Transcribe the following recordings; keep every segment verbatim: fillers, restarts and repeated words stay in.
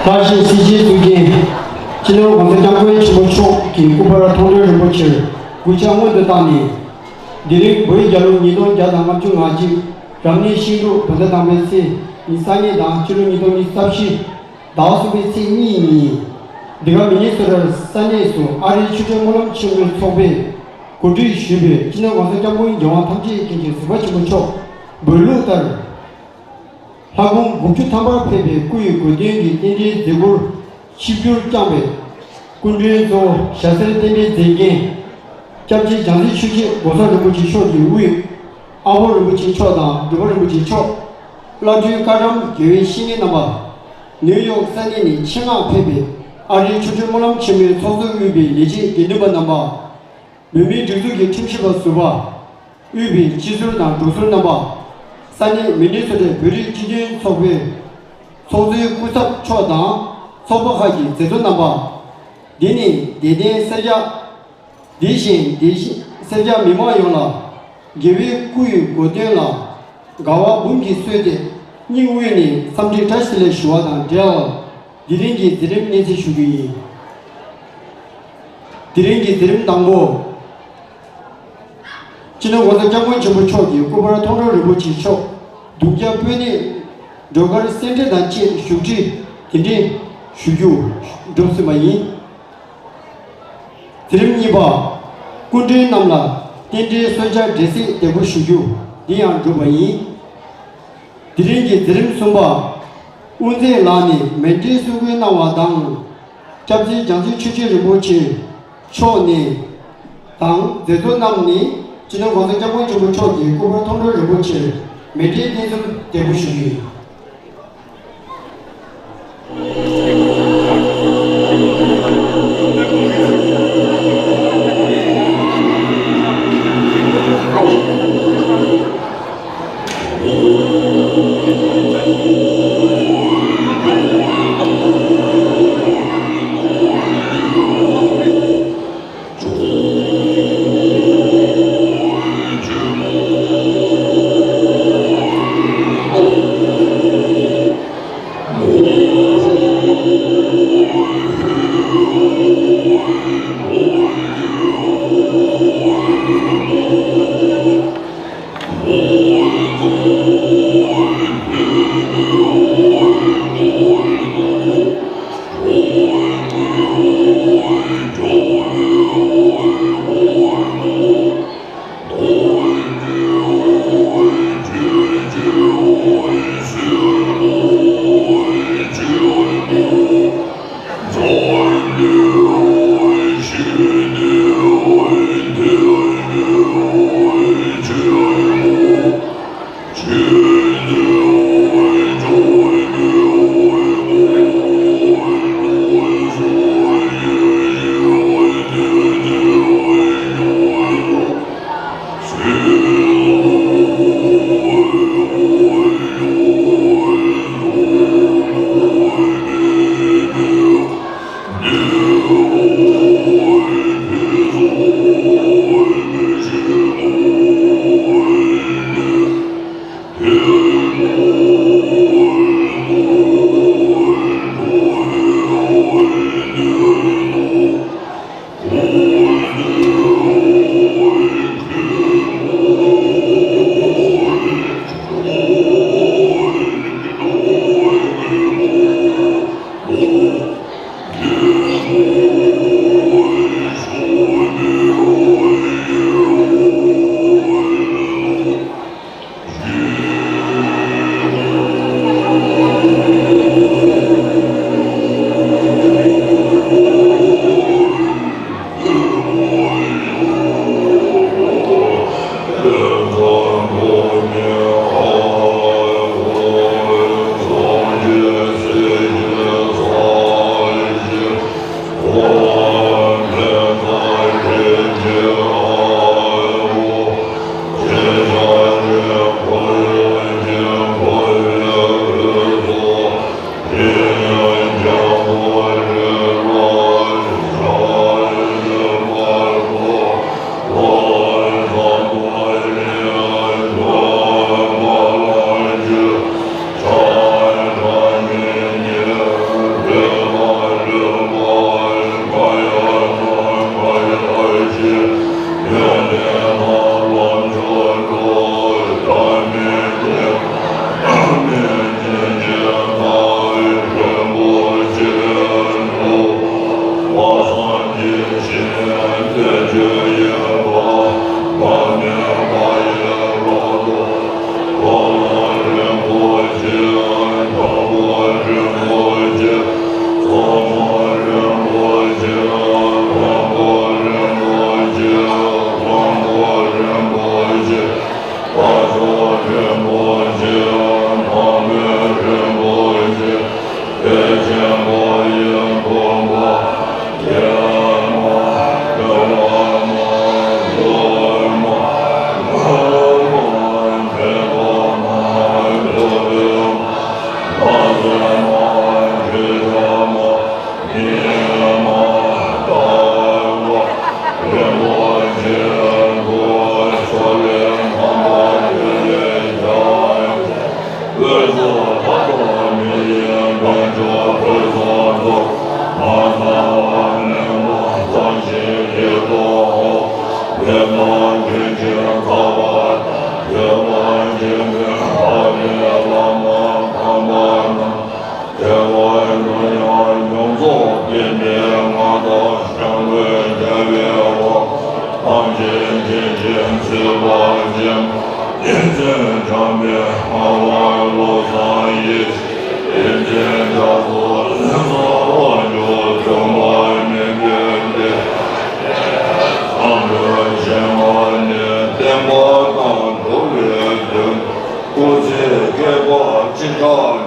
བཀྲ་ཤིས་སྲིད་སྤྱིའི་གཙུག་རྒྱན། སྤྱི་ནོར་༸གོང་ས་༸སྐྱབས་མགོན་ཆེན་པོ་མཆོག་གི་སྐུ་པར་མཐོང་གྲོལ་རིན་པོ་ཆེར་གུས་ཕྱག་སྔོན་དུ་བཏང་ནས། དེ་རིང་བོད་རྒྱལ་ལོ་ཉིས་སྟོང་བརྒྱ་དང་ལྔ་བཅུ་ང་གཅིག་རབ་གནས་ཤིང་འབྲུག་བོད་ཟླ་དང་པོའི་ཚེས་ཉི་ཤུ་རྩ་གཉིས་དང་སྤྱི་ལོ་ཉིས་སྟོང་ཉི་ཤུ་རྩ་བཞི་ཟླ་གསུམ་པའི་ཚེས་གཉིས་ཉིན། འདི་ག་མི་ནི་སོ་ཊར་ས་གནས་སུ་ཨ་རིའི་ཆོས་འབྲེལ་སྨོན་ལམ་ཆེན་མོའི་ཚོགས་པས་གོ་སྒྲིག་ཞུས་པའི་སྤྱི་ནོར་༸གོང་ས་༸སྐྱབས་མགོན་རྒྱལ་དབང་ཐམས་ཅད་མཁྱེན་ཅིང་གཟིགས་པ་ཆེན་པོ་མཆོག་འབོད་ལུགས་ལྟར། ལྷ་ཁང་དགུ་བཅུ་ཐམ་པར་ཕེབས་པའི་སྐུ་ཡི་དགོངས་དོན་གྱི་རྟེན་འབྲེལ་མཛད་སྒོར་ཆིབས་བསྒྱུར་བསྐྱངས་པའི་སྐུ་མགྲོན་གཙོ་བོ་ཞྭ་སེར་བསྟན་པའི་མཛེས་རྒྱན། སྐྱབས་རྗེ་འཇམ་རྩི་ཆོས་རྗེ་༸གོང་ས་རིན་པོ་ཆེ་མཆོག་གི་དབུས། ཨ་ཕོ་རིན་པོ་ཆེ་མཆོག་དང་འབྲུག་པ་རིན་པོ་ཆེ་མཆོག་བླ་སྤྲུལ་བཀའ་གདམས་དགེ་བའི་བཤེས་གཉེན་རྣམ་པ། ནིའུ་ཡོག་ས་གནས་ནས་ཆེད་མངགས་ཕེབས་པའི་ཨ་རིའི་ཆོས་འབྲེལ་སྨོན་ལམ་ཆེན་མོའི་ཚོགས་གཙོས་དབུས་པའི་ལས་བྱེད་དགེ་འདུན་པ་རྣམ་པ། བོད་མིའི་སྒྲིག་འཛུགས་ཀྱི་ཁྲིམས་ཞིབ་པ་ཟུར་པ། དབུས་པའི་སྤྱི་ཟུར་དང་འབྲུག་ཟུར་རྣམ་པ། ས་གནས་མི་ནི་སོ་ཊའི་བོད་རིགས་སྤྱི་མཐུན་ཚོགས་པའི་ཚོགས་གཙོའི་སྐུ་ཚབ་མཆོག་དང་ཚོགས་པ་ཁག་གི་མཛད་གཙོ་རྣམ་པ། འདི་ནི་དད་ལྡན་སེར་སྐྱ། དེ་བཞིན་དེ་བཞིན་སེར་སྐྱ་མི་མང་ཡོངས་ལ། རྒྱལ་བའི་སྐུ་ཡི་གོ་སྟོན་ལ་དགའ་བ་འབུམ་གྱིས་གསོས་ཏེ། སྙིང་དབུས་ནས་འཚམས་འདྲི་བཀྲ་ཤིས་བདེ་ལེགས་ཞུ་བ་དང་འབྲེལ། དེ་རིང་གི་མཛད་རིམ་སྙན་སེང་ཞུ་རྒྱུ་ཡིན། དེ་རིང་གི་མཛད་རིམ་དང་པོ། སྤྱི་ནོར་༸གོང་ས་༸སྐྱབས་མགོན་ཆེན་པོ་མཆོག་གི་སྐུ་པར་མཐོང་གྲོལ་རིན་པོ་ཆེ་མཆོག་གདུང་རྒྱ་སྤོས་སྣེ་སྒྲོལ་དཀར་སེ་འབྲས་དང་བཅས་བཞུགས་ཁྲི་དེ་འདྲའི་ཞུ་རྒྱུ་གྲུབ་ཟིན་པ་ཡིན། མཛད་རིམ་གཉིས་པ། སྐུ་མགྲོན་རྣམས་ལ་རྟེན་འབྲེལ་གསོལ་ཇ་འབྲས་སིལ་འདེགས་འབུལ་ཞུ་རྒྱུ་འདི་ཡང་གྲུབ་པ་ཡིན། དེ་རིང་གི་མཛད་རིམ་གསུམ་པ། དབུ་མཛད་ལགས་ནས་མཎྜལ་གསུང་འབུལ་གནང་བ་དང་། སྐྱབས་རྗེ་འཇམ་རྩི་ཆོས་རྗེ་རིན་པོ་ཆེ་མཆོག་ནས་དང་མཛད་གཙོ་རྣམས་ནས་སྤྱི་ནོར་༸གོང་ས་༸སྐྱབས་མགོན་ཆེན་པོ་མཆོག་གི་སྐུ་པར་མཐོང་གྲོལ་རིན་པོ་ཆེར་མཎྜལ་རྟེན་གསུམ་འདེགས་འབུལ་ཞུ་རྒྱུ་ཡིན།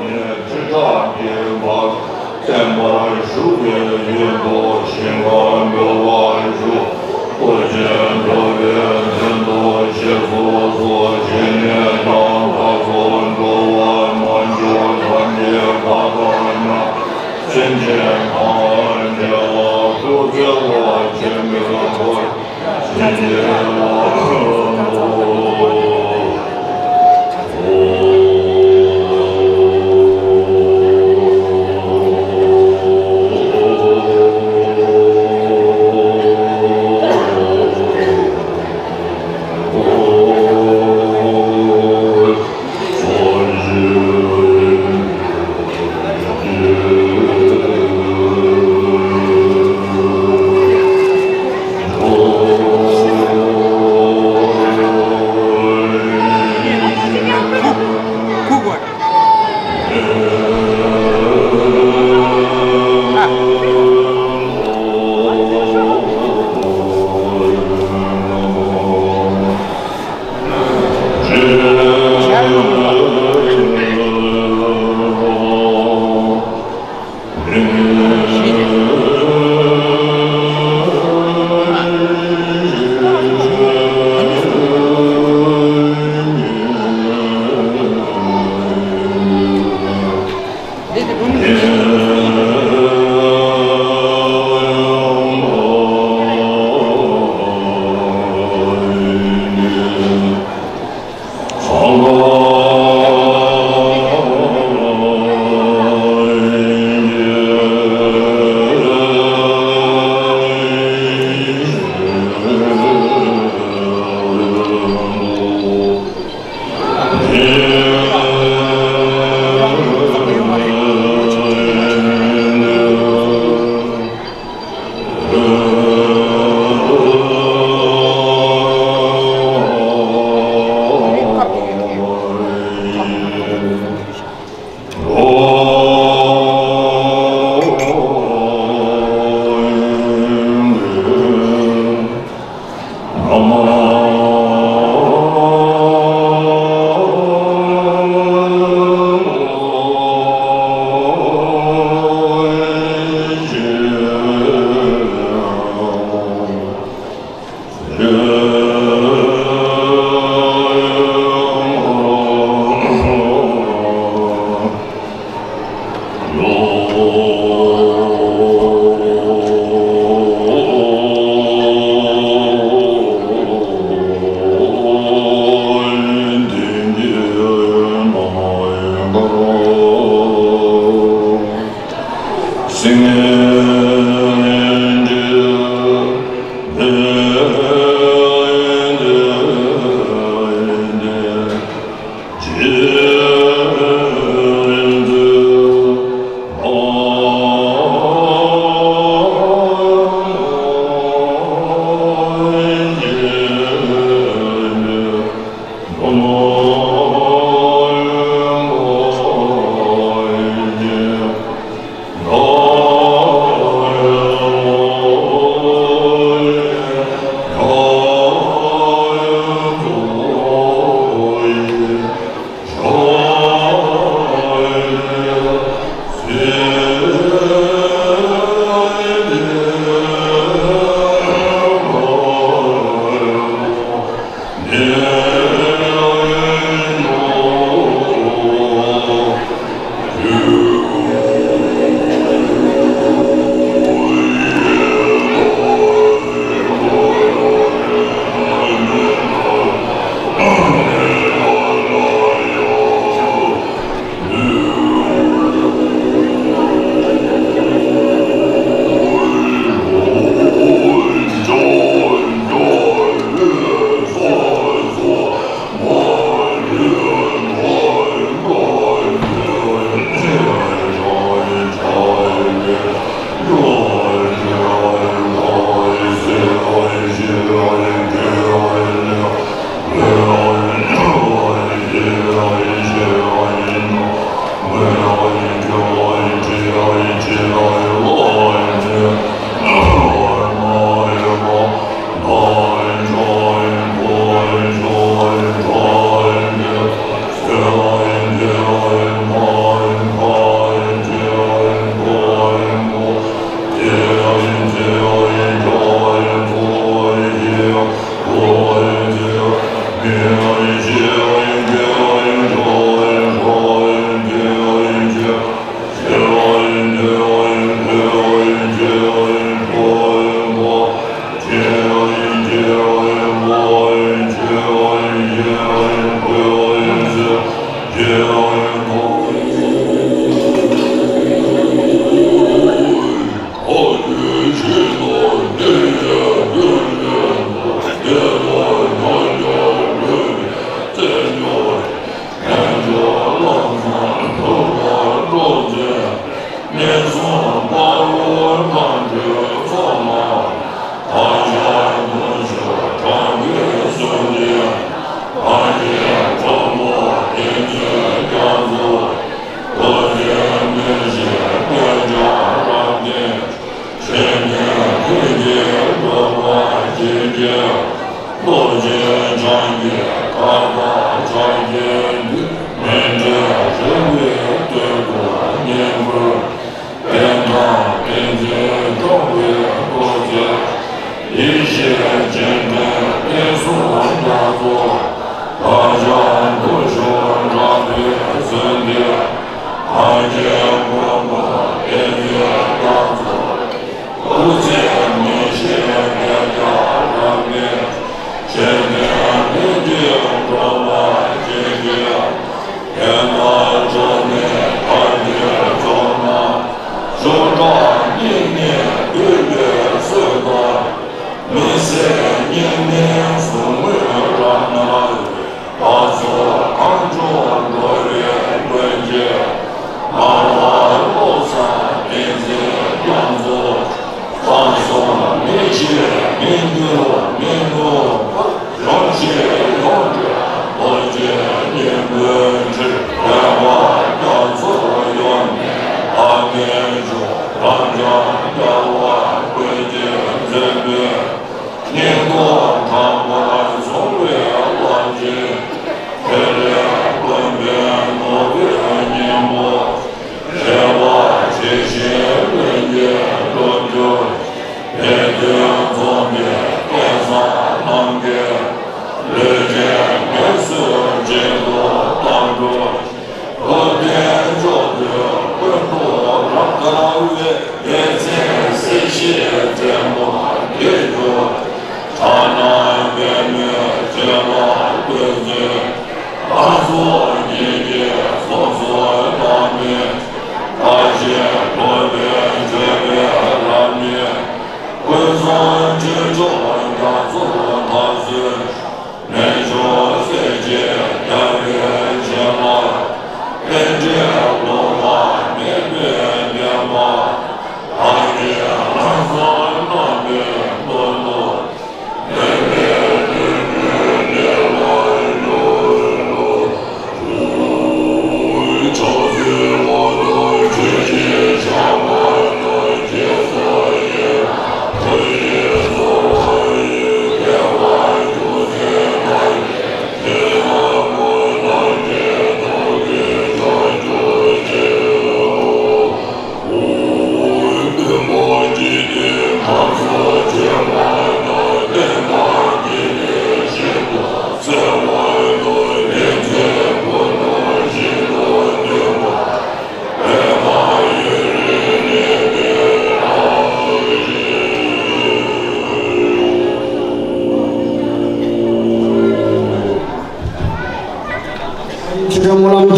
ཉིད་ཁྲི་ཕྲག་གི་བར་བརྟན་པར་བཞུགས་པའི་ཡུལ་དུ་ཞིང་ཁམས་འགྲོ་བར་ཞུ། ལྟོ་ཆས་འགྲོ་བའི་མདུན་དུ་ཞབས་སོར་གསོལ་ཞིང་ནས་ཀྱང་བདག་སོགས་འགྲོ་བ་མ་གྱུར་ཐམས་ཅད་བཀའ་དང་མཉམ་སེམས་ཅན་ཐམས་ཅད་ལ་ཐུགས་བརྩེ་བ་ཆེན་པོས་བསྐོར།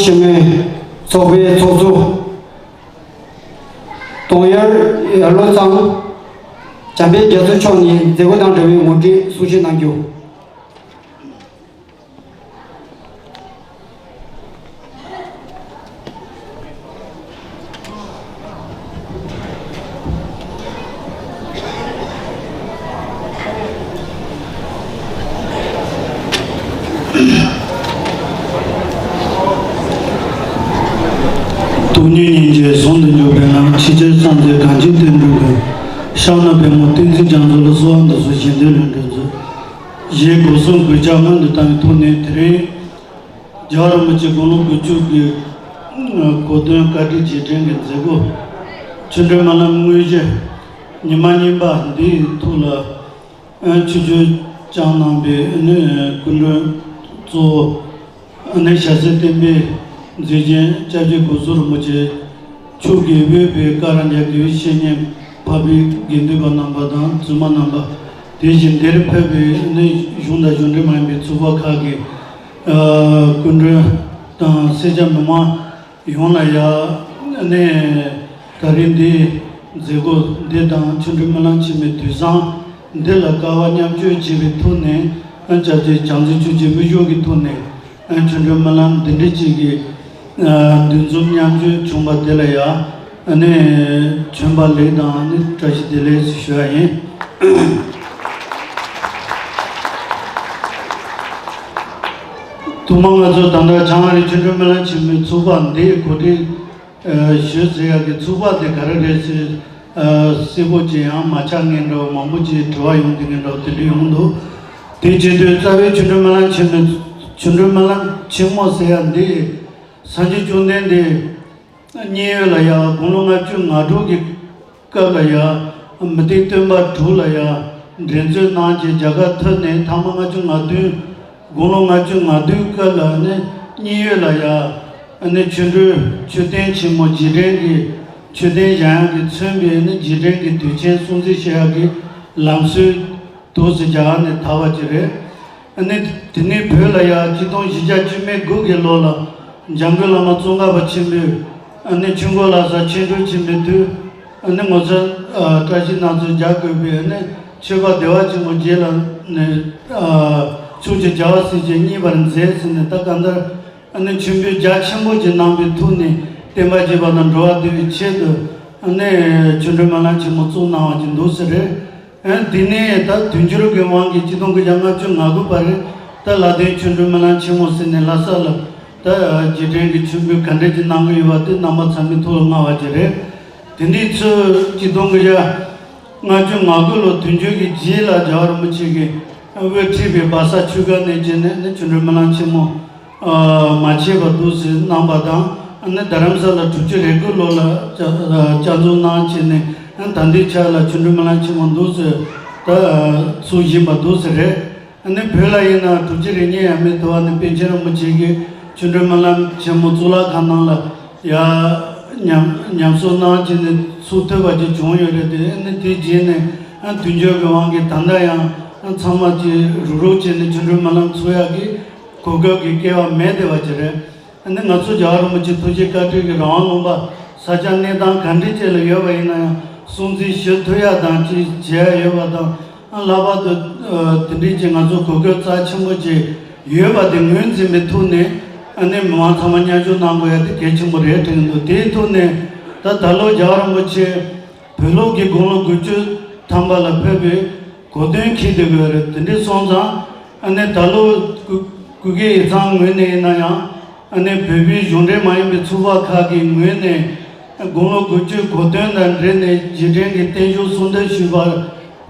ཆེན་མོའི་ཚོགས་པའི་ཚོགས་གཙོ་དོན་ཡོད་ཡར་ལྷོ་ཚང་འཇམ་དཔལ་རྒྱ་མཚོ་མཆོག་ནས་མཛད་སྒོ་དང་འབྲེལ་བའི་ངོ་སྤྲོད་གསུང་བཤད་གནང་རྒྱུ། སྟོང་ཉིད་སྙིང་རྗེ་ཟུང་དུ་འཇུག་པའི་ལམ། ཆོས་ཀྱི་སངས་རྒྱས་གངས་ཅན་བསྟན་འགྲོའི་མགོན། ཤར་ན་པདྨོ་བསྟན་འཛིན་རྒྱ་མཚོ་ལ། གསོལ་བ་འདེབས་སོ་གཞན་དོན་ལས་འབྲས་མཛོད། ཞེས་སྒོ་གསུམ་གུས་ཕྱག་སྔོན་དུ་བཏང་བའི་ཐོག་ནས། དེ་རིང་རྒྱལ་བ་རིན་པོ་ཆེ་དགུང་ལོ་དགུ་བཅུ་གི་གོ་སྟོན་བཀའ་དྲིན་རྗེས་དྲན་གྱི་མཛད་སྒོ། ཆོ་འཕྲུལ་སྨོན་ལམ་དངོས་གཞི་ཉི་མ་གཉིས་པ་འདིའི་ཐོག་ལ་ཆིབས་བསྒྱུར་བསྐྱངས་གནང་བའི་སྐུ་མགྲོན་གཙོ་བོ་ཞྭ་སེར་བསྟན་པའི་མཛེས་རྒྱན་སྐྱབས་རྗེ་དགོངས་གསོལ་རིན་པོ་ཆེ་མཆོག་གིས་དབུས་པའི་ཀ་ར་རྒྱ་དགེ་བའི་བཤེས་གཉེན་འཕགས་པའི་དགེ་འདུན་པ་རྣམ་པ་དང་བཙུན་མ་རྣམ་པ། དེ་བཞིན་འདིར་ཕེབས་པའི་གཞུང་དང་གཞུང་འབྲེལ་མ་ཡིན་པའི་ཚོགས་པ་ཁག་གི་སྐུ་མགྲོན་དང་སེར་སྐྱ་མི་མང་ཡོངས་ལ་ཡང་ནས་ད་རིང་འདིའི་མཛད་སྒོ་འདི་དང་ཆོ་འཕྲུལ་སྨོན་ལམ་ཆེན་མོའི་དུས་བཟང་འདི་ལ་སྐལ་བ་མཉམ་སྤྱོད་བྱས་པའི་ཐོག་ནས། ཨ་ནི་སྐྱབས་རྗེ་བྱང་རྩེ་ཆོས་རྗེ་དབུ་བཞུགས་ཀྱི་ཐོག་ནས། ཨ་ནི་ཆོ་འཕྲུལ་སྨོན་ལམ་འདི་འདྲའི་ཅིག་གི་ཨ་འདུ་འཛོམས་མཉམ་སྤྱོད་བྱུང་བ་དེ་ལ་ཡང་ཨ་ནི་བྱོན་པ་ལེགས་དང་ཨ་ནི་བཀྲ་ཤིས་བདེ་ལེགས་ཞུ་བ་ཡིན། ཐོག་མར་ང་ཚོ་ད་ལྟ་བྱང་ཨ་རི་ཆོ་འཕྲུལ་སྨོན་ལམ་ཆེན་མོའི་ཚོགས་པ་འདིའི་གོ་སྒྲིག་ཨ་ཞུས་ཟེར་ཡག་གི་ཚོགས་པ་དེ་ག་རེ་རེད་ཟེར་ཨ་གསལ་པོ་ཅིག་ཡང་མ་ཆགས་མཁན་འདྲ་བོ། མང་པོ་ཅིག་དྲི་བ་ཡོང་བསྡད་མཁན་འདྲ་བོ་དེ་འདྲ་ཡོང་འདུག་དེ་བྱེད་དུས་རྩ་བའི་ཆོ་འཕྲུལ་སྨོན་ལམ་ཆེན་མོ། ཆོ་འཕྲུལ་སྨོན་ལམ་ཆེན་མོ་ཟེར་ཡག་འདི་སངས་རྒྱས་བཅོམ་ལྡན་འདས་མཉན་ཡོད་ལ་ཡང་དགུང་ལོ་ལྔ་བཅུ་ང་དྲུག་གི་སྐབས་ལ་ཡང་མུ་སྟེགས་སྟོན་པ་དྲུག་ལ་ཡང་འགྲན་རྩོད་གནང་བྱས་རྒྱལ་ཁ་ཐོབ་ནས། ཐ་མ་ལྔ་བཅུ་ང་བདུན། དགུང་ལོ་ལྔ་བཅུ་ང་བདུན་སྐབས་ལ་ནི་མཉན་ཡོད་ལ་ཡང་ནི་ཆོ་འཕྲུལ་མཆོད་རྟེན་ཆེན་མོ་རྗེས་དྲན་གྱི་མཆོད་རྟེན་བཞེངས་ཡག་གིས་མཚོན་པའི་ནི་རྗེས་དྲན་གྱི་དུས་ཆེན་སྲུང་བརྩི་བྱེད་ཡག་གི་ལམ་སྲོལ་འདུག་སེ་རྒྱ་གར་ནས་དར་བ་ཅིག་རེད། ཨ་ནི་དེ་ནས་བོད་ལ་ཡང་ཆིག་སྟོང་བཞི་བརྒྱ་བཅུ་མེད་དགུ་གི་ལོ་ལ་འཇམ་མགོན་བླ་མ་ཙོང་ཁ་པ་ཆེན་པོས་ཨ་ནི་ཆོས་འཁོར་ལ་སོགས་ཆོ་འཕྲུལ་ཆེན་པོའི་དུས། ཨ་ནི་ངོ་མཚར་ཨ་བཀྲ་ཤིས་སྣ་ཚོགས་རྒྱག་དགོས་པའི་ཨ་ནི་ཆོས་པ་བདེ་བ་ཆེན་པོ་རྗེ་ལ་ནི་ཨ་ཕྱོགས་ཀྱི་རྒྱལ་བ་སྲས་བཅས་མཉེས་པར་མཛད་ཟེར་ནས། ད་གང་ལྟར་ཨ་ནི་མཆོད་འབུལ་རྒྱ་ཆེན་པོ་ཅིག་གནང་བའི་ཐོག་ནས་བསྟན་པ་རྒྱས་པ་དང་འགྲོ་བ་བདེ་བའི་ཆེད་དུ་ཨ་ནི་ཆོ་འཕྲུལ་སྨོན་ལམ་ཆེན་མོ་བཙུགས་གནང་བ་ཅིག་འདུག་ཟེར་རེད། ཨ་དེ་ནས་ད་དུས་འགྱུར་གྱི་དབང་གིས་ཆིག་སྟོང་དགུ་བརྒྱ་ལྔ་བཅུ་ང་དགུ་བར་ད་ལ་དྭགས་ཆོ་འཕྲུལ་སྨོན་ལམ་ཆེན་མོ་ཟེར་ནས་ལྷ་ས་ལ་ད་རྗེས་དྲན་གྱི་མཆོད་འབུལ་ག་འདྲ་ཅིག་གནང་གི་ཡོད་པ་དེ་རྣམ་པ་ཚང་མས་ཐུགས་ལ་མངའ་བ་ཅིག་རེད། དེ་འདྲའི་ཚུལ་ཆིག་སྟོང་དགུ་བརྒྱ་ལྔ་བཅུ་ང་དགུ་ལོ་དུས་འགྱུར་གྱི་རྗེས་ལ་རྒྱལ་བ་རིན་པོ་ཆེ་གིས་དབུ་ཁྲིད་པའི་སྦ་ས་ཆོས་སྒར་ནས་བྱས་ནས་ནི་ཆོ་འཕྲུལ་སྨོན་ལམ་ཆེན་མོ་མ་ཆད་པ་འདུག་སེ་གནང་བ་དང་། ཨ་ནི་རྡ་རམ་ས་ལ་དྲུག་ཅུ་རེ་དགུ་ལོ་ལ་བསྐྱར་བསྐྱར་འཛུགས་གནང་བྱས་ནས། ཨ་ནི་ད་ལྟའི་ཆ་ལ་ཆོ་འཕྲུལ་སྨོན་ལམ་ཆེན་མོ་འདུག་སེ་ད་ཚུགས་བཞིན་པ་འདུག་སེ་རེད། ཨ་ནི་བོད་ལ་ཡིན་ན་དྲུག་ཅུ་རེ་གཉིས་ཡས་མས་དུ་བ་ནས་པཎ་ཆེན་རིན་པོ་ཆེ་གིས་ཆོ་འཕྲུལ་སྨོན་ལམ་ཆེན་མོ་གཙུག་ལག་ཁང་ནང་ལ་ཡ་ཉམས་ཉམས་གསོ་གནང་བྱས་ནས་ཚུགས་ཐུབ་པ་ཅིག་བྱུང་ཡོད་རེད་དེ། ཨ་ནི་དེའི་རྗེས་ནས་ཨ་དུས་འགྱུར་གྱི་དབང་གིས་ད་ལྟ་ཡང་ཨ་ཚང་མ་ཅིག་རུག་རུག་བྱས་ནས་ཆོ་འཕྲུལ་སྨོན་ལམ་ཚུགས་ཡག་གི་གོ་སྐབས་ཀྱི་སྐལ་བ་མེད་བསྡད་པ་ཅིག་རེད། ཨ་ནི་ང་ཚོ་རྒྱལ་བ་རིན་པོ་ཆེ་ཐུགས་རྗེ་བཀའ་དྲིན་གྱིས་རང་དབང་ལུང་པ་ས་ཆ་གནས་སྟངས་ག་འདྲ་ཅིག་ལ་ཡོད་པ་ཡིན་ན་ཡང་སྲུང་བརྩི་ཞུ་ཐུབ་ཡག་དང་ཅིག་བྱེད་ཡག་ཡོད་པ་དང་། ཨ་ལྷག་པར་དུ་ཨ་དེ་འདྲའི་ཅིག་ང་ཚོ་གོ་སྐབས་རྩ་ཆེན་པོ་ཅིག་ཡོད་པ་དེ་ངོས་འཛིན་པའི་ཐོག་ནས། ཨ་ནི་མི་མང་ཚང་མ་མཉམ་ཞུགས་གནང་དགོས་ཡག་དེ་གལ་ཆེན་པོ་རེད་དྲན་གྱི་འདུག་དེའི་ཐོག་ནས་ད་ད་ལོ་རྒྱལ་བ་རིན་པོ་ཆེ་བོད་ལུགས་ཀྱི་དགུང་ལོ་དགུ་བཅུ་ཐམ་པ་ལ་ཕེབས་པའི་གོ་སྟོན་འཁེལ་བསྡད་དགོས་རེད། དེ་འདྲ་སོང་ཙང་ཨ་ནི་ད་ལོ་སྐུ་སྐུ་སྒེར་ཡིག་ཚང་ངོས་ནས་ཡིན་ན་ཡང་། ཨ་ནི་བོད་པའི་གཞུང་འབྲེལ་མ་ཡིན་པའི་ཚོགས་པ་ཁག་གི་ངོས་ནས་དགུང་ལོ་དགུ་བཅུའི་གོ་སྟོན་དང་འབྲེལ་ནས་རྗེས་དྲན་གྱི་བརྟན་བཞུགས་གསོལ་འདེབས་ཞུས་པར།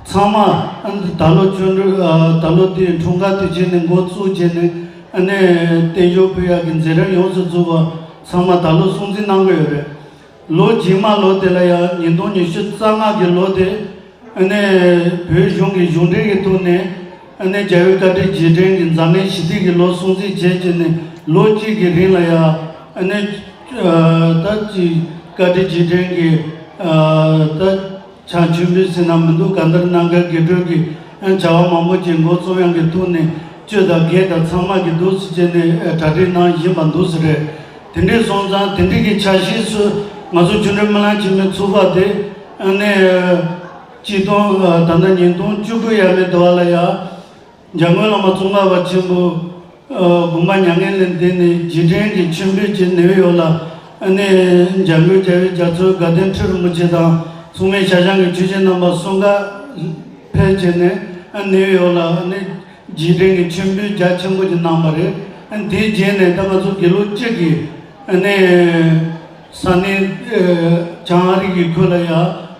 ཚང་མ་ཨ་ནི་ད་ལོ་ཆོ་འཕྲུལ་ཨ་ད་ལོ་དེའི་འཁྲུངས་སྐར་དུས་ཆེན་ནས་འགོ་བཙུགས་བྱས་ནས། ཨ་ནི་བརྟན་བཞུགས་ཕུལ་ཡག་གི་མཛད་རིམ་ཡོངས་སུ་རྫོགས་པ་ཚང་མ་ད་ལོ་སྲུང་བརྩི་གནང་གི་ཡོད་རེད། ལོ་རྗེས་མ་ལོ་དེ་ལ་ཡང་ཉིས་སྟོང་ཉི་ཤུ་རྩ་ལྔ་གི་ལོ་དེ། ཨ་ནི་བོད་གཞུང་གི་གཞུང་འབྲེལ་གྱི་ཐོག་ནས། ཨ་ནི་རྒྱལ་བའི་བཀའ་དྲིན་རྗེས་དྲན་གྱི་འཛམ་གླིང་ཞི་བདེ་གི་ལོ་སྲུང་བརྩི་བྱས་བྱས་ནས་ལོ་གཅིག་གི་རིང་ལ་ཡང་། ཨ་ནི་ཨ་ད་ཅིག་བཀའ་དྲིན་རྗེས་དྲན་གྱི་ཨ་ད་ཕྱག་མཆོད་འབུལ་ཟེར་ན་མི་འདུག་གང་ལྟར་རྣམ་དཀར་དགེ་སྒྲུབ་ཀྱི་ཨ་བྱ་བ་མང་པོ་ཅིག་འགོ་རྩོམ་ཡག་གི་ཐོག་ནས་གཅོད་དང་རྒྱན་དང་ཚང་མ་གི་འདུག་སེ་བྱས་ནས་ཨ་གྲ་སྒྲིག་གནང་བཞིན་པ་འདུག་སེ་རེད། དེ་འདྲས་སོང་ཙང་དེ་འདྲས་ཀྱི་ཆ་ཤས་སུ་ང་ཚོ་ཆུ་འདྲེན་སྨོན་ལམ་ཆེན་མོའི་ཚོགས་པ་དེ་ཨ་ནི་གཅིག་སྟོང་ད་ལྟ་ཉིས་སྟོང་བཅུ་དགུ་ཡས་མས་དུ་བ་ལ་ཡ། འཇམ་མགོན་བླ་མ་ཙོང་ཁ་པ་ཆེན་པོ་དགོངས་པ་མྱ་ངན་ལས་འདས་ནས་རྗེས་དྲན་གྱི་མཆོད་འབུལ་གྱི་ནིའུ་ཡོག་ལ་ཨ་ནི་འཇམ་མགོན་རྒྱལ་བའི་རྒྱ་མཚོ་དགའ་ལྡན་ཁྲི་རིན་པོ་ཆེ་དང་མཚུངས་མེད་ཞལ་བྱང་གི་ཆོས་རྗེ་རྣམ་པ་གསུམ་ཀ་ཕེབས་བྱས་ནས་ཨ་ནིའུ་ཡོག་ལ་ཨ་ནི་རྗེས་དྲན་གྱི་མཆོད་འབུལ་རྒྱ་ཆེན་པོ་ཅིག་གནང་བ་རེད། ཨ་ནི་དེའི་རྗེས་ནས་ད་ང་ཚོ་དགེ་ལུགས་སྤྱི་གི་ཨ་ནི་ས་གནས་བྱང་ཨ་རི་གི་ཁུལ་ལ་ཡ་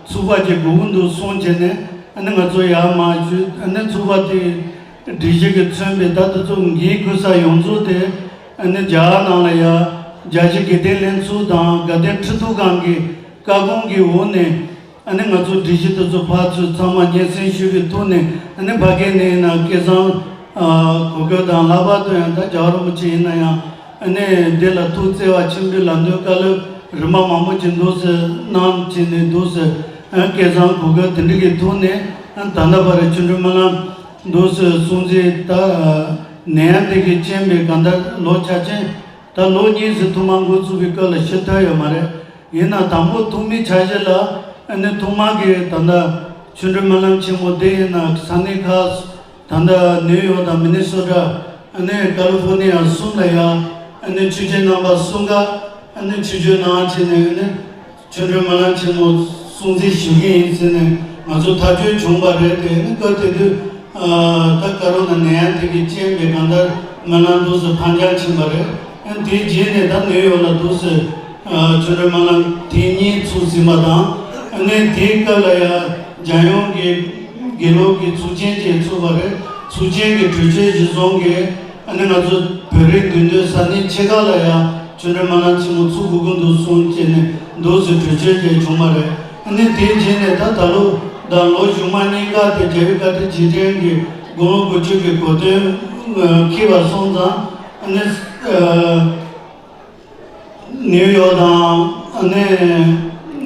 ཚོགས་པ་ཅིག་དགོས་ཀྱི་འདུག་གསུངས་བྱས་ནས་ཨ་ནི་ང་ཚོ་ཡར་མར་ཞུས། ཨ་ནི་ཚོགས་པ་དེ་སྒྲིག་གཞི་གིས་མཚོན་པའི་ད་དེ་ཚོ་འགན་འཁུར་ས་ཡོངས་རྫོགས་དེ་ཨ་ནི་རྒྱ་གར་ནང་ལ་ཡ་རྒྱལ་སྤྱིའི་དགེ་ལྡན་ལྷན་ཚོགས་དང་དགའ་ལྡན་ཁྲི་ཐོག་ཁང་གི་བཀའ་དགོངས་ཀྱི་འོག་ནས་ཨ་ནི་ང་ཚོ་སྒྲིག་གཞི་དེ་ཚོ་ཕར་ཚུར་ཚང་མ་སྙན་སེང་ཞུས་པའི་ཐོག་ནས་ཨ་ནི་ཕ་གི་ནས་ཡིན་ན་སྐལ་བཟང་གོ་སྐབས་དང་ལྷག་པར་དུ་ཡང་ད་རྒྱལ་བ་རིན་པོ་ཆེ་ཡིན་ན་ཡང་ཨ་ནི་འདི་ལ་ཐུགས་བརྩེ་བ་ཆེན་པོས་ལམ་སྟོན་བཀའ་སློབ་རིམ་པ་མང་པོ་ཅིག་འདུག་སེ་གནང་བྱས་ནས་འདུག་སེ་ཨ་སྐལ་བཟང་གོ་སྐབས་དེ་འདྲ་གི་ཐོག་ནས་ཨ་ད་ལྟ་བར་ཆུ་འདྲེན་སྨོན་ལམ་འདུག་སེ་སྲུང་བརྩི་ད་ནད་ཡམས་དེ་གི་རྐྱེན་པས་གང་ལྟར་ལོ་ཆ་ཆེན་ད་ལོ་གཉིས་སུ་ཐོག་མར་འགོ་བཙུགས་པའི་སྐབས་ལ་ཤི་ཐར་ཡོད་མ་རེད། ཡིན་ན་དང་པོ་ཐོག་མའི་འཆར་གཞི་ལ་ཨ་ནི་ཐོག་མར་གྱི་ད་ལྟ་ཆུ་འདྲེན་སྨོན་ལམ་ཆེན་མོ་དེ་ཡིན་ན་ས་གནས་ཁག་ད་ལྟ་ནིའུ་ཡོག་དང་མི་ནི་སོ་ཊ་ཨ་ནི་ཀ་ལི་ཧྥོ་ནི་ཡ་གསུམ་ལ་ཡང་ཨ་ནི་ཆོས་རྗེ་རྣམ་པ་གསུམ་ཀ་ཨ་ནི་ཆིབས་བསྒྱུར་གནང་བྱས་ནས་ཨ་ནི་ཆུ་འདྲེན་སྨོན་ལམ་ཆེན་མོ་སྲུང་བརྩི་ཞུ་གི་ཡིན་ཟེར་ནས་ང་ཚོ་ཐག་གཅོད་བྱུང་བ་རེད། དེ་ཨ་ནི་སྐབས་དེ་དུས་ད་ཀོ་རོ་ན་ནད་ཡམས་དེ་གི་རྐྱེན་པས་གང་ལྟར་སྨོན་ལམ་འདུག་སེ་ཕར་འགྱངས་ཕྱིན་པ་རེད། ཨ་ནི་དེའི་རྗེས་ནས་ད་ནིའུ་ཡོག་ལ་འདུག་སེ་ཆུ་འདྲེན་སྨོན་ལམ་ཐེངས་གཉིས་ཚུགས་ཟིན་པ་དང་། ཨ་ནི་དེའི་སྐབས་ལ་ཡང་རྒྱལ་ཡོངས་ཀྱི་དགེ་སློབ་ཀྱི་ཚོགས་ཆེན་ཅིག་ཚུགས་པ་རེད། ཚོགས་ཆེན་གྱི་གྲོས་ཆོད་གཞིར་བཟུང་གིས་ཨ་ནི་ང་ཚོ་བོད་རིགས་འདུས་སྡོད་ས་གནས་ཆེ་ཁག་ལ་ཡང་ཆུ་འདྲེན་སྨོན་ལམ་ཆེན་མོ་ཚུགས་དགོས་ཀྱི་འདུག་གསུངས་བྱས་ནས་འདུག་སེ་གྲོས་ཆོད་ཅིག་བྱུང་བ་རེད། ཨ་ནི་དེའི་རྗེས་ནས་ད་ད་ལོ་དང་ལོ་གཞུག་མ་གཉིས་ཀ་དེ་རྒྱལ་བའི་བཀའ་དྲིན་རྗེས་དྲན་གྱི་དགུང་ལོ་དགུ་བཅུ་གི་གོ་སྟོན་འཁེལ་བ་སོང་ཙང་ཨ་ནི། ནིའུ་ཡོག་དང་ཨ་ནི་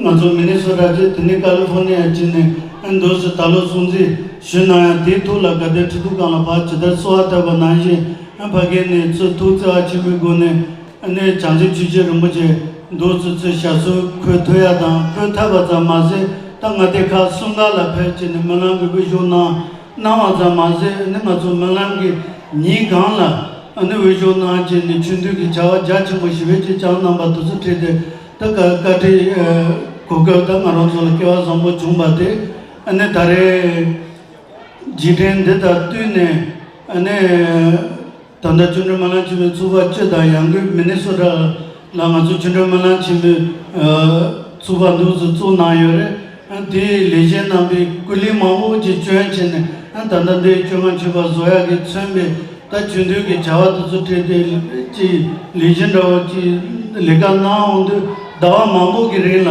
ང་ཚོ་མི་ནི་སོ་ཊ་བཅས་དེ་ནས་ཀ་ལི་ཧྥོ་ནི་ཡ་བཅས་ནས་ཨ་འདུག་སེ་ད་ལོ་སྲུང་བརྩི་ཞུས་གནང་ཡང་དེའི་ཐོག་ལ་དགའ་ལྡན་ཁྲི་ཐོག་ཁང་ལ་ཕར་ཇི་ལྟར་གསོལ་བ་བཏབ་པ་ནང་བཞིན་ཨ་ཕ་གི་ནས་ཚུར་ཐུགས་བརྩེ་བ་ཆེན་པོའི་སྒོ་ནས་ཨ་ནི་བྱང་ཆུབ་ཆོས་རྗེ་རིན་པོ་ཆེ་འདུག་སེ་ཚུར་ཞབས་སོར་འཁོད་ཐུབ་ཡ་དང་འཁོད་ཐུབ་པ་ཙམ་མ་ཟད་ད་མངའ་སྡེ་ཁག་གསུམ་ཀ་ལ་ཕེབས་བྱས་ནས་སྨོན་ལམ་གྱི་འོས་ཤོག་གནང་། གནང་བ་ཙམ་མ་ཟད་ནི་ང་ཚོ་སྨོན་ལམ་གྱི་ཉིན་གང་ལ་ཨ་ནི་འོས་ཤོག་གནང་བྱས་ནས་ཆོས་འདུན་གྱི་བྱ་བ་རྒྱ་ཆེན་པོ་ཞེ་པོ་ཅིག་བསྐྱངས་གནང་པ་དེ་ཚོ་འཕྲད་དེ་ད་བཀའ་བཀའ་དྲིན་གོ་སྐབས་ད་ང་རང་ཚོ་ལ་སྐལ་བ་བཟང་པོ་བྱུང་བ་དེ་ཨ་ནི་ད་རེས་རྗེས་དྲན་འདི་དང་བསྟུན་ནས་ཨ་ནི། ད་ལྟ་ཆུ་འདྲེན་སྨོན་ལམ་ཆེན་མོའི་ཚོགས་པ་སྤྱི་དང་ཡང་སྒོས་མི་ནི་སོ་ཊ་ལ་ང་ཚོ་ཆུ་འདྲེན་སྨོན་ལམ་ཆེན་མོའི་ཚོགས་པ་འདུག་སེ་བཙུགས་གནང་ཡོད་རེད། དེའི་ལས་བྱེད་རྣམ་པས་སྐུ་ལས་མང་པོ་ཅིག་བསྐྱོན་བྱས་ནས་ད་ལྟ་འདིའི་བཅོ་ལྔ་མཆོད་པ་བཟོ་ཡག་གིས་མཚོན་པའི་ད་ཆོས་འདུན་གྱི་བྱ་བ་དེ་ཚོ་སྤྲད་དེ་ཅིག་ལས་གཞི་འདྲ་བོ་ཅིག་ལས་ཀ་གནང་འོང་དུས་ཟླ་བ་མང་པོ་གི་རིང་ལ་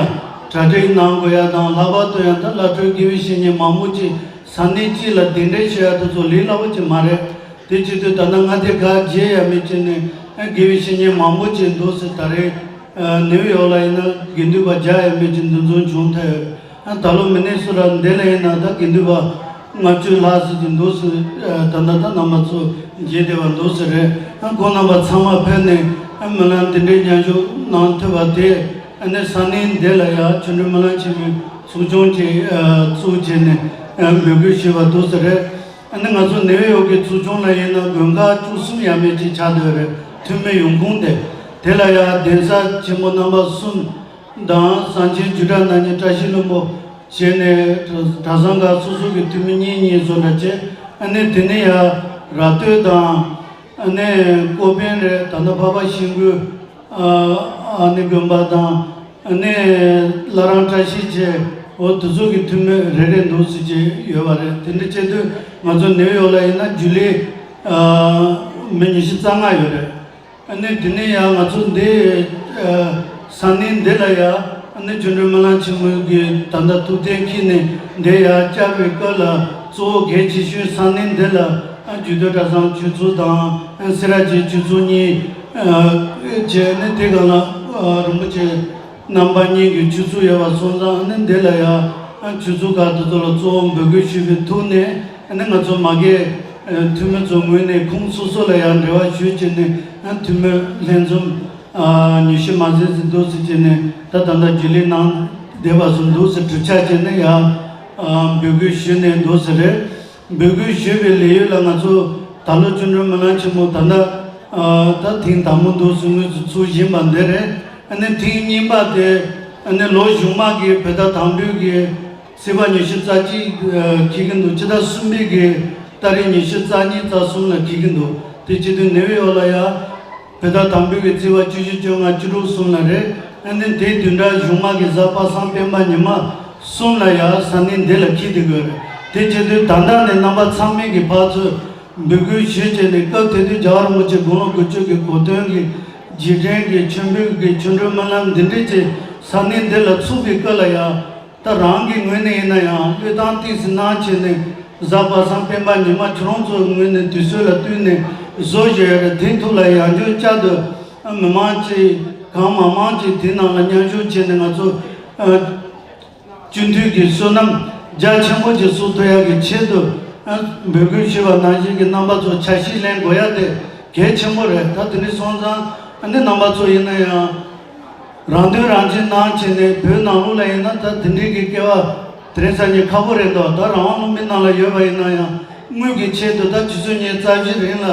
གྲ་སྒྲིག་གནང་དགོས་ཡ་དང་ལྷག་པར་དུ་ཡང་ད་བླ་སྤྲུལ་དགེ་བའི་བཤེས་གཉེན་མང་པོ་ཅིག་ས་གནས་གཅིག་ལ་གདན་འདྲེན་ཞུ་ཡ་དེ་ཚོ་ལས་སླ་པོ་ཅིག་མ་རེད། དེ་བྱེད་དུས་ད་ལྟ་མངའ་སྡེ་ཁག་བརྗེ་ཡ་མེད་བྱས་ནས་ཨ་དགེ་བའི་བཤེས་གཉེན་མང་པོ་ཅིག་འདུག་སེ་ད་རེས་ཨ་ནིའུ་ཡོག་ལ་ཡིན་ན་དགེ་འདུན་པ་བརྒྱ་ཡ་མེད་ཅིག་འདུ་འཛོམས་བྱུང་ཐལ་ཡོད། ཨ་ད་ལོ་མི་ནི་སོ་ཊ་འདི་ལ་ཡིན་ན་ད་དགེ་འདུན་པ་ལྔ་བཅུ་ལྷག་ཙམ་ཅིག་འདུག་སེ་ཨ་ད་ལྟ་ད་རྣམ་པ་ཚོ་མཇལ་བདེ་བ་འདུག་སེ་རེད། ཨ་ཁོང་རྣམ་པ་ཚང་མ་ཕེབས་ནས་ཨ་སྨོན་ལམ་འདི་འདྲའི་མཉམ་ཞུགས་གནང་ཐུབ་པ་དེ་ཨ་ནི་ས་གནས་འདི་ལ་ཡ་ཆུ་འདྲེན་སྨོན་ལམ་ཆེན་མོའི་ཚོགས་ཆུང་ཅིག་ཨ་བཙུགས་བྱས་ནས་ཨ་འབོད་སྐུལ་ཞུས་པ་འདུག་སེ་རེད། ཨ་ནི་ང་ཚོ་ནིའུ་ཡོག་གི་ཚོགས་ཆུང་ལ་ཡིན་ན་དགོན་ཁག་བཅུ་གསུམ་ཡས་མས་ཅིག་ཆགས་བསྡད་རེད། འཐུས་མི་ཡོང་ཁུངས་དེ། དེ་ལ་ཡང་གདན་ས་ཆེན་པོ་རྣམ་པ་གསུམ་དང་གསང་ཆེན་རྒྱུད་གྲྭ་སྣ་གཉིས་བཀྲ་ཤིས་ལྷུན་པོ་བྱས་ནས་གྲྭ་གྲྭ་ཚང་ཁག་སོ་སོ་གི་འཐུས་མི་གཉིས་གཉིས་བཟོ་འདྲ་བྱས། ཨ་ནི་དེ་ནས་ཡང་ར་སྟོད་དང་ཨ་ནི་ཀོ་པན་རེད། ད་ལྟ་འཕགས་པ་ཤིང་ཀུན་ཨ་ནི་དགོན་པ་དང་། ཨ་ནི་བླ་བྲང་བཀྲ་ཤིས་བཅས་འོ་དེ་ཚོ་གི་འཐུས་མི་རེ་རེ་འདུག་སེ་བྱས་ཡོད་པ་རེད། དེ་འདྲ་བྱེད་དུས་ང་ཚོ་ནིའུ་ཡོག་ལ་ཡིན་ན་རྒྱུན་ལས་ཨ་མི་ཉི་ཤུ་རྩ་ལྔ་ཡོད་རེད། ཨ་ནི་དེ་ནས་ཡང་ང་ཚོ་འདི་ཨ་ས་གནས་འདི་ལ་ཡང་ཨ་ནི་ཆུ་འདྲེན་སྨོན་ལམ་ཆེན་མོའི་གི་ད་ལྟ་ཐུགས་གཏན་འཁེལ་ནས་འདི་ཡར་བཅར་བའི་སྐབས་ལ་གཙོ་བོ་གལ་ཆེ་ཤོས་ས་གནས་འདི་ལ་ཨ་རྒྱུད་སྟོད་གྲྭ་ཚང་ཆོས་ཚོགས་དང་ཨ་སེ་ར་བྱེས་ཆོས་ཚོགས་གཉིས། བྱས་ནས་དེ་ག་ལ་རིན་པོ་ཆེ་རྣམ་པ་གཉིས་ཀྱི་ཆོས་ཚོགས་ཡོད་པ་སོང་ཙང་ནི་འདི་ལ་ཡང་ཆོས་ཚོགས་ཁག་དེ་ཚོ་ལ་གཙོ་བོ་འབོད་སྐུལ་ཞུས་པའི་ཐོག་ནས་ནི་ང་ཚོ་མ་གི་འཐུས་མི་ཚོའི་ངོས་ནས་ཁོང་སོ་སོ་ལ་ཡང་འབྲེལ་བ་ཞུས་བྱས་ནས་འཐུས་མི་ལྷན་འཛོམས་ ཨ་ཉི་ཤུ་མ་ཟིན་ཟིན་འདུག་ཟེར་བྱས་ནས་ད་ད་ལྟ་རྒྱུན་ལས་གནང་བསྡད་པ་སོང་འདུག་ཟེར་གྲུབ་ཆ་བྱས་ནས་ཡ་ཨ་འབོད་སྐུལ་ཞུས་ནས་འདུག་ཟེར་རེད། འབོད་སྐུལ་ཞུས་པའི་ལས་ཡུལ་ལ་ང་ཚོ་ད་ལོ་བཅིངས་འགྲོལ་སྨོན་ལམ་ཆེན་མོ་ད་ལྟ་ཨ་ད་ཐེངས་དང་པོ་འདུག་ཟེར་དངོས་སུ་ཚུགས་བཞིན་པ་འདི་རེད། ཨ་ནི་ཐེངས་གཉིས་པ་དེ་ཨ་ནི་ལོ་གཞུག་མ་གི་བོད་ཟླ་དང་པོའི་གི་ཚེས་པ་ཉི་ཤུ་རྩ་གཅིག་ཨ་འཁེལ་གྱི་འདུག་ཕྱི་ཟླ་གསུམ་པའི་གི་ཏ་རིག་ཉི་ཤུ་རྩ་གཉིས་རྩ་གསུམ་ལ་འཁེལ་གྱི་འདུག་དེ་བྱེད་དུས་ནེའུ་ཡོག་ལ་ཡ། བོད་ཟླ་དང་པོའི་གི་ཚེས་པ་བཅུ་བཞི་བཅོ་ལྔ་བཅུ་དྲུག་གསུམ་ལ་རེད། ཨ་ནི་དེའི་བདུན་ཕྲག་གཞུག་མ་གི་གཟའ་པ་སངས་སྤེན་པ་ཉི་མ་གསུམ་ལ་ཡ་ས་གནས་འདི་ལ་འཁེལ་བསྡད་དགོས་རེད། དེ་བྱེད་དུས་ད་ལྟ་ནས་རྣམ་པ་ཚང་མས་གི་ཕར་ཚུར་འབོད་སྐུལ་ཞུས་བྱས་ནས་སྐབས་དེ་དུས་རྒྱལ་བ་རིན་པོ་ཆེ་དགུང་ལོ་དགུ་བཅུ་གི་གོ་སྟོན་གི་རྗེས་དྲན་གི་མཆོད་འབུལ་གི་བཅིངས་འགྲོལ་སྨོན་ལམ་འདི་འདྲས་ཀྱི་ས་གནས་འདི་ལ་ཚུགས་པའི་སྐབས་ལ་ཡ། ད་རང་གི་ངོས་ནས་ཡིན་ན་ཡང་བློས་བཏང་ཏོག་ཙམ་གནང་བྱས་ནས་གཟའ་པ་སངས་སྤེན་པ་ཉི་མ་ཁྱོད་རང་ཚོའི་ངོས་ནས་དུས་ཚོད་ལ་བསྟུན་ནས་བཟོ་བཞིན་ཡོད་རེད། དེ་ཐུགས་ལ་ཡང་བསྐྱར་བསྐྱར་དུ་མི་མང་ཅིག་གང་མང་མང་ཅིག་དེ་ནང་ལ་མཉམ་ཞུགས་བྱས་ནས་ང་ཚོ་སྤྱི་འཐུས་ཀྱི་བསོད་ནམས་རྒྱ་ཆེན་པོ་ཅིག་གསོག་ཐུབ་ཡག་གི་ཆེད་དུ་འབོད་སྐུལ་ཞུས་པ་ནང་བཞིན་གྱི་རྣམ་པ་ཚོ་ཆ་ཤས་ལེན་དགོས་ཡག་དེ་གལ་ཆེན་པོ་རེད། ད་དེ་འདྲ་སོང་ཙང་ཨ་ནི་རྣམ་པ་ཚོ་ཡིན་ན་ཡང་། རང་དོན་རང་གཅེས་གནང་བྱས་ནས་བོད་ནང་ལོགས་ལ་ཡིན་ན་ད་དེ་འདྲའི་གི་སྐལ་བ་དེ་རིང་སང་ཉིན་ཁག་པོ་རེད་འདུག་ད་རང་དབང་ལུང་པའི་ནང་ལ་ཡོད་པ་ཡིན་ན་ཡང་དངུལ་གྱི་ཆེད་དུ་ད་ཆུ་ཚོད་ཉི་ཤུ་རྩ་བཞི་རིང་ལ་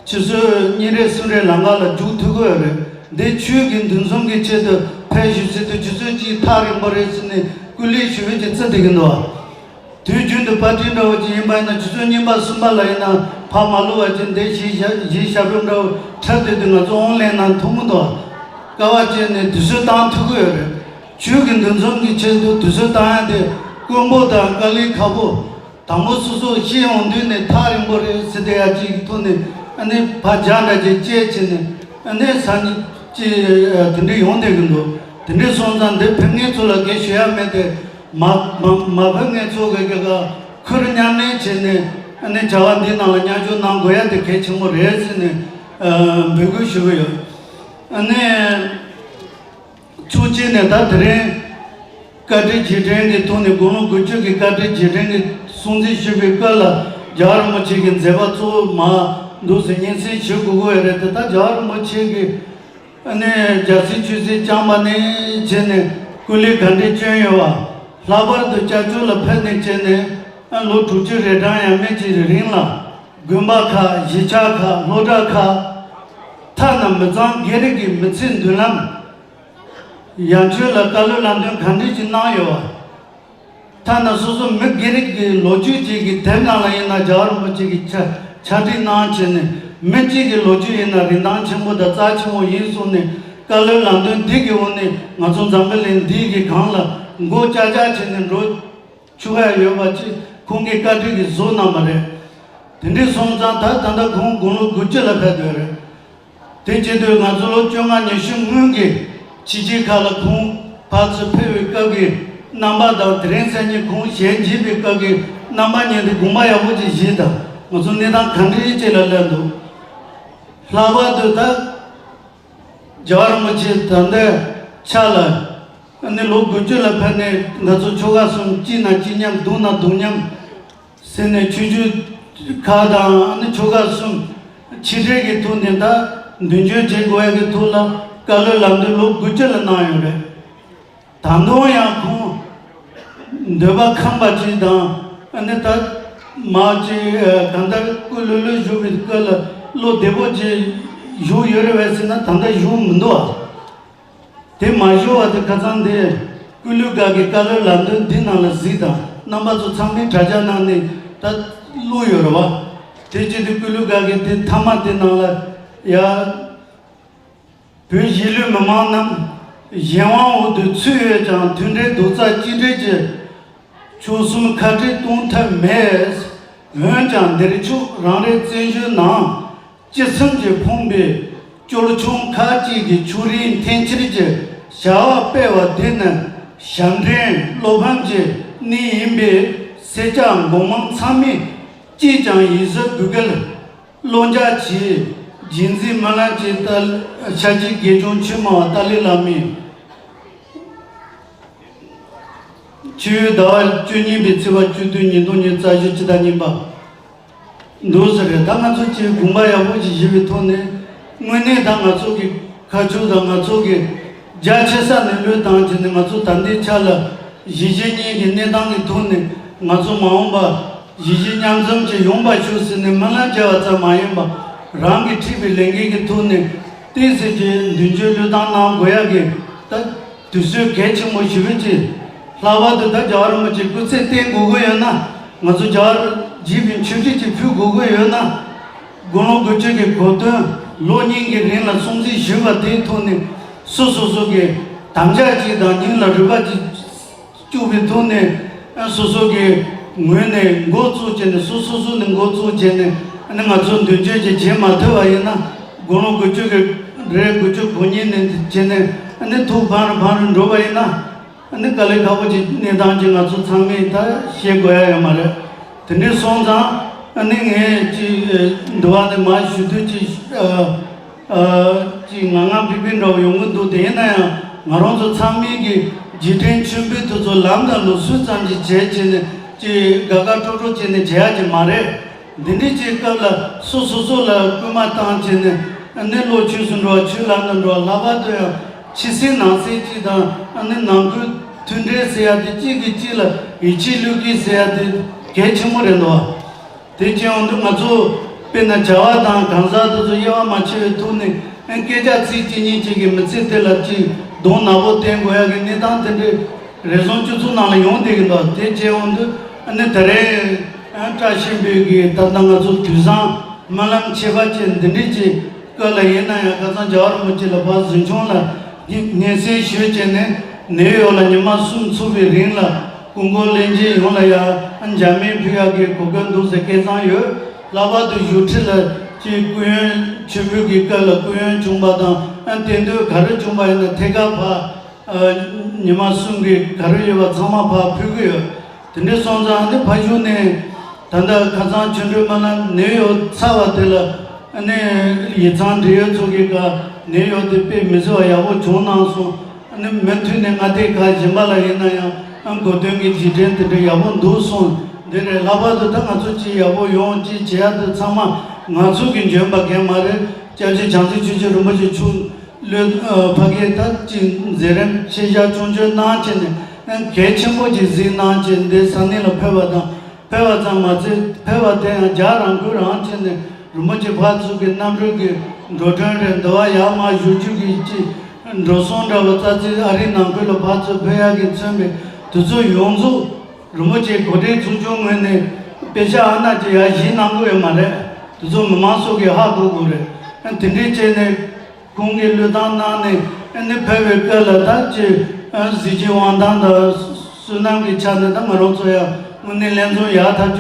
ཆུ་ཚོད་གཉིས་རེ་གསུམ་རེ་ལམ་ཁ་ལ་རྒྱུག་ཐུབ་ཀྱི་ཡོད་རེད། འདི་ཆོས་ཀྱི་འདུ་འཛོམས་ཀྱི་ཆེད་དུ་ཕེབས་ཞུ་ཟེར་དུས་ཆུ་ཚོད་གཅིག་ཐག་རིང་པོ་རེད་ཟེར་ནས་སྐུ་ལས་ཞུ་བའི་ཅིག་བརྩི་བསྡད་ཀྱི་འདུག་དུས་རྒྱུན་དུ་པར་སྐྲུན་འདྲ་བོ་ཅིག་ཡིན་པ་ཡིན་ན་ཆུ་ཚོད་གཉིས་པ་གསུམ་པ་ལ་ཡིན་ན་ཕར་མ་ལུས་པ་ཅིག་འདི་གཞིས་ཞབས་གཞིས་ཞབས་བྲོ་འདྲ་བོ་འཁྲབ་བསྡད་དུས་ང་ཚོ་ཨོན་ལན་ནང་ཐུག་མི་འདུག་དཀའ་བ་སྤྱད་ནས་དུས་ཚོད་བཏང་ཐུབ་ཀྱི་ཡོད་རེད། ཆོས་ཀྱི་འདུ་འཛོམས་ཀྱི་ཆེད་དུ་དུས་ཚོད་བཏང་ཡ་དེ་དཀོན་པོ་དང་དཀའ་ལས་ཁག་པོ། དང་པོ་སོ་སོ་ཤེས་ཡོང་དུས་ནས་ཐག་རིང་པོ་རེད་ཟེར་བསྡད་ཡ་ཅིག་གི་ཐོག་ནས་ཨ་ནི་ཕར་རྒྱག་འདྲ་ཅིག་བཅད་བྱས་ནས་ཨ་ནི་སང་ཉིན་ཅིག་དེ་འདྲ་ཡོང་བསྡད་ཀྱི་འདུག་དེ་འདྲ་སོང་ཙང་འདི་ཕེབས་མཁན་ཚོ་ལ་གང་ཡང་ཞུ་ཡ་མེད་དེ། མ་མ་མ་ཕེབས་མཁན་ཚོ་གི་གི་ག་ཁུར་མཉམ་ལེན་བྱས་ནས་ཨ་ནི་བྱ་བ་འདི་ནང་ལ་མཉམ་ཞུགས་གནང་དགོས་ཡ་དེ་གལ་ཆེན་པོ་རེད་ཟེར་ནས་འབོད་སྐུལ་ཞུ་གི་ཡོད། ཨ་ནི། ཕྱོགས་གཅིག་ནས་ད་དེ་རིང་བཀའ་དྲིན་རྗེས་དྲན་གྱི་ཐོག་ནས་དགུང་ལོ་དགུ་བཅུ་གི་བཀའ་དྲིན་རྗེས་དྲན་གྱི་སྲུང་བརྩི་ཞུས་པའི་སྐབས་ལ་རྒྱལ་བ་རིན་པོ་ཆེ་གི་མཛད་པ་གཙོ་བོ་མར་འདུག་ཟེར་སྙན་སེང་ཞུ་དགོས་ཀྱི་ཡོད་རེད་དེ། ད་རྒྱལ་བ་རིན་པོ་ཆེ་གི་ཨ་ནི་རྒྱལ་སྲིད་ཆོས་སྲིད་བསྐྱངས་པ་ནས་བྱས་ནས་སྐུ་ལས་ག་འདྲས་བསྐྱོན་ཡོད་པ། ལྷག་པར་དུ་སྐྱབས་བཅོལ་ལ་ཕེབས་ནས་བྱས་ནས་ཨ་ལོ་དྲུག་ཅུ་རེ་གྲངས་ཡས་མས་ཀྱི་རིང་ལ་དགོན་པ་ཁག་གཞིས་ཆགས་ཁག་སློབ་གྲྭ་ཁག་ཐ་ན་མི་ཚང་སྒེར་གྱི་མི་ཚེའི་མདུན་ལམ། ཡང་ཆོས་ལ་བཀའ་སློབ་ལམ་སྟོན་ག་འདྲས་ཅིག་གནང་ཡོད་པ། ཐ་ན་སོ་སོ་མི་སྒེར་གྱི་ལོ་རྒྱུས་ཅིག་གི་དེབ་ནང་ལ་ཡིན་ན་རྒྱལ་བ་རིན་པོ་ཆེ་གི་ཕྱག་ཕྱག་བྲིས་གནང་བྱས་ནས་མི་གཅིག་གི་ལོ་རྒྱུས་ཡིན་ན་རིན་ཐང་ཆེན་པོ་དང་རྩ་ཆེན་པོ་ཡིན་གསུངས་ནས་བཀའ་སློབ་ལམ་སྟོན་འདི་གི་འོག་ནས་ང་ཚོ་འཛམ་བུ་གླིང་འདི་གི་སྒང་ལ་མགོ་ལྕག་ལྕག་བྱས་ནས་འགྲོ་ཆོག་ཡ་ཡོད་པ་ཅིག་ཁོང་གིས་བཀའ་དྲིན་གྱིས་བཟོ་གནང་བ་རེད། དེ་འདྲས་སོང་ཙང་ད་ད་ལྟ་ཁོང་དགུང་ལོ་དགུ་བཅུ་ལ་ཕེབས་འདོད་རེད། དེ་བྱེད་དུས་ང་ཚོ་ལོ་བཅོ་ལྔ་ཉི་ཤུ་སྔོན་གྱི་ཕྱི་རྒྱལ་ཁག་ལ་ཁོང་ཕར་ཚུར་ཕེབས་པའི་སྐབས་ཀྱི་རྣམ་པ་དང་དེ་རིང་སང་ཉིན་ཁོང་ཞལ་མཇལ་བའི་སྐབས་ཀྱི་རྣམ་པ་གཉིས་དེ་དགོངས་པ་ཡག་པོ་ཅིག་བཞེས་དང་ང་ཚོ་གནས་སྟངས་ག་འདྲའི་ཅིག་ལ་སླེབས་འདུག་ལྷག་པར་དུ་ད་རྒྱལ་བ་རིན་པོ་ཆེ་ད་ལྟའི་ཆ་ལ་ཨ་ནི་ལོ་དགུ་བཅུ་ལ་ཕེབས་ནས་ང་ཚོ་ཆོལ་ཁ་གསུམ་སྐྱིད་ན་སྐྱིད་མཉམ་སྡུག་ན་སྡུག་མཉམ། ཟེར་ནས་ཆོས་བརྒྱུད་ཁག་དང་ཨ་ནི་ཆོལ་ཁ་གསུམ་ཆིག་སྒྲིལ་གྱི་ཐོག་ནས་ད་མདུན་སྐྱོད་བྱེད་དགོས་ཡ་གི་ཐོག་ལ་བཀའ་སློབ་ལམ་སྟོན་ལོ་དགུ་བཅུ་ལ་གནང་ཡོད་རེད། ད་དུང་ཡང་ཁོང་འདོད་པ་ཁེངས་པ་ཅིག་དང་ཨ་ནི་ད་མ་ཅིག་གང་ལྟར་སྐུ་ལྷོད་ལྷོད་བཞུགས་པའི་སྐབས་ལ་བློ་བདེ་པོ་ཅིག་བཞུགས་ཡོད་རེད་པས་ཟེར་ན་ད་ལྟ་བཞུགས་མི་འདུག་ཨ། དེ་མ་ཞུ་བ་དེ་ཁ་སང་དེ་ཀུན་གླུ་སྒར་གྱི་བཀའ་སློབ་ལམ་སྟོན་འདི་ནང་ལ་གཟིགས་དང་རྣམ་པ་ཚོ་ཚང་མས་དྲ་རྒྱ་ནང་ནས་ད་བླུགས་ཡོད་རེད་བ། དེ་བྱེད་དུས་ཀུན་གླུ་སྒར་གྱི་དེ་མཐའ་མ་དེ་ནང་ལ་ཡ། བོད་གཞིས་ལུས་མི་མང་རྣམས་གཞན་དབང་འོག་ཏུ་ཚུད་ཡོད་ཀྱང་མཐུན་སྒྲིལ་རྡོག་རྩ་གཅིག་སྒྲིལ་གྱིས། ཆོལ་གསུམ་ཁ་བྲལ་གཏོང་ཐབས་མེད། འོན་ཀྱང་འདིར་ཕྱོགས་རང་རེའི་བཙན་བྱོལ་ནང་སྤྱི་སེམས་ཀྱིས་ཕོངས་པའི་ཅོལ་ཆུང་ཁག་ཅིག་གིས་ཕྱོགས་རིས་འཐེན་འཁྱེར་གྱི་བྱ་བ་སྤེལ་བ་འདི་ནི་ཞབས་འདྲེན་བློ་ཕམ་གྱི་གནས་ཡིན་པས་སེར་སྐྱ་མགོ་དམངས་ཚང་མས་ཅིས་ཀྱང་ཡིད་གཟབ་འབུལ་གལ། བློ་འཇགས་གྱིས་རྗེས་འཛིན་སྨོན་ལམ་གྱིས་ཏཱ་ཤཱཀྱའི་དགེ་སྦྱོང་ཆོས་སྨྲ་བ་ཏཱ་ལའི་བླ་མའི་ཆུ་ཡོས་ཟླ་བ་བཅུ་གཉིས་པའི་ཚེས་པ་བཅུ་བདུན་ཉིས་སྟོང་ཉི་ཤུ་རྩ་བཞི་སྤྱི་ཟླ་གཉིས་པ། འདུག་ཟེར་རེད། ད་ང་ཚོ་ཅིག་དགོངས་པ་ཡག་པོ་ཞིག་བཞེས་པའི་ཐོག་ནས་དངོས་གནས་ད་ང་ཚོ་གི་ ཁ་ཕྱོགས་དང་ང་ཚོ་གི་རྒྱ་ཆེ་ས་ནས་བློས་བཏང་བྱས་ནས། ང་ཚོ་ད་ལྟའི་ཆ་ལ་གཞིས་བྱེས་གཉིས་ཀྱི་གནས་སྟངས་ཀྱི་ཐོག་ནས་ང་ཚོ་མ་འོངས་པ་གཞིས་བྱེས་མཉམ་འཛོམས་ཀྱི་ཡོང་བ་ཞུ་ཟེར་ནས་སྨོན་ལམ་རྒྱག་པ་ཙམ་མ་ཡིན་པར། རང་གིས་ཁྲིད་པའི་ལས་འགན་གྱི་ཐོག་ནས་ཏོག་ཙམ་གྱི་མདུན་སྐྱོད་བློས་བཏང་གནང་དགོས་ཡག་གི་ད་དུས་ཚོད་གལ་ཆེན་པོ་ཞེ་པོ་ཅིག་ལྷག་པར་དུ་ད་རྒྱལ་བ་རིན་པོ་ཆེ་སྐུ་ཚེ་བརྟན་དགོས་ཀྱི་ཡོད་ན། ང་ཚོ་རྒྱལ་བར་བགྱིས་པའི་མཆོད་ཁྲི་ཅིག་ཕུལ་དགོས་ཀྱི་ཡོད་ན། དགུང་ལོ་དགུ་བཅུ་གི་གོ་སྟོན་ལོ་གཉིས་ཀྱི་རིང་ལ་སྲུང་བརྩི་ཞུས་པ་དེའི་ཐོག་ནས། སོ་སོ་སོ་གི་དམ་བཅའ་ཅིག་དང་སྙིང་ལ་རུས་པ་ཅིག་བཅུག་པའི་ཐོག་ནས། སོ་སོ་གི་ངོས་ནས་འགོ་བཙུགས་བྱས་ནས། སོ་སོ་སོ་ནས་འགོ་བཙུགས་བྱས་ནས། ཨ་ནི་ང་ཚོ་མདུན་སྐྱོད་ཅིག་བྱེད་མ་ཐུབ་པ་ཡིན་ན། དགུང་ལོ་དགུ་བཅུ་གི་རེད། དགུ་བཅུ་གོ་གཉིས་ནས་བྱས་ནས། ཨ་ནི་ཐུགས་ཕམ་རུ་ཕམ་རུ་འགྲོ་བ་ཡིན་ན། ཨ་ནི་དཀའ་ལས་ཁག་པོ་ཅིག་གནས་སྟངས་ཅིག་ང་ཚོ་ཚང་མས་ད་ཤེས་དགོས་ཡ་ཡོད་མ་རེད། དེ་འདྲ་སོང་ཙང་། ཨ་ནི་ངས་ཅིག་འདི་བ་ནས་མར་ཞུ་དུས་ཅིག་ཨ་ཨ་ཅིག་ངང་ངམ་ཕིག་ཕིག་འདྲ་བོ་ཡོང་གི་འདུག་དེ་ཡིན་ན་ཡང་ང་རང་ཚོ་ཚང་མས་ཀྱི་རྗེས་དྲན་མཆོད་འབུལ་དེ་ཚོ་ལམ་དང་ལུགས་སྲོལ་ཙམ་ཅིག་བྱས་བྱས་ནས། ཅིག་དགའ་དགའ་སྤྲོ་སྤྲོ་བྱས་ནས་བྱེད་ཡ་ཅིག་མ་རེད། འདི་འདྲའི་ཅིག་སྐབས་ལ་སོ་སོ་སོ་ལ་སྐུལ་མ་བཏང་བྱས་ནས། ཨ་ནི་བློ་ཆོས་སུ་འགྲོ་བ། ཆོས་ལམ་དུ་འགྲོ་བ། ལྷག་པར་དུ་ཡང་ཕྱི་གསལ་ནང་གསལ་ཅིག་དང་། ཨ་ནི་ནང་ཁུལ་མཐུན་འབྲེལ་ཟེར་ཡ་དེ། གཅིག་གིས་གཅིག་ལ་ཡིད་ཆེས་བློས་འཁེལ་ཟེར་ཡ་དེ་གལ་ཆེན་པོ་རེད་འདུག་བ། དེ་བྱས་ཡོང་དུས་ང་ཚོ་དཔེར་ན་བྱ་བ་དང་གང་ཟག་དེ་ཚོ་དབྱེ་བ་མ་ཕྱེ་བའི་ཐོག་ནས། ཨ་སྐད་ཆ་ཚིག་གཅིག་གཉིས་གཅིག་གིས་མི་ཚེ་དེ་ལ་ཅིག་གདོང་ནག་པོ་བསྟན་དགོས་ཡ་གི་གནས་སྟངས་དེ་འདྲའི་རེ་ཟུང་སྤྱི་ཚོགས་ནང་ལ་ཡོང་བསྡད་ཀྱི་འདུག་དེ་བྱས་ཡོང་དུས། ཨ་ནི་ད་རེས་ཨ་བཀྲ་ཤིས་འབུལ་གྱི་ད་ལྟ་ང་ཚོ་དུས་བཟང་སྨོན་ལམ་ཆེ་བ་ཅན་འདི་འདྲའི་ཅིག་སྐབས་ལ་ཡིན་ན་ཡང་། ཁ་སང་རྒྱལ་བ་རིན་པོ་ཆེ་ལ་ཕར་གཟིམ་ཆུང་ལ་སྙན་སེང་ཞུས་བྱས་ནས། ནེའུ་ཡོག་ལ་ཉི་མ་གསུམ་ཚུགས་པའི་རིང་ལ་སྐུ་འཁོར་ལེན་མཁན་ཡོངས་ལ་ཡང་འཇར་མན་ཕུལ་ཡག་གི་གོ་སྐབས་འདུག་ཟེར་སྐད་བཏང་ཡོད། ལྷག་པར་དུ་བཞུགས་ཁྲི་ལ་ཅིག་སྐུ་ཡོན་མཆོད་འབུལ་གྱི་སྐབས་ལ་སྐུ་ཡོན་བྱུང་བ་དང་། ཨ་རྟེན་འདོད་ག་རེ་བྱུང་བ་ཡིན་ན་ཐད་ཀར་ཕར་ཨ་ཉི་མ་གསུམ་གྱི་ག་རེ་ཡོད་པ་ཚང་མ་ཕར་ཕུལ་གྱི་ཡོད། དེ་འདྲ་སོང་ཙང་། ཨ་ནི་ཕ་གཞུག་ནས་ད་ལྟ་ཁ་སང་ཆོ་འཕྲུལ་སྨོན་ལམ་ནེའུ་ཡོག་ཚར་བ་དེ་ལ། ཨ་ནི་ཡིག་ཚང་འབྲེལ་ཡོད་ཚོ་གིས་ཀ་ནེའུ་ཡོག་དེ་དཔེ་མི་སྲིད་པ་ཡག་པོ་བྱུང་གནང་སོང་། ཨ་ནི་མུ་མཐུད་ནས་མངའ་སྡེ་ཁག་གཞན་པ་ལ་ཡིན་ན་ཡང་། ཨ་གོ་སྟོན་གྱི་རྗེས་དྲན་དེ་འདྲ་ཡག་པོ་འདུག་སོང་། འདི་རེད། ལྷག་པར་དུ་ད་ང་ཚོ་ཅིག་ཡག་པོ་ཡོང་ཅིག་བྱེད་ཡ་དེ་ཚང་མ་ང་ཚོ་གིས་འཇོན་པ་གང་ཡང་མ་རེད། སྐྱབས་རྗེ་བྱང་རྩེ་ཆོས་རྗེ་རིན་པོ་ཆེ་མཆོག་ལོས་ཨ་ཕ་གིར་ད་ཅིག་མཛད་རིམ་ཆེ་བཞག་ཆུང་ཆུང་གནང་བྱས་ནས། ཨ་གལ་ཆེན་པོ་ཅིག་གཟིགས་གནང་བྱས། འདི་ས་གནས་ལ་ཕེབས་པ་དང་། ཕེབས་པ་ཙམ་མ་ཟད། ཕེབས་པ་དེ་ཡང་རྒྱ་རང་ཁུལ་རང་བྱས་ནས། རིན་པོ་ཆེ་ཕར་ཚུར་གྱི་རྣམ་གྲོལ་གྱི་འགྲོ་གྲོན་རེད། འདི་བ་ཡར་མར་བཞུགས་རྒྱུ་གི་ཅིག་འགྲོ་སོང་འདྲ་བོ་ཙག་ཙིག་ཨ་རིའི་ནང་ཁུལ་ལ་ཕར་ཚུར་ཕེབས་ཡག་གིས་མཚོན་པའི་དུས་ཚོད་ཡོངས་རྫོགས་རིན་པོ་ཆེ་གོ་སྒྲིག་ཚོགས་ཆུང་ངོས་ནས་དཔེ་ཆ་ཨ་ན་ཅིག་ཡར་བཞེངས་གནང་དགོས་ཡོད་མ་རེད། དེ་ཚོ་མི་མང་ཚོ་གིས་ཧ་གོ་དགོས་རེད། ཨ་དེ་འདྲས་བྱས་ནས་ཁོང་གིས་བློས་བཏང་གནང་ནས། ཨ་ནི་ཕེབས་པའི་སྐབས་ལ་ད་ཅིག་ཨ་གཟི་བརྗིད་དབང་ཐང་དང་བསོད་ནམས་ཀྱི་ཆ་ནས་ད་ང་རང་ཚོ་ཡང་དངོས་གནས་ལྷན་འཛོམས་ཡག་ཐག་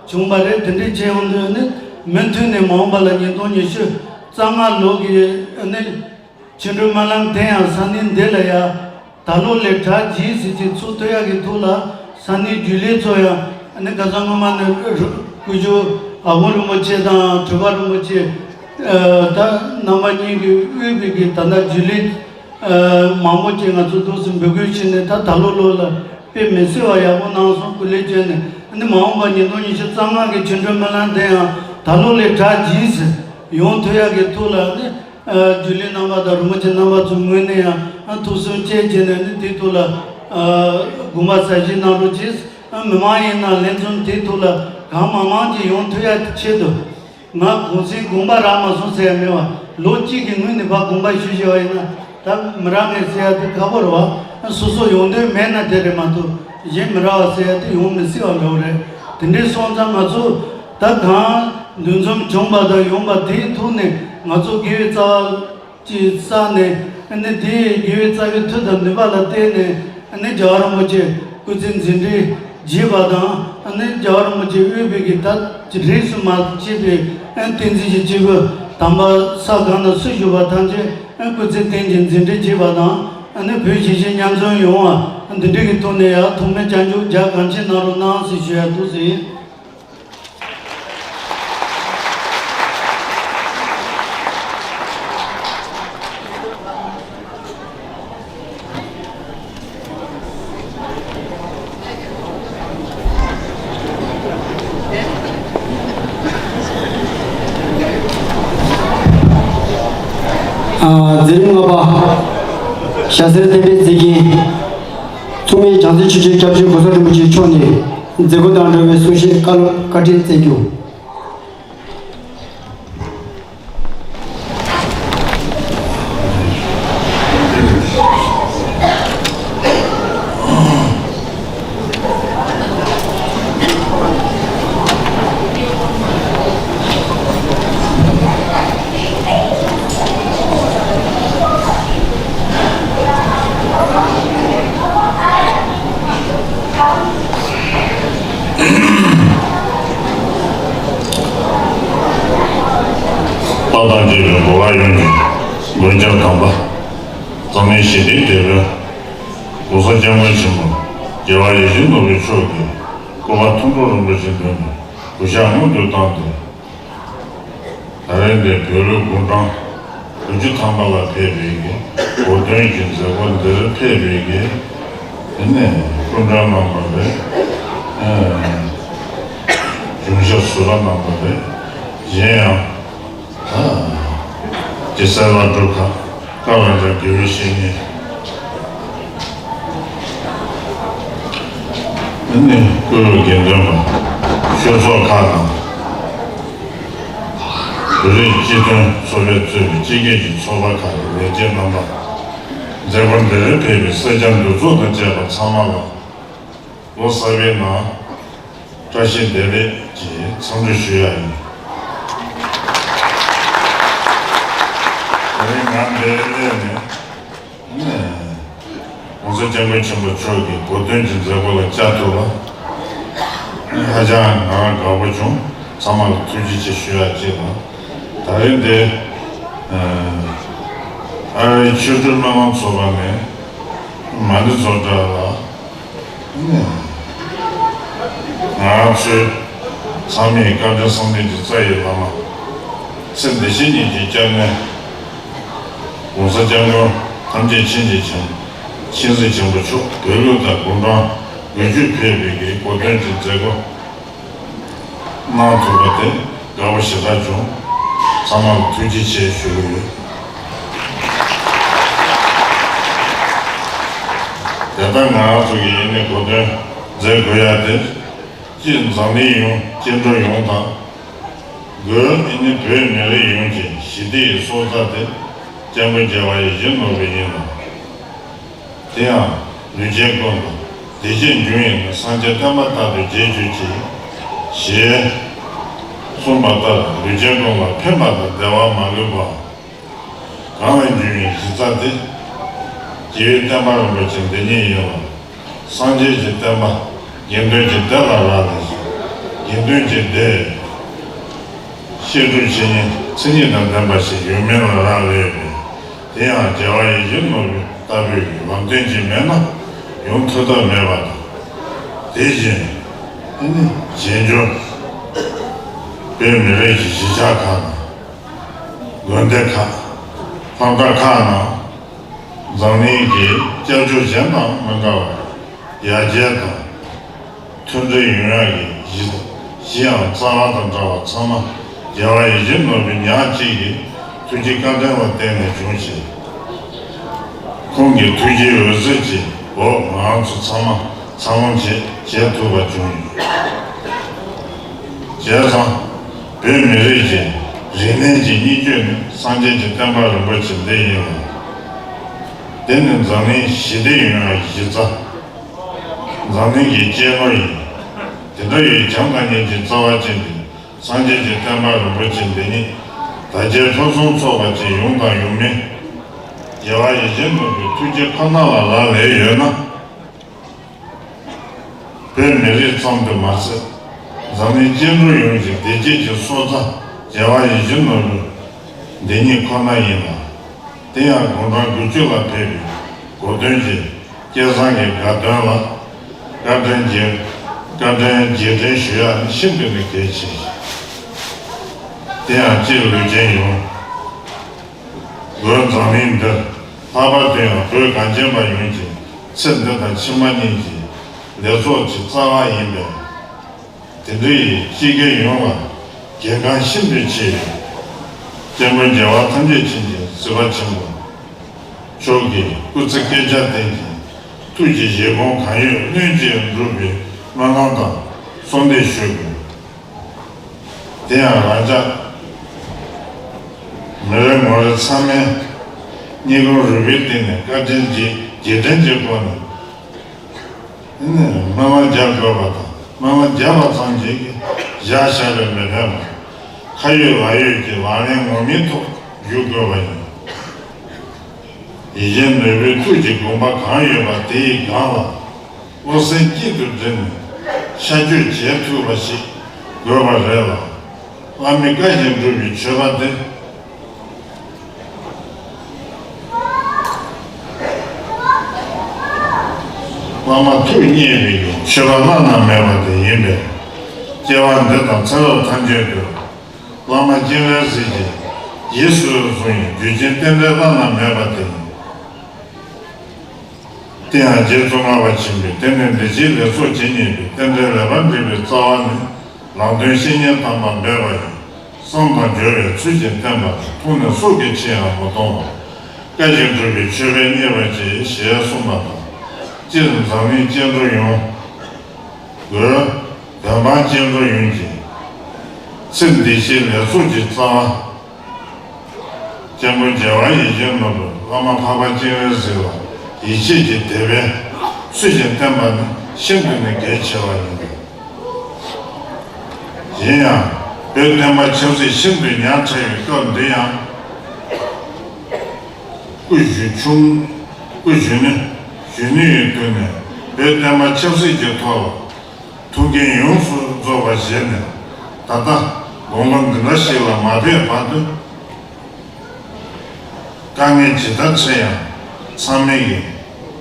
ཆོད་བྱུང་བ་རེད། དེ་འདྲས་བྱས་ཡོང་དུས། ཨ་ནི་མུ་མཐུད་ནས་མ་འོངས་པ་ལ་ཉིས་སྟོང་ཉི་ཤུ་རྩ་ལྔ་ལོ་གི་ཨ་ནི་ཆོ་འཕྲུལ་སྨོན་ལམ་དེ་ཡང་ས་གནས་འདི་ལ་ཡ། ད་ལོ་ལས་གྲ་རྒྱས་ཟེར་གྱི་ཚུགས་ཐུབ་ཡག་གི་ཐོག་ལ། ས་གནས་རྒྱུན་ལས་ཚོ་ཡང་ཨ་ནི་ཁ་སང་སྔོན་མ་ནས་སྐུ་ཞབས་ཨ་ཧོ་རིན་པོ་ཆེ་དང་གྲུབ་པ་རིན་པོ་ཆེ། ཨ་ད་རྣམ་པ་གཉིས་ཀྱིས་དབུས་པའི་གི་ད་ལྟ་རྒྱུན་ལས་ཨ་མང་པོ་ཅིག་ང་ཚོ་འདུག་སེ་འབོད་སྐུལ་བྱས་ནས། ད་ད་ལོ་ལོ་ལ་དཔེ་མི་སྲིད་པ་ཡག་པོ་གནང་སོང་། སྐུ་ལས་བསྐྱོན་ནས། ཨ་ནི་མ་འོངས་པ་ཉིས་སྟོང་ཉི་ཤུ་རྩ་ལྔ་གི་ཆོ་འཕྲུལ་སྨོན་ལམ་དེ་ཡང་ད་ལོ་ལས་གྲ་རྒྱས་ཟེར་ཡོང་ཐུབ་ཡག་གི་ཐོག་ལ། ཨ་ནི། ཨ་རྒྱུན་ལས་རྣམ་པ་དང་རིན་པོ་ཆེ་རྣམ་པ་ཚོའི་ངོས་ནས་ཡང་ཨ་ཐུགས་སེམས་བསྐྱེད་བྱས་ནས། ཨ་ནི་དེའི་ཐོག་ལ་ཨ་དགོངས་པ་ཟབ་བཞེས་གནང་རོགས་གྱིས། ཨ་མི་མང་ཡིན་ན་ལྷན་འཛོམས་དེའི་ཐོག་ལ་གང་མང་མང་ཅིག་ཡོང་ཐུབ་ཡག་ཆེད་དུ། ང་གུང་སེང་དགོངས་པ་རག་མ་སོང་ཟེར་ཡ་མེད་པ། ལོ་གཅིག་གི་སྔོན་ནས་ཕར་དགོངས་པ་ཞུས་བཞག་པ་ཡིན་ན། ད་མི་རག་ངེས་ཟེར་ཡ་དེ་ཁག་པོ་རེད་པ། སོ་སོ་ཡོང་འདོད་མེད་ན་དེ་རེད་མ་གཏོགས། གཞན་མི་རག་པ་ཟེར་ཡ་དེ་ཡོང་མི་སྲིད་པ་འདྲ་བོ་རེད། དེ་འདྲའི་སོང་ཙང་ང་ཚོ་ད་གང་འདུ་འཛོམས་བྱུང་བ་དང་ཡོང་བ་དེའི་ཐོག་ནས། ང་ཚོ་དགེ་བའི་རྩ་བ་ཅིག་བསགས་ནས། ཨ་ནི་དེའི་དགེ་བའི་རྩ་བའི་མཐུ་དང་ནུས་པ་ལ་བརྟེན་ནས། ཨ་ནི་རྒྱལ་བ་རིན་པོ་ཆེ་སྐུ་ཚེ་མཛད་འཕྲིན་རྒྱས་པ་དང་། ཨ་ནི་རྒྱལ་བ་རིན་པོ་ཆེ་དབུས་པའི་གི་ད་རིས་སུ་མ་ཆད་པའི་ཨ་བསྟན་འཛིན་གྱི་སྐྱེས་བུ་དམ་པ་ས་གང་ན་སུ་བཞུགས་པ་ཐམས་ཅད་ཨ་སྐུ་ཚེ་བརྟན་ཅིང་མཛད་འཕྲིན་རྒྱས་པ་དང་། ཨ་ནི་བོད་གཞིས་བྱེས་མཉམ་འཛོམས་ཡོང་བ། ཨ་འདི་འདྲ་གི་ཐོག་ནས་ཡང་ཐོག་མའི་བྱང་ཆུབ་རྒྱ་གང་ཆེ་གནང་རོགས་གནང་ཟེར་ཞུ་ཡ་འདུག་ཟེར། ཨ། འཛིན་རིམ་ལྔ་པ། ཞྭ་སེར་བསྟན་པའི་མཛེས་རྒྱན། མཚུངས་མེད་བྱང་རྩེ་ཆོས་རྗེ་སྐྱབས་རྗེ་གོང་ས་རིན་པོ་ཆེ་མཆོག་ནས་མཛད་སྒོ་དང་འབྲེལ་བའི་གསུང་བཤད་བཀའ་སློབ་བཀའ་དྲིན་སྩལ་རྒྱུ། དཔལ་དང་བཅས་པའི་འགྲོ་བ་ཡོངས་ཀྱི་མགོན་སྐྱབས་དམ་པ། འཛམ་གླིང་ཞི་བདེའི་དེད་དཔོན། ༸གོང་ས་༸སྐྱབས་མགོན་ཆེན་པོ་རྒྱལ་བ་ཡིད་བཞིན་ནོར་བུ་མཆོག་གི་སྐུ་པར་མཐོང་གྲོལ་རིན་པོ་ཆེའི་མདུན་དུ་གུས་ཕྱག་སྔོན་དུ་བཏང་སྟེ། ད་རེས་འདིར་བོད་ལུགས་དགུང་གྲངས་དགུ་བཅུ་ཐམ་པ་ལ་ཕེབས་པའི་གི་གོ་སྟོན་གྱི་མཛད་སྒོ་འདིར་ཕེབས་པའི་གི་དེ་ནས་སྐུ་མགྲོན་གནང་བ་རེད། གཞུང་ཞབས་ཟུར་པ་གནང་བ་རེད། གཞན་ཡང་། ཨ། དགེ་སེར་སློབ་ཕྲུག་ཁག་བཀའ་བློན་དང་དགེ་བའི་བཤེས་གཉེན། ཨ་ནི་སྐུའི་དགེ་འདུན་པ། ཆོས་ཚོགས་ཁག་དང་། བོད་རིགས་སྤྱི་མཐུན་ཚོགས་པས་གཙོས་པའི་སྤྱི་སྒེར་གྱི་ཚོགས་པ་ཁག་གི་ལས་བྱེད་རྣམ་པ། མཛད་སྒོ་འདིར་ཕེབས་པའི་སེར་སྐྱ་འདུ་ཚོགས་དང་བཅས་པ་ཚང་མ་ལ། ལོ་གསར་པའི་ནང་བཀྲ་ཤིས་བདེ་ལེགས་ཀྱི་འཚམས་འདྲི་ཞུ་ཡ་ཡིན། དེ་རིང་ང་འདིར་སླེབས་ནས་༸གོང་ས་༸སྐྱབས་མགོན་ཆེན་པོ་མཆོག་གི་གོ་སྟོན་གྱི་མཛད་སྒོ་ལ་བཅར་ཐུབ་པ་ཧ་ཅང་ང་རང་དགའ་པོ་བྱུང་། ཚང་མ་ལ་ཐུགས་རྗེ་ཆེ་ཞུ་ཡ་གཅིག་དང་། ད་རེས་འདི་ཨ་རིའི་ཆོས་སྒྲུབ་སྨོན་ལམ་ཚོགས་པ་ནས་མ་ཎི་བཟོ་གྲྭ་ལ། ང་རང་ཚོའི་ཚང་མས་བཀའ་དྲིན་བསམ་གཏན་གྱི་རྩ་ཡི་བླ་མ། ཚེ་འདི་ཕྱི་གཉིས་ཀྱི་སྐྱབས་གནས། ༸གོང་ས་༸སྐྱབས་མགོན་ཐམས་ཅད་མཁྱེན་ཅིང་བྱང་། མཁྱེན་བརྩེ་ཆེན་པོ་མཆོག་བོད་ལུགས་དང་དགུང་གྲངས་དགུ་བཅུ་ཕེབས་པའི་གི་གོ་སྟོན་གྱི་མཛད་སྒོ་གནང་ཐུབ་པ་དེ་དགའ་པོ་ཞེ་དྲག་བྱུང་། ཚང་མ་ལ་ཐུགས་རྗེ་ཆེ་ཞུ་གི་ཡོད། དེ་ལྟར་ང་རང་ཚོ་གི་ཡིན་ནའི་གོ་སྟོན་མཛད་དགོས་ཡ་དེ། སྤྱིར་འཛམ་གླིང་ཡོངས་སྐྱེ་འགྲོ་ཡོངས་དང་། སྒོས་ཨེ་ནི་བོད་མི་རིགས་ཡོངས་ཀྱི་ཞི་བདེ་ཡི་སྲོག་རྩ་དེ་སྐྱབས་མགོན་རྒྱལ་བ་ཡིད་བཞིན་ནོར་བུ་ཡིན་ལ། དེ་ཡང་ལུས་ཅན་ཀུན་ལ་བདེ་སྐྱིད་འབྱུང་བའི་སངས་རྒྱས་བསྟན་པ་རྟག་ཏུ་རྒྱས་གྱུར་ཅིག་ཞེས་གསུངས་པ་ལྟར་ལུས་ཅན་ཀུན་ལ་ཕན་པ་དང་བདེ་བ་མ་ལུས་པ། གང་ལ་འབྱུང་བའི་གཞི་རྩ་དེ། རྒྱལ་བའི་བསྟན་པ་རིན་པོ་ཆེ་འདི་ཉིད་ཡིན་ལ། སངས་རྒྱས་ཀྱི་བསྟན་པ་དགེ་འདུན་གྱི་སྡེ་ལ་རག་ལས་ཤིང་། དགེ་འདུན་གྱི་སྡེ། བཤད་སྒྲུབ་བྱེད་ཉིད་མཚན་ཉིད་དང་ལྡན་པ་ཞིག་ཡོད་མིན་ལ་རག་ལས་ཡོད་པས། དེ་ཡང་རྒྱལ་བ་ཡིད་བཞིན་ནོར་བུ་ལྟ་བུའི་ལམ་སྟོན་ཅིག་མེད་ན་ཡོང་ཐུབ་ཐབས་མེད་པ་དང་། དེ་བཞིན་དེ་ནི་གཞན་འབྱོར་བོད་མི་རིགས་ཀྱི་གཞིས་ཆགས་ཁག་དང་། དགོན་སྡེ་ཁག་ལྷག་དཀར་ཁག་ནང་འཛམ་གླིང་གི་སྐྱབས་བཅོལ་གཞན་དང་མི་འདྲ་བར་ཡར་རྒྱས་དང་མཐུན་སྒྲིལ་ཡོང་ཡག་གི་གཞི་གཞི་ཡང་རྩ་བ་དང་འདྲ་བ་ཚང་མ་རྒྱལ་བ་ཡིད་བཞིན་ནོར་བུའི་ཉག་གཅིག་གི་ཐུགས་རྗེ་བཀའ་དྲིན་ལ་བརྟེན་ནས་བྱུང་ཞིང་། ཁོང་གི་ཐུགས་རྗེའི་འོད་ཟེར་གྱི་འོག་ང་རང་ཚོ་ཚང་མ་འཚར་ལོངས་བྱེད་བྱེད་ཐུབ་པ་བྱུང་ཡོད། བྱས་ཙང་། བོད་མི་རིགས་ཀྱི་རིག་གནས་ཀྱི་སྙིང་བཅུད་ནི་སངས་རྒྱས་ཀྱི་བསྟན་པ་རིན་པོ་ཆེ་འདི་ཡིན་ལ། དེ་ནི་འཛམ་གླིང་ཞི་བདེ་ཡོང་བའི་གཞི་རྩ། འཛམ་གླིང་གི་གཅེས་ནོར་ཡིན། དེ་འདྲ་བའི་བྱམས་དང་སྙིང་རྗེའི་རྩ་བ་ཅན་དེ་སངས་རྒྱས་ཀྱི་བསྟན་པ་རིན་པོ་ཆེ་འདི་ཉིད་དར་རྒྱས་ཕུན་སུམ་ཚོགས་པ་ཅིག་ཡོང་དང་ཡོང་མིན། རྒྱལ་བ་ཡིད་བཞིན་ནོར་བུའི་ཐུགས་རྗེ་ཁོ་ན་ལ་རག་ལས་ཡོད་ན། བོད་མི་རིགས་ཙམ་དུ་མ་ཟད། འཛམ་གླིང་སྐྱེ་འགྲོ་ཡོངས་ཀྱི་བདེ་སྐྱིད་ཀྱི་སྲོག་རྩ་རྒྱལ་བ་ཡིད་བཞིན་ནོར་བུ་འདི་ཉིད་ཁོ་ན་ཡིན་ལ། དེ་ཡང་དགུང་གྲངས་དགུ་བཅུ་ལ་ཕེབས་པའི་གོ་སྟོན་གྱི་སྐལ་བཟང་གི་དགའ་སྟོན་ལ་བཀའ་དྲིན་རྗེས་བཀའ་དྲིན་རྗེས་དྲན་ཞུ་ཡ་ནི་ཤིན་ཏུ་ནས་གལ་ཆེ་ཞིང་། དེ་ཡང་སྤྱིར་ལུས་ཅན་ཡོངས། བོད་འཛམ་གླིང་འདིར་ལྷག་པར་དུ་ཡང་བོད་གངས་ཅན་པ་ཡོངས་ཀྱི་ཚེ་འདི་དང་ཕྱི་མ་གཉིས་ཀྱི་ལེགས་ཚོགས་ཀྱི་རྩ་བ་ཡིན་པས། དེ་འདྲ་ཡི་སྤྱི་སྒེར་ཡོངས་ལ་གལ་འགངས་ཤིན་ཏུ་ཆེ་བའི་སྐྱབས་མགོན་རྒྱལ་བ་ཐམས་ཅད་མཁྱེན་ཅིང་གཟིགས་པ་ཆེན་པོ་ མཆོག་གི་སྐུ་ཚེ་བསྐལ་བརྒྱར་བརྟན་ཅིང་། ཐུགས་ཀྱི་བཞེད་དགོངས་གང་ཡོད་སྔོན་བརྗོད་འགྲུབ་པའི་སྨོན་ལམ་དང་གསོལ་འདེབས་ཞུ་དགོས། དེ་ཡང་རང་ཅག་མི་རེ་ངོ་རེ་ཚང་མས་སྙིང་ཁོང་རུས་པའི་གཏིང་ནས་བཀའ་དྲིན་རྗེས་རྗེས་དྲན་གྱི་སྒོ་ནས། ཨེ་ནས་སྨོན་ལམ་རྒྱག་དགོས་པ་དང་། སྨོན་ལམ་བརྒྱབ་པ་ཙམ་གྱིས་བཞག་བཞག་པས་མི་ཕན་པར། ཁ་ཡོད་ལག་ཡོད་ཀྱི་ལག་ལེན་ངོ་མའི་ཐོག་འཇུག་དགོས་པ་ཡིན། ཡིད་བཞིན་ནོར་བུའི་ཐུགས་ཀྱི་དགོངས་པ་གང་ཡོད་པ་དེ་ཡི་སྒང་ལ་བློ་སེམས་གཅིག་ཏུ་བསྒྲིལ་ནས་ཤར་བསྐྱོད་བྱེད་ཐུབ་པ་ཞིག་དགོས་པ་རེད་ལ། བླ་མའི་བཀའ་བཞིན་སྒྲུབ་པའི་ཆོས་པ་དེ། བླ་མ་ཐུགས་མཉེས་པའི་ཡུམ། ཆོས་པ་བླ་ན་མེད་པ་དེ་ཡིན་པས། སྐྱེ་བ་འདི་དང་ཚེ་རབས་ཐམས་ཅད་དུ། བླ་མ་སྤྱན་རས་གཟིགས་ཀྱི་རྗེས་སུ་བཟུང་བའི་རྒྱུད་ཆེན་རྟེན་འབྲེལ་བླ་ན་མེད་པ་དེ་ཡིན། དེ་ཡང་རྗེ་བཙུན་སྔགས་པ་ཆེན་པོས་རྟེན་འབྲེལ་འདི་ཕྱིའི་ལེགས་ཚོགས་ཇི་སྙེད་པའི། རྟེན་འབྲེལ་ལེགས་པར་འགྲིག་པའི་རྩ་བ་ནི། ལམ་སྟོན་བཤེས་གཉེན་དམ་པ་འབད་པ་ཡིས། བསམ་དང་སྦྱོར་བའི་ཚུལ་བཞིན་བསྟེན་པ་དང་། མཐོང་ནས་སྲོག་གི་ཕྱིར་ཡང་མི་གཏོང་བར། བཀའ་བཞིན་སྒྲུབ་པའི་མཆོད་པས་མཉེས་པར་བྱེད། ཞེས་གསུངས་པ་དང་། སྤྱིར་འཛམ་གླིང་སྐྱེ་འགྲོ་ཡོངས་ཀྱི། བོད་འབངས་སྐྱེ་འགྲོ་ཡོངས་ཀྱི། ཚེ་འདི་ཕྱིའི་ལེགས་ཚོགས་ཀྱི་རྩ་བ། སྐྱབས་མགོན་རྒྱལ་བ་ཡིད་བཞིན་ནོར་བུ་བླ་མ་འཕགས་པ་སྤྱན་རས་གཟིགས་ལ་ཡིད་ཆེས་ཀྱི་དད་པས་ཚུལ་བཞིན་བསྟེན་པ་ནི་ཤིན་ཏུ་ནས་གལ་ཆེ་བ་ཡིན་པས། ཡིན་ཡང་བོད་བསྟན་པ་ཆབ་སྲིད་ཤིན་ཏུ་ཉག་ཕྲ་བའི་སྐབས་འདི་ཡང་། སྐུ་གཞོན་ཆུང་། སྐུ་གཞོན་ནུ། གཞོན་ནུ་ཡི་དུས་ནས་བོད་བསྟན་པ་ཆབ་སྲིད་ཀྱི་ཐོག་ལ། ཐུགས་འགན་ཡོངས་སུ་རྫོགས་པ་བཞེས་ནས། ད་ལྟ་དགུང་ལོ་འདི་འདྲ་ཞིག་ལ་མ་ཕེབས་བར་དུ། དཀའ་ངལ་ཇི་ལྟར་ཆེ་ཡང་ཚང་མས་ཀྱིས་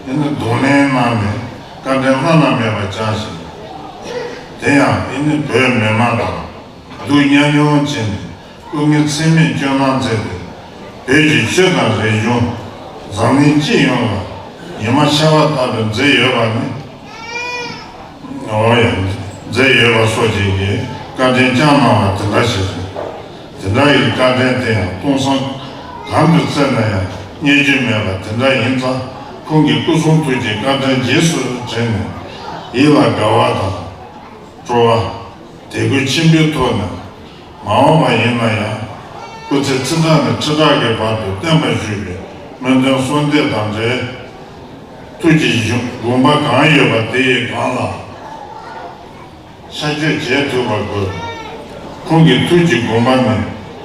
ཨེ་ནི་གདོང་ལེན་གནང་ནས་བཀའ་དྲིན་བླ་ན་མེད་པ་བསྐྱངས་ཤིང་། དེ་ཡང་ཨེ་ནི་བོད་མི་མང་དང་སྡུག་མཉམ་མྱོང་བྱས་ནས་སྐུ་ངལ་ཚད་མེད་སྐྱོན་གནང་མཛད་དེ། བོད་ཀྱི་ཆོས་དང་རིག་གཞུང་། འཛམ་གླིང་སྤྱི་ཡོངས་ལ་ཉི་མ་ཤར་བ་ལྟ་བུ་མཛད་ཡོད་པ་ནི། འོ་ཡ། མཛད་ཡོད་པ་སོགས་ཀྱི་བཀའ་དྲིན་བསྐྱངས་གནང་བ་དེ་འདྲ་ཞིག་རེད། དེ་འདྲ་ཡི་བཀའ་དྲིན་དེ་ཡང་སྟོང་བསམ་གང་དུ་བརྩེགས་ན་ཡང་རྙེད་རྒྱུ་མེད་པ་དེ་འདྲ་ཡིན་ཙང་། ཁོང་གི་སྐུ་གསུང་ཐུགས་ཀྱི་བཀའ་དྲིན་རྗེས་སུ་དྲན་ནས་ཡིད་ལ་དགའ་བ་དང་སྤྲོ་བ། དད་གུས་ཆེན་པོའི་ཐོག་ནས། མ་འོངས་པ་ཡིན་ན་ཡང་སྐུ་ཚེ་ཕྱི་དྲགས་ནས་ཁྲི་ཕྲག་གི་བར་དུ་བརྟན་པར་བཞུགས་པའི་སྨོན་འདུན་གསོལ་འདེབས་དང་འབྲེལ། ཐུགས་ཀྱི་གཞུང་དགོངས་པ་གང་ཡོད་པ་དེ་ཡི་སྒང་ལ། ཤར་བསྐྱོད་བྱེད་ཐུབ་པ་དགོས། ཁོང་གི་ཐུགས་ཀྱི་དགོངས་པ་ནི་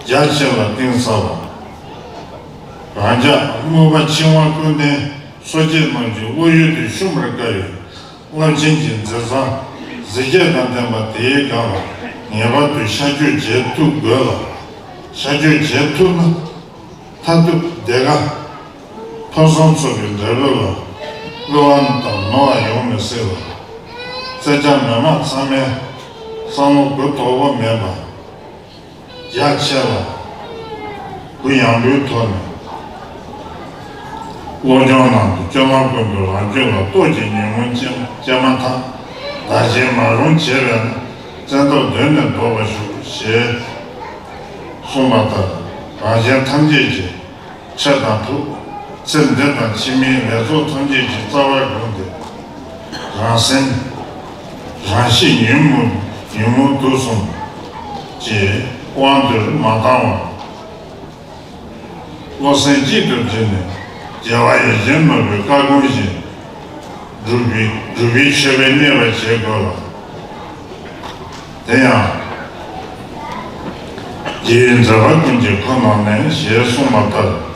རྒྱ་ཆེ་ལ་གཏིང་ཟབ་པ། རང་ཅག་མོས་པ་འཆིང་བ་ཀུན་ལྡན་སོ་སྐྱེ་རྣམས་ཀྱི་བློ་ཡུལ་དུ་ཤོང་བར་དཀའ་བའི་རླབས་ཆེན་གྱི་མཛད་བཟང་གཟི་བརྗིད་དང་ལྡན་པ་དེའི་སྒང་ལ་ངེས་པར་དུ་ཤར་བསྐྱོད་བྱེད་ཐུབ་དགོས་ལ། ཤར་བསྐྱོད་བྱེད་ཐུབ་ན། མཐར་ཐུག་བདེ་དགའ་ཕུན་སུམ་ཚོགས་པའི་འབྲས་བུ་ལ་བསླུ་བ་དང་ནོར་བ་ཡོང་མི་སྲིད་ལ། བརྩེ་བྱ་མི་མང་ཚང་མས་བསམ་བློ་གུ་དོག་པོ་མེད་པ། རྒྱ་ཆེ་ལ་གུ་ཡངས་པོའི་ཐོག་ནས། བློ་སྦྱོང་ནང་དུ་སྤྱོད་ལམ་ཀུན་ཏུ་རང་རྒྱུད་ལ་རྟོག་གེའི་ཉོན་མོངས་སྐྱེ་སྐྱེས་མ་ཐག་བདག་གཞན་མ་རུངས་བྱེད་པས་ན། བཙན་ཐབས་གདོད་ནས་ཟློག་པར་ཞུ། ཞེས་གསུངས་པ་ལྟར། རང་གཞན་ཐམས་ཅད་ཀྱི་ཁྲེལ་དང་ཕུགས། ཚེ་འདི་དང་ཕྱི་མའི་ལེགས་ཚོགས་ཐམས་ཅད་ཀྱི་རྩ་བར་དགོངས་ཏེ། རང་སེམས་རང་གཤིས་ཉོན་མོངས་ཉོན་མོངས་དུག་གསུམ་གྱི་དབང་དུ་མ་བཏང་བར། བློ་སེམས་གཅིག་ཏུ་བསྒྲིལ་ནས་རྒྱལ་བ་ཡིད་བཞིན་ནོར་བུའི་བཀའ་དགོངས་བཞིན་སྒྲུབ་པའི་སྒྲུབ་པའི་མཆོད་པས་མཉེས་པར་བྱེད་དགོས་ལ། དེ་ཡང་། རྗེ་ཡི་མཛད་པ་ཀུན་གྱི་ཁོ་ན་ནས་ཞེས་གསུངས་པ་ལྟར།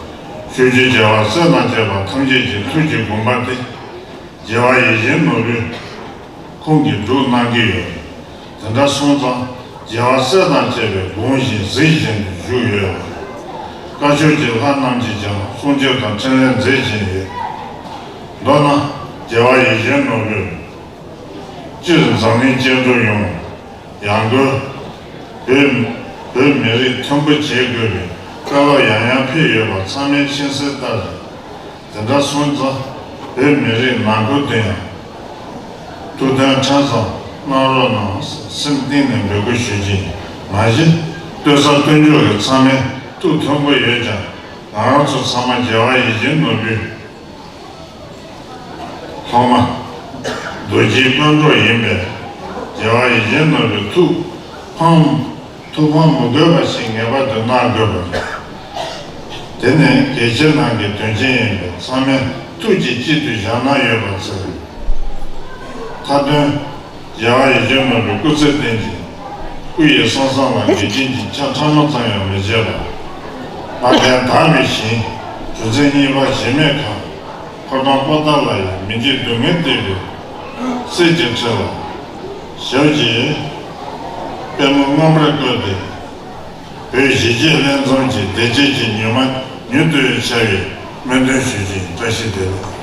ཕྱོགས་བཅུའི་རྒྱལ་བ་སྲས་དང་བཅས་པ་ཐམས་ཅད་ཀྱི་ཐུགས་ཀྱི་དགོངས་པ་དེ། རྒྱལ་བ་ཡིད་བཞིན་ནོར་བུས་ཁོང་གིས་སྒྲུབ་གནང་གི་ཡོད། དེ་འདྲ་སོང་ཙང་རྒྱལ་བ་སྲས་དང་བཅས་པའི་དགོངས་བཞིན་གཟིགས་བཞིན་དུ་བཞུགས་ཡོད་ལ། བཀའ་ཕྱོགས་ཀྱི་ལྷ་རྣམས་ཀྱིས་ཀྱང་སྲུང་སྐྱོབ་དང་འཕྲིན་ལས་མཛད་བཞིན་ཡོད། མདོར་ན་རྒྱལ་བ་ཡིད་བཞིན་ནོར་བུས་སྤྱིར་འཛམ་གླིང་སྐྱེ་འགྲོ་ཡོངས། ཡང་སྒོས་བོད་བོད་མི་རིགས་མཐུན་པོ་བྱེད་དགོས་པའི་བཀའ་སློབ་ཡང་ཡང་ཕེབས་ཡོད་པ་ཚང་མས་མཁྱེན་གསལ་ལྟར་རེད། དེ་འདྲ་སོང་ཙང་བོད་མི་རིགས་ནང་ཁུལ་དུ་ཡང་ཐུགས་མཐུན་ཕྲན་ཚེགས་གནང་རོགས་གནང་སེམས་གཏིང་ནས་འབོད་སྐུལ་ཞུ་རྒྱུ་ཡིན། མ་གཞི་ལྟོས་ས་ལྟོས་འཇོག་གི་ཚང་མས་ཐུགས་མཐུན་པོ་ཡོད་ཀྱང་། ང་རང་ཚོ་ཚང་མ་རྒྱལ་བ་ཡིད་བཞིན་ནོར་བུའི་སློབ་མ། རྡོ་རྗེའི་སྔགས་གྲོགས་ཡིན་པས། རྒྱལ་བ་ཡིད་བཞིན་ནོར་བུའི་ཐུགས་ཕམ། ཐུགས་ཕམ་མི་དགོས་པ་ཞིག་ངེས་པར་དུ་གནང་དགོས་པ་རེད། དེ་ནི་གལ་ཆེ་ནང་གི་དོན་ཆེན་ཡིན་པས། ཚང་མས་ཐུགས་ཀྱིས་གཅིག་ཏུ་བཞག་གནང་ཡོད་པར་ཚོར། མཐའ་དོན། རྒྱལ་བ་ཡིད་བཞིན་ནོར་བུའི་སྐུ་ཚེ་བརྟན་ཅིང་། སྐུ་ཡི་གསང་གསུམ་ལ་ངེས་ཅན་གྱི་ཆ་ཕྲ་མོ་ཙམ་ཡང་མི་བྱེད་པར། མ་བརྟན་དག་པའི་ཞིང་། གྲུ་གཟིངས་གཉིས་པ་གཞལ་མེད་ཁང་། ཕོ་བྲང་པོ་ཏཱ་ལ་ཡི། མི་འཇིགས་སྡུག་བསྔལ་སྟེར་བའི་གསེར་གྱི་ཁྲི་ལ། ཞབས་ཀྱི་པད་མོ་མངོན་པར་བཀོད་དེ། བོད་གཞིས་བྱེས་ལྷན་འཛོམས་ཀྱི་བདེ་སྐྱིད་ཀྱི་ཉི་མ་མྱུར་དུ་འཆར་བའི་སྨོན་འདུན་ཞུ་རྒྱུ་ཡིན། བཀྲ་ཤིས་བདེ་ལེགས།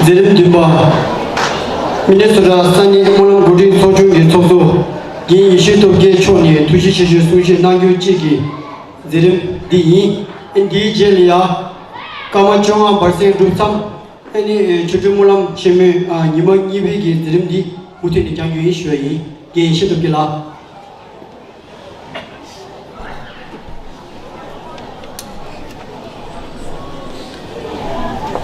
མཛད་རིམ་བདུན་པ། མི་ནི་སོ་ཊ་ས་གནས་སྨོན་ལམ་འགོ་ཁྲིད་ཚོགས་ཆུང་གི་ཚོགས་གཙོ་རྒན་ཡེ་ཤེས་སྟོབས་རྒྱལ་མཆོག་ནས་ཐུགས་རྗེ་ཆེ་ཞུའི་གསུང་བཤད་གནང་རྒྱུ་བཅས་ཀྱི་མཛད་རིམ་འདི་ཡིན། འདིའི་རྗེས་ལ་ཡང་སྐར་མ་བཅོ་ལྔ་བར་གསེང་གྲུབ་མཚམས། ཨ་ནི་ཆོ་འཕྲུལ་སྨོན་ལམ་ཆེན་མོའི་ཨ་ཉི་མ་གཉིས་པའི་གི་མཛད་རིམ་འདི་མུ་མཐུད་ནས་བསྐྱང་རྒྱུ་ཡིན་ཞུ་བ་ཡིན། རྒན་ཡེ་ཤེས་སྟོབས་རྒྱལ་ལགས།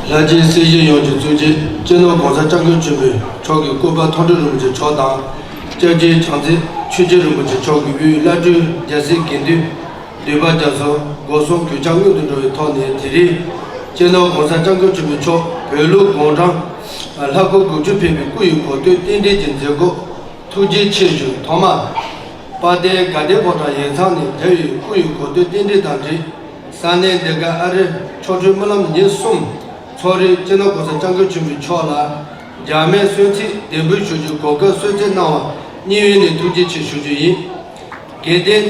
ལྷ་རྗེ་སྲས་བཞི་ཡོངས་ཀྱི་གཙོ་མགྲིན་སྤྱི་ནོར་༸གོང་ས་༸སྐྱབས་མགོན་ཆེན་པོ་མཆོག་གི་སྐུ་པར་མཐོང་གྲོལ་རིན་པོ་ཆེ་མཆོག་དང་། སྐྱབས་རྗེ་བྱང་རྩེ་ཆོས་རྗེ་རིན་པོ་ཆེ་མཆོག་གི་དབུས་བླ་སྤྲུལ་རྒྱལ་སྲས་དགེ་འདུན། འདུས་པ་རྒྱ་མཚོ་སྒོ་གསུམ་གུས་ཕྱག་མངོན་དུ་འགྲོ་བའི་ཐོག་ནས། དེ་རིང་སྤྱི་ནོར་༸གོང་ས་༸སྐྱབས་མགོན་ཆེན་པོ་མཆོག་བོད་ལུགས་དགུང་གྲངས་ལྷག་དགུ་དགུ་བཅུ་ཕེབས་པའི་སྐུ་ཡི་གོ་སྟོད་རྟེན་འབྲེལ་གྱི་མཛད་སྒོ་ཐུགས་རྗེ་ཆེ་ཞུ། ཐོག་མར་དཔལ་ལྡན་དགའ་ལྡན་ཕོ་བྲང་ཡིག་ཚང་ནས་རྒྱལ་བའི་སྐུ་ཡི་གོ་སྟོད་རྟེན་འབྲེལ་དང་འབྲེལ། ས་གནས་འདི་ག་ཨ་རི་ཆོ་འཕྲུལ་སྨོན་ལམ་ཉིན་གསུམ་ཚོགས་རིང་སྤྱི་ནོར་༸གོང་ས་༸སྐྱབས་མགོན་ཆེན་པོ་མཆོག་ལ་འཇར་མན་གསོལ་ཚིགས་གདན་འབུལ་ཞུ་རྒྱུའི་གོ་སྐབས་གསོལ་སྩལ་གནང་བར་སྙིང་དབུས་ནས་ཐུགས་རྗེ་ཆེ་ཞུ་རྒྱུ་ཡིན། དགེ་ལྡན།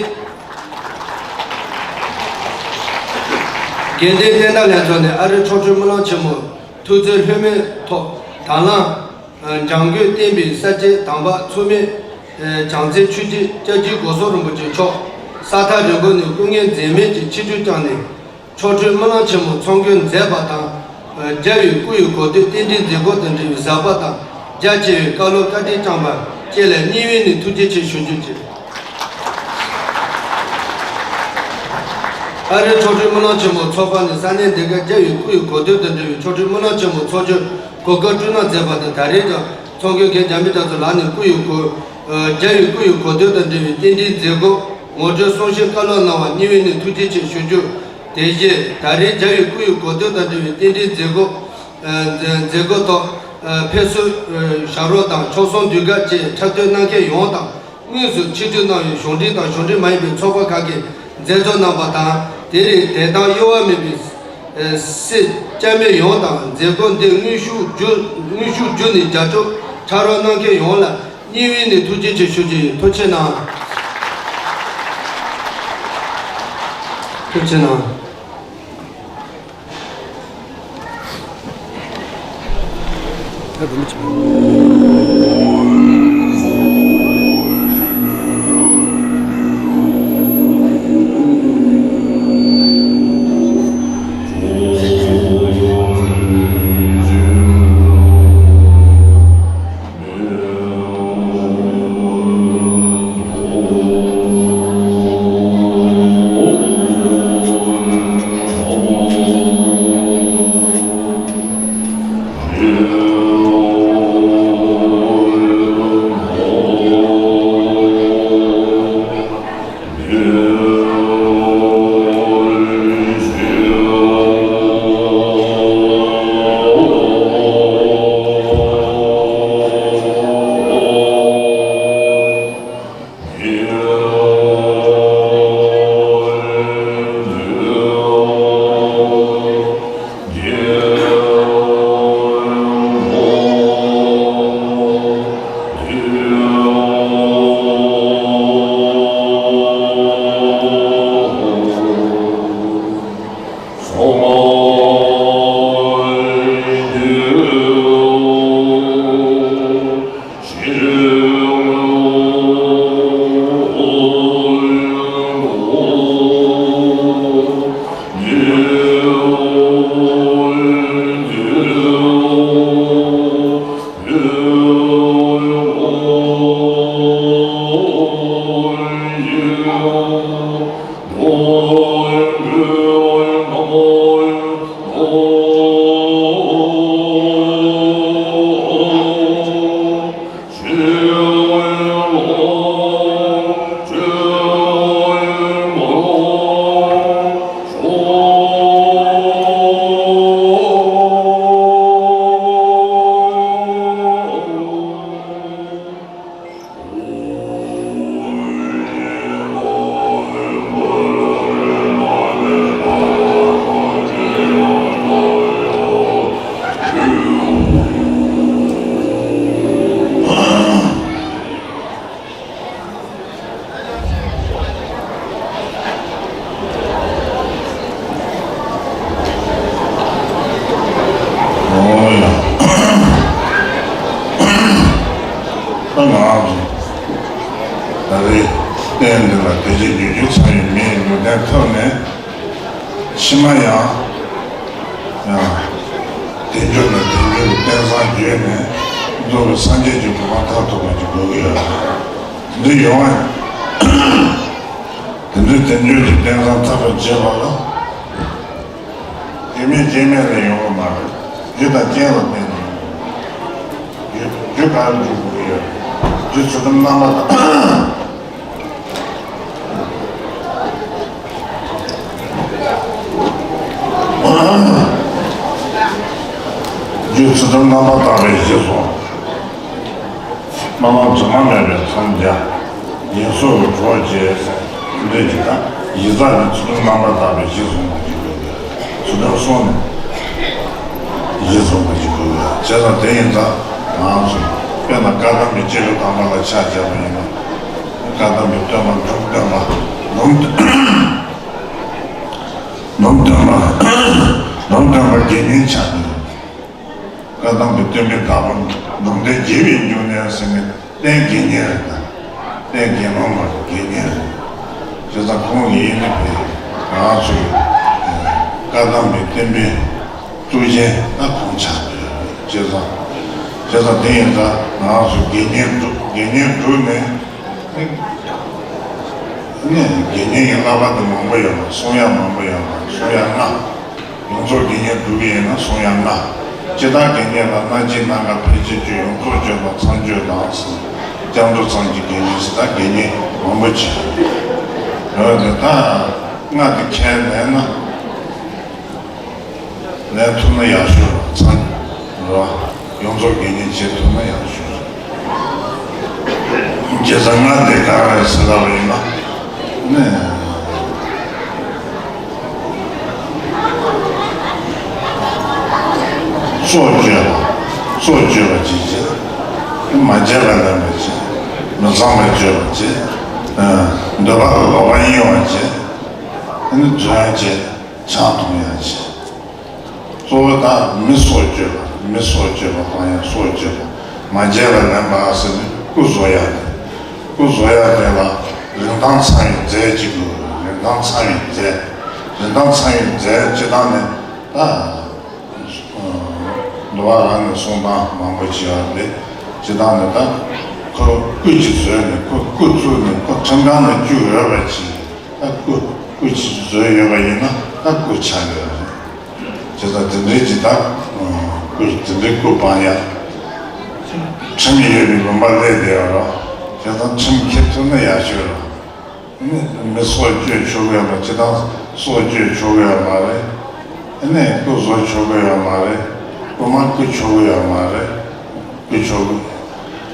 དགེ་ལྡན་བསྟན་བདག་ལྷན་ཚོགས་ནས་ཨ་རི་ཆོ་འཕྲུལ་སྨོན་ལམ་ཆེན་མོ་ཐུགས་བརྩེ་ལྷོད་མེད་ཐོག་དང་བླངས་འཇམ་མགོན་བསྟན་པའི་གསལ་བྱེད་དམ་པ་མཚུངས་མེད་བྱང་རྩེ་ཆོས་རྗེ་སྐྱབས་རྗེ་སྒོ་གསུམ་རིན་པོ་ཆེ་མཆོག་ས་ཐག་རིང་པོ་ནས་སྐུ་ངལ་འཛེམས་མེད་ཀྱིས་ཆིབས་བསྒྱུར་བསྐྱངས་ནས། ཆོ་འཕྲུལ་སྨོན་ལམ་ཆེན་མོ་ཚོགས་མགོན་མཛད་པ་དང་། རྒྱལ་བའི་སྐུ་ཡི་གོ་སྟོད་རྟེན་འབྲེལ་མཛད་སྒོ་དང་འབྲེལ་བའི་གཟབ་པ་དང་རྒྱ་ཆེ་བའི་བཀའ་སློབ་བཀའ་དྲིན་བསྐྱངས་པ་བཅས་ལ་སྙིང་དབུས་ནས་ཐུགས་རྗེ་ཆེ་ཞུ་རྒྱུ་བཅས། ཨ་རིའི་ཆོ་འཕྲུལ་སྨོན་ལམ་ཆེན་མོ་ཚོགས་པ་ནས་ས་གནས་འདི་གར་རྒྱལ་བའི་སྐུ་ཡི་གོ་སྟོད་དང་འབྲེལ་བའི་ཆོ་འཕྲུལ་སྨོན་ལམ་ཆེན་མོ་ཚོགས་རྒྱུར་གོ་སྐབས་བསྐྲུན་གནང་མཛད་པ་དང་། ད་རེས་ཀྱང་ཚོགས་མགོན་རྒན་འཇམ་དཔལ་རྒྱ་མཚོ་ལགས་ནས་སྐུ་ཡི་གོ། རྒྱལ་བའི་སྐུ་ཡི་གོ་སྟོད་དང་འབྲེལ་བའི་རྟེན་འབྲེལ་མཛད་སྒོ་ངོ་སྤྲོད་གསུང་བཤད་བཀའ་སློབ་གནང་བར་སྙིང་དབུས་ནས་ཐུགས་རྗེ་ཆེ་ཞུ་རྒྱུ། དེ་བཞིན་ད་རེས་རྒྱལ་བའི་སྐུ་ཡི་གོ་སྟོད་དང་འབྲེལ་བའི་རྟེན་འབྲེལ་མཛད་སྒོ། མཛད་སྒོ་ཐོག་ཕེབས་བསུ་ཞབས་རོགས་དང་ཕྱོགས་གསུམ་དུས་བཀག་བཅས་འཁྲབ་སྟོན་གནང་མཁན་ཡོངས་དང་། དངོས་སུ་ཆིབས་བསྒྱུར་གནང་བའི་གཞུང་འབྲེལ་དང་གཞུང་འབྲེལ་མ་ཡིན་པའི་ཚོགས་པ་ཁག་གི་མཛད་གཙོ་རྣམ་པ་དང་། དེ་རིང་བདེ་ཐང་གཡོ་བ་མེད་པའི་སྲིད་སྐྱབས་མི་ཡོངས་དང་། མཛད་སྒོ་འདི་དངོས་ཤུགས་བརྒྱུད་དངོས་ཤུགས་བརྒྱུད་ནས་རྒྱབ་སྐྱོར་ཕྱག་རོགས་གནང་མཁན་ཡོངས་ལ་སྙིང་དབུས་ནས་ཐུགས་རྗེ་ཆེ་ཞུ་རྒྱུ་ཡིན། ཐུགས་རྗེ་གནང་། ཐུགས་རྗེ་གནང་། ཕྱི་མ་ཡང་། ཡང་། དལ་འབྱོར་ལ་དལ་འབྱོར་གྱི་རྟེན་བཟང་བརྒྱུད་ནས་རྫོགས་པའི་སངས་རྒྱས་ཀྱི་གོ་འཕང་མཐར་ཐུག་པ་ཅིག་དགོས་ཀྱི་ཡོད་རེད། འདི་ཡོང་བ། དེ་འདྲའི་དལ་འབྱོར་གྱི་རྟེན་བཟང་ཐོབ་པར་བྱེད་པ་ལ། རྒྱུ་མེད་རྐྱེན་མེད་ལས་ཡོང་བ་མ་རེད། རྒྱུ་དང་རྐྱེན་ལ་བརྟེན་ནས་ཡོང་བ། རྒྱུ་རྒྱུ་ག་རེ་འཇུག་དགོས་ཀྱི་ཡོད་རེད། རྒྱུ་ཚུལ་ཁྲིམས་རྣམ་པ་དང་། རྒྱུ་ཚུལ་ཁྲིམས་རྣམ་པར་དག་པའི་གཞི་བཟུང་། རྣམ་སྨིན་དྲི་མ་མེད་པའི་མཚམས་སྦྱར། ཡིན་སོགས་ཀྱི་གྲོགས་བཅས། འདོད་ཀྱི་དང་གཞི་རྩ་ནི་ཚུལ་ཁྲིམས་རྣམ་པར་དག་པའི་གཞི་བཟུང་བ་ཞིག་དགོས། ཚུལ་ཁྲིམས་སྲུང་ནས་གཞི་བཟུང་བ་ཞིག་དགོས། བྱས་ཙང་དེ་ཡིན་ཙང་ང་ཚོ་དཔེར་ན་བཀའ་གདམས་པའི་སྤྱི་ལོ་དང་པ་ལ་ཆ་བཞག་པ་ཡིན་ན། བཀའ་གདམས་པའི་སྟོན་པ་འབྲོམ་སྟོན་པ་འབྲོམ། འབྲོམ་སྟོན་པ། འབྲོམ་སྟོན་པ་དགེ་བསྙེན་ཆགས་ནས། བཀའ་གདམས་པའི་སྟོན་པའི་བདག་པོ་འབྲོམ་སྟོན་དགྱེས་པའི་འབྱུང་གནས་ཟེར་ནས་རྟེན་དགེ་བསྙེན་རེད་ད། རྟེན་དགེ་སློང་མ་རེད། དགེ་བསྙེན་རེད། བྱས་ཙང་ཁོང་གིས་ཡིན་ནི་བས་ང་ཚོའི་བཀའ་གདམས་པའི་སྟོན་པའི་གཙུག་རྒྱན་ད་ཁོང་ཆགས་ནས་རེད། བྱས་ཙང་བྱས་ཙང་དེ་ཡིན་ཙང་ང་ཚོ་དགེ་བསྙེན་སྒྲུབ་དགེ་བསྙེན་སྒྲུབ་ནས། ནས་དགེ་བསྙེན་གྱི་བསླབ་པ་དེ་མང་པོ་ཡོད་པ། གསུང་ཡག་མང་པོ་ཡོད་པ། གསུང་ཡག་ལྔ། ཡོངས་རྫོགས་དགེ་བསྙེན་སྒྲུབ་ཀྱི་ཡིན་ན་གསུང་ཡག་ལྔ། ཇི་ལྟར་དགེ་བསྙེན་ལ། སྣང་བཞི་སྣ་ལྔ་ཕལ་ཆེར་གཅོད། ཡོངས་རྫོགས་སྤྱོད་པ་མཚམས་སྦྱོར་དང་། སྐྱབས་འགྲོ་མཚམས་ཀྱི་དགེ་བསྙེན་ཟེར། ད་དགེ་བསྙེན་མང་པོ་ཅིག་ཡོད་དེ། ད་ལྔ་དེ་ཁས་ལེན་ན། ལེན་ཐུབ་ན་ཡག་ཤོས་རེད། ཚང་རེད་བ། ཡོངས་རྫོགས་དགེ་བསྙེན་བྱེད་ཐུབ་ན་ཡག་ཤོས་རེད། བྱས་ཙང་ལྔ་དེ་ག་རེ་ཟེར་ལབ་པ་ཡིན་ན་ནི། སྲོག་གཅོད་པ། སྲོག་གཅོད་པ་བྱེད་བྱེད། མ་བྱས་པ་ལེན་པ་བྱེད། མི་ཚངས་པ་སྤྱོད་པ་བྱེད། འདོད་པ་ལ་ལོག་པ་གཡེང་བ་བྱེད། རྫུན་བྱེད། ཆང་འཐུང་ཡག་བྱེད། གཙོ་བོ་ད་མི་སྲོག་གཅོད་པ། མི་སྲོག་གཅོད་པ་དང་ཡང་སྲོག་གཅོད་པ། མ་བྱས་པ་ལེན་པ་ཟེར་ནས་སྐུ་བཟོ་ཡག་དེ། སྐུ་བཟོ་ཡག་དེ་ལ་རིན་ཐང་ཚང་བའི་རྫས་གཅིག་དགོས། རིན་ཐང་ཚང་བའི་རྫས། རིན་ཐང་ཚང་བའི་རྫས་སྤྱི་བཏང་ནས་ད། འདུལ་བ་རང་ནས་གསུང་སྟངས་མང་པོ་བྱེད་ཡག་རེད། སྤྱི་བཏང་ནས་ད་ཁོ་སྐུ་གཅིག་བཟོས་ནས། ཁོ་སྐུ་བཙུགས་ནས་ཁོ་ཁྲིམས་ཁང་ནང་བཅུག་ཡོད་པ་ཅིག་ད་སྐུ་སྐུ་གཅིག་བཟོས་ཡོད་པ་ཡིན་ན་ད་སྐུ་ཆགས་ཡོད་རེད། བྱས་ཙང་དེ་འདྲའི་ཅིག་ད་སྐུ་དེ་འདྲའི་སྐུ་སྤང་ཡག་ཁྲིམས་ཡོད་པའི་ལུང་པ་སླེབས་བསྡད་ཡོད་རེད། བྱས་ཙང་ཁྲིམས་འཁྱེར་ཐུབ་ན་ཡག་ཤོས་རེད། མི་མི་སྲོག་གཅོད་ཆོག་གི་ཡོད་མ། སྤྱི་བཏང་སྲོག་གཅོད་ཆོག་གི་ཡོད་མ་རེད། ཨ་ནི་སྐུ་བཟོ་ཆོག་གི་ཡོད་མ་རེད། སྐུ་མ་རྐུ་ཆོག་གི་ཡོད་མ་རེད། རྐུ་ཆོག་གི།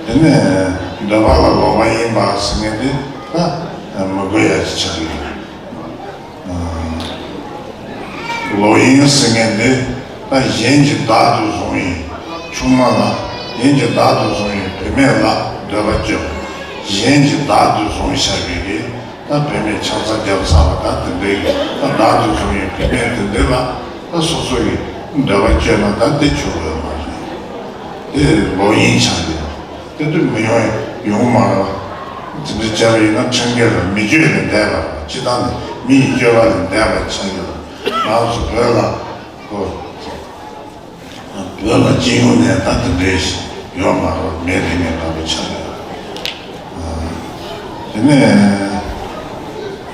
དེ་ནས་འདོད་པ་ལ་ལོག་པ་གཡེང་བ་ཟེར་མཁན་དེ་ད་མི་དགོས་ཡག་ཅིག་ཆགས་ཡོད། ལོག་གཡེང་ཟེར་མཁན་དེ་ད་གཞན་གྱིས་བདག་ཏུ་བཟུང་བའི་ཆུང་མ་ལ། གཞན་གྱིས་བདག་ཏུ་བཟུང་བའི་བུད་མེད་ལ་འདོད་པ་སྐྱེ་བ། གཞན་གྱིས་བདག་ཏུ་བཟུང་བཞག་པའི་གི་ད་བུད་མེད་ཆང་ས་བརྒྱབ་ཚར་བ་ད་དེ་འདྲའི་གི་ད་བདག་ཏུ་བཟུང་བའི་བུད་མེད་དེ་འདྲ་ལ་ད་སོ་སོ་གི་འདོད་པ་སྐྱེས་ན་ད་དེ་ཆོག་གི་མ་རེད། དེ་ལོག་གཡེང་ཆགས་ཡོད། དེ་དུས་མི་ཡོང་ཡོང་མ་རེད། དེ་འདྲ་བྱས་པ་ཡིན་ན་ཁྲིམས་འགལ་རེད། མི་སྤྱོད་ལས་འདས་པ་རེད། སྤྱི་བཏང་ནས་མི་ཡི་སྤྱོད་པ་ལས་འདས་པ་ཆགས་ཡོད། ང་ཚོ་བོད་ལ་ཁོ། བོད་ལ་སྤྱི་ཡོངས་ནས་ད་དེ་འདྲའི་ཡོད་མ་རེད། མེད་དེ་མེད་པ་ཆགས་ཡོད། དེ་ནས་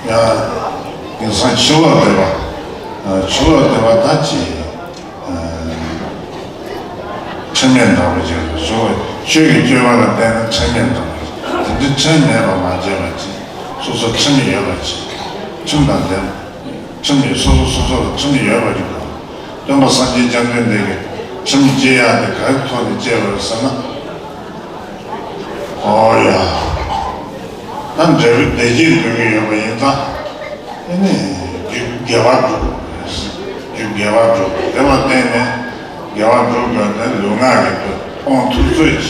ཡང་དེང་སང་ཕྱི་ལོགས་སྡེ་པ། ཕྱི་ལོགས་སྡེ་པ་ད་ཅི། ཁྲིམས་མེད་འདྲ་བོ་ཅིག་རེད། གཙོ་བོ་ཆོས་ཀྱི་སྤྱོད་པ་ལ་བརྟེན་ན་ཁྲིམས་མེད་འདྲ་བོ་ཅིག་དེ་འདྲའི་ཁྲིམས་མེད་པ་མ་བྱས་པ་ཅིག་སོ་སོ་ཁྲིམས་ཡོད་པ་ཅིག་ཁྲིམས་དང་ལྡན། ཁྲིམས་ཡོད། སོ་སོ་སོ་སོ་ལ་ཁྲིམས་ཡོད་པ་ཅིག་དགོས། སྟོན་པ་སངས་རྒྱས་བཅོམ་ལྡན་འདས་ཀྱིས་ཁྲིམས་བཅས་ཡག་དེ་ག་རེ་ཐོག་ནས་བཅས་པ་རེད་ཟེར་ན། ཨོ་ཡ། ད་འབྲས་བུ་བདེ་སྐྱིད་འདོད་ཀྱི་ཡོད་པ་ཡིན་ཙང་། ཨེ་ནས་རྒྱུ་དགེ་བ་སྒྲུབ་དགོས། རྒྱུ་དགེ་བ་སྒྲུབ་དགོས། དེ་ལ་བརྟེན་ནས་དགེ་བ་སྒྲུབ་དགོས་ཏེ་ལུས་ངག་གི་སྤོང་ཐུབ་ཚོད་ཀྱིས།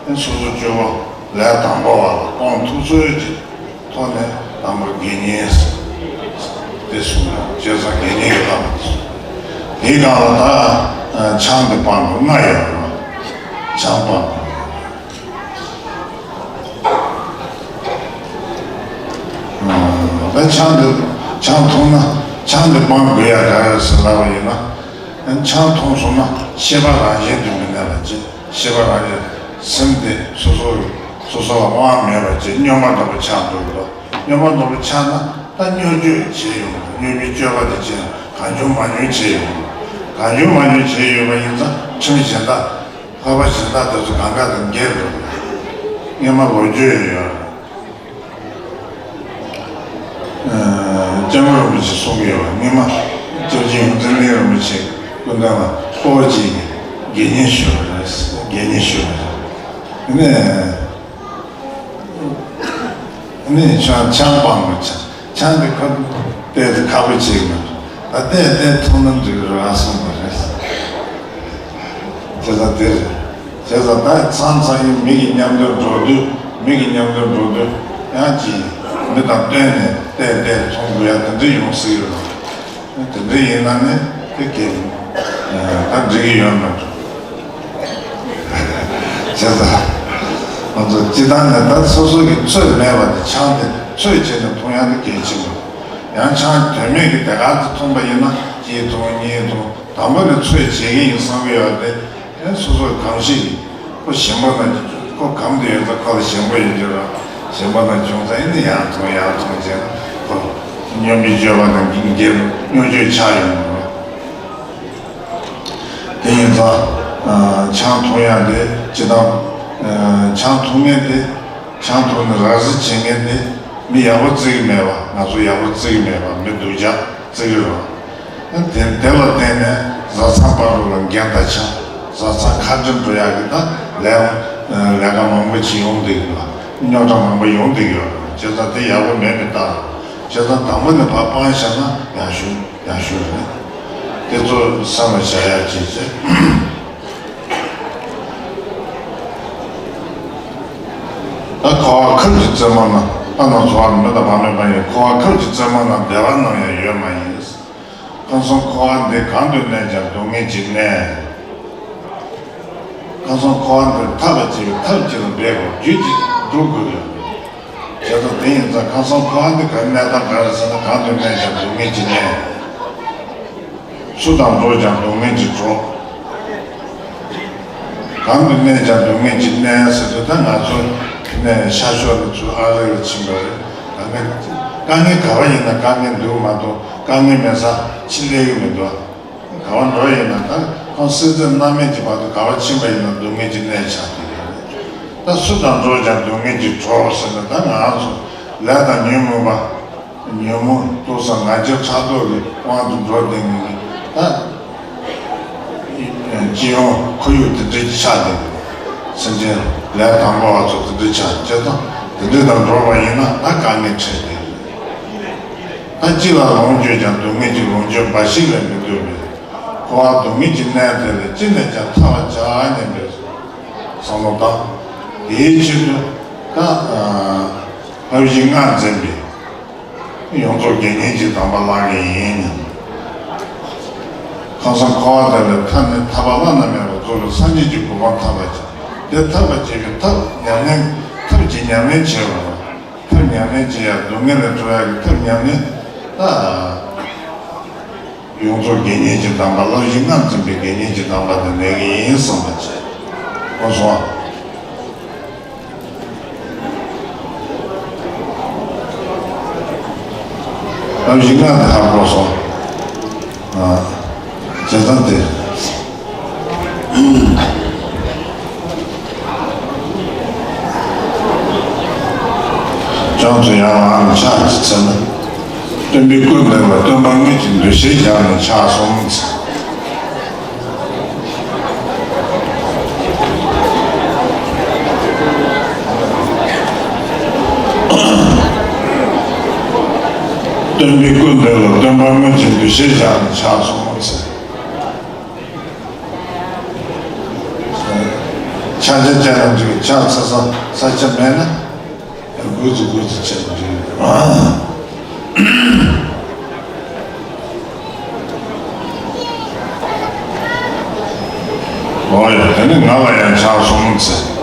ཨེ་སོ་སོ་སྤྱོད་པོ་ལས་དང་པོ་བ་ལ་སྤོང་ཐུབ་ཚོད་ཀྱིས། ཐོག་ནས་དང་པོར་དགེ་བསྙེན་དེ་གསུངས་ཡོད། བྱས་ཙང་དགེ་བསྙེན་གྱི་ལམ་དེ་གསུངས། དེའི་སྒང་ལ་ད་ཆང་དེ་སྤང་དགོས། ལྔ་ཡོད་རེད། ཆང་སྤང་དགོས། ད་ཆང་དེ་ཆང་འཐུང་ན་ ཆང་དེ་སྤང་དགོས་ཡ་ག་རེ་ཟེར་ལབ་པ་ཡིན་ན། ཆང་འཐུང་སོང་ན་ཤེས་པ་རང་བཞིན་དུ་མི་གནས་པ་ཅིག་ཤེས་པ་རང་བཞིན་སེམས་དེ་སོ་སོ་སོ་སོ་ལ་དབང་མེད་པ་ཅིག་སྨྱོན་པ་འདྲ་པོ་ཆགས་འགྲོ་གི་འདུག་སྨྱོན་པ་འདྲ་པོ་ཆགས་ན་ད་སྨྱོ་སྤྱོད་བྱེད་ཡོང་། སྨྱོ་སྤྱོད་སྤྱོད་པ་དེ་བྱེད་ཡོང་། གང་བྱུང་མང་བྱུང་བྱེད་ཡོང་། གང་བྱུང་མང་བྱུང་བྱེད་ཡོད་པ་ཡིན་ཙང་ཁྲིམས་གཞན་དག་ལྷག་པ་གཞན་དག་དེ་ཚོ་གང་ག་དང་འགལ་འགྲོ་གི་རེད། སྔོན་མ་ལོ་རྒྱུས་ཡོད། སྐྱབས་མགོན་རིན་པོ་ཆེས་གསུང་གི་ཡོད། སྔོན་མ་སྐྱབས་རྗེ་ཡོངས་འཛིན་གླིང་རིན་པོ་ཆེ་སྐུ་མདུན་ལ་སྐོར་གཅིག་གིས་དགེ་བསྙེན་ཞུས་པ་རེད། དགེ་བསྙེན་ཞུས་པ་རེད། ནས་ནས་ཆང་ཆང་སྤང་དགོས། ཆང་ཆང་དེ་ཁ་བལྟས་ཚེ་ཁག་པོ་བྱེད་ཀྱི་མ་རེད། ད་བལྟས་བལྟས་འཐུང་ན་འགྲིག་གི་རེད་གསུངས་པ་རེད། བྱས་ཙང་དེ་རེད། བྱས་ཙང་ད་མཚམས་མཚམས་ཡིན་མི་གི་མཉམ་དུ་འགྲོ་དུས། མི་གི་མཉམ་དུ་འགྲོ་དུས་ཡང་ཅིག་མི་དང་བསྟུན་ནས་བལྟས་བལྟས་འཐུང་དགོས་ཡ་དེ་འདྲ་ཡོང་སྲིད་ཀྱི་རེད། དེ་འདྲ་ཡིན་ན་ནི་དེ་གལ་ད་འགྲིག་གི་ཡོད་མ་རེད། བྱས་ཙང་ང་ཚོ་སྤྱི་བཏང་ནས་ད་སོ་སོ་གི་ཚོད་མེད་པ་དེ་ཆང་དེ་ཚོད་བྱས་ནས་འཐུང་ཡ་དེ་གལ་ཆེན་པོ། ཡང་ཆང་དོན་མེད་ཀྱི་དེ་ག་དེ་འཐུང་པ་ཡིན་ན་གཅིག་འཐུང་གཉིས་འཐུང་། དང་པོ་ནས་ཚོད་བྱེད་ཀྱི་ཡིན་བསམ་གྱི་ཡོད་དེ། ཨེ་སོ་སོ་གང་ཞིག་ཁོ་ཞིམ་པོ་ན་ཁོ་གམ་དུ་ཡོད་ཙང་ཁོ་ལ་ཞིམ་པོ་ཡོད་ཀྱི་རེད། ཞིམ་པོ་ན་བྱུང་ཙང་ཨེ་ནི་ཡང་འཐུང་ཡང་འཐུང་བྱས་ན་ཁོ་སྨྱོན་པའི་སྤྱོད་པ་དང་འགལ་སྨྱོ་སྤྱོད་ཆགས་ཡོང་གི་རེད། དེ་ཡིན་ཙང་ཆང་འཐུང་ཡ་དེ་སྤྱི་བཏང་ཆང་འཐུང་མཁན་དེ་ཆང་འཐུང་ནས་ར་བཟི་བྱེད་མཁན་དེ་མི་ཡག་པོ་བརྩི་གི་མེད་པ། ང་ཚོ་ཡག་པོ་བརྩི་གི་མེད་པ། མི་སྡུག་ཅག་བརྩི་གི་རེད། དེ་དེ་ལ་བརྟེན་ནས་བཟའ་ཚང་བར་དུ་ལ་འགལ་ཟླ་ཆགས། བཟའ་ཚང་ཁ་འགྲིམ་འགྲོ་ཡག་གི་ད་ལས་ལས་ཀ་མང་པོ་ཅིག་ཡོང་བསྡད་ཀྱི་འདུག་རྙོག་དྲ་མང་པོ་ཡོང་བསྡད་ཀྱི་ཡོད་རེད། བྱས་ཙང་དེ་ཡག་པོ་མེད་པའི་རྟགས་རེད། བྱས་ཙང་དང་པོ་ནས་ཕར་སྤང་བཞག་ན་ཡག་ཤོས་ཡག་ཤོས་རེད། དེ་ཚོ་བསམ་ལ་བཞག་ཡག་བྱས་བྱས། ད་འཁོར་བ་ཁམས་ཀྱི་རྩེ་མོ་ན། ལྷ་རྣམས་འཚོ་བ་མི་དང་བག་མེད་པ་ཡི། འཁོར་བ་ཁམས་ཀྱི་རྩེ་མོ་ན་བདེ་བ་ནམ་ཡང་ཡོད་མ་ཡིན། ཁམས་གསུམ་འཁོར་བ་འདི་གང་དུ་གནས་ཀྱང་སྡུག་བསྔལ་གྱིས་གནས། ཁམས་གསུམ་འཁོར་བ་འདིར་ཐར་པར་བྱེད་པའི་ཐབས་ཅི་ལ་འབད་དགོས། རྒྱུད་ཀྱིས་སྒྲུབ་དགོས་ཡོད། བྱས་ཙང་དེ་ཡིན་ཙང་ཁམས་གསུམ་འཁོར་བ་འདི་ག་གནས་སྟངས་ག་རེ་ཟེར་ན། གང་དུ་གནས་ཀྱང་སྡུག་བསྔལ་གྱིས་གནས། སུ་དང་འགྲོགས་ཀྱང་སྡུག་བསྔལ་གྱིས་གྲོགས། གང་དུ་གནས་ཀྱང་སྡུག་བསྔལ་གྱིས་གནས་ཟེར་དུས་ད་ང་ཚོ་ནས་ཤར་ཕྱོགས་ནས་ཚུར་ཨ་རི་ལ་ཕྱིན་པ་རེད། དཀའ་ངལ་དཀའ་ངལ་ག་བ་ཡིན་ན་དཀའ་ངལ་འདུག་མ་གཏོགས་དཀའ་ངལ་མེད་ས་ཕྱིན་སླེབས་ཀྱི་མི་འདུག་ག་བ་འགྲོ་ཡིན་ན་ད་ཁོང་སྲིད་རྩེ་མནར་མེད་ཀྱི་བར་དུ་ག་བ་ཕྱིན་པ་ཡིན་ན་སྡུག་བསྔལ་གྱིས་གནས་ཆགས་ཀྱི་ཡོད་རེད། ད་སུ་དང་འགྲོགས་ཀྱང་སྡུག་བསྔལ་གྱིས་གྲོགས་ཟེར་ན་ད་ང་ཚོ་ལས་དང་ཉོན་མོངས་པ། ཉོན་མོངས་སྡུག་བསྔལ་ང་རྒྱལ་ཕྲག་དོག་གི་དབང་དུ་འགྲོ་བསྡད་མཁན་གྱི་ད་སྤྱི་ཡོངས་ཁོར་ཡུག་དེ་འདྲ་ཆགས་བསྡད་འདུག་སེམས་ཅན་ལས་དང་པོ་བ་ཚོ་དེ་འདྲ་ཆགས་བྱས་ཙང་དེ་འདྲ་དང་འགྲོགས་པ་ཡིན་ན་ད་དཀའ་ངལ་འཕྲད་བསྡད་འདུག་ད་སྤྱི་ལ་ལོངས་སྤྱོད་ཀྱང་སྡུག་བསྔལ་གྱི་ལོངས་སྤྱོད་འབའ་ཞིག་ལས་མི་འདོད་པས། འཁོར་བ་སྡུག་བསྔལ་གྱི་གནས་དེ་ལས་ཅི་ནས་ཀྱང་ཐར་བར་བྱ་སྙམ་པའི་བསམ་བློ་བཏང་། དེའི་ཕྱིར་དུ་ད་ལྷ་བཞི་ལྔ་འཛིན་པའི་ཡོངས་རྫོགས་དགེ་བསྙེན་གྱི་གདམས་པ་བླང་གི་ཡིན་སྙམ། ཁམས་གསུམ་འཁོར་བ་དག་ལས་ཐར་ནས་ཐར་པ་བླ་ན་མེད་པ་རྫོགས་པའི་སངས་རྒྱས་ཀྱི་གོ་འཕང་ཐོབ་པར་བྱ། དེ་ཐོབ་པར་བྱེད་པའི་ཐབས་ཉམས་ལེན། ཐབས་ཀྱི་ཉམས་ལེན་བྱེད་པ། ཐབས་ཉམས་ལེན་བྱེད་ཡ། སྡུག་བསྔལ་ལས་གྲོལ་ཡ་གི་ཐབས་ཉམས་ལེན་ད། ཡོངས་རྫོགས་དགེ་བསྙེན་གྱི་གདམས་པ། ལྷ་བཞི་ལྔ་འཛིན་པའི་དགེ་བསྙེན་གྱི་གདམས་པ་དེ་གནང་གི་ཡིན་བསམ་པ་བྱས། ཨོ་སོང་། ལྷ་བཞི་ལྔ་དེ་ཧ་གོ་སོང་། ཨ། བྱས་ཙང་དེ། ཅང་ཙུ་ཡང་ལའང་ཕྱག་གིས་འཚལ་ལོ། སྟོན་པའི་སྐུ་མདུན་ལ། སྟོན་པ་དངོས་ཀྱི་འདུ་ཤེས་བཞག་ནས་ཕྱག་གསུམ་འཚལ། སྟོན་པའི་སྐུ་མདུན་ལ། སྟོན་པ་དངོས་ཀྱི་འདུ་ཤེས་བཞག་ནས་ཕྱག་གསུམ་འཚལ། ཕྱག་རྒྱ་བཅས་ལ་འགྲིག་ཕྱག་འཚལ་ས་ས་ཆ་མེད་ན། དགུ་ཙི་དགུ་ཙི་བྱས་ནས་འགྲིག་ཨོ་ཡ། དེ་ནི་ང་ལ་ཡང་ཕྱག་གསུམ་འཚལ།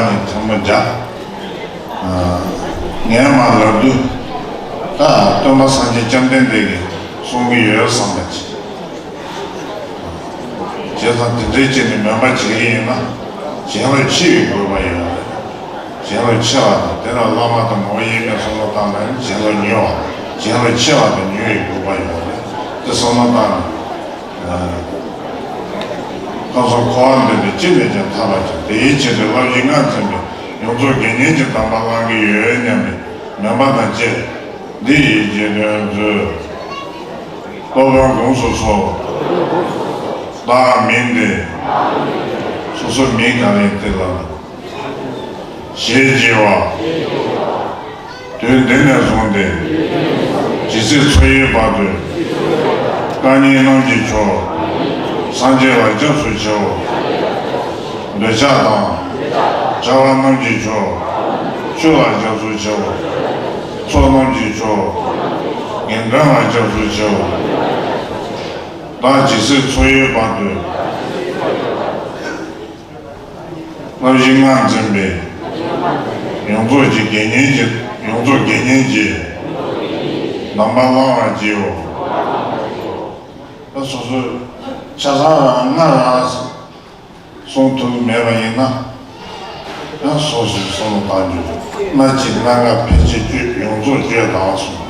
ནས་ཐལ་མོ་སྦྱར། ངས་མར་ལབ་དུས། ད་སྟོན་པ་སངས་རྒྱས་བཅོམ་ལྡན་འདས་ཀྱིས་གསུང་གི་ཡོད་བསམ་པ་ཅིག་བྱས་ཙང་དེ་འདྲའི་ཅིག་ནི་མོས་པ་བྱེད་ཀྱི་ཡིན་ན། གྱེན་ལོག་ཕྱེ་བའི་དགོས་པ་ཡོད་རེད། གྱེན་ལོག་ཕྱེ་བ་དང་དེ་ལ་བླ་མ་དང་ངོ་བོ་དབྱེར་མེད་བསམ་བློ་བཏང་ནས་གྱེན་ལོག་ཉེ་བ། གྱེན་ལོག་ཕྱེ་བ་དང་ཉེ་བའི་དགོས་པ་ཡོད་རེད། དེ་བསམ་བློ་བཏང་ནས། ཁམས་གསུམ་འཁོར་བ་འདས་པའི་ཅི་ནས་ཀྱང་ཐར་བར་བྱ། དེ་ཡི་ཕྱིར་ཏེ་བསླབ་གཞི་ལྔ་འཛིན་པའི་ཡོངས་རྫོགས་དགེ་བསྙེན་གྱི་གདམས་པ་བླང་གི་ཡོད་སྙམ་པའི་མོས་པ་དང་བཅས། འདི་ཡི་རྗེས་ཟློས་མཛོད། སློབ་དཔོན་དགོངས་སུ་གསོལ། བདག་མིང་འདི། སོ་སོའི་མིང་ག་རེ་ཡིན་དེ་ལ། ཞེས་བགྱི་བ། དུས་འདི་ནས་བཟུང་སྟེ། ཇི་སྲིད་འཚོ་ཡུན་བར་དུ། བཀའ་ཉན་རྣམས་ཀྱི་མཆོག་སངས་རྒྱས་ལ་སྐྱབས་སུ་མཆིའོ། འདོད་ཆགས་དང་། བྲལ་བ་རྣམས་ཀྱི་མཆོག་ཆོས་ལ་སྐྱབས་སུ་མཆིའོ། ཚོགས་རྣམས་ཀྱི་མཆོག་དགེ་འདུན་ལ་སྐྱབས་སུ་མཆིའོ། བདག་ཇི་སྲིད་འཚོ་ཡུན་བར་དུ། བསླབ་གཞི་ལྔ་འཛིན་པའི། ཡོངས་རྫོགས་ཀྱི་དགེ་བསྙེན་གྱི། ཡོངས་རྫོགས་དགེ་བསྙེན་གྱི། གདམས་པ་བླང་བར་བགྱིའོ། ད་སོ་སོའི་ཆ་ཚང་རང་སྔ་རང་གསུང་ཐུབ་མེད་པ་ཡིན་ན། ཡང་སོ་སོའི་བསམ་བློ་བཏང་རྒྱུ། སྣ་གཅིག་སྣ་ལྔ་ཕལ་ཆེར་བཅུ། ཡོངས་རྫོགས་བཅུ་དང་གསུངས།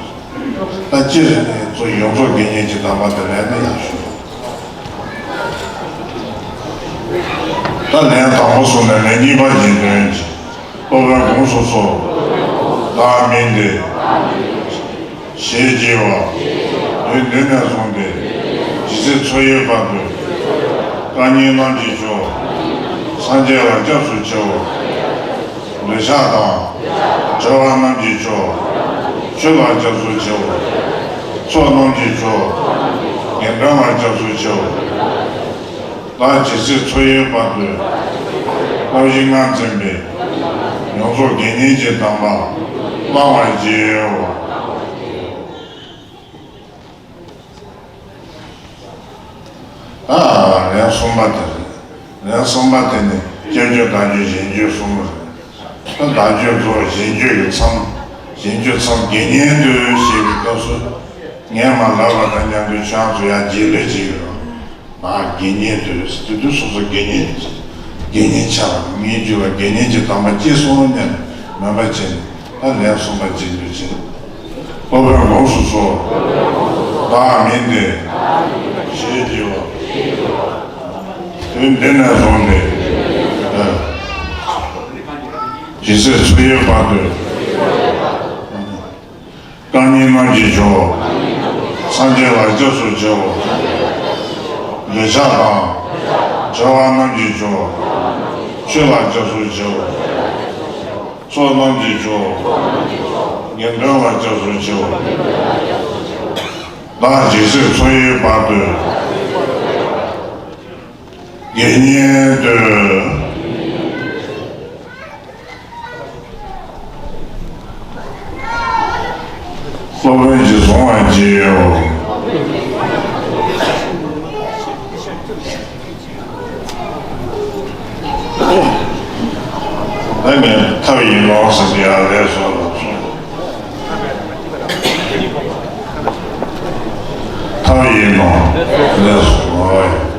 ད་སྤྱིར་ཚོ་ཡོངས་རྫོགས་དགེ་བསྙེན་གྱི་གདམས་པ་དེ་ལས་ནི་ཡག་ཤོས། ད་ལན་དང་པོ་གསུངས་ནས་ལན་གཉིས་པ་རྗེས་ཟློས་གྱིས། སློབ་དཔོན་དགོངས་སུ་གསོལ། བདག་མིང་འདི། ཞེས་བགྱི་བ། དུས་འདི་ནས་བཟུང་སྟེ། ཇི་སྲིད་འཚོ་ཡུན་བར་དུ། བཀའ་ཉན་རྣམས་ཀྱི་མཆོག་སངས་རྒྱས་ལ་སྐྱབས་སུ་མཆིའོ། འདོད་ཆགས་དང་། བྲལ་བ་རྣམས་ཀྱི་མཆོག་ཆོས་ལ་སྐྱབས་སུ་མཆིའོ། ཚོགས་རྣམས་ཀྱི་མཆོག་དགེ་འདུན་ལ་སྐྱབས་སུ་མཆིའོ། བདག་ཇི་སྲིད་འཚོ་ཡུན་བར་དུ། བསླབ་གཞི་ལྔ་འཛིན་པའི། ཡོངས་རྫོགས་དགེ་བསྙེན་གྱི་གདམས་པ། བླང་བར་བགྱིའོ། ཨ། ལན་གསུམ་པ་དེ་རེད། ལན་གསུམ་པ་དེ་ནི་སྐྱབས་བཅོལ་བདག་བཅོལ་གཞན་བཅོལ་གསུམ་རེད། ད་བདག་བཅོལ་ཚོ་གཞན་བཅོལ་གྱི་མཚམས། གཞན་བཅོལ་མཚམས་དགེ་བསྙེན་དུ་བཤད་པའི་སྐབས་སུ། ངས་མ་ལབ་པ་དང་མཉམ་དུ་ཁྱེད་རང་ཚོ་ཡང་རྗེས་ལུས་བྱེད་ཀྱི་རེད། ང་དགེ་བསྙེན་དུ་དེ་དུས་སོ་སོ་དགེ་བསྙེན། དགེ་བསྙེན་ཆགས་པ་ངའི་རྒྱུད་ལ་དགེ་བསྙེན་གྱི་དམ་པ་སྐྱེས་སོང་སྙམ་མོས་པ་བྱས་ནས། ད་ལན་གསུམ་པ་རྗེས་ཟློས་བྱས། སློབ་དཔོན་དགོངས་སུ་གསོལ། བདག་མིང་འདི། ཞེས་བགྱི་བ། དུས་འདི་ནས་བཟུང་སྟེ། ཇི་སྲིད་འཚོ་ཡུན་བར་དུ། བཀའ་ཉན་རྣམས་ཀྱི་མཆོག་སངས་རྒྱས་ལ་སྐྱབས་སུ་མཆིའོ། འདོད་ཆགས་དང་། བྲལ་བ་རྣམས་ཀྱི་མཆོག་ཆོས་ལ་སྐྱབས་སུ་མཆིའོ། ཚོགས་རྣམས་ཀྱི་མཆོག་དགེ་འདུན་ལ་སྐྱབས་སུ་མཆིའོ། བདག་ཇི་སྲིད་འཚོ་ཡུན་བར་དུ། དགེ་བསྙེན་དུ། སློབ་དཔོན་གྱིས་གཟུང་བར་བགྱིའོ། ཨ་ནི་ཐབས་ཡིན་ནོ་ཟེར་ཏེ་ཡར་ལས་སོ་ལ་སོ། ཐབས་ཡིན་ནོ་ལས་སོ།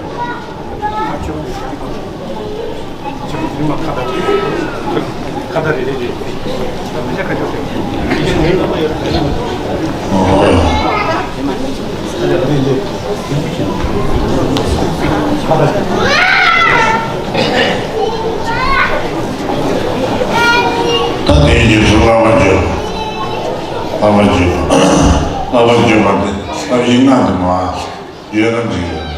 ད་དེའི་རྗེས་སུ་བསླབ་པ་བརྗོད། བསླབ་པ་བརྗོད། བསླབ་པ་བརྗོད་པ་དེ་བསླབ་གཞི་ལྔ་དེ་མ་བརྗོད་ན་འགྲིག་ཡོད།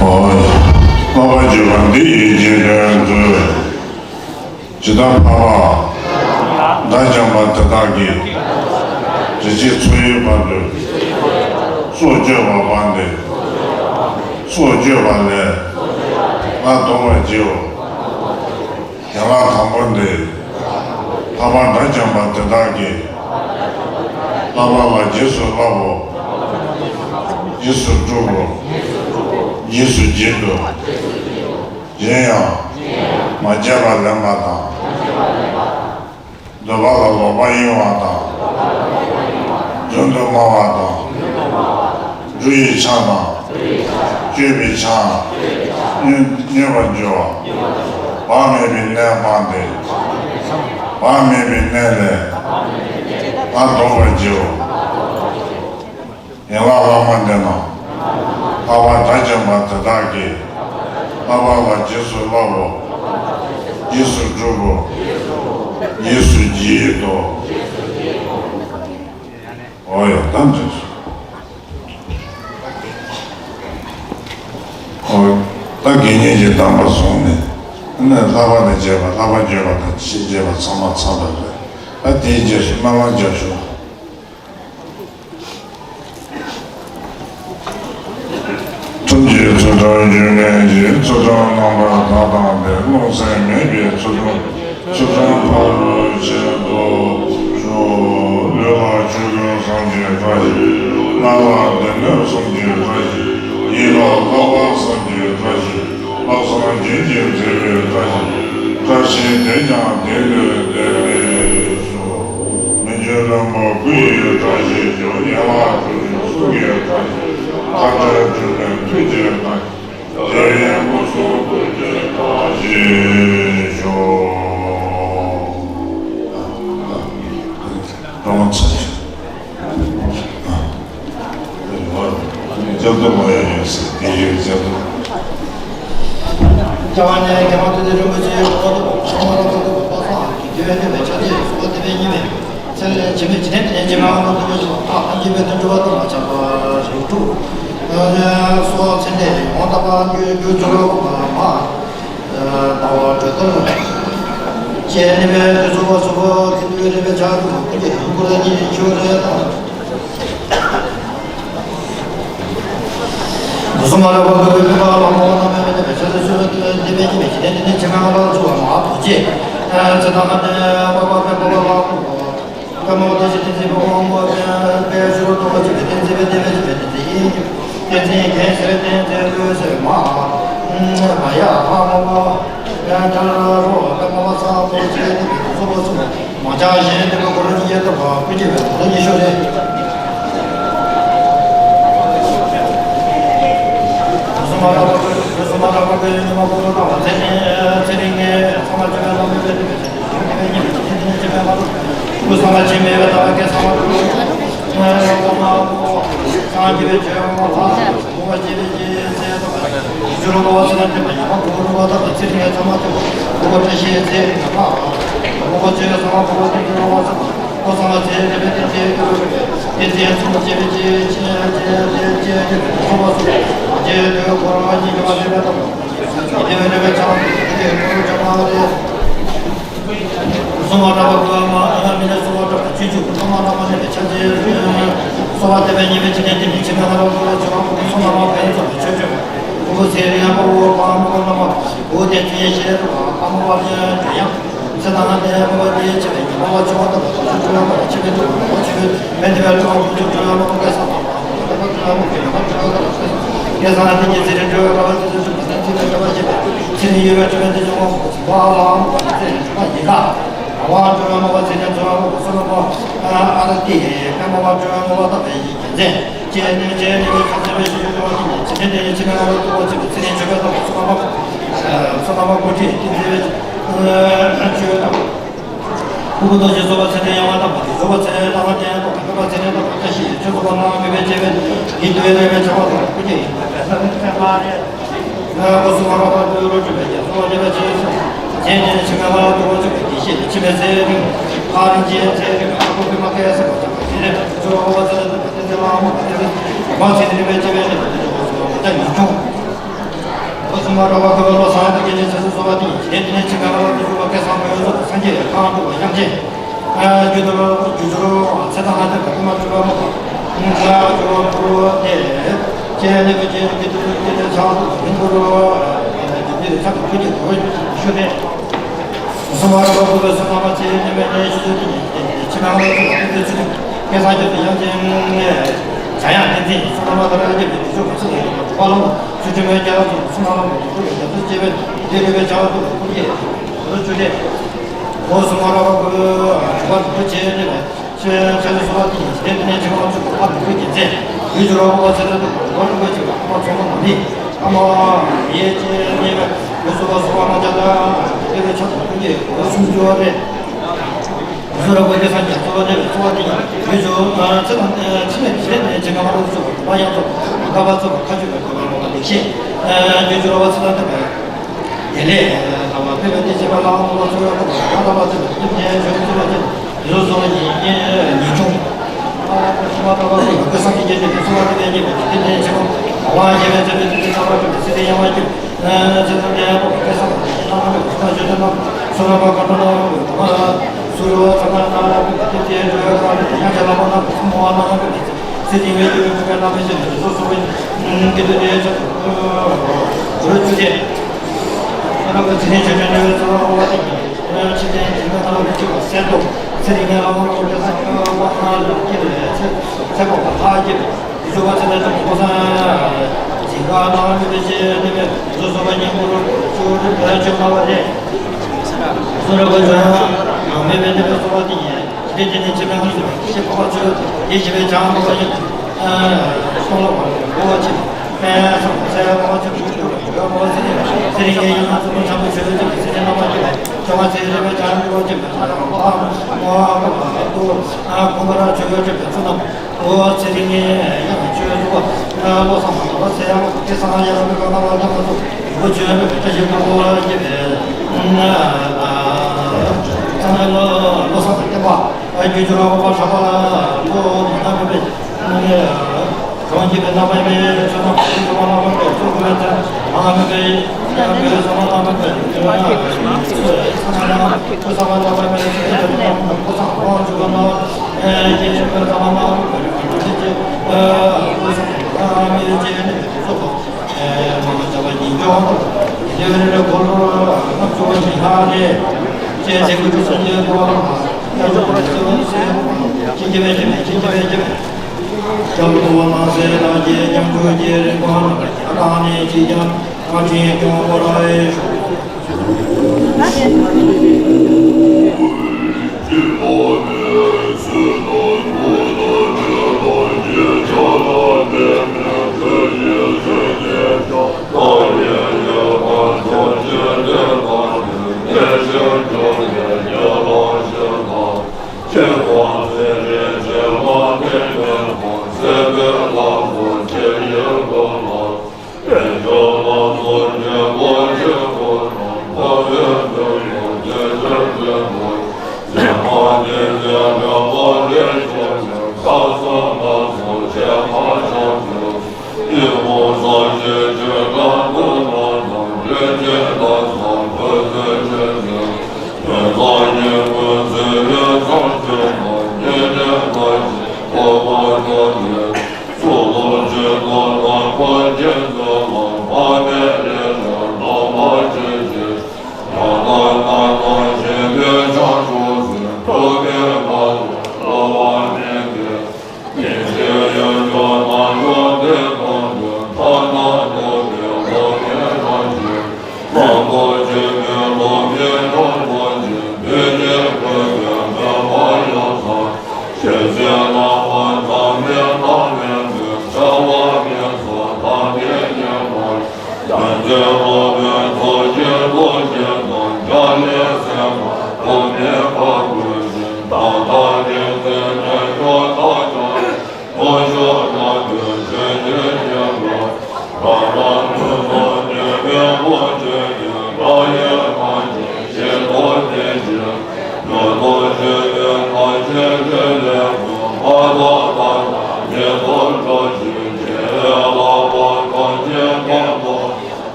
ཨོ། བསླབ་པ་བརྗོད་པ་འདི་ཡི་རྗེས་ཟློས་མཛོད། ཇི་ལྟར་འཕགས་པ་བདག་བཅོམ་པ་དེ་དག་གིས། དེ་ཕྱིར་འཚོ་བའི་བར་དུ། སྲོག་གཅོད་པ་སྤངས་ཏེ། སྲོག་གཅོད་པ་ལས། ང་ལྡོག་པར་བགྱིའོ། ཡན་ལག་དང་པོ་འདི། ལྷག་པར་དགྲ་བཅོམ་པ་དེ་དག་གིས། བསླབ་པ་ལ་རྗེས་སུ་བསླབ་བོ། རྗེས་སུ་སྒྲུབ་བོ། རྗེས་སུ་བགྱིད་དོ། གཞན་ཡང་། མ་བྱས་པ་ལེན་པ་དང་། འདོད་པ་ལ་ལོག་པར་གཡེང་བ་དང་། རྫུན་དུ་སྨྲ་བ་དང་། འབྲུ་ཡི་ཆང་དང་། བཅོས་པའི་ཆང་། མྱོས་མྱོས་པར་འགྱུར་བ། བག་མེད་པའི་གནས་སྤངས་ཏེ། བག་མེད་པའི་གནས་ལས། ང་ལྡོག་པར་བགྱིའོ། ཡན་ལག་བླ་མ་འདི་རྣམས། ལྷག་པར་དགྲ་བཅོམ་པ་དེ་དག་གིས། བསླབ་པ་ལ་རྗེས་སུ་བསླབ་བོ། རྗེས་སུ་སྒྲུབ་བོ། རྗེས་སུ་བགྱིད་དོ། འོ་ཡ། ད་འགྲིག་སོང་། འོ། ད་དགེ་བསྙེན་གྱི་གདམས་པ་བཟུང་ནས། ཨ་ནི་ལྷག་པ་ནས་བྱས་པ། ལྷག་པ་བརྗོད་པ་དང་ཕྱིས་བྱས་པ་ཚང་མ་ཚང་བ་རེད། ད་དེའི་རྗེས་སུ་སྨོན་ལམ་རྒྱབ་ཤོག། ཐུགས་རྗེའི་ཚུལ་ཁྲིམས་རྒྱུད་ལྡན་གྱི། ཚུལ་ཁྲིམས་རྣམ་པར་དག་དང་ལྡན། རླུང་སེམས་མེད་པའི་ཚུལ་ཁྲིམས། ཚུལ་ཁྲིམས་ཕ་རོལ་ཕྱིན་དུ་ཤོག། ལུས་ལ་ཆོས་གོས་གསུམ་གྱི་བཀྲ་ཤིས། ངག་ལ་སྡེ་སྣོད་གསུམ་གྱི་བཀྲ་ཤིས། ཡིད་ལ་བསླབ་པ་གསུམ་གྱི་བཀྲ་ཤིས། ལྷག་བསམ་རྒྱུན་གྱིས་མཛད་པའི་བཀྲ་ཤིས། བཀྲ་ཤིས་དེས་ཀྱང་བདེ་ལུས་བདེ་ལེགས་ཤོག། མི་འགྱུར་བློན་པོ་སྐུ་ཡི་བཀྲ་ཤིས་ཤོག། ཡན་ལག་དྲུག་ཅུ་གསུང་གི་བཀྲ་ཤིས། མཁའ་འགྲོ་སྤྲུལ་པའི་ཐུགས་ཀྱི་བཀྲ་ཤིས། རྒྱལ་བའི་སྐུ་གསུང་ཐུགས་ཀྱི་བཀྲ་ཤིས་ཤོག། རང་ཚུགས། ལྕགས་རྡོ་མ་ཡང་ཡོད་ཟེར། དེ་ཡོད་ལྕགས་རྡོ། རྒྱལ་བ་ནས་རྒྱལ་བ་དུ་དེ་རིན་པོ་ཆེ་གོང་དུ་གོང་དུ་གོང་དུ་གོང་དུ་དེ་བས་དེ་བས་ཆ་དེ་སོ་དེ་བས་ཉི་མས་ཚེ་ལས་ཇི་མེད་ཇི་ལྟར་དེ་ཇི་མ་ལ་དུ་ཞུ་ཐག་ཐག་ཇི་བས་དུ་འགྲོ་བ་དུ་མ་ཆགས་པ་རིགས་དྲུག་སོ་ཚེ་འདས་ཡོངས་དག་པ་རྒྱུ་རྒྱུ་འགྲོ་བ་མ། ལྟ་བ་གྲོལ་སྟོན། ཅེས་ནི་བའི་དུས་སུ་བ་སུ་བ་ཀི་ཏུ་རེ་བའི་ཆ་རུ་ཀུ་ཅེ་ཧུ་ཀུ་ར་ཉི་ཆུ་རེ་དང་། དུ་སུ་མ་ར་བ་ཀུ་བེ་ཀུ་བ་ལ་མོ་ན་མེ་མེ་ནེ་བེ་ཆ་དུ་སུ་ར་ཏི་བེ་ཏི་བེ་ཀི་བེ་ཅི་ནེ་ཏི་ནེ་ཅི་མ་ང་ལ་ཚུ་བ་མ་དུ་ཅེ། ཚེ་དང་ནེ་བ་བ་བེ་བ་བ་ལ་མོ། ཀ་མོ་ཏེ་ཅི་ཏེ་ཙི་བོ་མོ་ཏེ་ཏེ་ཤུ་རུ་ཏོ་ཅི་ཏེ་ཏེ་ཙི་བེ་ཏེ་བེ་ཅི་བེ་ཏེ་ཏེ་ཡིན། ཏེ་ཙི་ཡིན་ཏེ་ཟེར་ཏེ་ཏེ་ལུས་ཟེར་མ། མ་ཡ་ཧ་མོ་མ། ཡ་ཏ་ར་རོ་ཏ་མ་བ་ས་ཏོ་ཅི་ཏེ་ཏེ་ཏེ་ཚོ་བོ་ཚོ། མ་ཅག་གཞན་ཏེ་བེ་གོ་ར་ཉི་ཡ་ཏ་བ་ཀུ་ཅི་བེ་གོ་ར་ཉི་ཤོ་རེ། སུ་མ་ར་བ་སུ་མ་ར་བ་ཀུ་ཉི་མ་གོ་ར་ཏ་བ་ཚེ་ནི་ཚེ་རིང་ནི་ཚ་མ་ཅི་བེ་ལ་མི་བེ་ཏེ་བེ་ཅི། སོ་མ་ཏ་བ་ཀ་མ་ཨ་མི་ནེ་སོ་མ་ཏ་བ་ཅི་ཅུ་སོ་མ་ཏ་བ་ནེ་ཆ་ཅེ། སོ་མ་ཏ་བ་ཉི་མེ་ཅི་ནེ་ཏི་མི་ཅི་ནེ་ན་རོ་ཏོ་ཅོ་སོ་མ་མ་ཕེ་ཚོ་ཆོ་ཅོ། ཀུ་ཀུ་ཚེ་རིང་པོ་བོ་པ་མོ་ན་མ་ཀུ་ཏེ་ཚེ་ཤེ་ར་པ་མོ་བ་ཡ་ཡ། ཚེ་ན་ཏེ་པ་བ་ཏེ་ཆེ་བེ་ཉི་མ་བ་ཅོ་ཏ་བ་ཅོ་ཅོ་ཡ་པ་ཆེ་བེ་ཏོ་ཅེ་བེ་ཏེ་བེ་ཏོ་ཅོ་ཅོ་ཡ་པ་ཀེ་ས་པ་པ་ཀེ་ས་ན་ཏེ་ཉི་ཚེ་རིང་ཅོ་ཡ་པ་ཏེ་ཚེ་ཅོ་ཡ་པ་ཅེ་བེ་ཚེ་ནི་ཡོ་བེ་ཅོ་བེ་ཏེ་ཅོ་བ་ལ་མོ་ཚེ་ཡི་ག་ཨ་བ་ཀྲོ་ཡ་མོ་བ་ཚེ་ནེ་ཚོ་ཡ་མོ་སོ་ལོ་མོ་ཨ་ར་ཏི་ཧེ་པེ་མོ་བ་ཀྲོ་ཡ་མོ་བ་ཏ་པེ་ཡི་གེ་ཛེ་ཅེ་ནེ་ཅེ་ནེ་བེ་ཁ་ཚེ་བེ་ཤི་ཡོ་བ་ཏི་ནེ་ཅེ་ནེ་ཏེ་ནེ་ཅེ་ནེ་ང་རོ་ཏོ་བ་ཅེ་བེ་ཚེ་ནེ་ཅོ་བེ་ཏ་སོ་ལོ་མོ་སོ་ལོ་མོ་ཀོ་ཅི་ཏི་ཛེ་བེ་ཅོ་ཡ་མོ། ཀུ་ཀུ་ཏོ་ཅི་སོ་བ་ཚེ་ཏེ་ཡང་བ་ཏ་པ་ཏི་སོ་བ་ཚེ་ཏ་བ་ཏེ་ཡང་ཏོ་ཀ་ཏོ་བ་ཚེ་ཏེ་ཏོ་ཀ་ཤི་ཅི་སོ་བ་ན་མི་བེ་ཅེ་བེ་ཡི་ཏུ་བེ་རེ་བེ་ཅོ་བ་ཏོ་ཀུ་ཅི་ཡི་ཏུ་བེ་ས་ཏེ་ཏེ་མ་རེ། ཀོ་སུ་མ་ར་བ་ཏུ་རོ་ཅུ་བེ་ཅེ་སོ་བ་ཅེ་བེ་ཅེ་སོ་ཅེ་ཅེ་ཅི་མེ་བ་ཏུ་རོ་ཅུ་བེ་ཅེ་ཤི་ཅི་མེ་ཚེ་རིང་ཨ་རི་ཅེ་ཚེ་རིང་ཨ་ཀོ་ཀི་མ་ཀེ་སོ་བ་ཅེ་བེ་ཅེ་ཅོ་བ་ཚེ་ཏེ་ཏེ་ཏེ་ལ་མོ་ཏེ་ཏེ་མ་ཚེ་ཏེ་བེ་ཅེ་བེ་ཏེ་ཏེ་ཏེ་ཏེ་ཉི་ཆུང་། ཀོ་སུ་མ་ར་བ་ཀ་བ་ལོ་སང་ཏེ་ཀེ་ནེ་ཚེ་སུ་སོ་བ་ཏི་ཡེ་ཏེ་ནེ་ཅི་མེ་བ་ཏུ་ཞུ་བ་ཀེ་སང་བེ་ཡོ་སོ་སངས་རྒྱས་ཁང་དུ་བ་ཡང་ཅེ། རྒྱུ་དུ་རྒྱུ་ཆུ་རུ་ཚེ་དང་ལྷ་དང་བདུད་མ་དྲུག་མོ། ལྷ་ཆུ་རུ་དེ་ཅན་ནི་བུ་ཅན་གྱི་དུ་ཅན་ཆགས་སུ་མིན་དུ་རུ། འདི་ལ་ཆགས་སུ་ཁུ་གི་གོ་ཞུ་ནས། སུ་མ་རུ་བུ་སུ་མ་མ་ཅན་ནི་བུ་ནི་ཤུ་དུ་ཅན་ཕྱི་ནང་ལ་སུ་དུ་ཅན་སྐད་སང་རྒྱུ་དུ་ཡང་ཅན། བྱ་ཡང་ཏན་ཏན་སུ་མ་མ་ད་ར་རྒྱ་མི་དུ་ཅུ་ག་སུ་ལ་ཡོད་པ་ལ་སུ་ཅི་མོའི་རྒྱ་ལ་སུ་སུ་མ་མ་མ་དུ་ཅུ་ག་རྒྱ་སུ་ཅེ་བས་འདི་རེ་བའི་བྱ་བ་དུ་ཁུ་གི་རུ་ཅུ་ཏེ། ཨོ་སུ་མ་ར་བ་གུ་ཞུ་བ་གུ་ཅེ་ནི་བ་ཅེ་ཅེ་ལ་སུ་བ་ཏི་ཏེ་ཏེ་ནེ་ཅེ་བ་ཅུ་གུ་ཨ་གུ་གི་ཙེ་ཡུ་ཅུ་ར་བ་ཚེ་ལ་དུ་གུ་ར་གུ་ཅེ་བ་ཚོ་མ་མི་ཨ་མ་ཡེ་ཅེ་ནི་བ་ཡུ་སུ་བ་སུ་བ་མ་ཅ་ད་ཏེ་ལ་ཆ་དུ་གུ་ཅེ་གུ་སུམ་ཅུ་བ་རེ། སུ་ར་གུ་ཅེ་སང་ཅེ་སུ་བ་ནི་བ་སུ་བ་ཏི་ཡུ་ཅུ་ཨ་ཅེ་དང་ཅེ་ནེ་ཅེ་ནེ་ཅེ་ག་མ་ར་སུ་བ་ཡང་ཚོ་ག་བ་ཚོ་ཁ་ཅུ་ག་ག་མ་ར་བ་ལེགས་ཤེས་ཡུ་ཅུ་ར་བ་ཚེ་ལ་དུ་བ། དེ་ལས་ལྷ་བ་ཕེབས་པ་དེ་བྱེད་པ་ལའང་ལོ་ཚོ་ཡོད་པ་དང་ལྷ་དང་བ་ཚོས་ཉིན་ནས་བྱོན་ཚུལ་བ་ཅན་དེ་ཚོ་སོགས་ཉིད་ཉིད་ཆུང་། ཤི་བ་ལྟ་བ་ཀུན་ལ་ཀུན་བཟང་གི་རྒྱལ་ཆེན་གྱི་གསོལ་བ་དེ་ལས་རྙེད་པའི་དེ་ནས་བྱེད་པ་ལ་དབང་བྱེད་པའི་ཚེ་རིང་དེ་ཚེ་ལྟ་བ་ཀུན་ལ་སྲིད་དེ་ཡང་བ་ཀུན་ཚེ་ཚེ་ལྟ་བ་ཀུན་བཟང་གི་རྣམ་པ་ཀུན་ལ་བྱོན་ཏེ་ན་སོ་ན་པ་ཀ་ཏོ་ན་སུ་རུ་བ་ཚ་ན་ན་ཀུན་དེ་ཚེ་འགྲོ་བའི་བར་དུ་ཡང་བྱ་ལ་མ་ན་ཀུན་མོ་བ་ན་ཀུན་ཚེ་རིང་བའི་ཡུལ་ཀུན་ལ་མི་ཚེ་འདི་ཚོ་སོ་བའི་ཀུན་དེ་དེ་ཚེ་རུ་ཅུ་དེ། ཨ་ནི་ཚེ་རིང་ཆོས་ཅན་འདྲ་བའི་ཚོར་བ་དབང་བ་དེ་ཉིད། ཕྱི་དོན་འཛིན་པའི་ཐ་ལ་མི་སྐྱེ་བ་གསལ་རྟོགས། ཚེ་རིང་ལྔའི་ལམ་དབང་ལ་སྐྱེ་ས་དབང་ལ་སྐྱེ་བའི་ཚེ་ཚེ་འགོག་པ་ལྷག་སྐྱེ་བའི་ཡུལ་འཇུག་པ་ཚེ་ལས་དང་ཕོ་སང་འཛིན་པ་ལ་མི་བས་ཅེས་ནི་བས་བཟོ་བཟོ་བ་སྙིང་པོ་རུ་ཆུ་རུ་བས་ཆུ་ལྔ་བ་རེད། བཟོ་རུ་བས་ཆུ་ཡང་མི་བས་ནི་བས་བཟོ་བ་དེ་ཉིད། དེ་དེ་ནི་ཕྱི་མའི་ལུས་སུ་ཤེས་པ་ཆོས་དེ་ཞི་བའི་བྱང་བུ་ཡིན། སྟོང་ལོ་བ་ལོ་བོ་ཆེ། ཨེ་སོ་སེ་བ་ཆེ་བུ་ཆེ་བུ་ཆེ་བོ་ཆེ། སེ་རི་ཡེ་ཡང་ཚོ་ཆ་བུ་ཆེ་ཆེ་སེ་རི་ནམ་ཆེ། ཆོ་བ་ཚེ་རི་བའི་བྱང་བུ་ཆེ་བུ་ཆེ་བ་བ་བ་ཏོ། ཨ་ཁོང་ག་ར་ཆོས་ཆོས་ཆོས་ཆོས་ཆོས་ནམ། ཨོ་ཚེ་རིང་ངེ་ཡང་ཆོས་ལུགས་པ་བློ་བཟང་མ་ལ་ཚེ་ཡང་སྐྱེ་སང་ཡང་མི་ག་ན་བ་ལ་མ་ཚོ་བུ་ཆོས་མི་བཀྲ་ཤིས་པ་བ་སྐྱེ་བའི་ཚང་མ་བློ་བཟང་སྐྱེ་བ་རྒྱུ་ཆུ་ར་བ་ཧྲ་བ་ལོ་མ་ན་མི་བས་གྲོང་ཁྱེར་བའི་རྣམ་པའི་མེ་ཆུ་ནང་ཆུ་ནང་ལ་མ་བས་ཆུ་བས་ཚེ་མ་མི་བས་ཡང་བས་ས་མ་ན་མི་བས་ཚང་མ་ན་མི་བས་ཚེ་བ་ཚང་མ་ཆུ་བ་ན།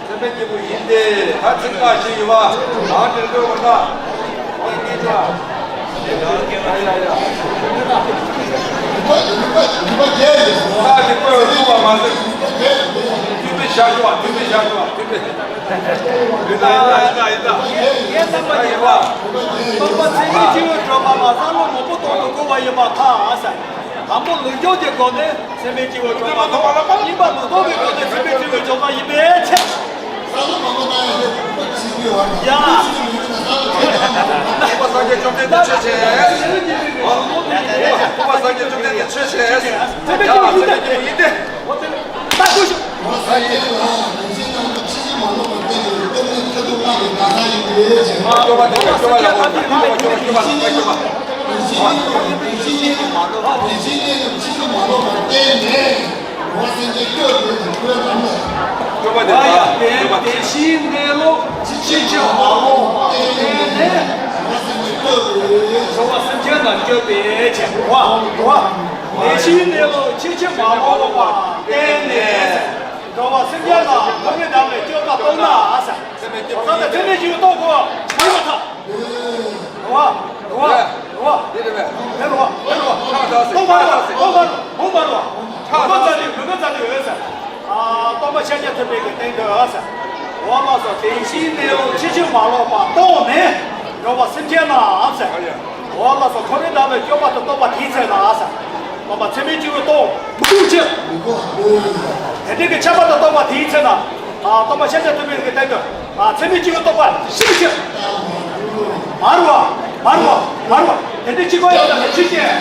སེམས་དཔའི་སྐྱེས་བུ་ཡིན་ཏེ། ད་ཚིག་ཁ་ཞིག་ཡོད་པ། ཨ་དྲིན་དྲོད་ཁོ་ན། ཨ་དྲིན་དྲོད། ད་དེ་བཀོད་ཐུབ་པ་མ་ཟད། མཐུན་པའི་ཤ་ཞུ་བ། མཐུན་པའི་ཤ་ཞུ་བ། མཐུན་པའི། ཡིན་ད་ཡིན་ད་ཡིན་ད་ཡིན་ད། ཡིན་ད། སྟོང་པ་ཚད་མའི་སྐྱེས་བུ་གྲོལ་བ་ལ་བསམ་བློ་མང་པོ་གཏོང་དགོས་པ་ཡིན་པར་ཐལ། དང་པོ་ལུགས་འབྱུང་གི་སྒོ་ནས་སེམས་དཔའི་སྐྱེས་བུ་གྲོལ་བ་དང་། གཉིས་པ་ལུགས་ལྡོག་གི་སྒོ་ནས་སེམས་དཔའི་སྐྱེས་བུ་གྲོལ་བ་ཡིན་པའི་ཕྱིར། ཡ། ཐུབ་པ་སངས་རྒྱས་བཅོམ་ལྡན་འདས་ཆོས་ཅན། ཐུབ་པ་སངས་རྒྱས་བཅོམ་ལྡན་འདས་ཆོས་ཅན། སེམས་དཔའི་སྐྱེས་བུ་ཡིན་ཏེ། ད་ཀུ་ཤུ། སྐྱོབ་པ་དེ་སྐྱོབ་པ་ཡག་པོ་ཡིན། སྐྱོབ་པ་སྐྱོབ་པ་སྐྱོབ་པ་སྐྱོབ་པ། སྐྱོབ་པ་དེ་ཡག་པོ་ཡིན། དེ་བཞིན་གནས་ལུགས་ཕྱིན་ཅི་མ་ལོག་པར་བསྟན་ནས། འགྲོ་བ་སེམས་ཅན་རྣམས་སྐྱོབ་པའི་ཕྱིར། འགྲོ་བ། དེ་བཞིན་གནས་ལུགས་ཕྱིན་ཅི་མ་ལོག་པར་བསྟན་ནས། འགྲོ་བ་སེམས་ཅན་རྣམས་ཐོག་མེད་བདག་མེད་སྐྱོབ་པ་རྟོགས་ན་ཟེར། ད་ལྟ་ཚད་མེད་བཞི་པོ་རྟོགས་དགོས། མི་བ་ཐག་འགྲོ་བ། འགྲོ་བ། འགྲོ་བ། འདི་རེད་པས། འདི་རེད་པས། འདི་རེད་པས། ཐག་ཐག་ཟེར། སྟོང་པ་རེད་པ། སྟོང་པ་རེད་པ། སྟོང་པ་རེད་པ། ཐག་ཐག་ཟེར། མི་མི་ཚ་ནི་ཡོད་ཟེར། ཨ། སྟོང་པ་ཤཱཀྱ་ཐུབ་པའི་གི་སྟེང་དུ་ཟེར། འོ་ལགས་སོ། དེ་བཞིན་གནས་ལུགས་ཕྱིན་ཅི་མ་ལོག་པར་རྟོགས་ནས། འགྲོ་བ་སེམས་ཅན་རྣམས་ཟེར། འོ་ལགས་སོ། ཐོག་མེད་བདག་མེད་སྐྱོབ་པ་དང་རྟོགས་པ་དེའི་ཚེ་ན་ཟེར། སྟོང་པ་ཚད་མེད་སྤྱི་བོས་རྟོགས་མི་ཐུབ་ཕྱིར། དེ་འདྲའི་གི་ཁྱབ་པ་དང་རྟོགས་པ་དེའི་ཚེ་ན། ཨ། སྟོང་པ་ཤཱཀྱ་ཐུབ་པའི་གི་སྟེང་དུ། ཨ། ཚད་མེད་སྤྱི་བོས་རྟོགས་པ་ཤེས་པའི་ཕྱིར། མ་རུངས་པ། མ་རུངས་པ། མ་རུངས་པ། དེ་འདྲའི་སྤྱི་སྒོ་ཡོད་ན་དེ་ཆོས་ཅན།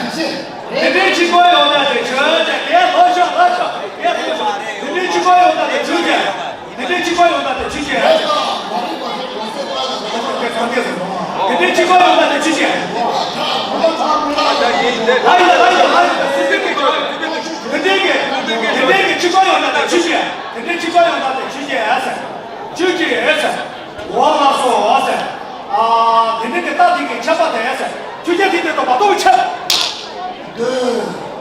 དེ་འདྲའི་སྤྱི་སྒོ་ཡོད་ན་དེ་ཆོས་ཅན། དེ་ལོག་ཤོག་ལོག་ཤོག་དེ་ལོག་ཤོག་དེ་འདྲའི་སྤྱི་སྒོ་ཡོད་ན་དེ་ཆོས་ཅན། དེ་འདྲའི་སྤྱི་སྒོ་ཡོད་ན་དེ་ཆོས་ཅན། དེ་འདྲའི་སྤྱི་སྒོ་ཡོད་ན་དེ་ཆོས་ཅན། ལ་ཡི་ལ་ལ་ཡི་ལ་ཡི་ལ་ཡི་དེ་འདྲའི་གི་དེ་འདྲའི་གི་སྤྱི་སྒོ་ཡོད་ན་དེ་ཆོས་ཅན། དེ་འདྲའི་སྤྱི་སྒོ་ཡོད་ན་དེ་ཆོས་ཅན་ཟེར། ཆོས་ཅན་ཟེར། འོ་ལགས་སོ་ཟེར། ཨ། དེ་འདྲའི་གི་རྟགས་དེ་གི་ཁྱབ་པ་དེ་ཟེར། ཆོས་ཅན་དེ་དེ་རྟོགས་པ་རྟོགས་པའི་ཕྱིར། འདོད།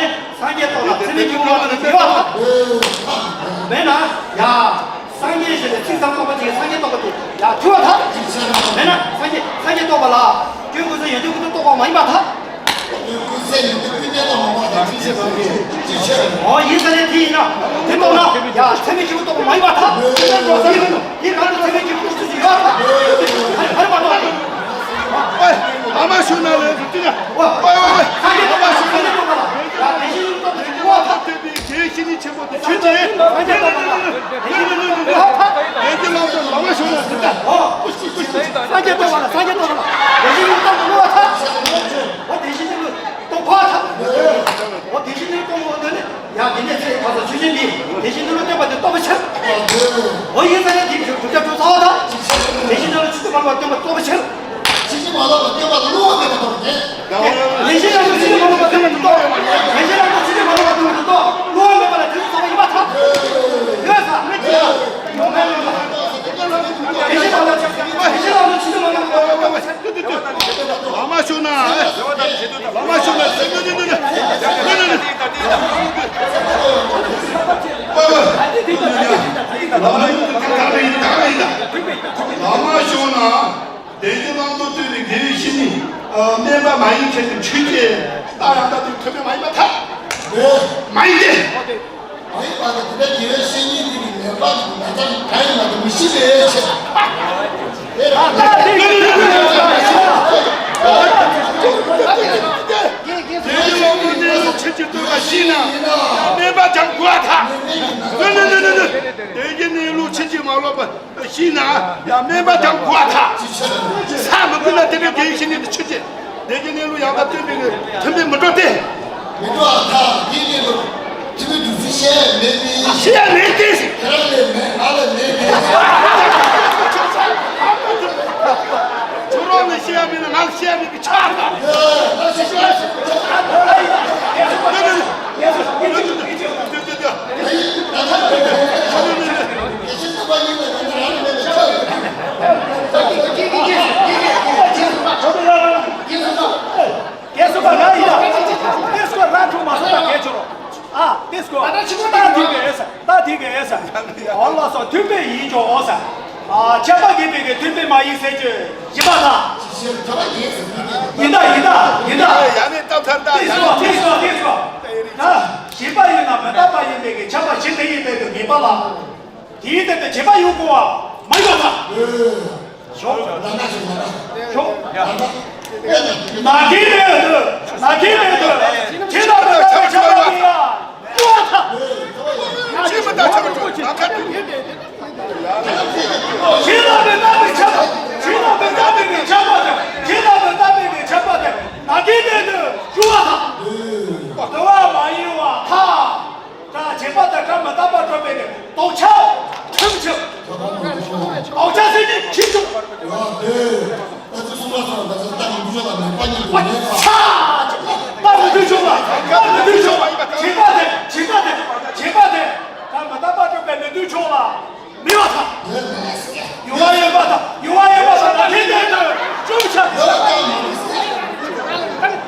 ནི་སངས་རྒྱས་རྟོགས་ལ་ཚད་མེད་ཀྱི་དབང་དུ་འགྱུར་བ་དང་། མེད་ན་ཡ། སངས་རྒྱས་ཞེས་པའི་ཚིག་ཙམ་རྟོགས་པ་དེ་སངས་རྒྱས་རྟོགས་པ་དེ་ཡ་འཁྲུལ་བ་དང་། མེད་ན་སངས་རྒྱས་སངས་རྒྱས་རྟོགས་པ་ལ་སྐྱོན་ཀུན་ཟད་ཡོན་ཏན་ཀུན་ཏུ་རྟོགས་པ་མ་ཡིན་པར་ཐལ། སྐྱོན་ཀུན་ཟད་ཡོན་ཏན་ཀུན་ཏུ་རྟོགས་པ་མ་ཡིན་པར་ཐལ། ཨོ་ཡིན་ཟེར་ནས་དེ་ཡིན་ན་དེ་གཏོང་ན་ཡ་ཚད་མེད་སྐྱེས་བུ་གཏོང་མ་ཡིན་པ་ཐག་ཡིན་གང་དུ་ཚད་མེད་སྐྱེས་བུ་གཏོང་ཚུལ་ཞིག་ཡོད་ཐག་ཧ་རི་མ་གཏོང་ཨེ། ཨ་མ་ཞུ་ན་ལས་ཟེར་ཏི་ན་ཨོ་ཨོ་ཨོ་ཨོ་ཨ་མ་ཞུ་ན་ལས་ཟེར་ཏི་ན་ཨོ་ཐག་དེ་བའི་གེགས་ཞི་གནས་ཆེན་པོ་དེ་ཆོས་ཅན། ལས་ཀྱི་ལམ་དུ་ལམ་ཞུ་ན་ཟེར་ཏ། ཨོ། སངས་རྒྱས་སྟོན་པ་ལ་སངས་རྒྱས་སྟོན་པ་ལ་དེ་བཞིན་གཏོང་དུ་བློ་ཐག་ཨོ་དེ་བཞིན་གཏོང་ཕ་ཐག་ཨོ་དེ་བཞིན་གཏོང་དུ་བློ་ནི་ཡང་དེ་ནས་ཚེ་ག་ས་ཆོས་ཅན་འདི་དེ་བཞིན་གཏོང་དུ་བློ་སྟོན་པ་དེ་རྟོགས་པ་ཆེ། ཨོ་ཡིན་ཟེར་ན་དེ་བཞིན་གྲུབ་ཆ་གྲུབ་ཚ་བ་དང་དེ་བཞིན་གཏོང་དུ་ཆུ་དུ་མར་བ་སྟོན་པ་རྟོགས་པ་ཆེ། ཕྱིན་ཅི་མ་ལོག་པར་སྟོན་པ་ལ་བསླུ་བ་མེད་པར་རྟོགས་ཏེ། ཡེ་ཤེས་རྣམ་གྲོལ་ཕྱིན་ཅི་མ་ལོག་པར་སྟོན་པ་དེ་རྟོགས། ཡེ་ཤེས་རྣམ་གྲོལ་ཕྱིན་ཅི་མ་ལོག་པར་སྟོན་པ་དེ་རྟོགས། བསླུ་བ་མེད་པ་ལ་དེ་ཚོ་ཚང་མ་ཡིན་པར་ཐལ། ཡོད་ས་མེད་ཀྱི་ཡོད་མེད་མེད་པ། ཡེ་ཤེས་རྣམ་གྲོལ་ཡེ་ཤེས་རྣམ་གྲོལ་ཕྱིན་ཅི་མ་ལོག་པར་སྟོན་པ་དེ་རྟོགས། ལ་མ་ཤོད་ན། ལ་མ་ཤོད་ན། ལ་མ་ཤོད་ན། བདེན་བཞི་ལམ་དུ་སྟོན་པའི་དགེ་བའི་བཤེས་གཉེན། དམན་པ་མ་ཡིན་ཁྱེད་ཀྱི་ཆོས་ཅན། རྟགས་ཡང་དག་ཏུ་ཐོན་པའི་མ་ཡིན་པར་ཐལ། མ་ཡིན་ཏེ། མ་ཡིན་པར་ཐལ། དེ་ལྟར་དགེ་བའི་བཤེས་གཉེན་དེ་གི་ལེགས་པར་ན་ཚ་གང་ཡིན་མ་དེ་མི་ཤེས་པའི་ཕྱིར། དགེ་བའི་བཤེས་གཉེན་ལུགས་ཆེན་གྱི་སྟོན་པ་ཤེས་ན། དམན་པ་ཀྱང་གོ་བ་ཐལ། དེ་གི་གནས་ལུགས་ཕྱིན་ཅི་མ་ལོག་པ། ཤེས་ན་ཡང་དམན་པ་ཀྱང་གོ་བ་ཐལ། ས་མི་ཀུན་ན་དེ་འདྲའི་དགེ་བའི་བཤེས་གཉེན་དེ་ཆོས་ཅན། དེ་གི་གནས་ལུགས་ཡང་དག་སྟོན་པའི་མཐུན་པས་མི་འགྲོ་སྟེ། མི་འགྲོ་བ་ཐལ། དེའི་གནས་ལུགས་ཐུབ་པའི་སྒྲུབ་ཚུལ་བཤད་མེད་པས། བཤད་མེད་དེ། ཁྱེད་རང་ལས་མེད་ང་ལས་མེད་པས། ཁྱོད་རང་ལས་བཤད་མེད་ན་ང་ལས་བཤད་མེད་པས་ཆགས་ལ། ཡ་ང་ཞིག་ང་ཞིག་ཏེ་སྐོར་ར་ཡིན་ན། ཏེ་སྐོར་ར་འཁྲུག་མ་སོང་ད་གས་ཆོ་རོ། ཨ་ཏེ་སྐོར། ད་ཐིག་གི་ཨེ་ས། ད་ཐིག་གི་ཨེ་ས། འོ་ལགས་སོ་མཐུན་དཔེ་ཡིན་ཆོག་འོ་ས། ཨ་ཁྱབ་པ་དགེ་བའི་གི་མཐུན་དཔེ་མ་ཡིན་ཟེར་གྱི་ཡིན་པ་དང་། ཡིན་ད་ཡིན་ད་ཡིན་ད། ཡ་ནི་སྟབས་ཐར་ད་ཏེ་སྐོར་ཏེ་སྐོར་ཏེ་སྐོར། ད་བྱིས་པ་ཡིན་ན་མི་རྟག་པ་ཡིན་པའི་གི་ཁྱབ་པ་ཇི་ལྟ་བའི་དཔེ་དུ་ངེས་པ་ལ། དེའི་སྟེང་དུ་བྱེད་པ་ཡོད་དགོས་པ་མ་ཡོད་ལ། ཞོག་ཞོག་ཞོག་ན་གི་ལས་དུ་ན་གི་ལས་དུ་ཁྱེད་ལ་མི་ལྟ་བའི་ཆགས་པ་དེ་ཡ་ཡོད་ཐ། ཁྱེད་མི་ལྟ་ཆགས་པ་ན་ཁ་དུ་ཁྱེད་ལ་མི་ལྟ་བའི་ཆགས་པ་ཁྱེད་ལ་མི་ལྟ་བའི་ཆགས་པ་དེ་ཁྱེད་ལ་མི་ལྟ་བའི་ཆགས་པ་དེ་ན་གི་ལས་དུ་ཡོད་ཐ། དུ་བ་མ་ཡིན་བ་ཐ། ད་བྱེད་པ་དང་སྒྲ་མི་རྟག་པ་སྒྲུབ་པའི་ལྡོག་ཆ་ཁྲིམས་ཆུ། ལྡོག་ཆ་ཟེར་གྱི་ཁྱི་ཆུ། ཡ་དེ། ད་ཚོད་སོང་བ་སོང་བ་ད་ཚོད་ལྟ་མི་འདུག་ཆོག་ལ་མེད་པ་ཉིད་དུ་མེད་པ། ལྟ་མི་འདུག་ཆོག་ལ་ལྟ་མི་འདུག་ཆོག་ལ་བྱེད་པ་དེ་བྱེད་པ་དེ་བྱེད་པ་དེ་སྒྲ་མི་རྟག་པ་སྒྲུབ་པའི་མི་འདུག་ཆོག་ལ། མི་བ་དང་། ཡུ་བ་ཡོད་པ་དང་ཡུ་བ་ཡོད་པ་དང་ལ་ཁྱེད་དེ་དང་བཅོམ་ཆ། ལ་ཁྱེད་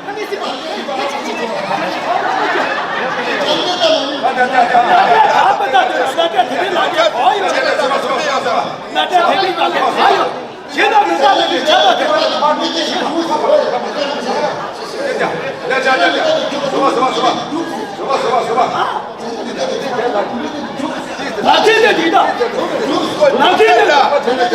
དེ་དེ་དང་། ལ་ཁྱེད་དེ་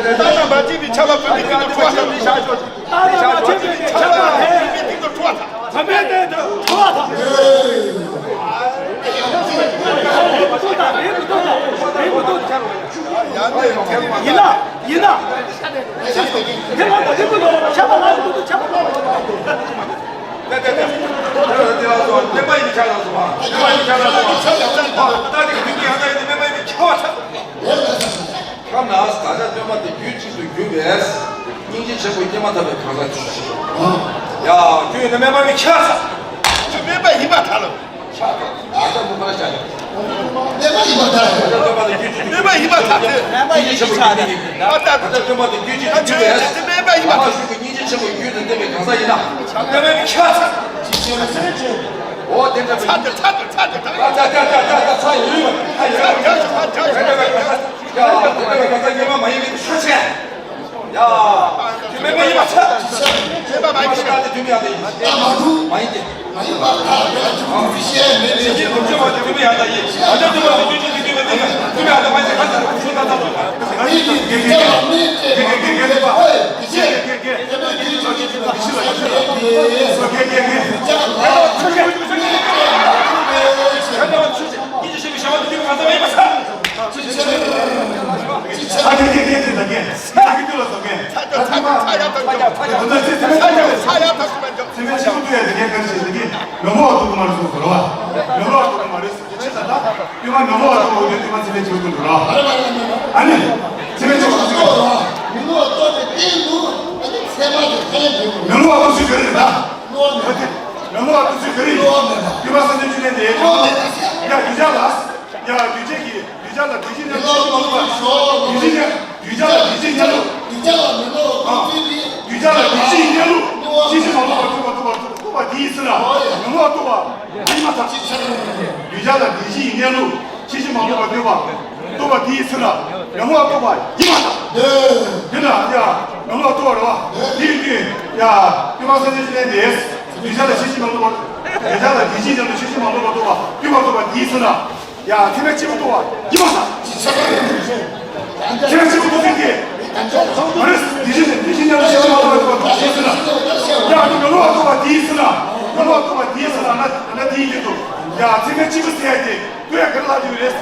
དང་། ཡིན་ན་ཡིན་ན། དེ་ལ་ད་རིང་ཁོ་ཆགས་པ་ལ་ཁོ་ཆགས་པ་ལ། ཏེ་ཏེ་ཏེ། ཁྱོད་རང་ད་རིང་ཁོ་ཆགས་པ་ལ། ཏེ་ལ་སོ་དམན་པ་ཡིན་ཆགས་ལ་སོ། དམན་པ་ཡིན་ཆགས་ལ་སོ། ད་ཏེ་དུས་ཀྱི་ཡང་ད་ཡིན་དམན་པ་ཡིན་ཆགས་པ་ཆགས། ཁྱབ་ན་ད་ཆ་སྟོན་པ་དེ་རྒྱུད་གཅིག་ཏུ་གྱུར་པས། སྙིང་རྗེ་ཆེན་པོ་སྐྱེས་མ་ཐག་པའི་གང་ཟག་ཅིག་ཡ་ཁྱོད་ཡིན་ན་དམན་པ་མི་ཁྱབ་ས། ཁྱོད་དམན་པ་ཡིན་པར་ཐལ། ཆགས་པ་ཨ་ད་མུ་པ་ལ་ཆགས་ཡོད། དམན་པ་ཡིན་པར་ཐལ། ཨ་ད་སྟོན་པ་དེ་རྒྱུད་གཅིག་ཏུ་གྱུར། དམན་པ་ཡིན་པར་ཐལ། དམན་པ་ཡིན་པར་ཐལ། ཨ་ད་ད་ད་སྟོན་པ་དེ་རྒྱུད་གཅིག་ཏུ་གྱུར་པས། དམན་པ་ཡིན་པར་ཐལ། སྙིང་རྗེ་ཆེན་པོ་རྒྱུད་དུ་ལྡན་པའི་གང་ཟག་ཡིན་ན། དམན་པ་མི་ཁྱབ་ས། འོ་དེ་འདྲ་ཚ་དེ་ཚ་དེ་ཚ་དེ་ཚ་དེ་ཚ་ཡོད། ཚ་དེ་ཚ་དེ་ཚ་ཡོད། ཡ་དེ་འདྲ་གང་ཟག་ངེས་པ་མ་ཡིན་པའི་ཆ་ཆེ། ཡ། དུས་མེད་པ་ཡིན་པ་ཆ། ཆ། ཆ། མ་ཡིན་ཏེ། མ་ཡིན་ཏེ། མ་ཡིན་པ་ཁ་ཁ་ཐུག་ཐུག་ཤེས་མེད་པའི་ཕྱིར། དུས་མེད་པ་དུས་མེད་ཡང་དག་ཡིན། ཨ་ཅག་དུས་མ་དུས་དུས་དུས་དུས་མེད་དུས་མེད་དུས་མེད་ཡང་དག་མ་ཡིན་ཁ་ཐུག་ཐུག་ཐུག་ཐུག་ཐུག་དགེ་རྒན་དགེ་རྒན་དགེ་རྒན་དགེ་རྒན་དགེ་རྒན་དགེ་རྒན་དགེ་རྒན། དེ་ནས་དེའི་ཕྱོགས་ཀྱི་དེ་ལ་ཤི་ལ་ཤི་ལ་ཤི་ལ། དེ་ནས་དེ་ལ་ཤི་ལ་ཤི་ལ། ཡ་དུས་ཡ་དུས་ཆད་ཀྱི་གདུལ་བྱ་ལ་གདུལ་བྱ་ལ་གདུལ་བྱའི་གནས་ལུགས། ཆོས་ཅན། གདུལ་བྱ་ལ་གདུལ་བྱའི་གནས་ལུགས། ཆོས་ཅན། གདུལ་བྱ་ལ་གདུལ་བྱའི་གནས་ལུགས། གདུལ་བྱ་ལ་གདུལ་བྱའི་གནས་ལུགས། ཆོས་ཅན། མ་ལོག་པ་རྟོགས་པ་རྟོགས་པ་རྟོགས་པ་དེའི་ཚེ་ན་མ་ལོག་པ་རྟོགས་པ་ཡིན་པར་ཐལ། གདུལ་བྱ་ལ་གདུལ་བྱའི་གནས་ལུགས། ཆོས་ཅན། མ་ལོག་པ་རྟོགས་པ་རྟོགས་པ་དེའི་ཚེ་ན་མ་ལོག་པ་རྟོགས་པ་ཡིན་པར་ཐལ། དེ་ན་ཡ་མ་ལོག་པ་རྟོགས་པ་རེད་བ། དེ་ཡིན་དུས་ཡ་སྟོན་པ་སངས་རྒྱས་བཅོམ་ལྡན་འདས། གདུལ་བྱ་ལ་གདུལ་བྱའི་གནས་ལུགས། གདུལ་བྱ་ལ་གདུལ་བྱའི་གནས་ལུགས། ཆོས་ཅན། མ་ལོག་པ་རྟོགས་པ་ཡིན་པར་ཐལ། དེའི་ཚེ་ན། ཡ་ཚད་མས་གཅིག་པུ་རྟོགས་པ་ཡིན་པར་ཐལ། ཚད་མས་གཅིག་པུ་རྟོགས་ཟིན་ཏེ། མ་རེད། གདུལ་བྱའི་གནས་ལུགས། ཆོས་ཅན། མ་ལོག་པ་རྟོགས་པ་དེའི་ཚེ་ན། ཡ་མ་ལོག་པ་རྟོགས་པ་དེའི་ཚེ་ན། མ་ལོག་པ་རྟོགས་པ་དེའི་ཚེ་ན་ན་ན་དེའི་རྗེས་སུ། ཡ་ཚད་མས་གཅིག་པུ་ཟེར་ཏེ། དུས་ཡང་ག་རེ་ལྷག་ཡོད་རེད།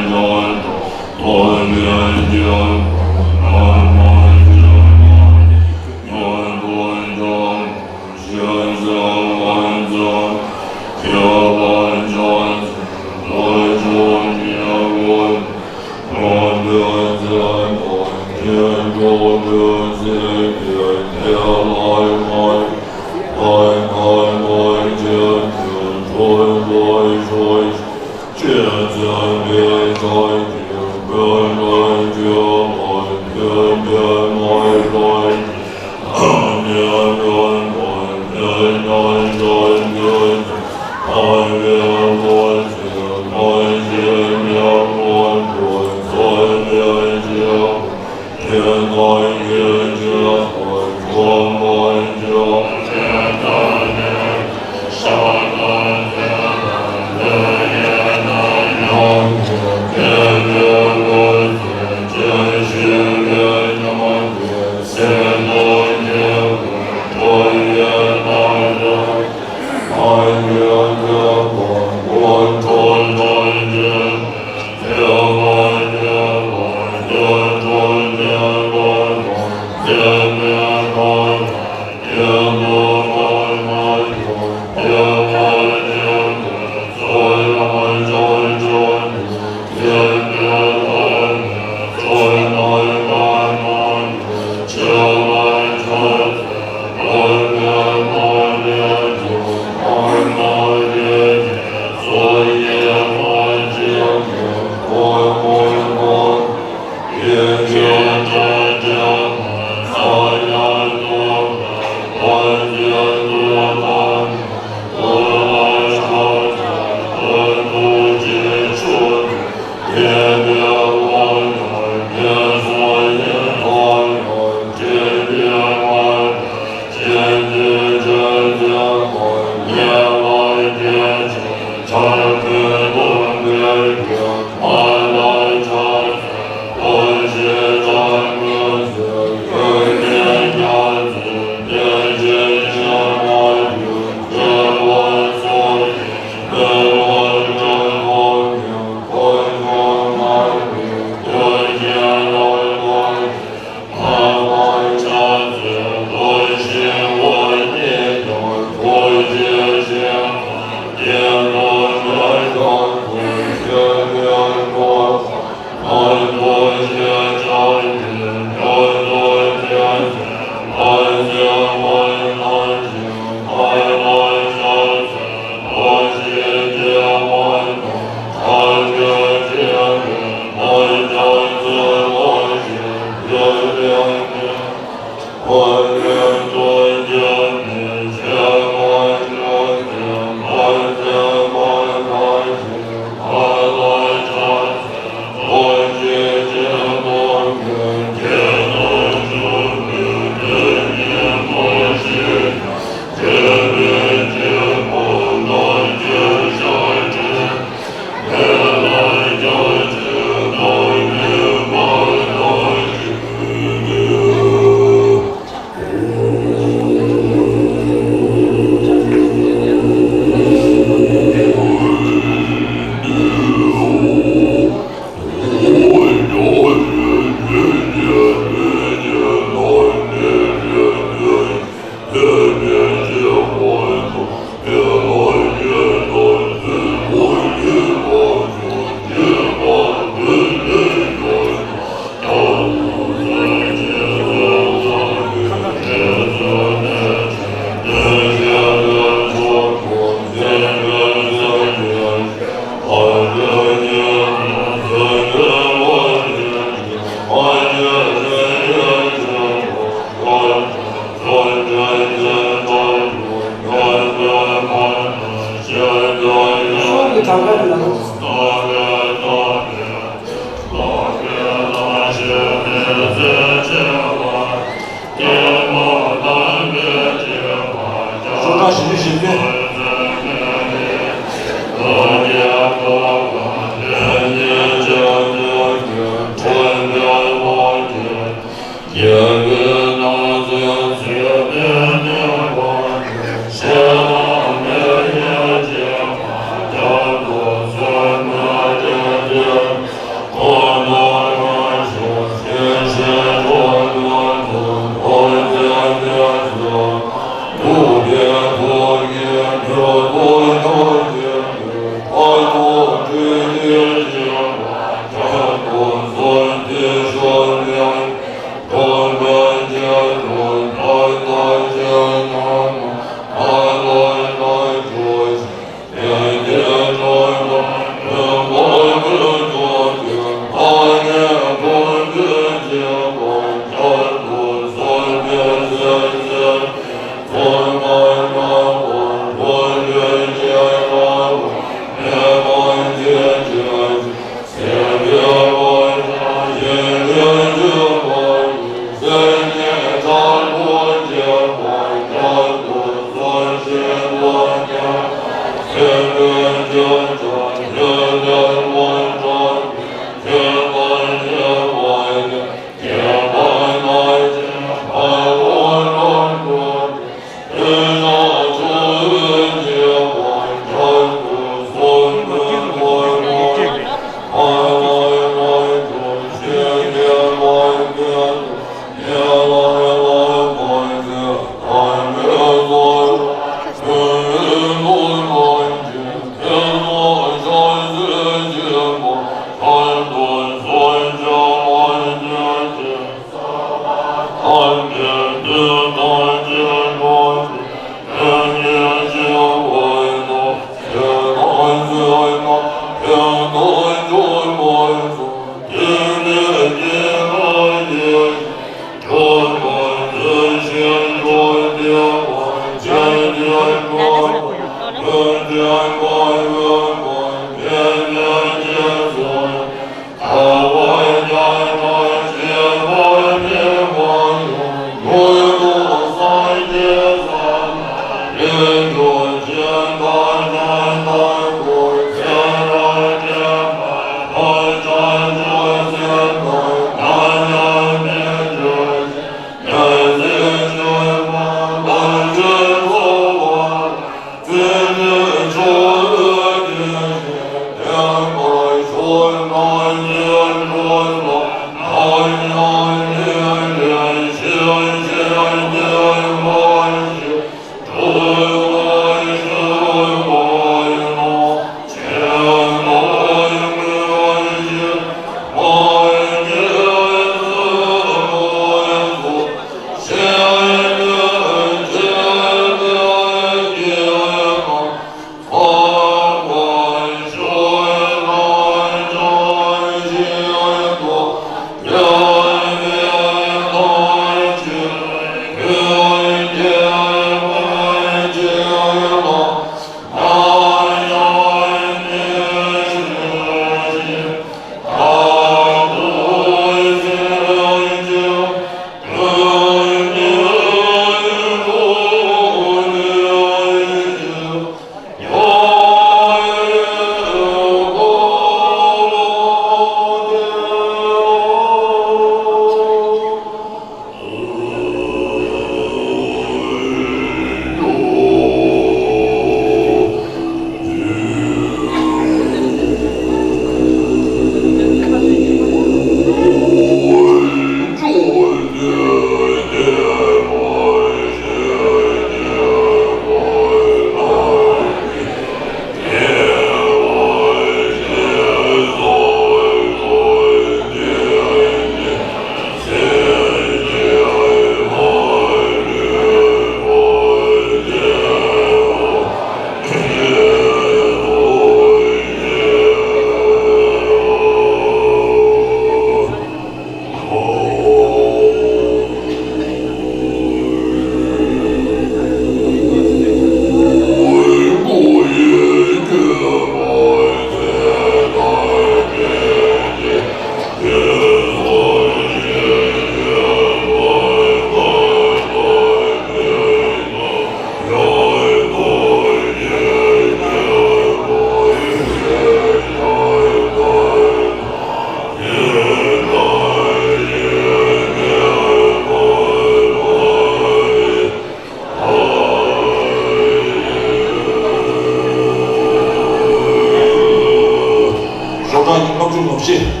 ཅི།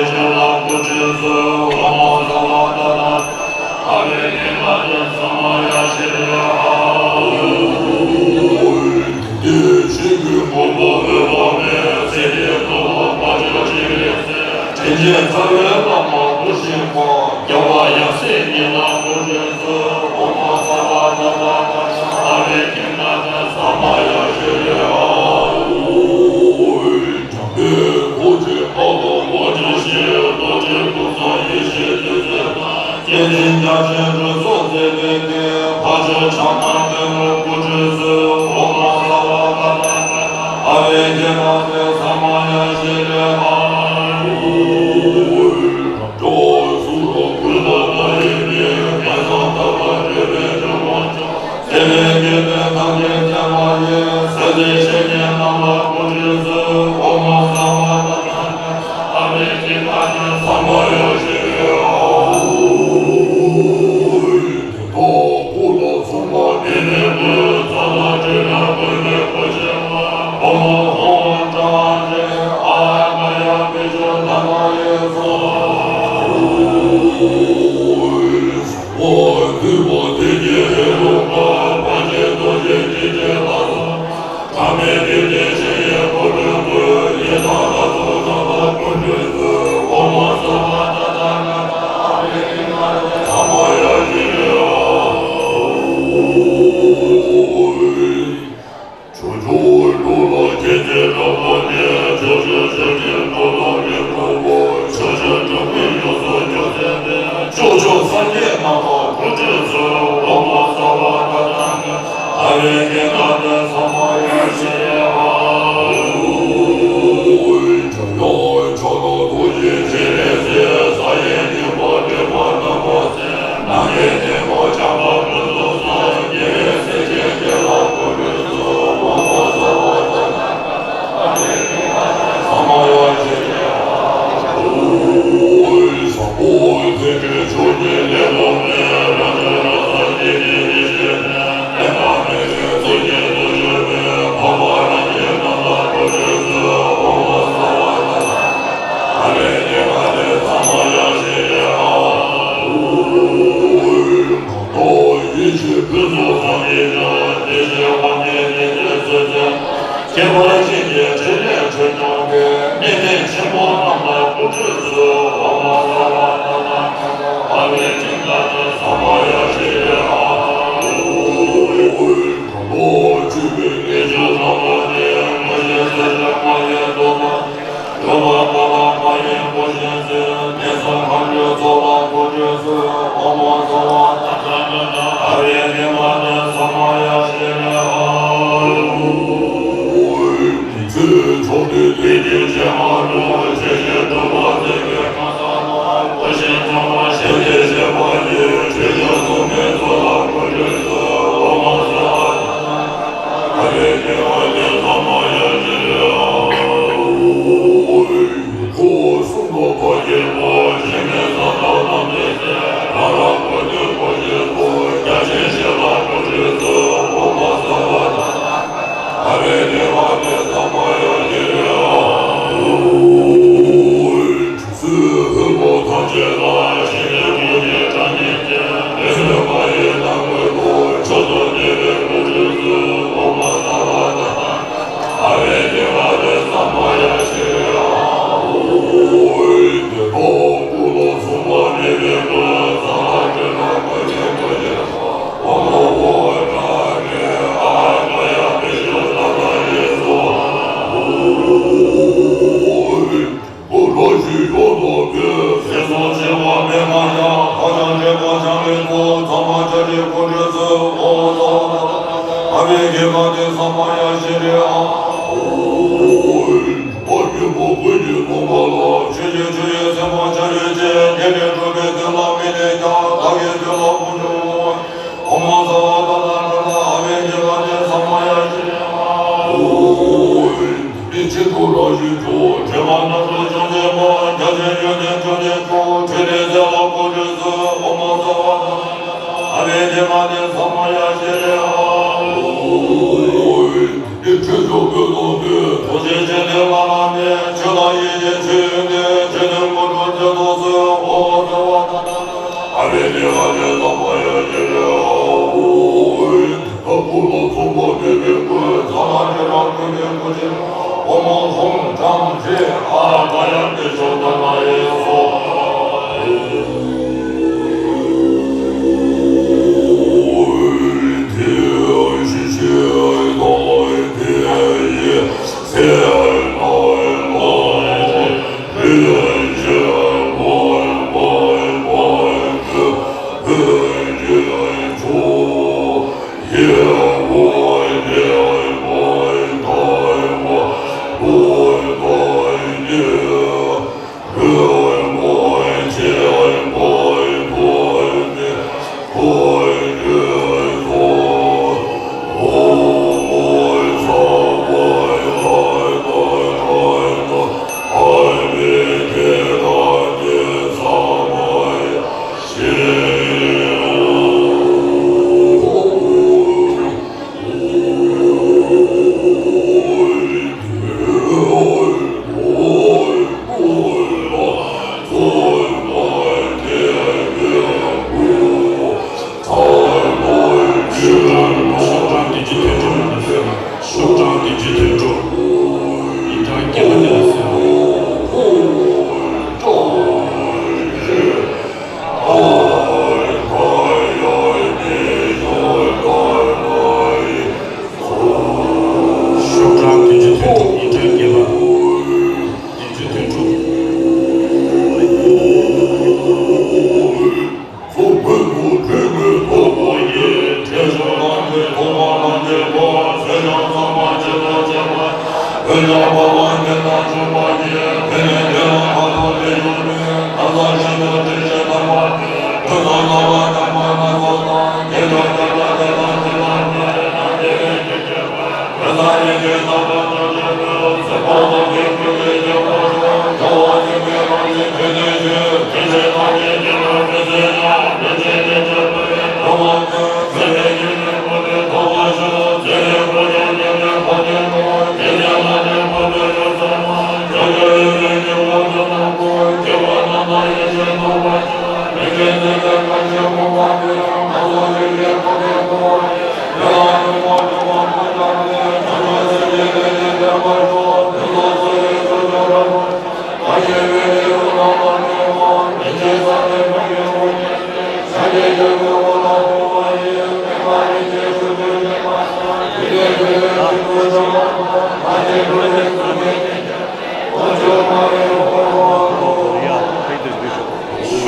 ཤོ་ནམ་དུ་ཚེ་ལས་ཉེ།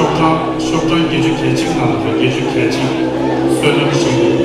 ཤོག་གྲངས་ཤོག་གྲངས་བརྒྱད་ཅུ་གྱ་གཅིག་ནང་ལ་བརྒྱད་ཅུ་གྱ་གཅིག་བསོད་ནམས་ཞིང་།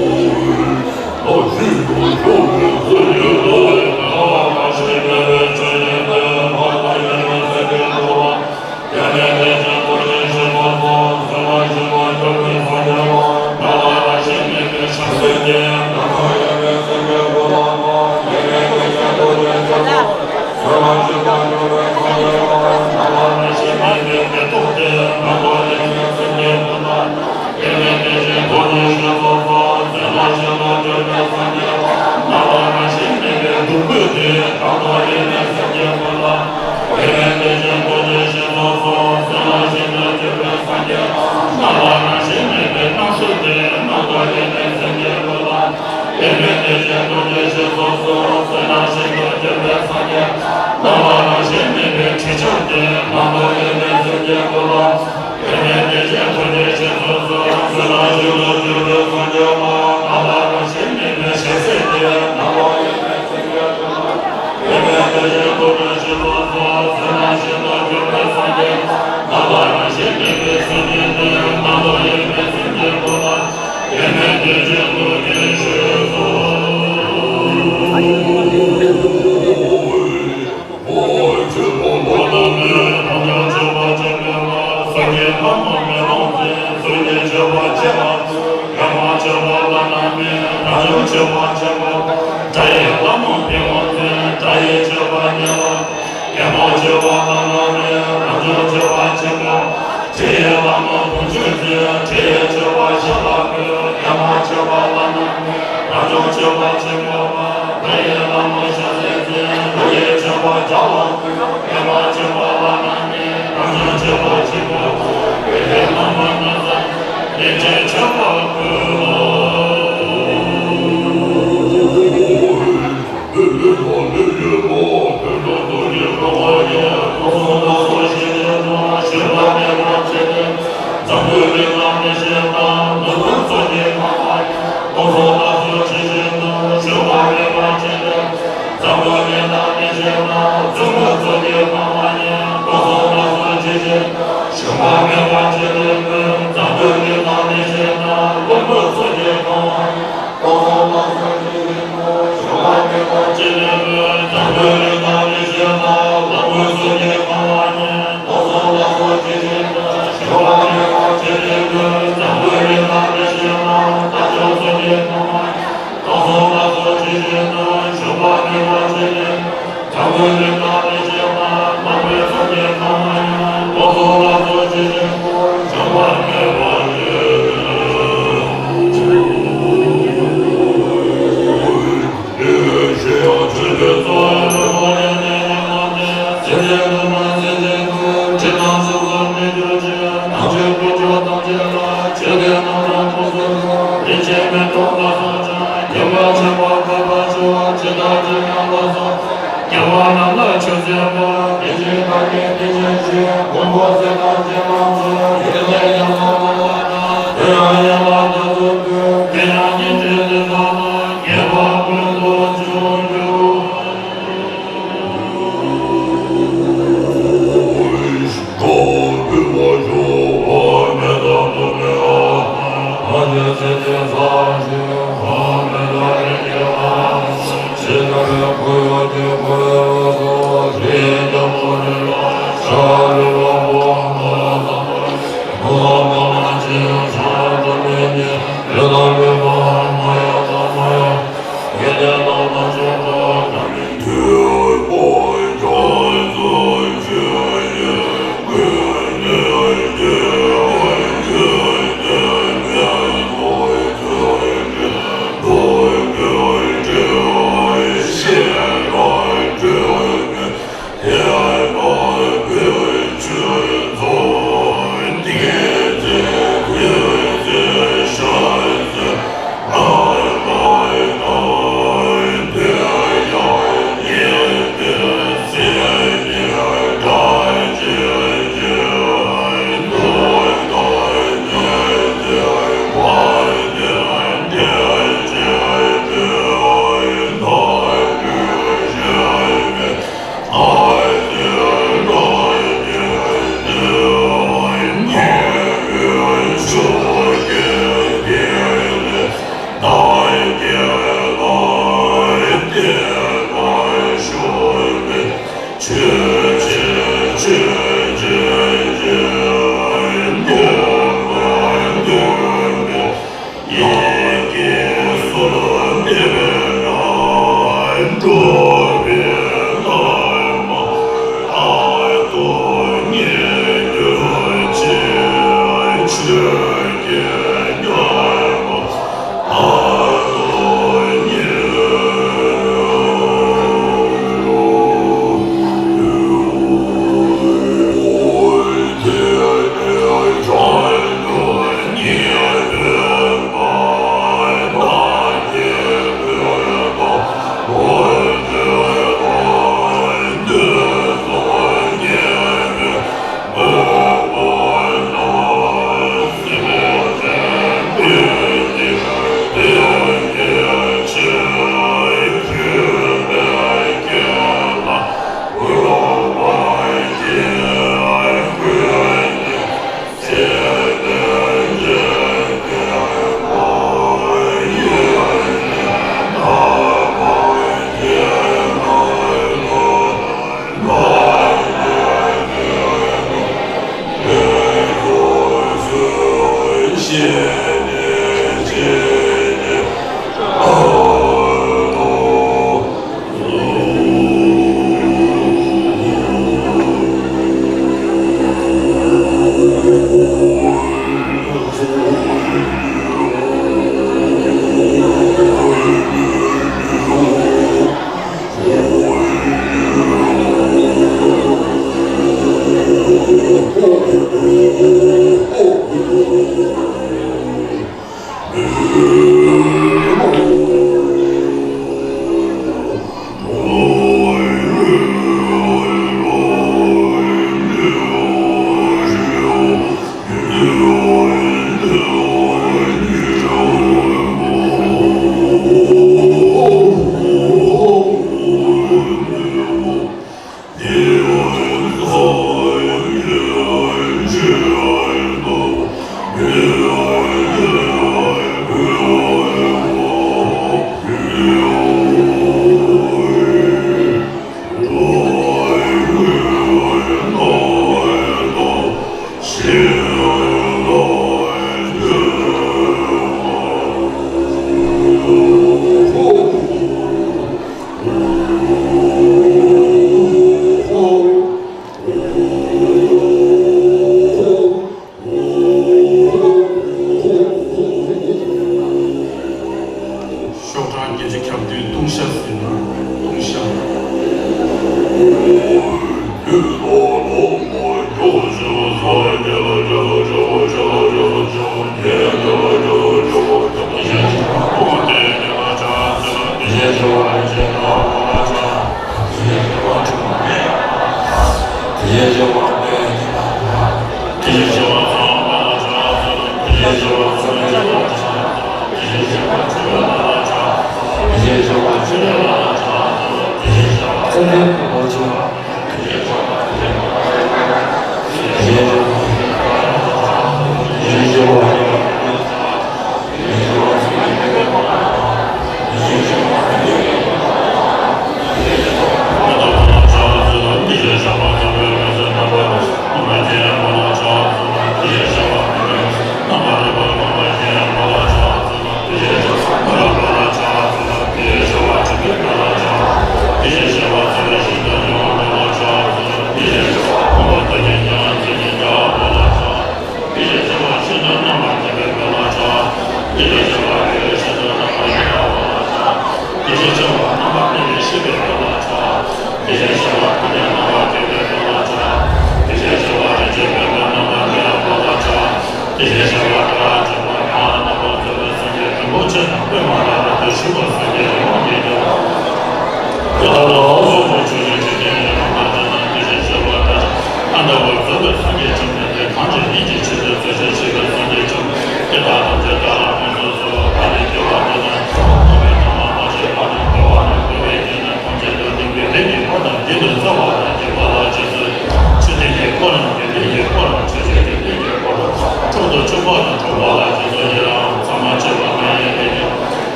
ཤོག་གྲངས་བརྒྱད་ཅུ་གྱ་བདུན། ལྟུང་བཤགས་ཟེར་ན་ལྟུང་བཤགས།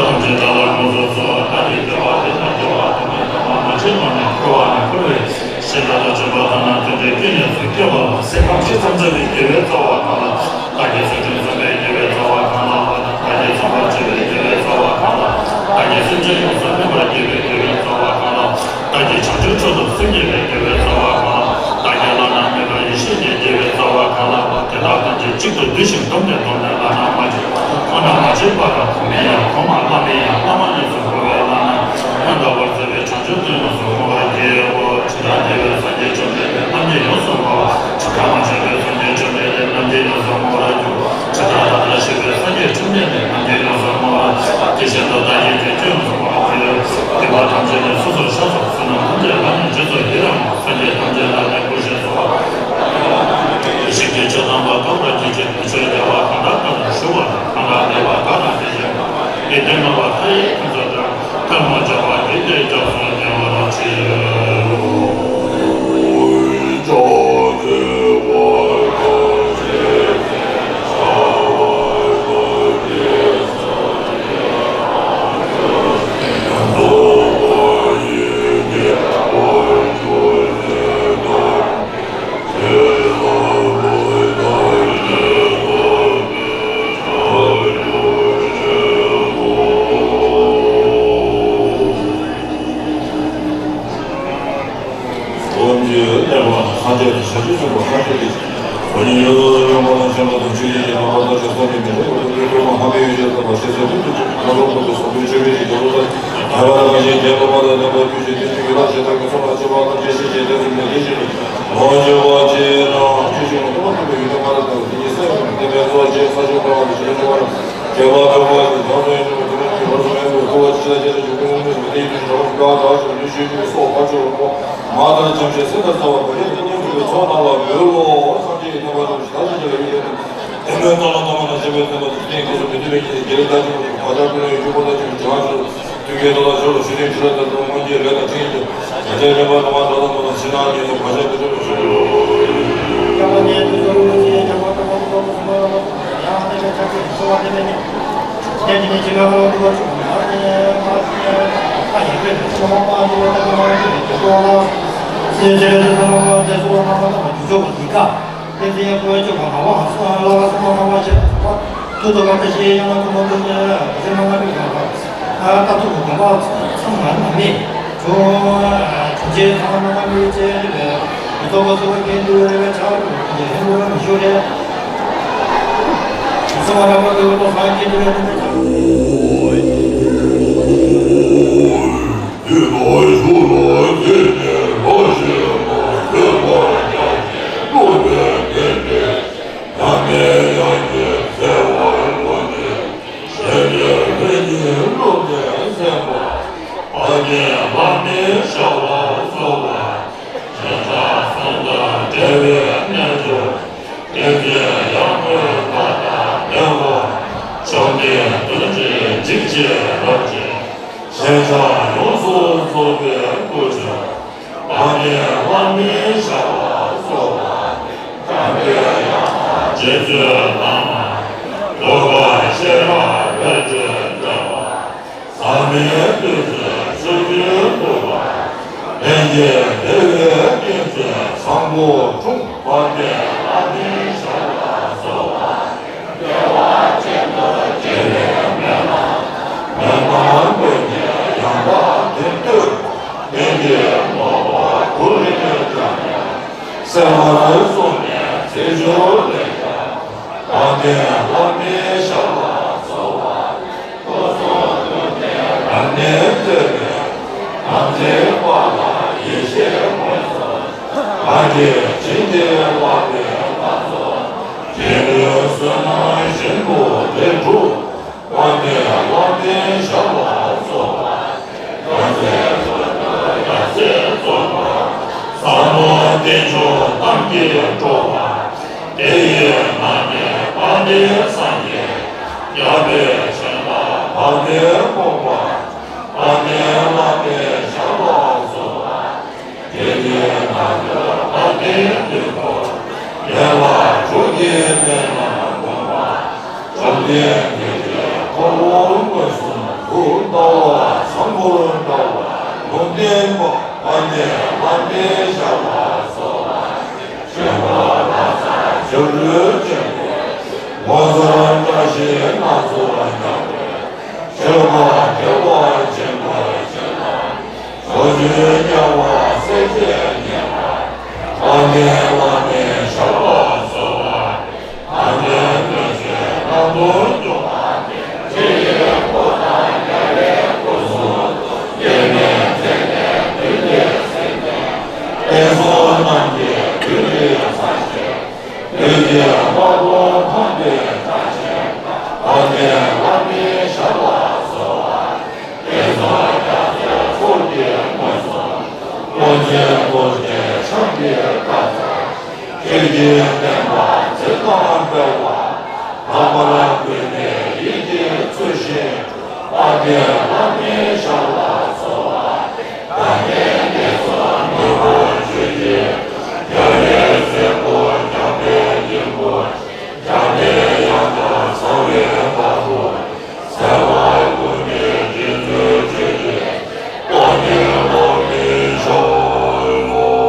ཐམས་ཅད་དགྲ་ལ་དགྲ་སོགས་སོ། བདག་གི་དགེ་བ་འདི་དག་སྐྱེ་བ་དུ་མའི་ཐོག་མ་མ་སྐྱེས་པ་ནས་འཁོར་བ་ནས་འཁོར་བའི་ཞེ་སྡང་དང་བཅས་པ་དག་ནི་དུས་འདའི་སྐྱེ་གནས་སུ་སྐྱེ་བ་ལ། སེམས་ཁམས་ཅི་ཙམ་ཙམ་པའི་དགེ་བའི་རྩ་བ་གང་ལ། བདག་གིས་ཚུལ་ཁྲིམས་བསྲུངས་པའི་དགེ་བའི་རྩ་བ་གང་ལ། བདག་གིས་བསམ་པ་བརྗོད་པའི་དགེ་བའི་རྩ་བ་གང་ལ། བདག་གིས་སེམས་ཅན་ཡོངས་སུ་སྨིན་པར་བགྱིས་པའི་དགེ་བའི་རྩ་བ་གང་ལ། བདག་གིས་བྱང་ཆུབ་མཆོག་ཏུ་སེམས་བསྐྱེད་པའི་དགེ་བའི་རྩ་བ་གང་ལ། བདག་གིས་བླ་ན་མེད་པའི་ཡེ་ཤེས་ཀྱི་དགེ་བའི་རྩ་བ་གང་ལ། དེ་དག་ཐམས་ཅད་གཅིག་ཏུ་བསྡུས་ཤིང་བསྡོམས་ནས་བསྡོམས་ནས་བླ་ན་མ་མཆིས། ཁོ་ན་མ་མཆིས་པ་དང་གོང་མའི་ཡང་གོང་མ་བླ་མའི་ཡང་བླ་མ་ཉིད་དུ་གོ་བས་བླ་ན་མེད་པར་བརྩེ་བའི་བྱང་ཆུབ་ཏུ་ཡོངས་སུ་བསྔོ་བར་བགྱིའོ། ཇི་ལྟར་བདེ་བའི་སངས་རྒྱས་བཅོམ་ལྡན་འདས་རྣམས་ཀྱིས་ཡོངས་སུ་བསྔོ་བ། ཇི་ལྟར་མ་ཆགས་པའི་སངས་རྒྱས་བཅོམ་ལྡན་འདས་རྣམས་ཀྱིས་ཡོངས་སུ་བསྔོ་བར་འགྱུར། ཇི་ལྟར་བདག་ལྟར་གཤེགས་པའི་སངས་རྒྱས་བཅོམ་ལྡན་འདས་རྣམས་ཀྱིས་ཡོངས་སུ་བསྔོ་བ། དེ་བཞིན་དུ་བདག་གིས་ཐམས་ཅད་ཀྱིས་ཡོངས་སུ་བསྔོ་བར་བགྱིའོ། སྡིག་པ་ཐམས་ཅད་ནི་སོ་སོར་བཤགས་སོ། བསོད་ནམས་ཐམས་ཅད་ལ་ནི་རྗེས་སུ་ཡི་རང་ངོ་། སངས་རྒྱས་ཐམས་ཅད་ལ་ནི་བསྔོ་ཞིང་གསོལ་བ། ཡེ་ཤེས་ཀྱི་ཆོས་དམ་པ་གང་དག་གིས་ཀྱང་། ཆོས་བདེ་བ་གང་དག་གང་ལ་ཞུགས་པ་དང་། གང་དག་བདེ་བ་གང་དག་གིས་ཀྱང་། ཡིད་བདེ་ནོར་བ་མཐའ་ཡས་ཕུན་ཚོགས་དང་། ཐལ་མོ་སྦྱར་བ་ཡིད་བདེ་སྐྱབས་སུ་མཆིའོ། ཟབ་མོའི་བདུད་རྩི་ཆུ་རྒྱུན་བཀོད་པ། ལྷན་སྐྱེས་བདེ་བའི་གཏེར་ཆེན་ཚངས་པོ་འཁྲུངས། དཔལ་ལྡན་བླ་མའི་ཞབས་ལ་གསོལ་བ། བདེ་བ་ཅན་དུ་སྐྱེ་བའི་སྨོན་ལམ། སྨོན་ལམ་ཀུན་གྱི་ཡང་དག་དེར་ལྟོས། ལྷན་སྐྱེས་ནོར་བུ་གུ་རུ་ལ་སྦྱངས་ནས། གསལ་བར་གསུངས་ནས་ཚེ་མཆོག་ལས་ཀྱང་། དཔལ་ལྡན་བླ་མའི་ཞབས་ལ་གསོལ་བ། སྐུ་གསུང་ཐུགས་ཀྱི་རབ་གནས་བསྩལ་ནས། ནམ་མཁའི་དཔལ་ལ་ཡེ་ཤེས་མངོན་སུམ། ང་རྒྱལ་ཅན་གྱི་བསླབ་པའི་ལྷ་ཚོགས། རྒྱལ་བའི་བསོད་ནམས་བཞིན་དུ་འགྲུབ། དཔལ་ལྡན་བླ་མའི་ཞབས་ལ་གསོལ་བ། ཡ་མཚན་ཀུན་ཏུ་ཡ་མཚན་རྫོགས་པ། ཟབ་མོ་རྟེན་འབྱུང་གཏམ་གྱིས་སྤྲོ་བ། དེ་ཡི་ནང་ནས་དཔལ་ལྡན་སངས་རྒྱས། རྒྱལ་བའི་བྱིན་རླབས་འཕགས་པའི་ཀུན་དགའ། དཔལ་ལྡན་བླ་མའི་ཞབས་ལ་གསོལ་བ། དེ་ཡི་ནང་དུ་དཔལ་ལྡན་དུས་འཁོར། ཡན་ལག་དྲུག་གི་སྨན་ལམ་སྒོམ་པ། བཅོམ་ལྡན་འདས་ཀྱི་འཁོར་ལོ་མངོན་སུམ། ཆེན་པོ། དཔལ་ལྡན་བླ་མའི་ཞབས་ལ་གསོལ་བ། ཆོས་འཁོར་ལ་ཕྱག་བྱ་རུང་ཆེན་པོ། ངོ་མཚར་བཀྲ་ཤིས་སྣ་ཚོགས་མྱུར་བའི། ཆོས་འཁོར་དགེ་བ་ཆེན་པོ་ཆེ་ལ། ཕྱོགས་བཅུའི་དམྱལ་བ་སྲེག་བྱེད་ཉེ་བར། དཔལ་ལྡན་བླ་མའི་ཞབས་ལ་གསོལ་བ། ཨ་ནི་མི་ཚེ་རྣམ་པར་སྤྱོད་པ། ཆོས་ཀྱི་འཁོར་དང་རྒྱལ་བའི་འཁོར་གསུམ། སྐྱེ་མེད་ཚེ་ནས་བདུད་ཀྱི་སྲས་ཀྱི། བསྟན་སྲུང་རྣམས་ཀྱི་བདུད་ཀྱི་ཚབ་བྱེད། བདུད་ཀྱི་དམག་དཔུང་ཕམ་པའི་ཐབས་ཤེས། དཔལ་ལྡན་བླ་མའི་ཞབས་ལ་གསོལ་བ། དེ་ཚོ་རྒྱ་མཚོའི་ཚོགས་ཀྱིས་མངོན་སུམ། ཀུན་མཁྱེན་རྡོ་རྗེ་འཆང་གི་བཀའ་སྩལ། ཆོས་ཀྱི་བསྟན་པ་འཛིན་དང་སྤེལ་བ། ལྷག་པར་དགོས་པའི་ཡིད་ཀྱི་ཚུལ་བཞིན། དཔལ་ལྡན་བླ་མའི་ཞབས་ལ་གསོལ་བ། དགའ་ལྡན་དགེ་ཚོགས་མགོན་པོ་ཆོས་ཀྱི། རྒྱལ་བའི་སྲས་པོ་འཇམ་དཔལ་སྙིང་པོ། འཇམ་པའི་དབྱངས་དང་གསང་བའི་བདག་པོ། གསལ་བ་ཀུན་ནས་རྗེ་བཙུན་མཆོད་ཅིང་། རྟོག་གེའི་འོག་ནས་ཤར་ལ་སོགས།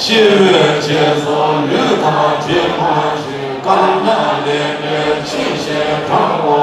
ཤི་བའི་རྗེས་སུ་ལུས་དང་གྲིབ་མ་ཞིག་དཀར་ནག་ལེབ་ལེབ་ཕྱིས་ཤིང་གྲང་བ།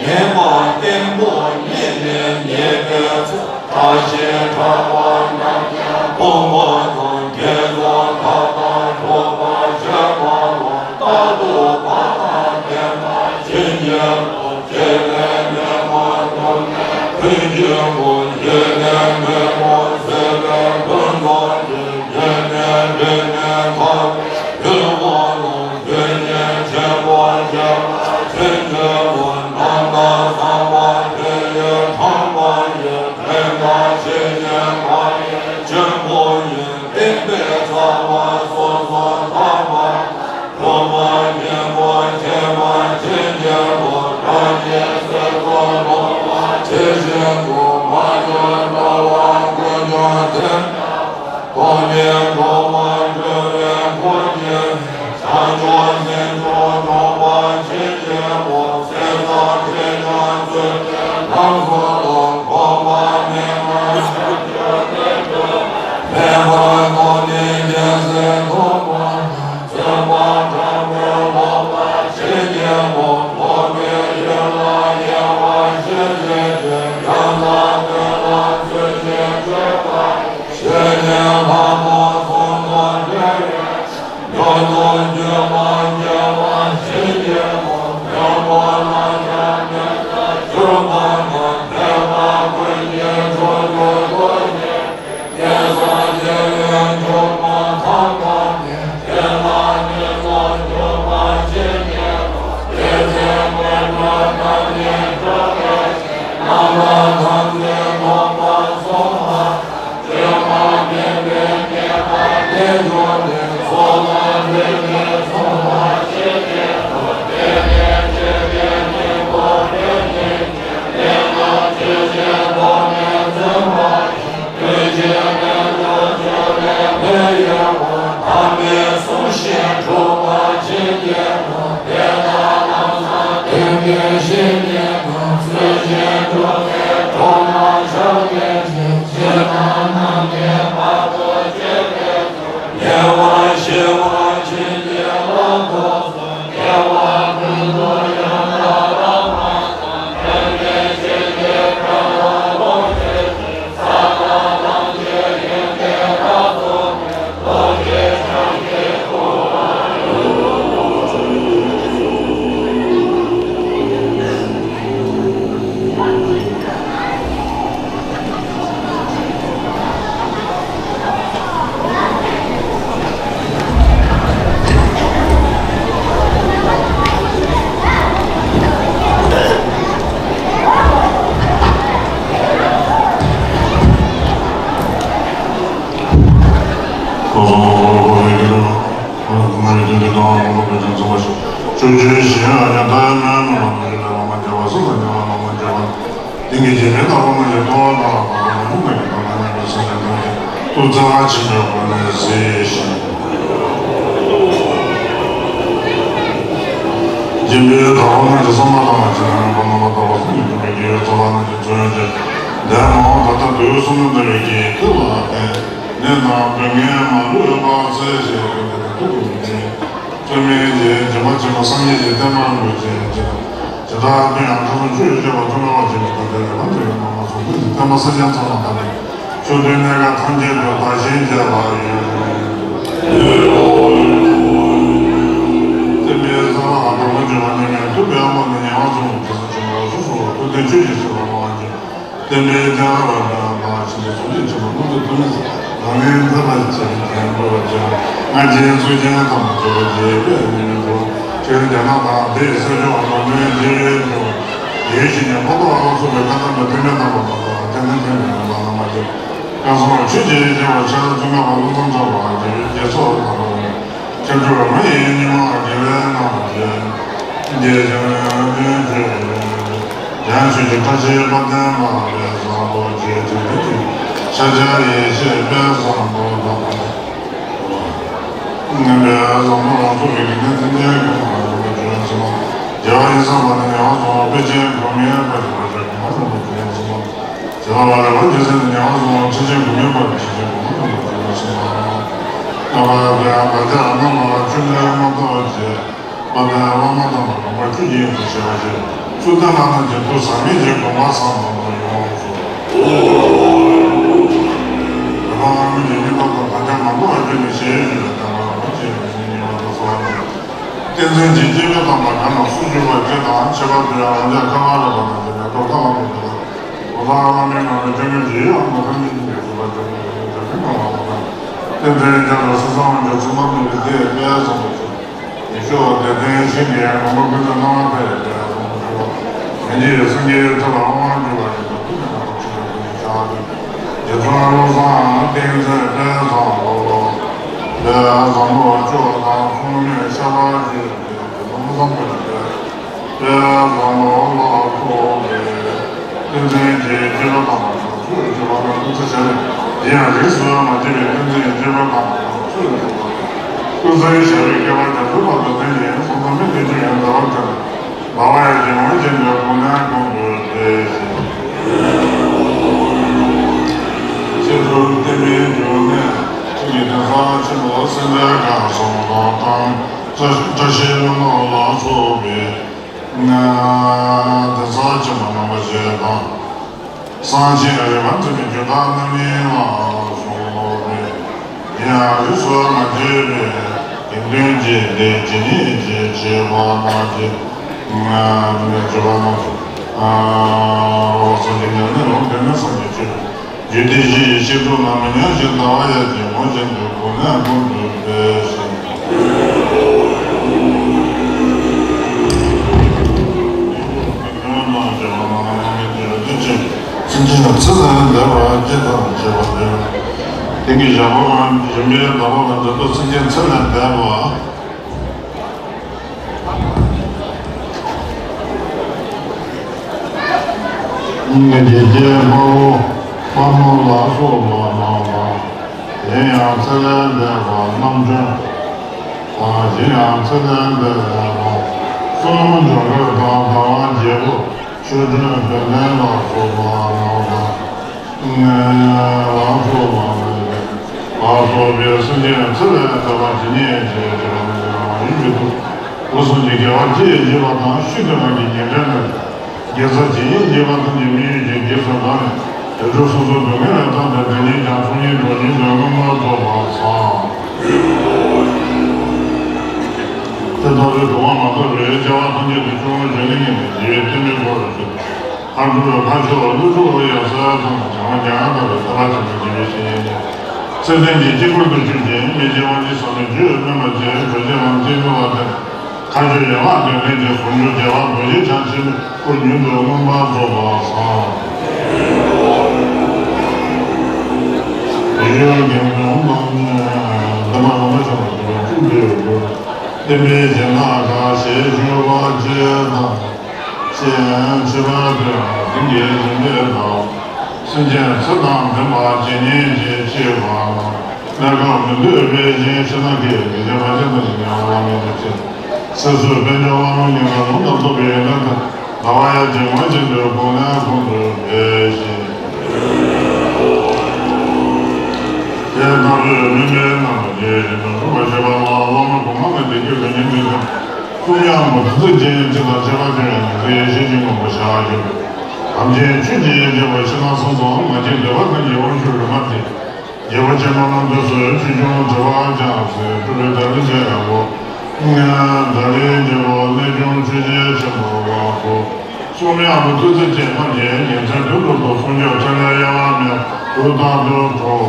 ངན་པ་ལྟད་མོ་ཉིད་ནས་ཉེས་པའི་ཚེ། བཀྲ་ཤིས་གྲགས་པ་རྣམས་ཀྱིས་ཕོངས་པ་དང་དགེ་སྦྱོར་དག་དང་གྲོགས་པོ་སྤྱོད་པ་ལ། རྟག་ཏུ་བག་དང་ལྡན་པ་བྱིན་གྱིས་རློབས། ཞི་བའི་ནད་མུག་འཇོམས་ནས་ཀུན་གྱི་སྐུ། ཞི་བའི་ནད་མུག་སེལ་བའི་ཀུན་རྫོབ་ཀྱི། ཞི་གནས་རིམས་ནད་ཐར་པའི་ཡུལ་དབང་ལ། དུས་ཀྱི་འཆི་འཕོ་བྱེད་པ་ཕྱིན་ཅི་ལོག་རྣམ་དག་ཚངས་པ་དེ་ཡི་ཁྲོན་པ་ཡི། དྲན་པ་ཇི་བཞིན་མ་ཡིན་ཆེན་པོ་ཡི། བསྟན་པའི་ཚབ་ལ་སོ་སོར་བརྟག་པ། གྲོགས་པོ་གཉེན་པོ་ཁྱད་པར་ཕྱིན་ཅི་ལོག་རང་གི་སེམས་ཚོར་ལོག་པ་ཇི་བཞིན་དུ་མ་གྱུར་འགྲོ་བ་ཀུན་ཀྱང་དེ། ཐོག་མའི་གྲོགས་པོ་འགྲོ་བའི་འཁོར་གྱིས། བྱང་ཕྱོགས་སེམས་མཆོག་གྲོགས་པོ་ཕྱིན་ཅི་ལོག་སེམས་ཙམ་ཁྲིད་ཀྱང་ཚུལ་ཁྲིམས་ལམ་སྲོལ་ལ། འགོག་པ་མེད་པར་བྱང་ཆུབ་སེམས་མཆོག་མེད་པར་རྟོགས་ནས་རྒྱལ་སྲས་ཐོབ་པ། བརྩོན་པ་དྲག་པོས་ལོག་པ་ཕྱིན་ཅི་ལོག་འགོག་པའི་ཡུལ་ལ་དབྱེ་བ་ཕྱེ་ཕྱིན་ཅི། ཡང་དག་དོན་ལ་ཚུལ་བཞིན་སྤྱོད་པ། ཆོས་ཉན་ལྷ་མོ་ཚོགས་རྣམས་བསྒྲལ་བའི། མྱུར་དུ་འགྱུར་བ་དགེ་བ་ཕྱིན་ཅི་ལོག་མྱུར་མགོན་རྣམས་ཀྱང་མྱུར་དུ་གྱུར་པ་དང་། དད་པ་ཀུན་གྱི་མཆོག་གྱུར་ཐུགས་རྗེ་ཅན། དེ་ཙམ་དགེ་བའི་མཆོག་མ་ཐོབ་པ་ནས། དེ་དག་ནི་ལོག་གྱུར་པ་ཕྱིན་ཅི་ལོག་དེ་ཚེ་དངོས་གྲུབ་རྣམ་སྨིན་འགྲུབ་པའི་ཕྱིར། རྣམ་གྲངས་ཐམས་ཅད་ཐོབ་པར་གསོལ་བ། ཉེ་བར་ཞི་བར་བྱིན་གྱིས་བརླབ་ཏུ་གསོལ། དགེ་བ་ཀུན་ཏུ་ཡང་དག་བླ་མ་དང་། དོན་གཉིས་ཆོས་ཀྱི་ཕྲིན་ལས་རྫོགས་བྱེད་ཕྱིར། ས་དང་ལམ་གྱི་ཡོན་ཏན་རབ་རྫོགས་པའི། རྡོ་རྗེ་འཆང་གི་སྐུ། ཆོས་ཀྱི་ཞིང་ཨ་ཡ་ད་ཡ་མ་མ་མ་མ་ཡ་ལ་མ་རྒྱ་བ་སོ་ལ་རྒྱ་བ་ལ་མ་རྒྱ་བ། དེང་གི་རྗེ་མི་དང་བ་མ་ཡ་ཏོ་ལ་མ་མ་མ་མ་ཡ་ལ་མ་ཡ་ས་ཡ་ཏོ་ཡ་ཏོ་ཙ་ཆི་ཡ་བ་ལ་ཟེ་ཞིང་། རྗེ་མི་དང་བ་མ་ཡ་ས་མ་དང་བ་ཅི་ན་མ་མ་མ་དང་བ་སུ་ཡི་གུ་མི་གི་ཡོ་ཙོ་བ་ན་ཅི་ཙོ་ཡ་ཅི། དེ་མ་བ་ད་ལྟ་དུས་གསུམ་དུ་འདྲ་བའི་གི་ཐུགས་ལ་བརྟེན། ནད་དང་སྡུག་བསྔལ་མ་ལུས་པ་སྩལ་ཞེས་ཀུན་ནས་ཐུགས་ཀྱི་བརྟན། བརྩོན་མེད་ཀྱི་སྦྱིན་པ་བྱིན་པ་སངས་རྒྱས་ཀྱི་བསྟན་པ་རིན་པོ་ཆེ་ཡང་ཅི་ལ། ཇི་ལྟར་ཀུན་ཡང་ཁམས་གསུམ་ཆོས་ཀྱི་རྒྱལ་པོ་ཐུབ་པའི་དབང་ཕྱུག་གི་དམ་པའི་ལས་དང་འབྲེལ་བའི་ལམ་དུ་ཡོད་པ་མ་ཚོགས་ཀུན་གྱི་བསྟན་པ་སེམས་ཅན་ཚང་བ་དག་ནི་ཆོས་འདུལ་གནས་ཁག་ཐམས་ཅད་དུ་དར་ཞིང་རྒྱས་པ་ཡོད། བསྟན་པའི་རྩ་བ་ལ་དང་པོ་འབྱོར་བ་ནི་མེད་ཐུབ་པའི་དབང་པོ་ནི་ཉེ་བར་འཛོམས་དེ་ཚོ་ཆེན་པོ་སོ་སོ་ལ་ཐུབ་བསྟན་ཆོས་ཀྱི་སྲིད་པ་མ་བརྗེད། བསྟན་པའི་རྒྱལ་བ་རབ་འབྱམས་དང་ཆེན་པོ་ཚོགས་ཀྱི་ཆེན་པོ་མངོན་མཐོ་སྟོན་མི་རང་ལས་འདས་པ་ཆེ་བའི་དོན་འགྲོ་བར་བྱ། སྔར་གྱི་ཚུལ་ཁྲིམས་དམ་པ་སྤྱོད་པ་རྒྱས་པའི་གནས་མིན་འགྲོ། ཆོས་རྒྱ་ནག་དང་དེའི་སྲིད་ཕྱོགས་ལ་མོས་འདྲི་བའི་འགྲོ། ཡིད་བཞིན་གྱི་ཕོ་ཏོ་ཨ་ལོ་སོགས་པའི་བཀའ་གདམས་པའི་བསྟན་པའི་རྣམ་པ་མ་ལགས་ལ་བསྟན་ལྡན་བསྟན་པའི་རྣམ་པ་བླ་མ་རྗེ་བཀའ་གསུང་ཆོས་ཀྱི་རིག་བྱེད་པ་ཤེས་རབ་ཀུན་དགའ་བ་ཀླུ་འཛོམས་གྲགས་པ་རྗེ་རྒྱལ་ཚོགས་ལ་དང་པོ་ནས། ཁྱབ་འཇུག་ང་ཡི་ཉི་མ་དགེ་བའི་རྣམ་པར་རྒྱལ། རྒྱལ་བྱང་ཡང་ཡང་རྒྱལ་ཡང་ཡང་ཆོས་ཀྱི་བཀྲ་ཤིས་དཔལ་ལྡན་མ་ལ་བས་བཟང་པོ་རྒྱས་ཏེ་ཏེ་ཏེ། ཤཱཀྱ་ཡེ་ཤེས་དཔལ་བཟང་པོ་དང་། ངན་པའི་བཟང་པོ་ལ་སོགས་པའི་རིགས་ལྡན་སེམས་ཅན་ཀུན་ལ་རིམ་པར་བྱོན་ཙམ། རྒྱལ་བ་ཡི་བསམ་པ་ནི་ཉེ་བར་བཟུང་བ་དཔལ་ཆེན་གོང་མའི་བཀའ་བཞིན་པ་ཞིག་གོང་མ་རིམ་པར་བྱོན་ཙམ། ཇི་ལྟ་བ་ལེགས་པར་རྒྱལ་སྲས་ནི་ཉེ་བར་བཟུང་བ་ཁྲི་ཆེན་གོང་མའི་བཀའ་བཞིན་ཁྲི་ཆེན་གོང་མ་རིམ་པར་བྱོན་ཙམ། རྣམ་པར་དག་ཅིང་རྣམ་པར་འཁྲུལ་མེད་མ་གཏོགས་ཅི། དཔལ་ལྡན་བླ་མ་དམ་པ་དགོངས་པ་ཆོས་ཀྱི་དབྱིངས་སུ་ཞི་བར་བྱེད། ཚུལ་ལྡན་བླ་ན་མཛད་དུ་ཟག་མེད་ཀྱི་དགོངས་པ་བཟང་པོ་ཡོངས་སུ། བོད་པ་སྔ་མོ་ཡི་སྙན་པ་དང་དམ་བཅའ་མ་འདྲ་བ་བརྒྱུད་ནས་ཞེས་བརྗོད་པའི་བསྟན་པ་རིན་པོ་ཆེའི་རིགས་ཀྱི་སྙན་པ་དང་གསོལ་བ་འདེབས། བསྟན་འཛིན་གྱི་སྐྱེས་བུ་དམ་པ་གང་ལ་སུ་བཞུགས་པ་དེ་དང་ཁྱད་པར་དུ་ཡང་འོན་ཀྱང་ཁ་ཁ་ར་བ་ན་དེ་ནས་རྡོར་ཐ་ལ་མེད་པ་དང་། གོ་ཐ་ལ་མེད་ངང་ལ་སྐྱོན་མེད་ཀྱི་ཡང་ནོར་ཐ་མེད་ཀྱི་ཡོད་པ་ཅན་གྱི་ཡོད་པ་ཅན་གྱི་ངང་ལ་དང་། བསྟན་འཛིན་རྒྱ་ལ་སུ་གསང་བ་འཇོག་ཚུལ་མ་མེད་པའི་སྡེ་དཔལ་བཟང་པོ་ཚོ། ཡེ་ཤེས་དེ་ལྡན་ཞིང་གི་ངོ་བོ་ཀུན་ཏུ་སྣང་བ་འཕེལ་བའི་དཔལ་བཟང་པོ་ཚོ། ཡང་ཅིག་སངས་རྒྱས་ཐུབ་པ་དབང་བསྒྱུར་བ་ཡིན་པ་ཐུབ་པའི་ངང་ལ་ཆེན་པོ་ཀུན་གྱི་ཕྱག་ལ་འདུད། རྗེ་བཙུན་བློ་བཟང་བསྟན་འཛིན་དཔལ་བཟང་པོ། དཔལ་བཟང་པོ་མཆོག་དང་མཚུངས་མེད་ཤར་བ་བརྗོད་པའི་དཔལ་བཟང་པོ་ལ་འདུད། དཔལ་བཟང་པོ་ལ་སོགས་པའི་བསྟན་འཛིན་གྱི་སྐྱེས་བུ་དམ་པ་རྣམས་ཚུར་བཞུགས་པ་ལ་སྐུ་ཚེ་ཞབས་པད་དེ་ཡང་རིས་སུ་མ་ཆད་པའི་བསྟན་འཛིན་གྱི་སྐྱེས་བུ་དམ་པ་རྣམས་ཚུར་བཞུགས་པ་ལ་སྐུ་ཚེ་ཞབས་པད་བསྐལ་པ་བརྒྱ་ཕྲག་ལ་དུ་ལྡན་ཞིང་། བསམ་དོན་མི་མཐུན་ཕྱིར་ཡང་འདའ་བར་འགྱུར་མེད། ལྟ་བ་ཡི་གེ་ངོས་ཅན་དུ་ཀུན་ནས་ཀུན་ཏུ་བདེ་ཞིང་། སྤྱིར་གྲུབ་བརྟན་པའི་འབྱུང་གནས་ཆོས་ཀྱི་གདན་ས་ཆེན་པོ་སེ་འབྲས་དགའ་གསུམ་དང་། བཀྲ་ཤིས་ལྷུན་གྲུབ་ལ་སོགས་པའི་གདན་ས་ཆེན་པོ་རྣམ་པ་བཞི་དང་། གསང་ཆེན་རིམ་པ་མཐུན་པའི་རྒྱུད་བདག་རྣམ་གཉིས་ལ་སོགས་པའི་ཡང་རིས་སུ་མ་ཆད་པའི་དགེ་འདུན་གྱི་སྡེ་ཇི་སྙེད་ཅིག་བྱེད་པ་རྣམས་ཀྱི་ནས་བྱེད་པ་རྣམས་ཀྱི་རོ་སངས་རྒྱས་ཉམས་ལེན་ལུང་དོན་ནི་སངས་རྒྱས་ཆོས། རྒྱུད་སྡེ་བཞི་ཡི་བཤད་སྒྲུབ་རྣམས་མི་ཉམས་ཤིང་ལྟ་བ་ཡར་རྒྱས་ངོས་ཅན་དུ་ཀུན་ནས་ཀུན་ཏུ་སྤེལ་ཞིང་། སེམས་ཅན་ཚེ་ལས་འདས་པ་སྐྱེ་དང་བྱེད་པ་སྟེ། དེང་གི་ཞག་པོ་རང་གི་རིམ་པས་ལ་བབ་པ་འདི་ཚོ་སེམས་ཅན་ཚེ་ལས་འདས་པ། ངེད་ཀྱི་སྐྱེས་དམར་པོ་དམར་མོ་ལ་སོགས་པ་རྣམས་དང་། གཞན་ཡང་ཚེ་ལས་འདས་པ་རྣམ་གྲོལ་དང་། གཞན་ཡང་ཚེ་ལས་འདས་པ་གསུམ་འབྱུང་འགྲོ་དང་ཟླ་བ་བརྒྱད་པོ་ཆོས་སྒྲོན་བན་དན་ལ་སོགས་པ་རྣམས་དང་། ལ་སོགས་པ་ལ་སོགས་པའི་སེམས་ཅན་ཚེ་ལས་འདས་པ་ཇི་སྙེད་ཅིག་བྱེད་པ་ནི་རང་ཡུལ་གྱི་ཐུགས་སྒོ་གསུམ་གྱི་དགེ་བ་ཅི་ཡིས་བགྱིས་པ་དང་། ཤུལ་དུ་རང་གི་ཉེ་འབྲེལ་རྣམས་དགེ་རྩ་ཇི་སྙེད་བགྱིས་པ་ཐམས་ཅད་མི་ཡུལ་གྱི་དགེ་སོགས་དང་ནི། དུད་འགྲོ་སོ་སོའི་སྡུག་བསྔལ་ལས་ཐར་ཏེ་དེ་ཉིད་ཀྱང་ཚོགས་གཉིས་རྫོགས་ཤིང་དོན་མངོན་པར་རྫོགས་པར་བྱ། དེ་ལྟ་བུའི་སྡུག་བསྔལ་མ་ཐོབ་པའི་སྐྱེ་བ་ཐམས་ཅད་དུ་སྐྱེ་བོ་གཞན་ལས་ངེས་ནས་དགེ་བའི་བསྟན་པའི་སྒོ་ལ་ཞུགས། མཁའ་འགྲོ་ལ་ཕ་ཤོ་ཀླུ་སྒྲུབ་ཡང་སོ་ཡང་ཚང་བ་བྱང་བ་མྱ་ངན་འདའ་བའི་ཐར་པ་ཆེན་པོའི་དགེ་བའི་བཤེས་གཉེན་ནི། ཚེ་ཟད་ཀྱི་དཀྱིལ་འཁོར་དུ་བཞུགས་ཤིང་མི་སྐྱེ་དབང་ཕྱུག་ཟབ་མོའི་རྒྱུད་སྨིན་པ་བཅས་གྲོལ་བྱེད་ལམ་སྤྱི་བསྐུལ་བ་སྟེ། མཁའ་སྤྱོད་ཡན་ལག་བདུན་ལྡན་གྱི་ཟུང་འཇུག་རྒྱལ་བ་རྡོ་རྗེ་འཆང་ཆེན་པོའི་སྐུ་མྱུར་དུ་མངོན་པར་རྫོགས་པར་བྱ། ཡིད་བཞིན་དགེ་འདུན་རྣམས་ནི་འདི་མ་རང་བྱང་དུ་བཅུག་པའི་སྒོ། བསྟན་པའི་སྦྱིན་བདག་གང་ཞེས་ཞུ་བ་བཅས་དང་། ཞེས་མཆོད་པ་ཕུལ་བ་དེང་གི་སྦྱིན་པའི་བདག་སེམས་ཅན་ཚེ་དང་ལྡན་པ་ཇི་སྙེད་ཅིག་སྐྱེས་པ་རྣམས་གནས་སྐབས་མི་འདོད་པའི་སྦྱིན་ཕྱིར་ན་ཀའི་དགེ་སྦྱིན་ཕ་ཆེན་དང་ཉེ་བར་བླ་མའི་ལུས་ཅན། ཚེ་བསོད་དཔལ་འབྱོར་དབང་ལུང་སྙན་གྲགས་ལུང་དང་རྟོགས་པའི་ཡོན་ཏན་དང་། ལྟ་བ་ཡར་རྒྱས་ངོས་ཅན་དུ་གོང་ནས་གོང་དུ་འཕེལ་ཞིང་། དེ་ལྟ་བུའི་སྨོན་པའི་རྣམ་པ་ཇི་བཞིན་དུ་འགྲུབ་པར་བྱེད་པ་ལ་བླ་མ་གོང་མ་ལ་བདེ་སྐྱིད་ལ་ཉིན་མོའི་དོན། གསུང་དབྱངས་པོ་ཏི་ཙི་ཅན་ཅི་དང་བཅས་པ་དེ་ཡང་ཉི་ཟེར་ཡེ་ཤེས་ཀྱི་ངོ་བོ་ཞལ་བཞུགས། དམ་ཅན་ཆོས་ཀྱི་དབྱིངས་བརྗོད་པ་ཕྱི་ནང་གསང་རྫོགས་མ་སྐྱེས་འདོད་པ་ཐམས་ཅད་དབང་ཕྱུག་རོལ་མ་སྟེ། རྒྱལ་པོ་ཆེན་པོ་རྣམས་དུས་སུ་ཆོས་སྐྱོང་དྲི་བ་རྒྱག་ཚེ་སྤྲུལ་པའི་དར་ལི་ཅན་ཡང་གོ། དར་ལི་རྒྱལ་པོ་གནས་ཆུང་ཆོས་རྗེ་ཆེན་པོ་ལ་གོ། གསུང་དབྱངས་པོ་ཏི་ཙི་ཅན་ཐམས་ཅད་ཉིན་མཚན་དུས་དྲུག་ཏུ་གསུང་སྐྱོབ་ཕྲིན་ལས་གཡེང་བ་མེད་དུ་རྟག་ཏུ་འགྲོ།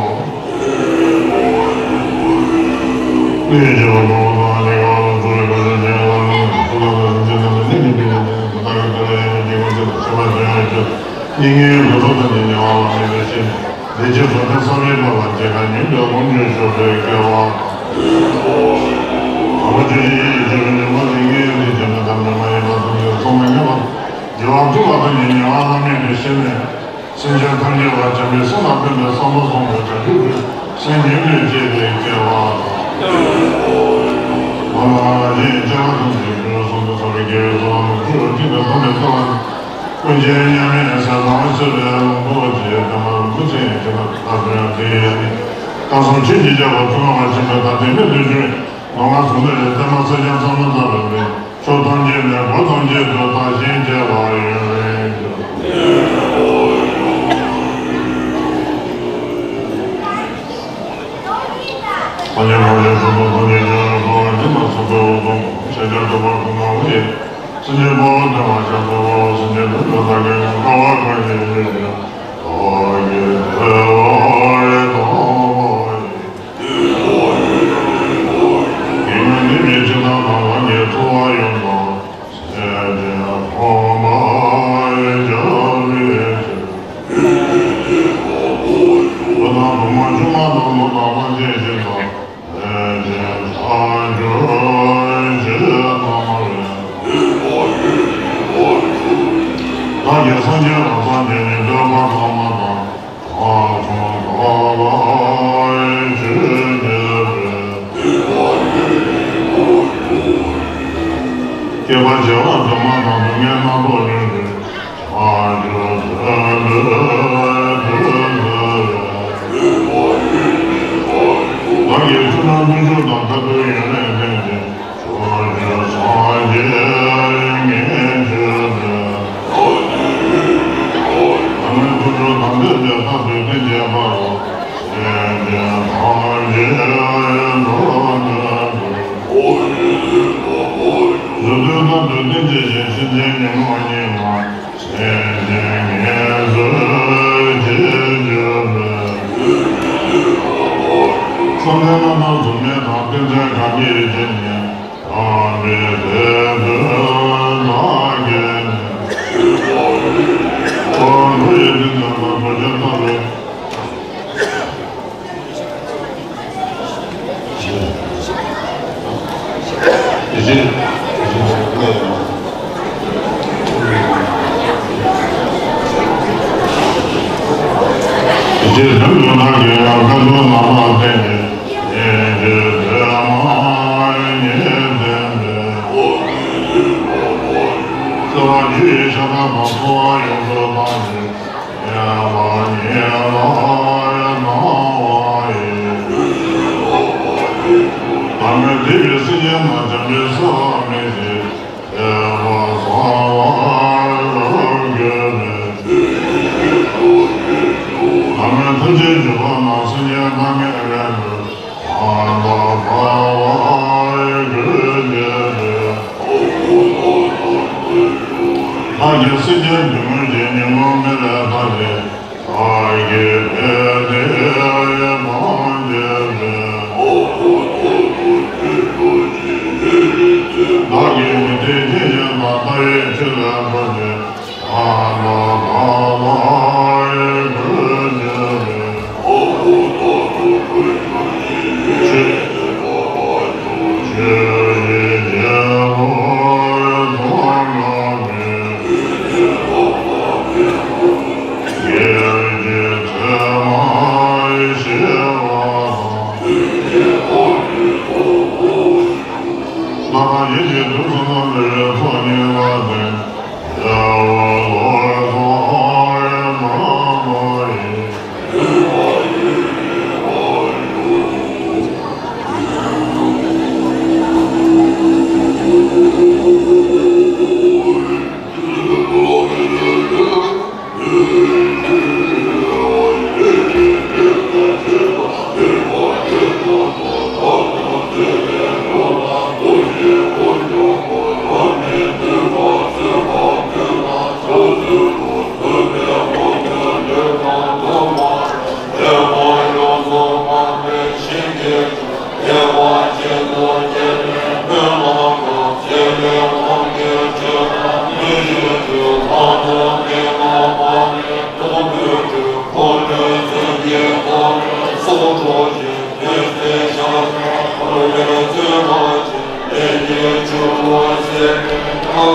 ལས་རྒྱལ་བ་གོང་མ་དང་ལས་ཀ་ལ་འགྲོ་བའི་བཀའ་དྲིན་ཅན་ལ་ལུང་ཐུགས་ལ་ལ་རིན་ཆེན་རྣམས་ལ་གནས་ཀྱི་པའི་ལས་ཀྱི་བདག་གི་དེ་ལ་ཡང་མི་སྐྱེ་ཀུན་གསལ་དུ་ཆེ་བ་ཅན་ཡང་སྐྱོབ། སྙིགས་ལྔའི་དགོས་སོགས་ཐམས་ཅད་ཉེ་བར་བླ་མའི་ལུས་ཅན། བདེ་སྐྱིད་གཟུངས་ཐེབས་བསམ་པའི་བླ་མ་སྐྱེ་རྒ་ཉུང་དུ་ལོངས་སྤྱོད་ཤོག་པའི་སྐལ་བ། དམ་པ་ཆོས་ཀྱི་ཡེ་ཤེས་ཆེན་པོའི་ཉི་མ་ལས་ངེས་འདི་བྱས་ནས་ཐམས་ཅད་མ་ཡིན་པ་ཐམས་ཅད་ཚོགས་མ་ངེས་པ། རྒྱལ་བ་ཐུབ་པ་ཐམས་ཅད་ཉེ་བར་བླ་མའི་ལུས་ཅན་ནས། སེམས་ཅན་ཐམས་ཅད་ལ་བྱམས་པའི་སེམས་ལ་ཕན་པའི་བསམ་པ་བཟང་པོ་བྱང་ཆུབ་ཀྱི་སེམས་ཉིད་ལས་སྐྱེས་པའི་སྐྱེ་བ་དང་། ང་ལ་ཡང་སྐྱེ་བ་ཐམས་ཅད་ཀྱི་སོང་དུ་ཐར་པའི་དགེ་བའི་རྩ་བ་རྣམས་ཀྱི་རོ་གཅིག་ཏུ་བསྡམས་ནས་བསྩལ་བ་ནི། ཀུན་མཁྱེན་མཉམ་མེད་ཟས་གཙང་མ་སྤྱོད་པའི་ལོངས་སྐུ་རྗེ་བདེ་བ་རིན་པོ་ཆེ་ཡང་ཁྱེད་རང་ལ་ཕན་ཡང་དེ་ཡང་ནི། བསྐལ་གསུམ་ཆོས་ཀྱི་རྒྱལ་པོ་ཐུབ་དབང་མ་བྱོན་པའི་ད་ལྟའི་མི་ལུས་ཀྱི་ནོར་ལྔ་ཟུང་འདྲེས་པའི་བརྟན་མ་ཚེས་བརྟན་མཚམས་སྣ་ལྟ་བུ་ལས། ཕྱོགས་ཐམས་ཅད་ནས་སྒོ་ཐམས་ཅད་དུ་དར་ཞིང་རྒྱས་པར་ཡོན་རིང་གྱུར། སངས་རྒྱས་ཐམས་ཅད་ཐུགས་དམ་ཐམས་ཅད་ཀྱང་འཁོར་བ་འདི་ན་སོགས་པའི་འོག་ཏུ་ཤཱཀྱ་ཐུབ་པ་ཀུན་དགའ་བོ་ཡིས། སེམས་ཅན་དཔའ་བོ་བདེ་བར་ཤོག་ཐུབ་པ་སེམས་ཅན་དོན་དུ་བདག་གིས་ཀུན་དགའ་བ་གང་ཞིག་ཡིན་པས་ཀྱང་བདག་གིས་བདེ་བར་གཏང་བ་ཡིན། ཡིད་སྨོན་འདུན་པའི་ཕྱིར་བདག་དང་ལྷ་གཉིས་ཐུབ་དབང་ཡོན་ཏན་སེམས་ཅན་ཕོངས་པར་བྱ་བའི་ཕྱིར། བུ་དང་བུ་མོ་ཆུང་མ་དང་ནོར་དང་ལྷན་ཅིག་ཤིང་དང་ལྷན་ཅིག་ཐལ་འགྱུར་ཞེས་གནང་བ་ཡང་། བདག་གིས་སངས་རྒྱས་རང་སངས་རྒྱས་ནི་འདོད་པ་ལྷག་མ་དང་། ཐ་ཚོང་ཐ་ལ་ཆོས་ཉན་པའི། སྐྱེ་བ་བྱེ་བ་དུ་མ་དང་སྡུག་བསྔལ་སྣ་ཚོགས་ལས་འདས། བྱང་ཆུབ་དོན་དུ་བདག་གིས་ཆོས་རྣམས་བརྟུལ་ཞུགས་དང་དཀའ་ཐུབ་ཡོན་ཏན་ལྡན་ཅིང་། ཕྱོགས་བཅུའི་སངས་རྒྱས་ཉེར་སྤྱོད་པའི། བདག་མེད་ཐུགས་སྒྲུབ་དམ་པའི་ཆོས་ལྷ་བདུད་སྡེ་བརྒྱད་པ་ལ། སེམས་ཅན་ཐམས་ཅད་འགྲོ་དོན་དུ། བཟོད་པའི་ལྷ་བདུད་སྡེ་བརྒྱད་བཞིན་སེམས་ཅན་ཉོན་མོངས་གཉིས་ལ། སེམས་ཅན་ངལ་འཚོའི་རྗེས་འཇུག་པའི། བསམ་གཏན་རྣམ་དག་གཟུགས་མེད་དང་རྟེན་འབྲེལ་གང་གིས་བརྒྱན་ནས། དམ་པའི་དེད་དཔོན་བདག་བསྐྱེད་ནས། འཁོར་ལོ་ཡི་དོན་དུ་རྡོ་རྗེ་ལྟ་བུའི། རྗེ་བཙུན་མི་ལ་གི་ཡང་བཀའ་འགྲོ་ལ་བརྟེན་ནས་ཉེ་རྗེ་བདེ་མ་ཉེ་ལྡན་པའི། བརྩེ་བ་ཆུ་ཡི་ཤ་ཁྲག་དང་། འཚོ་བ་ཡོངས་སུ་བཏང་ཞིང་། ཉེ་བར་ཉེ་ལ་གནང་བ་ཡིས། བདག་མེད་དེ་བས་སེམས་ཅན་རྣམས་བྱམས་པའི་སེལ་བ་སྨིན་ཅིང་། དད་པ་གསང་བར་འགྱུར་བའི། བདག་མེད་ཐམས་ཅད་འཇུག་པ་རྣམས། སེམས་ཅན་བདག་མེད་ལས་འགྲོལ། ཕན་དང་ཕན་པར་གྱུར་ཅིག་བདག་གིས་སེམས་ཅན་བདུད་མོ་ཆེ། ཉོན་མོངས་མེ་ལས་ཐར་ཞིང་། བདག་གི་ཕན་བདེ་ཡང་མང་སྤྱོད་པའི། བདག་གིས་མུ་སྟེགས་ཅན་གཞན་དག་ལྟ་བའི་ཆོས་ལས་ཐར་ཞིང་། ཕན་དང་ཕན་པར་གྱུར་ཅིག་ཆོས་ཆོས་ཀྱི་རྒྱལ་པོ་ཐུབ་དབང་པདྨས། དགེ་བའི་བཅུད་མ་ཞེས་པ་དང་། ལྷ་དང་ཡིད་ཀྱི་དུག་གསུམ་དང་བྲལ་བའི་ཚོགས་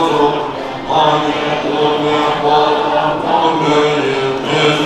གཉིས་ལ་བརྟེན། རྒྱལ་བ་ལོ་ཙཱ་བའི་ནང་ལ་ཡིན།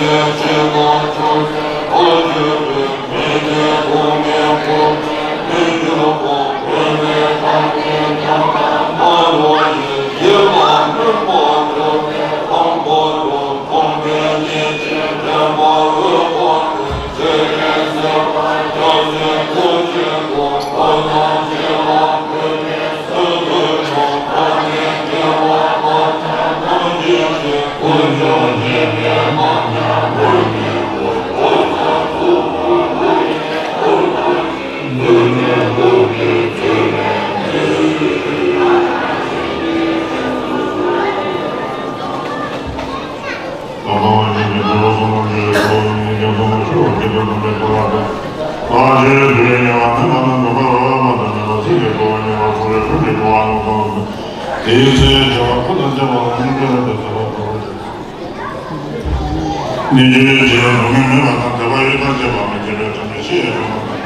ནི་འཇུ་ཡོད་ཅེས་སྡུག་བསྔལ་མེད་པ་དང་བདེ་བ་ཡོད་དང་བཅས་པ་མི་སྐྱེ་བའི་དོན་དུ་ཤེས་ཡོད་པ་དང་།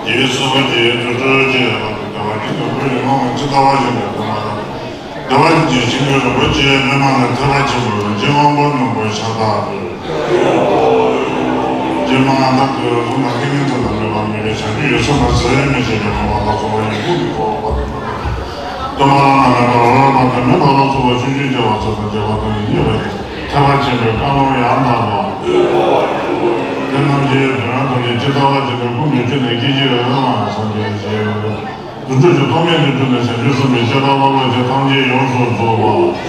དེའི་སྲིད་པ་སྐྱེ་བའི་དུས་སྤྲོས་ཅེས་པ་དང་བདེ་བ་ཀུན་ཏུ་ཁོ་ཡི་ངོ་བོ་ཇི་ལྟ་བ་བཞིན་དུ་བདེ་བ་དང་། བདེ་བ་ཉིད་ཀྱི་ཤིང་ཀུན་རིན་པོ་ཆེའི་མན་ངག་ནི་ཐེག་པ་ཆེན་པོའི་རྗེ་དབང་པོ་རྣོན་པོ་ཤ་སྟག་སྟེ། ཀྱེ་མ་ང་དག་གི་གཟུགས་ལ་སྐྱེ་མེད་ཚེ་ལ་མེད་པ་མེད་པའི་བྱང་ཆུབ་ཡུལ་སེམས་དཔའ་ཟད་མི་ཤེས་པའི་ངོ་བོ་ལ་སོགས་པ་ཡོངས་སུ་རྫོགས་པ་དང་། སྟོན་པ་བླ་ན་མེད་པ་འོད་དཔག་མེད་པ་ལ་སོགས་པ་ཆོས་ཀྱི་སྐྱེ་བ་ཚོགས་དང་བཅས་པ་དང་ནི་མཉེས་པ་ཡི་ཐེག་པ་ཆེན་པོའི་བཀའ་ལུང་ཡང་དག་པ། དེ་རྣམས་ཀྱི་དོན་ཐམས་ཅད་ཇི་ལྟ་བ་བཞིན་དུ་ཀུན་ཏུ་སྤྱོད་ནས་སྐད་ཅིག་འོད་ལྔ་སངས་རྒྱས་ཞེས། དུད་འགྲོ་ཆོས་ཐོགས་མེད་དུ་གྲུབ་ནས་བྱང་ཆུབ་སེམས་དཔའི་སྤྱོད་པ་རྣམ་པ་ཆེ་ཐམས་ཅད་ཡོངས་སུ་རྫོགས་པ།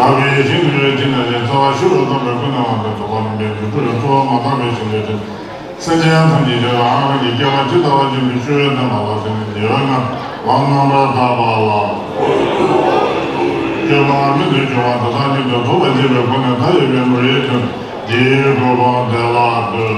དག་པའི་ཞིང་དུ་ཡོད་དེ་ནས་ཀྱང་རྩ་བ་ཤེས་རབ་དམ་པའི་ཀུན་ནས་དབང་དུ་གྲུབ་པ་མིན་པའི་དུད་འགྲོ་ཡང་རྩོལ་བ་མ་དག་པའི་ཞིང་དུ་ཡོད་དེ། སེམས་ཅན་ཐམས་ཅད་ཀྱང་རང་རང་གི་སྐྱེ་བ་ཇི་ལྟ་བ་བཞིན་དུ་སྤྱོད་ཡུལ་བསྟན་པ་ལ་བརྟེན་ནས་བདེ་བའི་ངང་ལ་རྣམ་པར་དག་པ་ལ། སྤྱོད་པ་རྨད་དུ་བྱུང་བ་དེ་དག་ཉིད་དུ་ཐོབ་པར་བྱེད་པའི་སྒོ་ནས་མཐའ་ཡས་པའི་མར་ཡིན་ཕྱིར་དེའི་གོ་འཕང་བདེ་བླག་ཏུ།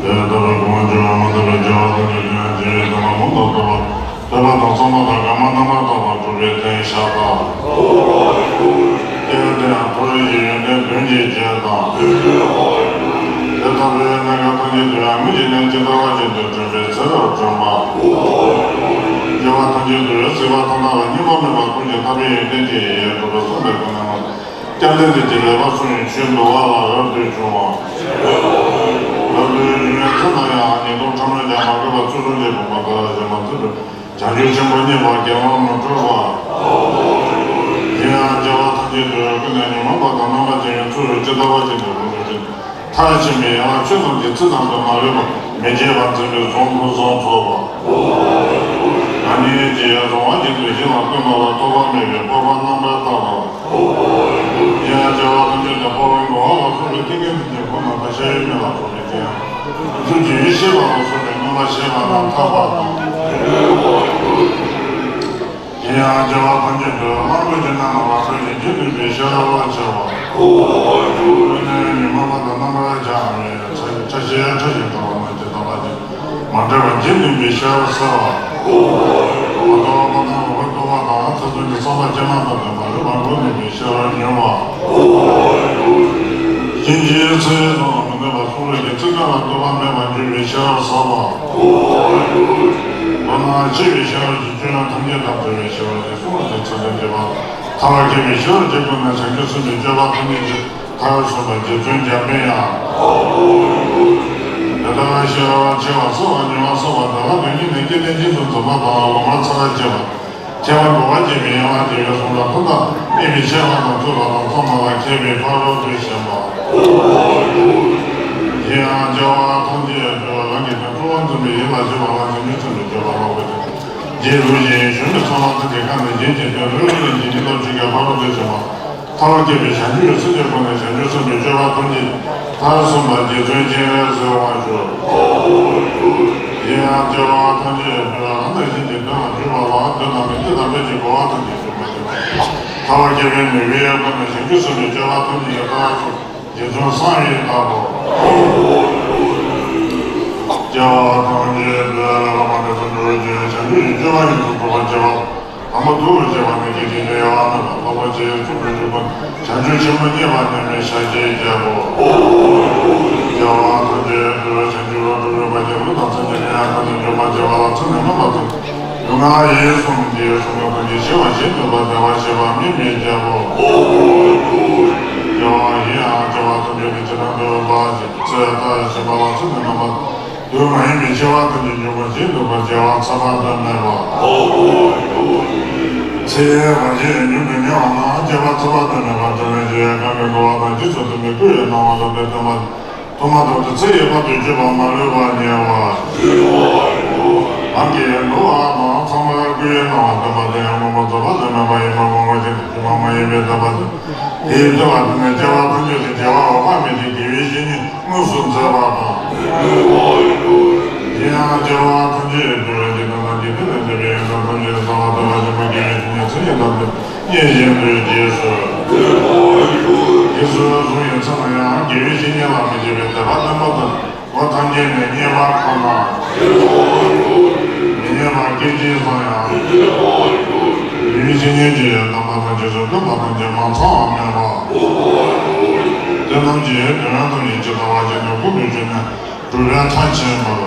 དེ་ལྟར་གོང་བརྗོད་པ་མ་ཐོབ་པའི་སྐྱེ་བ་ཐམས་ཅད་དོན་ཡང་སྐྱེ་བའི་དོན་ལ་མངོན་དུ་རྟོགས་པ། ཐོས་པ་དང་བསམ་པ་དང་དགའ་མ་རྣམ་པར་དག་པ་སྒྲུབ་པའི་རྟེན་ཞགས་པ། དེ་ཡང་དེ་ཡང་མཐོ་རིས་ཀྱི་ཡོན་ཏན་བདུན་གྱི་རྒྱན་དང་། དེ་ལྟ་བུའི་གནས་སྐབས་ཐམས་ཅད་དུ་ཡང་སྔོན་གྱི་གནས་ཇི་ལྟ་བ་བཞིན་དུ་དྲན་པའི་ཚེ་རབས་བསྐྲུན་པ། སྐྱེ་བ་ཐམས་ཅད་དུ་སྲིད་པ་མཐའ་དག་ལ་སྙིགས་མ་མེད་པར་ཀུན་གྱི་ཐར་པའི་ཡོན་ཏན་གྱི་ཡེ་ཡོད་གྲུབ་པའི་གསུང་དང་ཀུན་ནས་མ། སྐྱབས་ལྡན་འདས་ཀྱི་ལེགས་པར་གསུངས་པའི་ཆོས་འདུལ་བ་ལ་རབ་ཏུ་བྱུང་བ། རབ་ཏུ་བྱུང་བའི་ཚེ་ན་ཡང་ཉེས་ལྟུང་ཕྲ་མོས་ཀྱང་མ་གོས་པར་ཚུལ་ཁྲིམས་ཀྱི་བུམ་པ་ལྟར་བཞེངས་པ་མཛད་པའི་བྱང་ཆུབ་ཆེན་པོ་བརྙེས་པ་དགེ་བ་མི་འཁྲུལ་བ། དེ་ཡང་སྐྱེ་བ་ཐམས་ཅད་དུ་ཀུན་ནས་ཉོན་མོངས་པ་དང་རྣམ་པར་བཅས་པའི་ཚུལ་ཇི་ལྟ་བ་བཞིན་དུ་ལུས་འགྲོ་ཞིང་། མཐར་ཕྱིན་པའི་ཡན་ལག་ཆོས་ཐམས་ཅད་ཚིག་ཙམ་དུ་མ་ལུས་པ་མི་བརྗེད་པར་འཛིན་པའི་གཟུངས་ཕུན་སུམ་ཚོགས་པ། ང་ཉིད་ཀྱིས་གཟུང་བ་བཞིན་དུ་ཡིད་ལ་བཏོན་པ་ལ་རྟོག་པ་མེད་པའི་སྤོབས་པ་རྣམ་པར་དག་པ། དེ་ཡང་སྐྱེ་བ་ཐམས་ཅད་དུ་འཕོ་བའི་མགོན་པོ་ལ་སོགས་པའི་ཏིང་ངེ་འཛིན་གྱི་སྒོ་ནས་ཤེས་ཡོན་མེད་ལ་སོགས་པའི་རྟེན། རྫུ་འཕྲུལ་ཡེ་ཤེས་པ་ལ་སོགས་པའི་རྣམ་པར་ཤེས་པ་དང་ཐར་པ་དང་། དེ་ཡང་སྐྱེ་བ་ཐམས་ཅད་དུ་གླང་པོ་ཆེ་རྣམས་ལ་རབ་ཏུ་བྱིན་གྱིས་བརླབ་པའི་ཤེས་རབ་ལ་ཕྱག་འཚལ་བ། ཀུན་ནས་ཉོན་མོངས་པ་དང་རྣམ་པར་བྱང་བའི་ཕྲ་ཕྲ་ཞིང་ཕྲ་ཞིང་ཕྲ་བ་རྣམས་ཀྱི་དོན་ལ་ནི་མ་འདྲེས་པར་འཇིག་རྟེན་པའི་ཤེས་རབ་གསལ་བ། མ་རྟོགས་པ་དང་རྟོག་པ་དང་ཐེ་ཚོམ་གྱི་བསམ་པ་ཅན་མ་དང་ལྡན་པ་རིག་པ་མགོ་ནོན་པའི་ཤེས་རབ་མྱུར་བ། གཤིན་རྗེའི་ཚེ་ཡི་དོན་ལ་མི་གནས་པ་གསུང་རབ་ཀྱི་ཚིག་དོན་ལ་ལྟོས་པ་མེད་པར་འགྱུར་བའི་ཤེས་རབ་ཟབ་པ། མདོར་ན་ཆེ་བའི་ཤེས་རབ་ཀྱི་སྤྱོད་ཡུལ་ཐམས་ཅད་དང་བྲལ་བའི་ཤེས་རབ་ཀྱི་གསུང་རབ་ཀྱི་ཚད་ལྡན་འགྱུར་བ། ཐར་པ་དགེ་བའི་ཤེས་རབ་ཀྱི་སྒོ་ནས་བྱང་ཆུབ་སེམས་དཔའི་སྤྱོད་པ་ཐམས་ཅད་ཀྱི་མཐར་སོན་པ་རྗེ་བཙུན་འཇམ་དཔལ་དབྱངས། དེ་ལྟར་ཤེས་རབ་ཆེ་བ་གསལ་བ་ཉུང་བ་གསལ་བ་དེ་དག་ཏུ་སྙིང་ནས་བསྐྱེད་དེ་རྗེས་སུ་འཛིན་པ་དང་ལུང་བ་ཚར་བཅད་པ། ཁྱད་པར་དགུ་པ་བསྐྱེད་པའི་ཡན་ལག་དེ་ཡོད་གསུངས་ལ་ཐུགས་དམ་གཉིས་པའི་ཆེ་བ་དང་ཐུབ་པ་དང་གཙང་མ་ལ་མཁས་པའི་ཕ་རོལ་ཏུ་ཕྱིན་པ། དེ་ཡང་སྐྱེ་བ་ཐམས་ཅད་དུ་རང་གི་དོན་གཙོ་བོར་འཛིན་པའི་ཡིད་ལ་བྱེད་པ་ལ་བྱང་ཆུབ་སེམས་དཔའི་སྤྱོད་པ་ལ་འོས་ཤིང་། རྗེས་ལུས་ཀྱི་གཞོན་ནུ་ཚང་མ་ཐམས་ཅད་གང་ནས་གཞན་གྱི་དོན་བློས་བླངས་ཀྱི་སྙིང་སྟོབས་ཆེ་བའི་ཕ་རོལ་ཏུ་ཕྱིན་པ། ཐར་པ་བསྐྱེད་པའི་བྱང་ཆུབ་ཀྱི་སེམས་ཀྱི་སྒོ་ནས་བྱང་ཆུབ་སེམས་དཔའི་སྤྱོད་པ་ཐམས་ཅད་མཐར་སོན་པ་རྗེ་བཙུན་སྤྱན་རས་གཟིགས་དབང་ཕྱུག། དེ་ཡང་སྐྱེ་བ་ཐམས་ཅད་དུ་རང་དང་གཞན་གྱི་དོན་ལ་འཇུག་པ་ལ་དོན་དམ་པའི་གཏན་དང་ཕན་གྱི་གོ་བ་ཐམས་ཅད་འཇུག་པ་སྟེ། ཐར་པ་བསྐྱེད་པའི་ནུས་པའི་སྒོ་ནས་བྱང་ཆུབ་སེམས་དཔའི་སྤྱོད་པ་ཐམས་ཅད་མཐར་སོན་རྗེ་བཙུན་བསམ་ཡས་ལྟ་བུ། སྐྱེ་བ་ཐམས་ཅད་དུ་བླ་མ་དང་འགྲོ་བའི་བྱང་ཆུབ་ཀྱི་སྤྱོད་པ་ཉིད་དུ་རྫོགས་པར་བྱེད་པ། དང་པོ་ཐུགས་ཀྱི་བྱེད་པ་ནི་སྐད་ཅིག་ལས་ཡང་མེད་པ། འཕགས་པ་སྤྱན་རས་གཟིགས་སུ་གྱུར་པ། བྱང་ཆུབ་ཆེན་པོ་བརྙེས་པ་ནི་མི་ཤ་ཅིག་རྒྱལ་པོ། རྒྱལ་བ་ཐམས་ཅད་དུ་བྱང་ཆུབ་ལ་སྤྲོ་བའི་བར་གྱི་ལུས་དང་སེམས་ཀྱི་ལས་ཡང་དག་ནི་འཇུག་པར་བྱེད་པ་ལ་ཚིག་ནི་སྨོན་པ་དང་། ལུས་ངག་ཡིད་གསུམ་གྱི་སྲུང་མ་ཐམས་ཅད་ཞི་བར་བྱེད་ནུས་པ་བདེ་བར་གཤེགས་པ་མི་མེད་རྒྱལ་པོ། རྒྱལ་བ་ཡིད་ཡང་སྐྱེ་བ་ཐམས་ཅད་ནི་ཇི་ལྟར་འདོད་པ་བཞིན་ཚེ་ལྟར་བྱེད་པ་ལ་ཚིག་ནི་སྨོན་པ། དུས་མ་ཡིན་པའི་སྐྱེ་བ་ཐམས་ཅད་འཇུག་པར་བྱེད་ནུས་པ་བྱེ་བ་ཚ་བ་དུ་མེད་པ། ཚེ་ཡི་བར་ཆད་ཉམས་སུ་མྱོང་བ་ན་སྐྱེ་བ་ཚ་བ་དུ་མེད་པ་དུ་མའི་རྗེས་གང་གི་འགྲོ་བ་དང་རྗེས་སུ་མཐུན་པའི་སྐུ་ཡི་སྣང་བ་ལ་བདེ་སྟོན་པ། ཐོག་མ་ཐོབ་སྟེ་ཚེ་ཡི་བར་དུ་གཅོད་པ་མ་ལུས་པ་ཉེ་བར། གང་གི་འགྲོ་བ་དང་ཚང་མར་སྐུ་ཡི་སྣང་བ་སྟོན་པ་དེ་ཡང་མངོན་པར་རྫོགས་པ་ལས་མེད་པ་ཡིན་པར་ངོ་བོ་ཉིད་དུ་མ་ཡིན་པའི་དམ་པ་དང་། དེའི་ལྟེ་བ་དེ་ནས་སྐྱེ་བ་ཐམས་ཅད་དུ་རྒྱལ་བ་འོད་དཔག་མེད་ཀྱི་དགེ་བའི་བཤེས་གཉེན་དངོས་སུ་མཛད་པ་དང་། དེ་ཡང་སྐྱེ་བ་ཐམས་ཅད་དུ་འཇིག་རྟེན་དང་འཇིག་རྟེན་ལས་འདས་པའི་ཡོན་ཏན་ཐམས་ཅད་གསལ་བར་སྟོན་པ་ཆེན་པོ་དགེ་བའི་བཤེས་གཉེན་མཚན་ཉིད་དང་ལྡན་པ་མཉན་བཞིན་དུ་རྗེས་སུ། རྗེས་སུ་བཟུང་བའི་ཚེ་ན་ཡང་དགེ་བའི་བཤེས་གཉེན་ལ་མི་སྐྱེ་བའི་དད་པ་བརྟན་པོ་དང་། འོ་ཐམས་ཅད་ནས་རྙེད་པ་ཁོ་ན། མི་རྙེད་པ་སྐད་ཅིག་ཙམ་ཡང་། ཡུལ་ཇི་སྙེད་ཅིག་ཡང་དམ་པ་དང་རྗེས་སུ་མཐུན་པ་ཐམས་ཅད་མ་ཚང་བ་མེད་པ། དེ་རྣམས་ཀྱི་དོན་ཐམས་ཅད་ཇི་ལྟ་བ་བཞིན་དུ་ཁོང་དུ་ཆུད་ནས་གྲུབ་པའི་མཐའ་ཕྱིན་པར།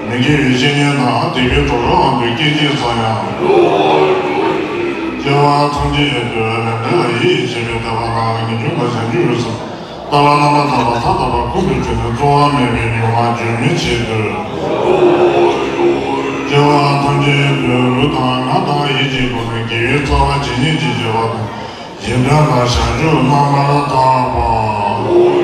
མི་དགེ་བའི་བཤེས་གཉེན་དང་དེ་གའི་གྲོགས་རོགས་དབང་དུ་སྐད་ཅིག་ཙམ་ཡང་། སྐྱེ་བ་ཐམས་ཅད་ཀྱི་འདོད་པའི་ལས་འབྲས་ལ་ཡིད་ཆེས་པའི་དད་པ་དང་ངེས་འབྱུང་དང་བྱང་ཆུབ་ཀྱི་སེམས། ལྟ་བ་རྣམ་པར་དག་པ་མཐའ་དག་པ་ཁོང་དུ་ཆུད་ནས་རྩོལ་བ་མེད་པའི་མྱོང་བ་འཇུག་མི་ཆེད་དུ། སྐྱེ་བ་ཐམས་ཅད་དུ་ལུས་དང་ངག་དང་ཡིད་ཀྱི་སྒོ་ནས་དགེ་བའི་རྩ་བ་ཇི་སྙེད་ཅིག་བྱས་པ་དང་། གཞན་དོན་ལ་བྱང་ཆུབ་རྣམ་པར་དག་པ།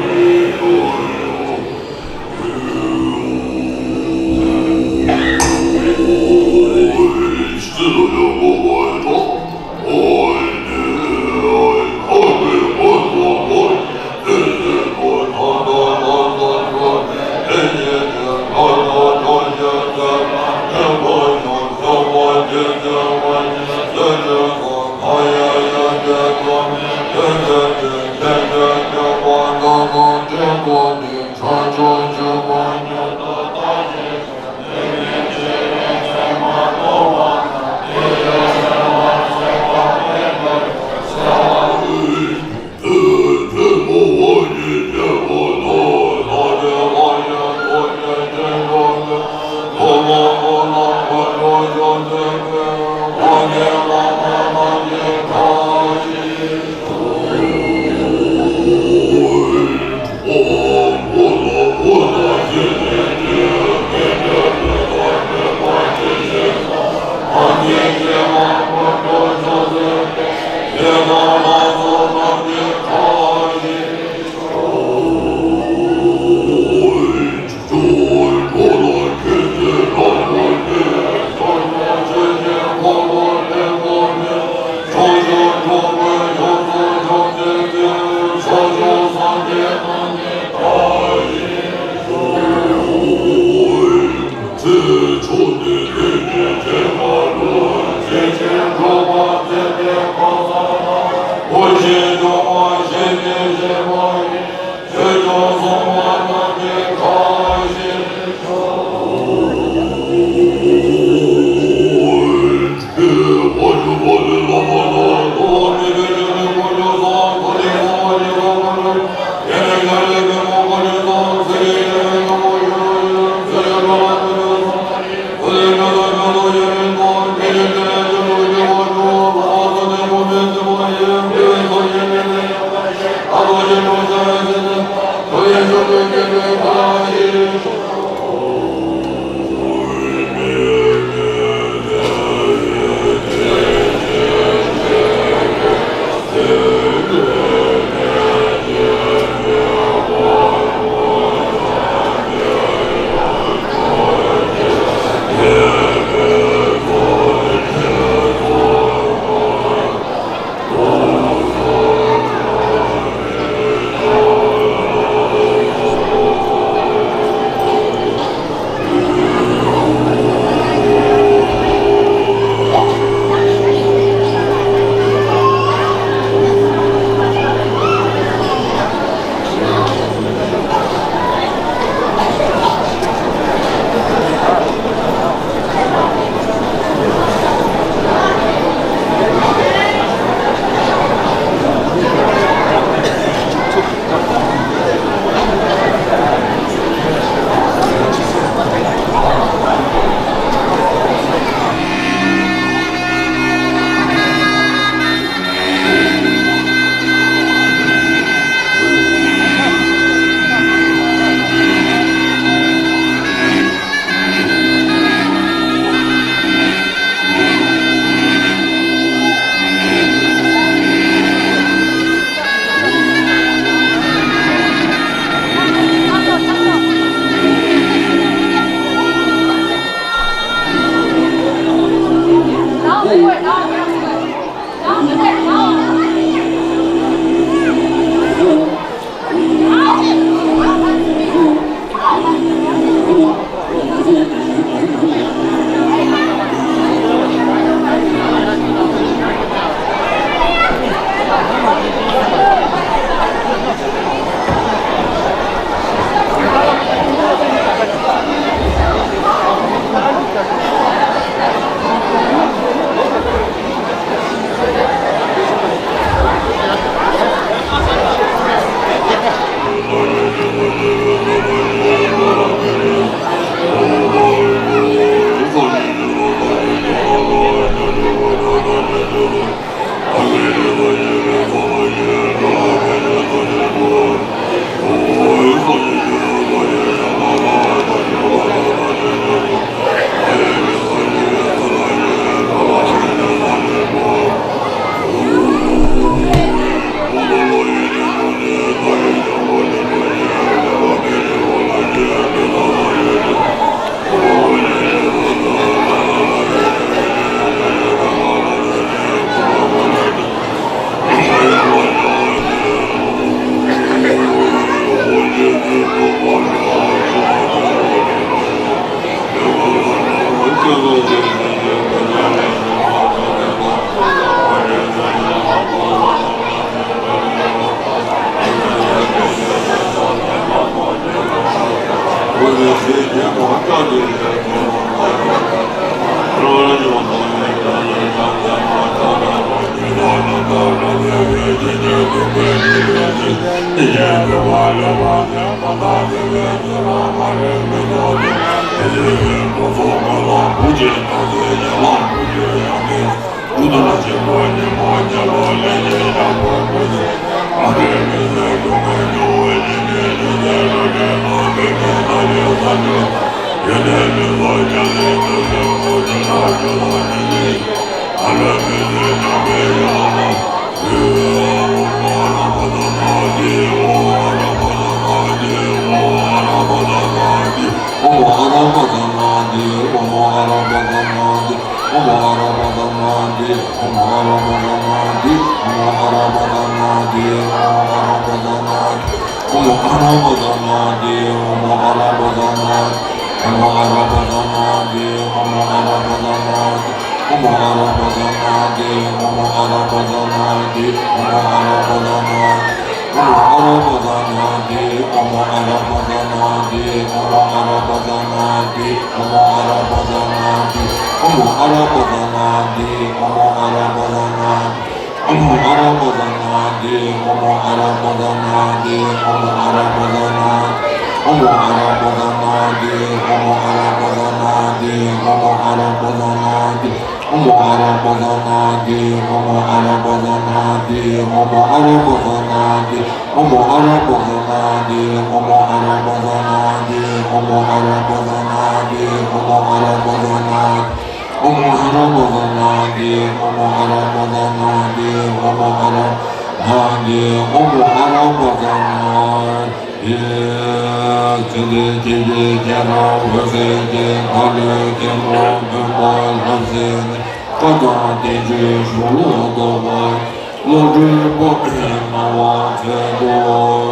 བློ་གྲོས་པོ་ཨེ་སྣང་བ་ཚེ་དུ་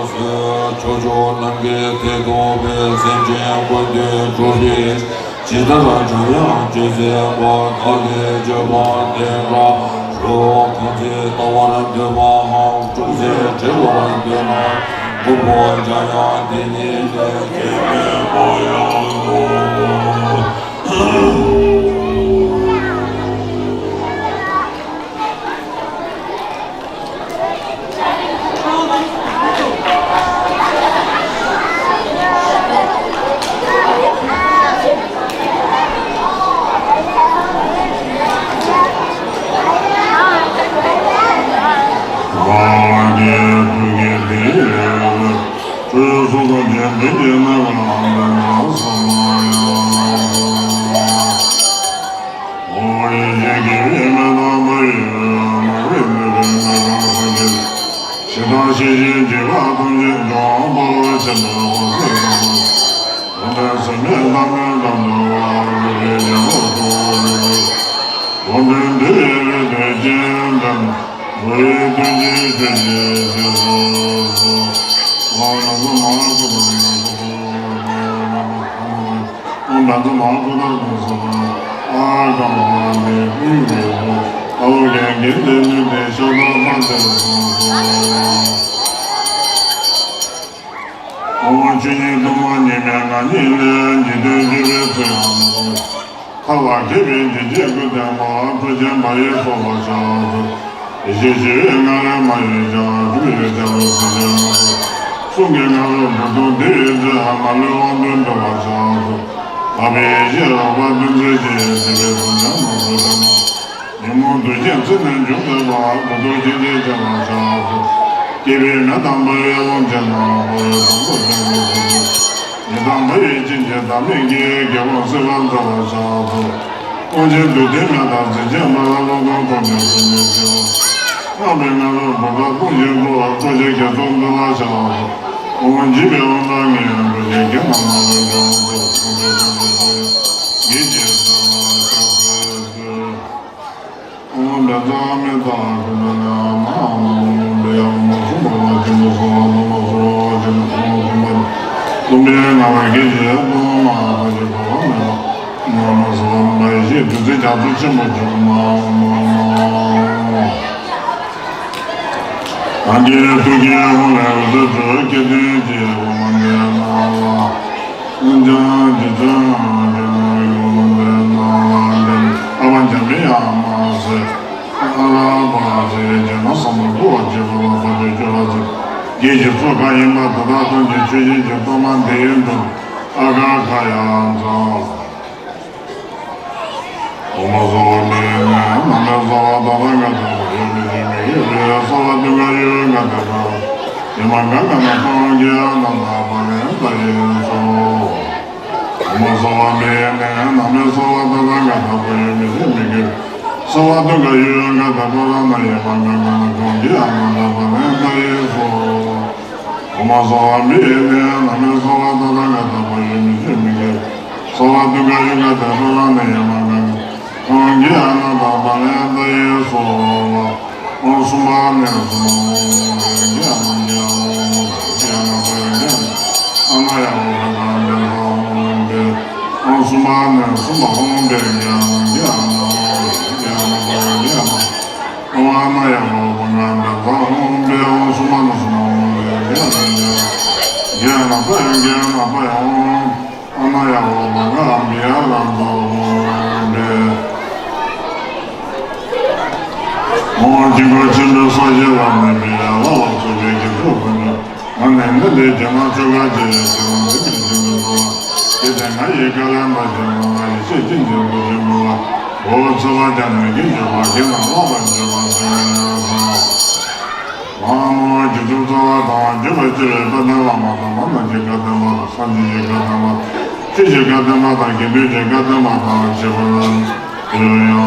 གསོལ། ཕྱོགས་བཅུ་ནམ་མཁའི་མཐས་གཏུགས་པའི་སེམས་ཅན་ཀུན་ཏུ་གྲུབ་པའི་ཇི་ལྟར་བྱ་ཡང་བྱེད་ཚུལ་པ་དག་གི་སྤྱོད་པ་དེ་འདྲ་ཞུ། གང་ཚེ་ལྟ་བར་འདོད་པའམ་ཅུང་ཟད་དྲི་བར་འདོད་ན། མགོན་པོ་འཇམ་དབྱངས་དེ་ཉིད་ལས་སྐྱེས་པའི་མོ་ཡང་ནོ། ཞེ་སྡང་ཞེ་སྡང་འཇིགས་པ་ཐམས་ཅད་སྦྱོང་བ་ཆེན་པོའི་འོད་ཟེར་དང་། འོད་ཟེར་མེད་ཐ་མལ་དང་འདུལ་བ་རིག་པའི་རྒྱལ་པོ་ཐོབ། ལོངས་སྤྲུལ་འདུལ་བའི་གདུལ་བྱའི་འགྲམ། འགྲོ་བའི་དོན་ཆེན་ཆོས་ཀྱི་རྗེས་སུ་འགྲོ། ཨོཾ་ན་མོ་མ་ཧཱ་གུ་ཏ་ན་མོ་ཨོཾ་བཛྲ་མ་ཧཱ་གུ་ཏ་ན་མོ་ཨ་ཀ་མ་ཧཱ་ནི་ཀུན་གྱི་ཨ་བོ་རྒྱལ་གྱི་ལུས་འདི་ཤ་སྟག་པ་དེར་སོང་སོ། ཨོཾ་ཆོས་ཉིད་སྟོང་པ་ཉིད་མེད་ང་ཉིད་ལས། འཇིག་རྟེན་སྤྱོད་པའི་ཚུལ་ཡང་མ་ཐོབ། ཐར་པ་མཁས་པའི་འཇིགས་བྱེད་ཀུན་ལྡན་པ། འཕྲུལ་ཆེན་འབར་བའི་ཚོགས་ལ་ཕྱག་འཚལ། ཡེ་ཤེས་ཞི་བའི་ངང་ལས་མ་གཡོས་ཤིང་། སྤྲུལ་པའི་ལྕགས་ཀྱུས་བརྒྱ་བྱིན་གཟིགས་པ་ལ། གསུང་གི་ངང་ལས་འགྲོ་དོན་འདུལ་བའི་ཚུལ། མ་ལུས་དབང་དོན་འགྲུབ་པར་ཕྱག་འཚལ། འཕགས་པའི་ཡེ་ཤེས་རོལ་པ་ཐུན་འཛིན་གྱིས། བརྩེ་བའི་གདུང་བརྒྱ་མ་སུ་བསྒྲིལ་ནས། ཉོན་མོངས་དུག་ཅན་ཚེ་ནས་འཇོམས་མཛད་པ། གུ་དོག་ཅན་གྱི་སྤྱན་ལ་ཕྱག་འཚལ། སྐྱེས་པའི་མེ་དང་འབར་བའི་རླུང་ཆེན་རྣམས། འཁོར་བའི་དྭངས་པོ་རྒྱ་མཚོའི་ཚོགས་འདུས། ཉི་ཟླ་འབར་བའི་སྤྱན་གྱིས་བདག་མེད་ཀྱི། དགེ་བ་སེལ་བར་མཛད་པར་ཕྱག་འཚལ། དབང་ཆེན་བདུད་སྡེ་མེ་དང་གཟི་བྱད་འབར། ཀླུ་གདོང་ཁོ་ནས་སྲུང་མའི་སྤྱན། སྔགས་པའི་ངང་ལས་འབུམ་ཕྲག་སྟོང་ཞིག་འཁོར། འཁོར་བཅས་དགེ་ཚོགས་འདུལ་བར་ཕྱག་འཚལ། འོག་མིན་འཇིགས་པའི་དབང་དྲག་ངན་འགྲོ་ཞིང་། བགེགས་རྣམས་མ་ལུས་འཇོམས་མཛད། ཐུབ་པའི་དབང་པོས་བསྐོར་བའི་བགེགས་ཀྱི་སེལ་བར་ཕྱག་འཚལ་ལོ། ཨོཾ་བཛྲ་མེ་ཏྲ་ཀུན་ཏུ་ནི་མ་ཧཱ་ཨོཾ་བཛྲ་ཨོཾ་སུ་པར་ཆེན་པོ་གསང་བ་ཐོག་མ་སུ་པར་ཆེན་པོ་ཨོཾ་སུ་པར་སྟོང་པའི་ངང་ལས་བགེགས་ཀྱི་དབང་མ་ཐོབ་ཀྱི་གོ་འཕང་མེད་པ་ངོ་མ་སུ་པར་ཡེ་ཤེས་བདུད་རྩི་རྒྱ་མཚོ་ཆེན་པོ་བྱུང་མ་ཧཱ་ཨོཾ། གང་གི་ཐུགས་ཀྱི་ཧཱུྃ་ལས་འོད་ཟེར་འཕྲོས། སྐལ་ལྡན་གྱི་གོ་འཕང་འདི་ན་ལ། ལྷུན་འཇམ་རྗེ་བཙུན་འདི་ན་ཡོད་མ་འདི་ན་ལ་འདི་ཨ་པ་འཇམ་པའི་དབྱངས་མ་ཟེར། ཨ་ར་པ་ཟེར་རྗེས་ན་བསམ་པ་འགྲོ་བ་གཅིག་པུ་ལ་བར་དུ་གཅོད་པ་ཟེར། བགེགས་ཀྱི་ཚོགས་གང་ཡིན་པ་དེ་དག་ཐམས་ཅད་ཆོས་ཅན་གྱི་གཏོར་མ་འདི་ཡིས་འདུལ། ཨ་ག་ཁ་ཡ་ཛ། ཨོཾ་སྭ་བྷཱ་མི་ནམ་མེ་སྭ་བྷཱ་ཏ་ཐཱ་ག་ཏ་བ་ཡོ་མི་ཤེས་མི་དགེ་བའི་སྭ་བྷཱ་ཏུ་ག་ཡུ་ག་ཏེ་ན་ཡ་མ་ག་ག་ན་ཏང་གི་ཨ་ན་ད་བ་ལེ་ཏ་ཡེ་སྭཱ་ཧཱ། ཨོཾ་སྭ་བྷཱ་མི་ནམ་མེ་སྭ་བྷཱ་ཏ་ཐཱ་ག་ཏ་བ་ཡོ་མི་ཤེས་མི་དགེ་བའི་སྭ་བྷཱ་ཏུ་ག་ཡུ་ག་ཏེ་པ་ར་ན་ཡ་མ་ག་ག་ན་ཏང་གི་ཨ་ན་ད་བ་ལེ་ཏ་ཡེ་སྭཱ་ཧཱ། ཨོཾ་སྭ་བྷཱ་མི་ནམ་མེ་སྭ་བྷཱ་ཏ་ཐཱ་ག་ཏ་བ་ཡོ་མི་ཤེས་མི་དགེ་བའི་སྭ་བྷཱ་ཏུ་ག་ཡུ་ག་ཏེ་པ་ར་ན་ཡ་མ་ག་ག་ན་ཏང་གི་ཨ་ན་ད་བ་ལེ་ཏ་ཡེ་སྭཱ་ཧཱ། ཨོཾ་སུམ་པ་ནི་སུམ་པ་ཧཱུྃ་བྷེ་ཨ་ན་ཡ་ཧོ་ཨ་ན་ཡ་ཧོ་བྷེ་ཨ་ན་ཡ་ཧོ་བྷེ་ཨ་ན་ཡ་ཧོ་བྷེ། ཨོཾ་སུམ་པ་ནི་སུམ་པ་ཧཱུྃ་བྷེ་ཨ་ན་ཡ་ཧོ་བྷེ་ཨ་ན་ཧོ་བྷེ་ཨ་ན། ཨོཾ་ཨ་ན་ཡ་ཧོ་བྷེ་ཨ་ན་ཧོ་བྷེ། ཨོཾ་སུམ་པ་ནི་སུམ་པ་ཧཱུྃ་བྷེ་ཨ་ན་ཡ་ཧོ་བྷེ་ཨ་ན་ཧོ་བྷེ། ཨ་ན་ཡ་ཧོ་བྷེ་ཨ་ན་ཧོ་བྷེ། ཨོཾ་དཀྱིལ་འཁོར་ཆེན་པོའི་ས་གཞི་ལ་གནས་པའི་ལྷ་ལ་སོགས་པའི་དགེ་ཚོགས་ཀུན་ཀྱང་ང་ནི་འདི་ལས་བྱོན་ན་ཆོ་ག་བྱེད་ཅིང་འདི་ནས་བྱོན་པའི་འགྲོ་བ་དེ་ལྟར་ང་ཡི་བཀའ་ལས་འབད་ཞིང་ང་ཡི་ཆེད་ཅི་འགྱུར་དུ་བྱོན་པ་ལ་འོ་ཚོགས་པ་ཀྱང་ནི་དགེ་འགྱུར་བ་དགེ་རྣམས་བསླབ་པར་འགྱུར་བ་དེ་ཡང་དང་། ཨོཾ་རྗེ་བཙུན་རྩ་བ་དང་བརྒྱུད་པར་བཅས་པའི་དཔལ་ལྡན་བླ་མ་དང་བླ་རྣམས་ཀྱི་བཀའ་བསྟན་པ་དང་སངས་རྒྱས་ཀྱི་བཀའ་བསྟན་པ་དང་ཆོས་ཀྱི་བཀའ་བསྟན་པ་དང་དགེ་འདུན་གྱི་བཀའ་བསྟན་པ་དང་བཅས་པ་ལ་ཡང་།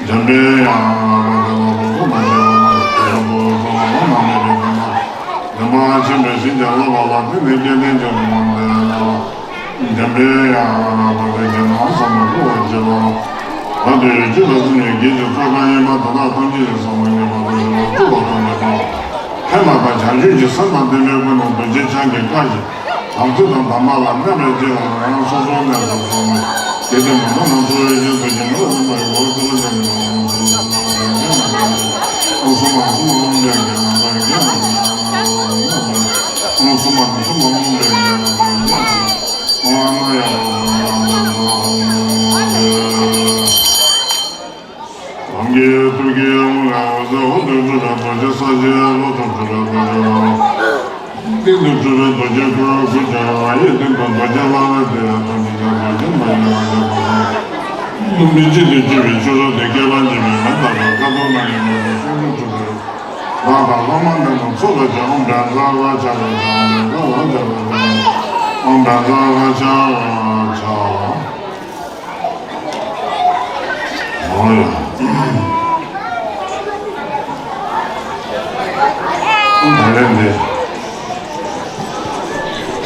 འཇམ་པའི་དབྱངས་ལ་བ་དན་ལ་བུ་གུ་མ་བྱེད་པ་ན་དེ་ལ་བུ་གུ་ལ་ནང་མེད་པའི་དོན་དང་བདེན་པ་ཆེན་པོའི་ཞིང་གི་བསླབ་པ་ལ་བརྟེན་ནས་སྐལ་ལྡན་གྱི་སློབ་མ་འདི་ལ། འཇམ་པའི་དབྱངས་ལ་བ་དན་གྱི་ནང་བསམ་པ་འགྲོ་བར་བྱེད་པ། བར་དུ་ཡི་རྒྱུད་ལ་བརྩོན་པའི་དགེ་བའི་ཚོགས་གང་ཡིན་པ་དེ་དག་ཐམས་ཅད་ཀྱི་བསམ་པ་ངེས་པར་དུ་ཡོངས་སུ་གྲུབ་པ་དང་ལྡན་པ། ཕན་པ་དང་བྱང་ཆུབ་ཀྱི་སེམས་དང་ལྡན་པའི་སྒོ་ནས་རྡོ་རྗེ་འཆང་གི་བཀའ་བཞིན་དམ་ཚིག་དང་དམ་པ་ལ་གནས་པའི་རྗེས་ལ་རང་སོ་སོའི་གནས་སུ་སོང་ནས་དགེ་སྡིག་མ་ནོར་རྣམས་གསོ་བའི་ཆེད་དུ་སྦྱིན་པ་འདི་མ་ཡིན་པ་ཚུལ་ལ་བརྟེན་ནས་ཨོཾ་སུམ་བྷཱུ་མི་སུམ་བྷཱུ་ཨོཾ་བྷེ་ཨ་ན་ཧོ་བྷེ་ཨ་ན་ཧོ་བྷེ། ཨོཾ་སུམ་བྷཱུ་མི་སུམ་བྷཱུ་ཨོཾ་བྷེ་ཨ་ན་ཧོ་བྷེ་ཨ་ན་ཧོ་བྷེ། གང་གི་ཐུགས་ཀྱི་ཧཱུྃ་ལས་འོད་ཟེར་འོག་ཏུ་འཕྲོས་པའི་རྡོ་རྗེ་ས་གཞི། ལྷོ་ཏུ་འཕྲོས་པའི་རྡོ་རྗེ་ལ། སྟེང་དུ་འཕྲོས་པའི་རྡོ་རྗེ་གུར་གུར་ཀྱང་། ཡིད་སྟེང་དུ་རྡོ་རྗེ་ལྷ་ལ་བདེ་བའི་ཐོག་ནས་ཀྱང་རྡོ་རྗེ་མ་ཡིན་པ་ཡོད་པ་དང་། ལུམ་བི་གཅིག་ཏུ་སྤྱོད་པའི་ཆོས་སྐྱོང་དེ་བསྐལ་པ་འཇིག་པའི་མེ་ལྟ་བུ་ཁ་དོག་ནག་ཡིན་པ་དང་། ཤིན་ཏུ་འཁྲུགས་པའི་ལྷ་དང་ལྷ་མ་ཡིན་པ་ཚོགས་ལ་བྱ། ཨོཾ་བཛྲ་རཀྵ་རཀྵ་རཀྵ་ཨོཾ་བཛྲ་རཀྵ་རཀྵ་རཀྵ་ཨོཾ་བཛྲ་རཀྵ་རཀྵ་རཀྵ། ཨོ་ཡ། ཨོ་ད་ལན་འདི།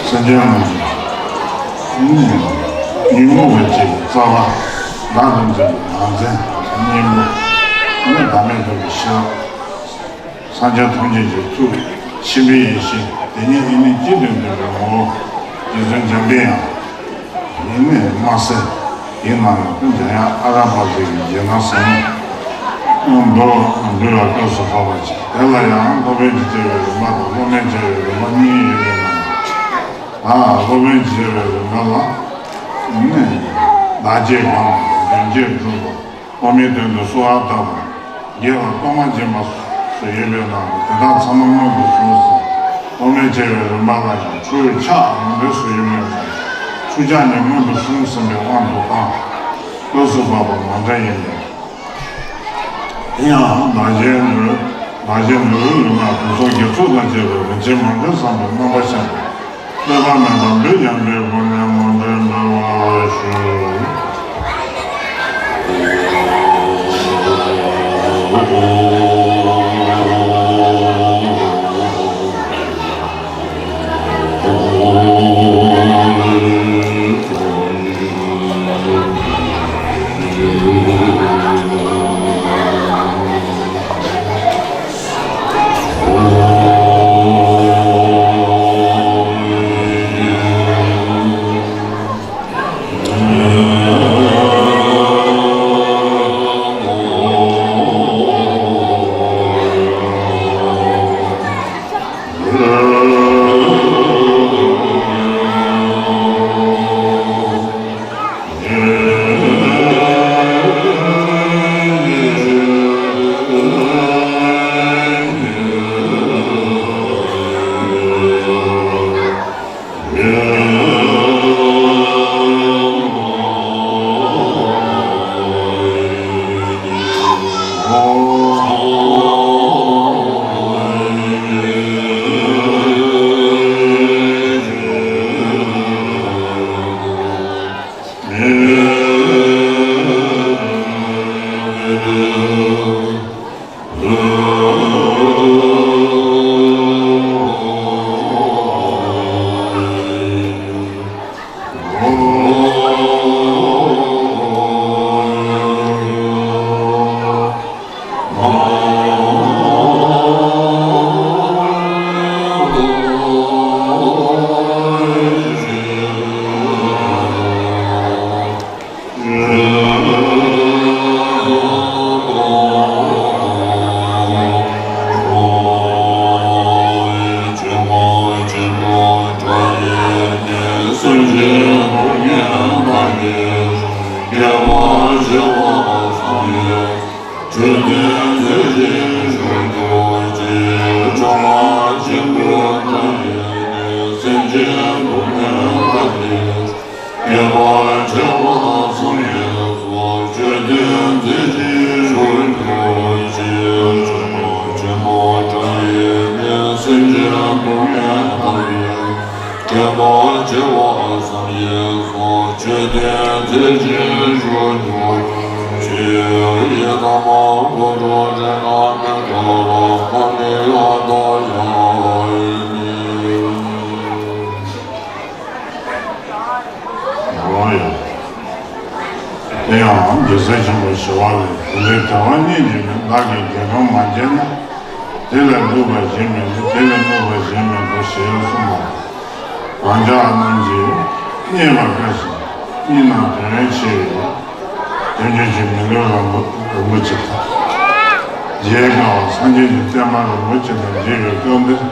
སེམས་ཅན་རྣམས་ཀྱི་ཉོན་མོངས་པ་ཅིག་ རྩ་བ། བདག་དང་འཛིན་པའི་ནང་ཚན་གཉིས་པོ། ནི་བདག་མེད་རྟོགས་པའི་ཤེས་རབ། སངས་རྒྱས་ཐམས་ཅད་ཀྱི་ཐུགས་ཆེན་པོའི་ཡེ་ཤེས་དེ་ཉིད་ཡེ་ནས་གཅིག་ཏུ་འདུས་པའི་ངོ་བོ། རྗེ་བཙུན་འཇམ་པའི་དབྱངས་ཡེ་ནས་མ་གསལ། དེའི་ནང་ལ་ཀུན་འཇམ་དབྱངས་ཨ་ར་པ་ཙི་གི་རྗེས་གནང་ཟབ་མོ། འབུལ་འབུལ་བའི་སྐབས་སུ་བབས་པ་ཅིག་དེ་ལ་ཡང་སློབ་དཔོན་གྱིས་མཛད་པའི་རིམ་པ་དང་སློབ་མས་མཛད་པའི་རིམ་པ་གཉིས་ཡོད་པའི་ནང་། ཨ། སློབ་དཔོན་གྱིས་མཛད་པའི་རིམ་པ་ལ་ནི། བདག་བསྐྱེད་བསྐང་བ་དང་། དོན་བསྐྱེད་སྒྲུབ་པ། འོག་མིན་དོན་དུ་གསོལ་བ་བཏབ་པ། དགེ་ལ་གཏོར་མ་སྦྱིན་པ་སོགས་ཡོད་པའི་ནང་དུ་དེ་དག་ཚང་མ་སྔོན་དུ་སོང་ཟིན། སློབ་མས་མཛད་པའི་རིམ་པ་ལ་ཡང་ཁྲུས་ཕྱག་མང་པོས་སུ་ཡོད་མོད་ཀྱང་། ཁྲུས་ཕྱག་ནི་སྔོན་དུ་སོང་ཟིན་པའི་དབང་དུ་བཏང་། སྐབས་སུ་བབས་པ་མ་འདྲ་ཡིན་ཏེ། དེ་ཡང་བདག་བསྐྱེད་འདུལ། བདག་བསྐྱེད་འདུལ་བའི་ལུང་ལ་དེ་སོགས་དགེ་ཚོགས་དང་བཅས་པའི་རིན་ཆེན་མང་པོས་བསམས་པའི་རྣམ་པ་ཤར་ཏེ། ལྷོད་པ་མེད་པར་འབུལ་ཡང་འབུལ་དགོས་ནས་ངོ་སྤྲོད་འབུལ་བར་ཞུ། ཁྱད་པར་བྱེ་བ་གསུམ་ཡོངས་སུ་ཆོས་བསྟན་མཛད་ཅིང་བཞུགས་གྱུར་ཅིག་ཆོས་ཆེན་པོ་བགྲང་ཡས་ནས་སེམས་ཅན་སྡུག་བསྔལ་དག་ཡས། ཁྱད་པར་བྱེ་བ་གསུམ་ཡོངས་སུ་ཆོས་བསྟན་མཛད་ཅིང་བཞུགས་གྱུར་ཅིག་ཡི་དམ་དཀོན་མཆོག་སྤྱན་དྲངས་པའི་བཀའ་ལ་མ་ཎི་ཡང་དག་ཡང་ནི། ཨོ་ཡ། དེ་ཡང་རྒྱལ་སྲས་ཆེན་པོ་ཞི་བ་ལྷས་དེ་འདྲའི་དལ་བ་གཉིས་ཀྱིས་ནི་བདག་གིས་རྒྱལ་ཁམས་མ་མཇལ་ན། དེ་ལས་སྡུག་པ་གཞན་མེད་དོ། དེ་ལས་གནོད་པ་གཞན་མེད་དོ་ཞེས་གསུངས་པ། རང་ཅག་རྣམས་ཀྱིས་རྙེད་པར་དཀའ་ཞིང་རྙེད་ན་དོན་ཆེ་བའི་དོན་ཆེན་གྱི་མི་ལུས་རིན་པོ་རིན་པོ་ཆེ་དང་། མཇལ་དཀའ་བ་སངས་རྒྱས་ཀྱི་བསྟན་པ་རིན་པོ་ཆེ་དང་མཇལ་བའི་སྐབས་འདིར།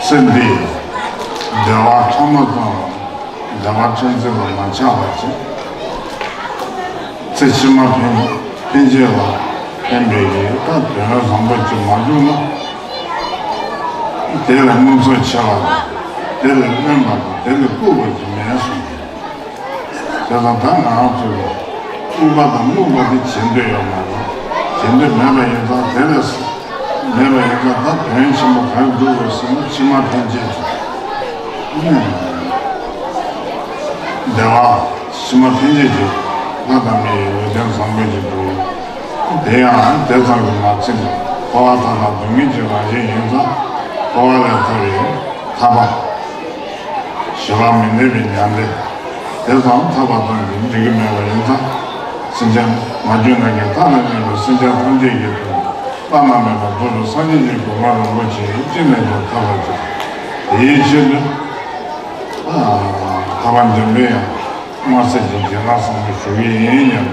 ཚེ་འདིའི་བདེ་བ་ཕྲ་མོ་ཙམ་ལ་བདེ་བ་ཕྲན་ཚེགས་ལ་མ་ཆགས་པ་བྱས། ཚེ་ཕྱི་མ་ཕན་ཕན་ཆད་ལ་ཕན་པའི་ཡིད་ད་དོན་བཟང་པོ་ཅིག་མ་བྱུང་ན། དེ་ལ་མངོན་མཐོ་ཆེ་བ་དང་། དེ་ལ་དབེན་པ་དང་། དེ་ལ་ལྐུགས་པ་ཅིག་མེད་གསུངས། དེ་ལ་ད་ང་རང་ཚོ་ལ་ལྐུགས་པ་དང་རྨུགས་པ་དེ་བྱེད་འདོད་ཡོད་མ་རེད། བྱེད་འདོད་མེད་པ་ཡིན་ཙང་། དེ་ལས་མེད་པ་ཡིན་ཙང་། ད་དོན་ཆེན་པོ་ག་རེ་སྒྲུབ་དགོས་ཟེར་ན། ཕྱི་མ་ཕན་ཆད་ཀྱི་བདེ་བ། ཕྱི་མ་ཕན་ཆད་ཀྱི་ལྷ་དང་མིའི་འོད་ལྡན་བཟང་པོ་ཞིག་འགྲོ། དེ་ཡང་དེ་ཙམ་གྱིས་མ་ཚིམ་པར་འཁོར་བ་མཐའ་དག་སྡུག་བསྔལ་གྱི་རང་བཞིན་ཡིན་ཙང་། འཁོར་བ་ལས་ཐར་བའི་ཐར་པ། ཞི་བ་མི་གནས་པའི་མྱང་འདས། དེ་ཙམ་ཐར་པ་དང་འདི་འགྲིག་གི་མེད་པ་ཡིན་ཙང་། སེམས་ཅན་མ་གྱུར་ནམ་མཁའི་མཐའ་ལ་གནས་པའི་སེམས་ཅན་ཐམས་ཅད་ཀྱི་དོན་བླ་ན་མེད་པར་རྫོགས་པའི་སངས་རྒྱས་ཀྱི་གོ་འཕང་རིན་པོ་ཆེ་ཅི་ནས་ཀྱང་ཐོབ་པར་བྱ། དེའི་ཕྱིར་དུ། ཨ། ཐར་པ་འདོན་པའི་ཡང་དམར་ཟས་ཀྱི་རྒྱན་ལ་བཟང་པོ་ཞུ་གི་ཡིན་སྙམ།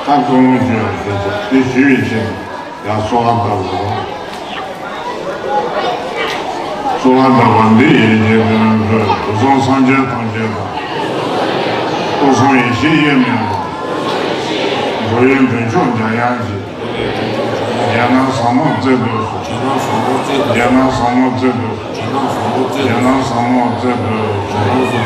ད་སྐུ་ངོ་བརྗོད་ཡ་དེ་ཚོ་དེ་ཞུ་བའི་ཕྱིར་ཡང་གསོལ་བ་བཏབ་ལོ། གསོལ་བ་བཏབ་པ་འདི་ཡིས་ཀྱང་དོན་མཛོད། དུས་གསུམ་སངས་རྒྱས་ཐམས་ཅད་དང་། སྐུ་གསུམ་ཡེ་ཤེས་དབྱེར་མེད་པ། འགྲོ་བའི་མདུན་ཕྱོགས་མཇལ་ཡང་བགྱིད། རྒྱལ་ན་ཟབ་མོ་བརྩེགས་འདུག་སོ། རྒྱལ་ན་ཟབ་མོ་བརྩེགས་འདུག་སོ། རྒྱལ་ན་ཟབ་མོ་བརྩེགས་འདུག་སོ།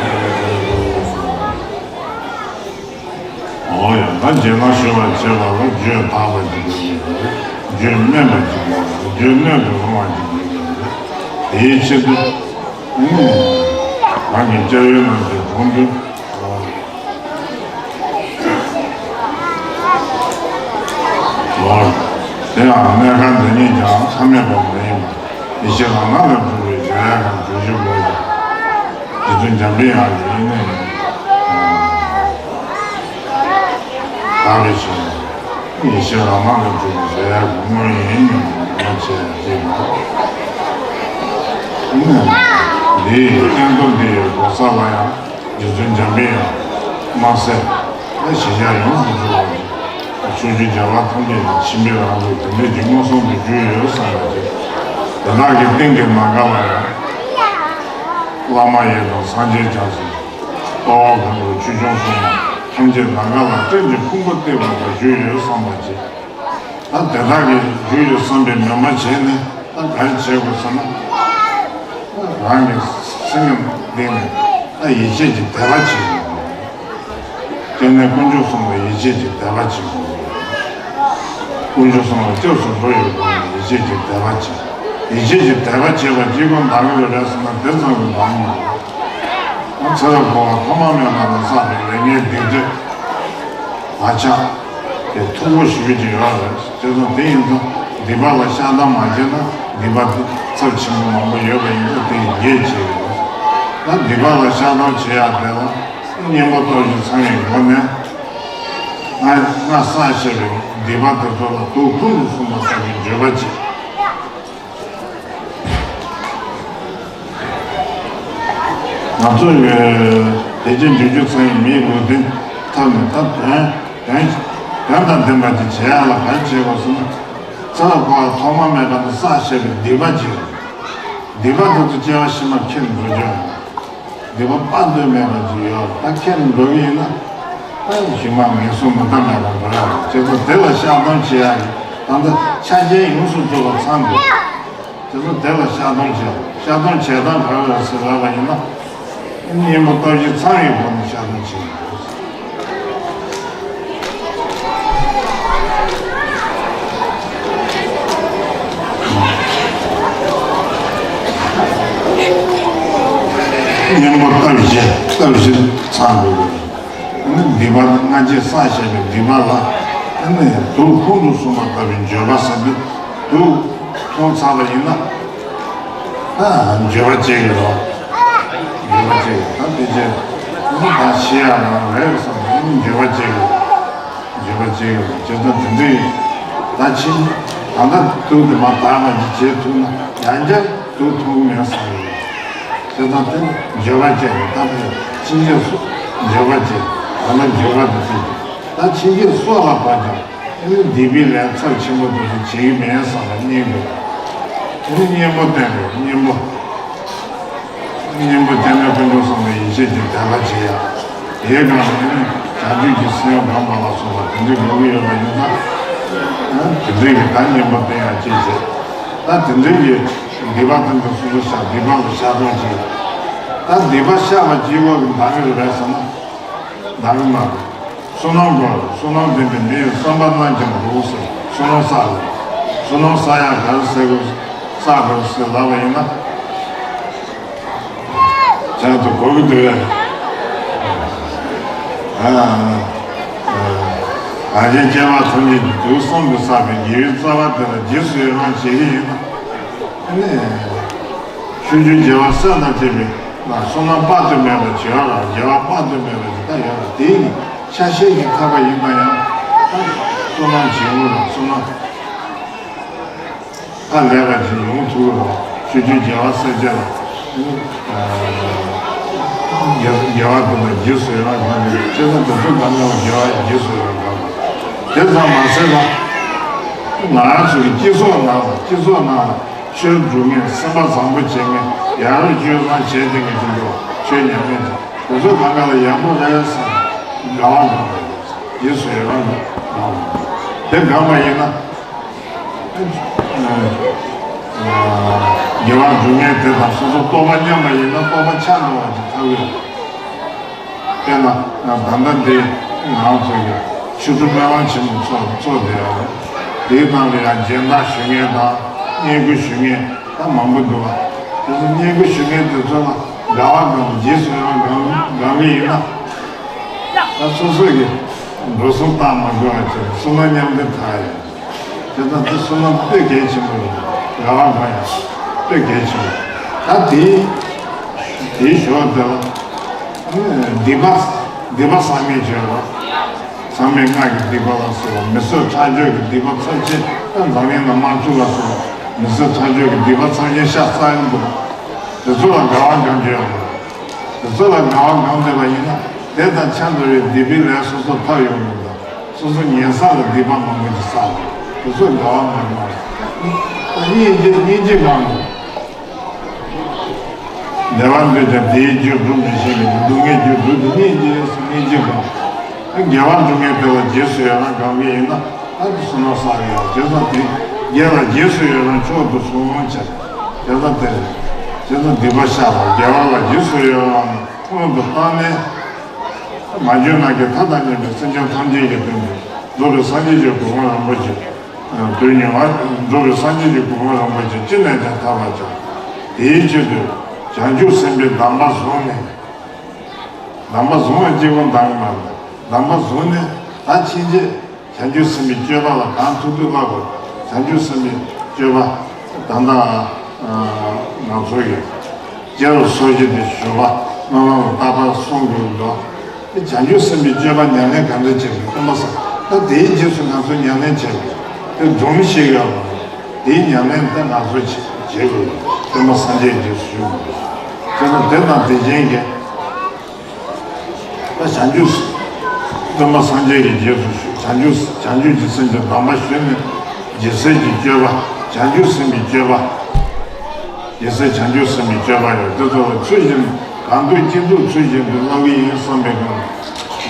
འོ་ཡ། ད་རྗེས་ལ་ཞུ་བར་བྱེད་པ་ལ་རྒྱུད་དག་པ་ཅིག་ཡོད་ཀྱི་རེད། རྒྱུད་སྨིན་པ་ཅིག་ཡོད་རེད། རྒྱུད་སྣོད་དུ་རུང་བ་ཅིག་ཡོད་ཀྱི་རེད། དེའི་ཆེད་དུ། ཨུམ། རང་གི་སྐྱབས་ཡུལ་རྣམས་ཀྱི་དྲུང་དུ། འོ། དེ་ཡང་གནས་སྐབས་འདི་ཉིད་ཀྱང་ཐ་མལ་པ་མ་ཡིན་པ། ཡེ་ཤེས་རང་སྣང་ལས་གྲུབ་པའི་གཞལ་ཡས་ཁང་བརྗོད་བྱའི་སྒོ་ཡིན། རྗེ་བཙུན་འཇམ་པའི་དབྱངས་ཀྱི་དབྱིངས་ནས། དག་པའི་ཞིང་། ཡེ་ཤེས་རང་སྣང་ལས་གྲུབ་པའི་གཞལ་ཡས་ཁང་དངོས་ཡིན་སྙམ་པའི་ཉམས་ལེན་བྱས་ཏེ། འདིའི་སྟེང་དུ་འདི་ཡི་གོ་ས་ལ་ཡང་རྗེ་བཙུན་འཇམ་པའི་དབྱངས་དམར་ཟས་ལ་ཞལ་ཆད་ཡོངས་སུ་གཅོད་པ་ཡིན། ཕྱོགས་བཅུའི་རྒྱལ་བ་ཐམས་ཅད་ཀྱི་ཁྱིམ་པའི་རང་ལུགས་དེ་འདྲའི་གྱི་མངོན་སུམ་དུ་གྱུར་ཡོད་བསམ་པ་ཅིག་དེ་དག་གི་སྟེང་གི་ནམ་མཁའ་ལ་ཡང་། བླ་མ་ཡི་དམ་སངས་རྒྱས་བྱང་སེམས། དཔའ་བོ་མཁའ་འགྲོ་ཆོས་སྐྱོང་སྲུང་མ་ཐམས་ཅད་ནམ་མཁའ་ལ་སྤྲིན་གྱི་ཕུང་པོ་བཏེགས་པ་ལྟར་བཞུགས་ཡོད་བསམ་པ་ཅིག་ད་དེ་དག་གི་བཞུགས་ཡོད་བསམ་པའི་མོས་པ་བྱས་ནས་ད་ག་རེ་བྱེད་དགོས་ཟེར་ན། རང་གི་སེམས་ཀྱི་སྟེང་ནས་ད་ཡིད་ཆེས་ཀྱི་དད་པ་བྱེད་དགོས། དེ་ནས་དཀོན་མཆོག་གསུམ་ལ་ཡིད་ཆེས་ཀྱི་དད་པ་བྱེད་དགོས། དཀོན་མཆོག་གསུམ་ལ་སྐྱབས་སུ་འགྲོ་ཡོད་དགོས་ན་ཡིད་ཆེས་ཀྱི་དད་པ་བྱེད། ཡིད་ཆེས་ཀྱི་དད་པ་བྱེད་པ་གཅིག་པོ་འདང་གི་རེད་ཟེར་ན་དེ་ཙམ་གྱིས་འདང་མི་འདུག་ཚེ་རབས་འཁོར་བ་ཐོག་མ་མེད་པ་ནས་བསགས་པའི་ལས་ངན་སྡིག་སྒྲིབ་ལག་ཆ་དེ་མཐུག་པོ་ཞེ་པོ་ཅིག་ཡོད་རེད། བྱས་ཙང་དེ་ཡིན་ཙང་སྡིག་པ་ལ་བཤགས་སྡོམ་མ་བྱས་ན་སྡིག་པ་དེ་ཚབས་ཆེན་པོ་མང་པོ་ཡོད་པ་ཡིན་ཙང་དེ་ཡི་འགེལ་བྱེད་དགོས། ད་སྡིག་པ་ལ་བཤགས་སྡོམ་བྱེད་ཡག་དེ་ལ་གཉེན་པོ་སྟོབས་བཞི་ཚང་བའི་སྒོ་ནས་ང་ང་བསགས་བཞག་པའི་སྡིག་པ་དེ་ཚོ་ལ་དུག་ཕུང་དུ་སོང་བ་ལྟ་བུའི་འགྱོད་པ་བྱེད། ང་ཚོ་ཡི་བདེ་སྐྱིད་འབྱུང་རྒྱུ་ཚང་བའི་མིའི་ལུས་རྟེན་ཐོབ་ནས་ད་དོན་དོན་དོན་དང་ལྡན་པ་ཅིག་བྱེད་ཡག་ལ་ག་རེ་བྱེད་དགོས་ཟེར་ན། ཚེ་རབས་འཁོར་བ་ཐོག་མ་མེད་པ་ནས་བསགས་བཞག་པའི་སྡིག་པ་ཅིག་སྡིག་པ་དེ་ཚོ་སྐྱེ་བ་ཕྱི་མར་ཁྱེར་འགྲོ་རྒྱུ། སྡིག་པ་དཔག་ཏུ་མེད་པ་ཅིག་ཡོད། ད་ཁྱེར་འགྲོ་གི་ཡིན་ན། ད་གཞུག་མ་ངན་སོང་མུ་མཐའ་མེད་པར་འགྲོ་ཡག་རེད། བྱས་ཙང་དེ་ལ་བཤགས་སྡོམ་བྱེད་ཡག་གི་ད་ལྟ་ཆ་རྐྱེན་ཡོངས་སུ་རྫོགས་པ་ཚང་དགོས། དེ་ཚོ་དེ་ལ་བཤགས་སྡོམ་བྱེད། བཤགས་སྡོམ་བྱེད་སྟངས་ག་རེ་རེད་ཟེར་ལབ་པ་ཡིན་ན། གཉེན་པོ་སྟོབས་བཞི་ཚང་བའི་སྒོ་ནས་བཤགས་སྡོམ་བྱེད་དགོས། གཉེན་པོ་སྟོབས་བཞི་སྟོབས་བཞི་ཚང་དགོས། ནི་སྡིག་པ་སྔ་རྗེས་བསགས་བཞག་པའི་སྡིག་པ་ལ་ནི་དུག་ཕུང་དུ་སོང་བ་ལྟ་བུའི་འགྱོད་པ་ཟེར་དུས་དུག་ཕུང་ཚར་བ་ཡིན་ན་ཨ་འགྱོད་པ་སྐྱེ་གི་རེད། འགྱོད་པ་སྐྱེ་གི་རེད། ད་དེ་རྗེས་ནི་ད་ཤི་ཡག་རང་རེད་བསམ་ནས་ནི་འགྱོད་པ་སྐྱེ་གི་རེད། འགྱོད་པ་སྐྱེ་གི་རེད། བྱས་ཙང་དེ་འདྲའི་ད་ཕྱིན་ད་ལྟ་དུག་དེ་མར་དག་པ་ཅིག་བྱེད་ཐུབ་ན་ཡང་བསྐྱར་དུག་འཐུང་གི་མེད་བསམ་གི་རེད། བྱས་ཙང་དེ་འགྱོད་པ་སྐྱེ་ནས་ད་དེ་ཕྱིན་ཆད་སུ་འགྱོད་པ་སྐྱེ་ད་ལ་འགྱོད་པ་དེ་སྐྱེ་ད་ཕྱིན་ཆད་སུ་ལ་བར་ཀྱང་ཨ་ནི་སྡིག་པའི་ལས་ཚབས་ཆེན་པོ་དེ་ཚོ་བྱེད་ཀྱི་མེད་བསམ་པ་གཉིས་འདུག་ཨ་ནི་གཉེན་པོ་བསྟེན་དགོས། གཉེན་པོ་གཉེན་པོ་བསྟེན་ནས་དཀོན་མཆོག་གསུམ་ལ་ཡིད་ཆེས་ཀྱི་དད་པ་བྱེད་ཡ། དེའི་སྒང་ལ་ཨ་ནི་བྱང་ཆུབ་ཀྱི་སེམས་དབང་བསྒོམ་པ་ལ་སོགས་པ་དེ་འདྲ་དགོས་ཀྱི་ཡོད་པ་ཡིན་ཙང་། ཨ་དེ་འདྲའི་གི་ད་གཉེན་པོ་བསྟེན་ཡ་ཅིག་བྱེད། ད་དེ་འདྲའི་གི་སྡིག་པ་དེ་འདྲ་སོ་སོ་བཤགས། སྡིག་པ་ལ་བཤགས་སྡོམ་བྱེད། ད་སྡིག་པ་བཤགས་པ་གཅིག་པོ་གི་འདང་གི་རེད་ཟེར་ན། འདང་གི་མ་རེད། བསོད་ནམས་དགོས། བསོད་ནམས་ལྡན་པའི་མི་ཡི་བསམ་པ་རྣམས་ཀྱང་འགྲུབ་ཟེར། བསོད་ནམས་བསགས་དགོས། བསོད་ནམས་བསགས་ཡག་ག་རེ་ཟེར་དགོས། བསགས་དགོས་ཟེར་ལབ་པ་ཡིན་ན། བྱང་དུ་གོ་གི་འདུག་གས། ཨ་ཨ་ཨ་རྒྱལ་བ་ཐམས་ཅད་ཀྱི་དུག་གསུམ་གྱིས་བསགས་པའི་དགེ་བའི་རྩ་བ་དེ་ལ་རྗེས་སུ་ཡི་རང་བྱེད་ཀྱི་ཡིན་ན། ཨ་ནི། ཆོས་རྒྱལ་བ་སྲས་དང་བཅས་པའི་ བསོད་ནམས་དཔག་ཏུ་མེད་པ་བྱེད་ཡ་རང་དགེ་བ་དཔག་ཏུ་མེད་པ་ཞིག་ད་ཡོད་ལ། དེ་ནི་ཆ་ཤས་ཀྱིས་ཐེབས་པ་ཡིན་ན་ཡང་ད་བསོད་ནམས་བྱེད་དགོས་ལ། བསོད་ནམས་ད་ལས་ཀ་ཅིག་ཡོང་ཐུབ་ཀྱི་རེད། ཆོས་ཀྱི་དགེ་བ་བསགས་བྱས་ལ། དགེ་དགེ་བ་དེ་ལ་རྗེས་སུ་ཡི་རང་གང་དེ་བྱས་ཙང་དེ་ཚོ་གང་ག་ལ་དགེ་བ་རྗེས་སུ་ཡི་རང་གང་དེ། དེ་ཙམ་མ་ཟད་ལ། ང་རང་ཚོ་གི་སྤྱི་ཚོགས་ནང་ལ་སྤྱི་ཚོགས་ནང་ལ། ཆོས་སྒྲུབ་མཁན། སེམས་པ་བཟང་པོ་བྱེད་མཁན། ཡར་སྤྱོད་བཟང་བྱེད་བསྡད་མཁན་ཅིག་འདུག་ཆོས་ཉམས་མེད་ཅིག་དེ་ཚོ་གང་ག་ལ་ཡག་པོ་རེད་བསམ། དགའ་བ་དགའ་བ་རེད། རྗེས་སུ་ཡི་རང་དགའ་བ། དེ་དགའ་བ་ཡིན་ན། དགེ་བ་སྒྲུབ་མཁན་དེ་དང་སོ་སོ་རྟོགས་པ་མཉམ་པ་ཡིན་ན་རྟོགས་པ་ཆགས་འགྲོ་བ་ཅིག་ཐབས་ཡོད། དཔེར་ན། ད་ལྟ་འདི་ང་ཚོ་གི་ཆོས་སྒྲུབ་སྨོན་ལམ་ཆེན་མོ་ཚོགས་ཚོགས་བསྡད་ཡོད་རེད། དེའི་ནང་ལ་ཡང་སྦྱིན་བདག་ཞུ་མཁན་དང་བསྙེན་བཀུར་ཞུ་མཁན་ད་མང་པོ་འདུག་བ། དེ་ཚོ་བསྙེན་བཀུར་ཞུ་མཁན་དེ་ཚོ་ལ་དགའ་བ་དང་རྗེས་སུ་ཡང་དགའ་དགའ་གི་ཡིན་ན། ད་སོ་སོ་གི་འགྲོ་སོང་བཏང་མ་དགོས་པ་བྱས་བསོད་ནམས་མཉམ་འདེགས་ཐག་ཡོད། དེ་ལྟར་དེ་བསོད་ནམས་དཔེ་གལ་ཆེན་པོ་རེད། དགའ་བ་མ་ཡང་དཔེ་གལ་ཆེན་པོ། ད་དེའི་དེའི་ཞོར་དེ་ལ་སྡིག་པ་སྡིག་པ་བསགས་མཁན་བྱས་རོགས། མཚམས་མེད་ལྔ་གི་སྡིག་པ་ལ་སོགས་པ། མི་བཟོད་ཁྲག་སྦྱོར་གྱི་སྡིག་པ་ཚབས་ཆེན། ད་འཛམ་གླིང་ན་དམག་འཁྲུག་ལ་སོགས་པ་མི་བཟོད་ཁྲག་སྦྱོར་གྱི་སྡིག་པ་ཚབས་ཆེན་ཤ་ཚ་ཡོང་འདུག་དེ་ཚོ་ལ་དགའ་བ་འགམ་རྒྱུ་ཡོད་མ་རེད། དེ་ཚོ་ལ་དགའ་བ་འགམ་བསྡད་པ་ཡིན་ན་དེ་དང་ཆ་འདྲ་བའི་སྡིག་པའི་ལས་སོ་སོར་ཐོབ་ཡོང་གི་འདུག་སོ་སོ་ཉལ་ས་ལ་སྡིག་པ་མང་པོ་ཞིག་བསགས་འདུག་དེ་ཚོ་དགའ་བ་མ་རེད། ད་སྙིང་རྗེ་སྙིང་རྗེ་གང་འདུག་བདེ་བ་འདོད་ཀྱང་བདེའི་རྒྱུ་སྒྲུབ་མི་ཤེས་པས། སྡུག་བསྔལ་རྒྱུ་སྒྲུབ་ཏུ་སྙིང་རྗེ་ཡོད་སུ་སྙིང་རྗེ་གང་། དགེ་བ་སྒྲུབ་མཁན་དེ་ལ་རྗེས་སུ་ཡི་རང་གང་གི་ཡིན་ན་ད་དེ་བསོད་ནམས་བསགས་ཡོད། བྱས་ཙང་དེ་དགེ་ལ་རྗེས་སུ་ཡི་རང་མཆོག་ཏུ་སོང་བྱས། བྱས་ཙང་དེ་བྱས་ཙང་སྡིག་པ་བཤགས་པ་དགེ་བ་ལ་རྗེས་སུ་ཡི་རང་སྔོན་དུ་བཏང་ནས། མ་བྱོན་ན་གི་མཐའ་དང་མཉམ་པའི་སེམས་ཅན་ཐམས་ཅད་ཀྱི་དོན་དུ་རྫོགས་པའི་སངས་རྒྱས་ཀྱི་གོ་འཕང་རིན་པོ་ཆེ། དོན་གཉིས་པ། རྫོགས་པའི་སངས་རྒྱས་ཀྱི་གོ་འཕང་རིན་པོ་ཆེ་ཅི་ནས་ཀྱང་ཐོབ་པར་བྱ། དེའི་ཆེད་དུ་བྱང་ཆུབ་སེམས་དཔའི་གདམས་པ་བཟུང་ནས། གདམས་པ་བཟུང་བ་གཅིག་པོ་འདང་གི་མ་རེད། གདམས་པ་བཟུང་ནས་ད་ཕྱིན་ཆད་བྱང་ཆུབ་སེམས་དཔའི་སྤྱོད་པ་ལ་གང་ཐུབ་ཐུབ་བཀག་དགོས། བྱང་ཆུབ་སེམས་དཔའི་སྤྱོད་པ་ད་ལྟ་ང་ཚོ་ཡི། སྐྱེ་བ་སོགས་ཀྱི་དེ་ཞུ་བ་སྨོན་ལམ་ལ་བརྟག་པར་གསུངས་དགོས་འདུག་དེ་བྱང་ཆུབ་སེམས་དཔའི་སྤྱོད་པ་ཉམས་ལེན་ག་འདྲ་བྱེད་དགོས་སྟོན་པ་སངས། ད་དེའི་རྗེས་སུ་ང་ཚོ་ཉམས་ལེན་བྱེད་དགོས། དེ་སྒྲུང་ཞིག་ཡོད་མ་རེད། དེའི་ཉམས་ལེན་དེ་ང་ཚོ་བྱེད་དགོས། སྟོན་པ་སངས་རྒྱས་རྗེས་སུ་ཞུ་དགོས། དེ་ན་དེ་དང་དེ་བཞིན་གྱི། ད་བྱང་ཆུབ་སེམས། སྟོན་པ་སངས་རྒྱས་ཀྱི་རྗེས་སུ་ཞུ། བྱང་ཆུབ་བྱང་ཆུབ་ཀྱི་སེམས་ཀྱི་གདམས་པ་ཞུས་ནས་རྗེས་སུ་ཡི་སྤྱོད་པ། བྱང་ཆུབ་སེམས་ཀྱི་སྤྱོད་པ། རྗེས་སུ་བྱང་ཆུབ་སེམས་ཀྱི་སྤྱོད་པ་ཡོད། དེ་ཚོ་ལ་ཚུལ་བཞིན་གང་འདོད་ཅི་འདོད་ཚུལ་བཞིན་དུ་སློབ་ཀྱི་ཡིན་བསམ་པའི་སྒོ་ནས་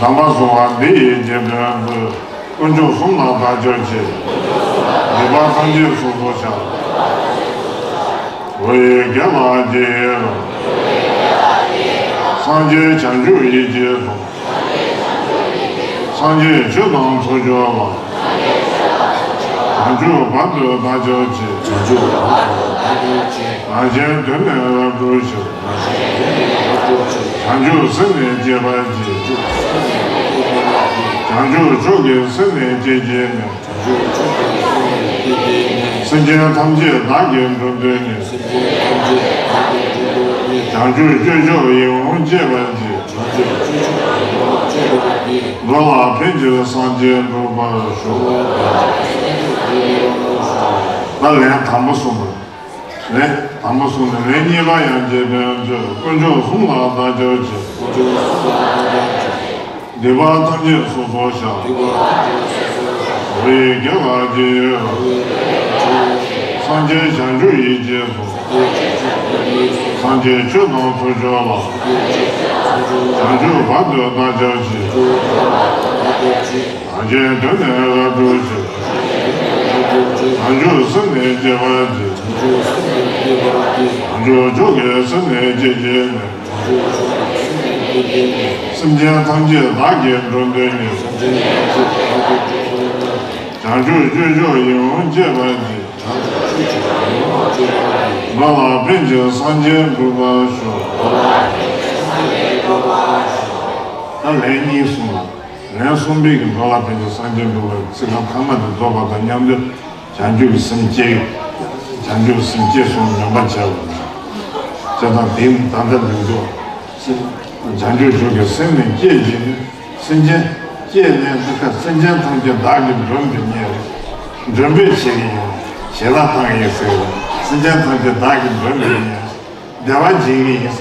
གདམས་པ་བཟུང་བ་འདི་ཡི་རྗེས་དོན་དུ་དཀོན་མཆོག་གསུམ་ལ་བདག་སྐྱབས་མཆི། སྡིག་པ་ཐམས་ཅད་སོ་སོར་བཤགས། འགྲོ་བའི་དགེ་ལ་རྗེས་སུ། སངས་རྒྱས་བྱང་ཆུབ་ཡིད་ཀྱིས་བཟུང་། སངས་རྒྱས་ཆོས་དང་ཚོགས་མཆོག་ལ། བྱང་ཆུབ་བར་དུ་བདག་སྐྱབས་མཆི། བྱང་ཆུབ་བར་དུ་བདག་སྐྱབས་མཆི། རང་གཞན་དོན་ནི་རབ་སྒྲུབ་ཕྱིར། རང་གཞན་དོན་ནི་རབ་སྒྲུབ་ཕྱིར། བྱང་ཆུབ་སེམས་ནི་བསྐྱེད་པར་བགྱི། བྱང་ཆུབ་སེམས་ནི་བསྐྱེད་པར་བགྱི། བྱང་ཆུབ་མཆོག་གི་སེམས་ནི་བསྐྱེད་བགྱིས་ནས། སེམས་ཅན་ཐམས་ཅད་བདག་གིས་མགྲོན་བསྟོད་ནས། བྱང་ཆུབ་སྤྱོད་མཆོག་ཡིད་འོང་སྤྱད་པར་བགྱི། འགྲོ་ལ་ཕན་ཕྱིར་སངས་རྒྱས་འགྲུབ་པར་ཤོག་ད་ལན་དང་པོ་གསུངས་པ། ལན་དང་པོ་གསུངས་ནས་ལན་གཉིས་པ་ཡང་རྗེས་དོན་མཛོད། དཀོན་མཆོག་གསུམ་ལ་བདག་སྐྱབས་མཆི། སྡིག་པ་ཐམས་ཅད་སོ་སོར་བཤགས། འགྲོ་བའི་དགེ་ལ་རྗེས་སུ། སངས་རྒྱས་བྱང་ཆུབ་ཡིད་ཀྱིས་བཟུང་། སངས་རྒྱས་ཆོས་དང་ཚོགས་མཆོག་ལ། བྱང་ཆུབ་བར་དུ་བདག་སྐྱབས་མཆི། རང་གཞན་དོན་ནི་རབ་སྒྲུབ་ཕྱིར། བྱང་ཆུབ་སེམས་ནི་བསྐྱེད་པར་བགྱི། བྱང་ཆུབ་མཆོག་གི་སེམས་ནི་བསྐྱེད་བགྱིས་ནས། སེམས་ཅན་ཐམས་ཅད་བདག་གིས་མགྲོན་བསྟོད་ནས། བྱང་ཆུབ་སྤྱོད་མཆོག་ཡིད་འོང་སྤྱད་པར་བགྱི། འགྲོ་ལ་ཕན་ཕྱིར་སངས་རྒྱས་འགྲུབ་པར་ཤོག་ད་ལན་གཉིས་གསུངས་ལ། ལན་གསུམ་པའི་གི་འགྲོ་ལ་ཕན་ཕྱིར་སངས་རྒྱས་འགྲུབ་པར་ཚིག་རྐང་ཐ་མ་དེ་རྫོགས་པ་དང་མཉམ་དུ། བྱང་ཆུབ་ཀྱི་སེམས་བསྐྱེད། བྱང་ཆུབ་ཀྱི་སེམས་བསྐྱེད་སོང་ནོན་པ་བྱས་པ་ན། བྱ་དང་དེ་ནི་ད་ལྟ་འདི་འདུག་བྱང་ཆུབ་མཆོག་གི་སེམས་ནི་བསྐྱེད་ཅིང་ནི། སེམས་ཅན་བསྐྱེད་ནས་འདི་ཁ་སེམས་ཅན་ཐམས་ཅད་བདག་གིས་མགྲོན་དུ་གཉེར། མགྲོན་པོས་བྱེད་ཀྱི་ཡིན། བྱེད་ལ་བཏང་ཡིན་ཟེར་བ། སེམས་ཅན་ཐམས་ཅད་བདག་གིས་མགྲོན་དུ་གཉེར། བདེ་བ་སྦྱིན་གྱི་ཡིན།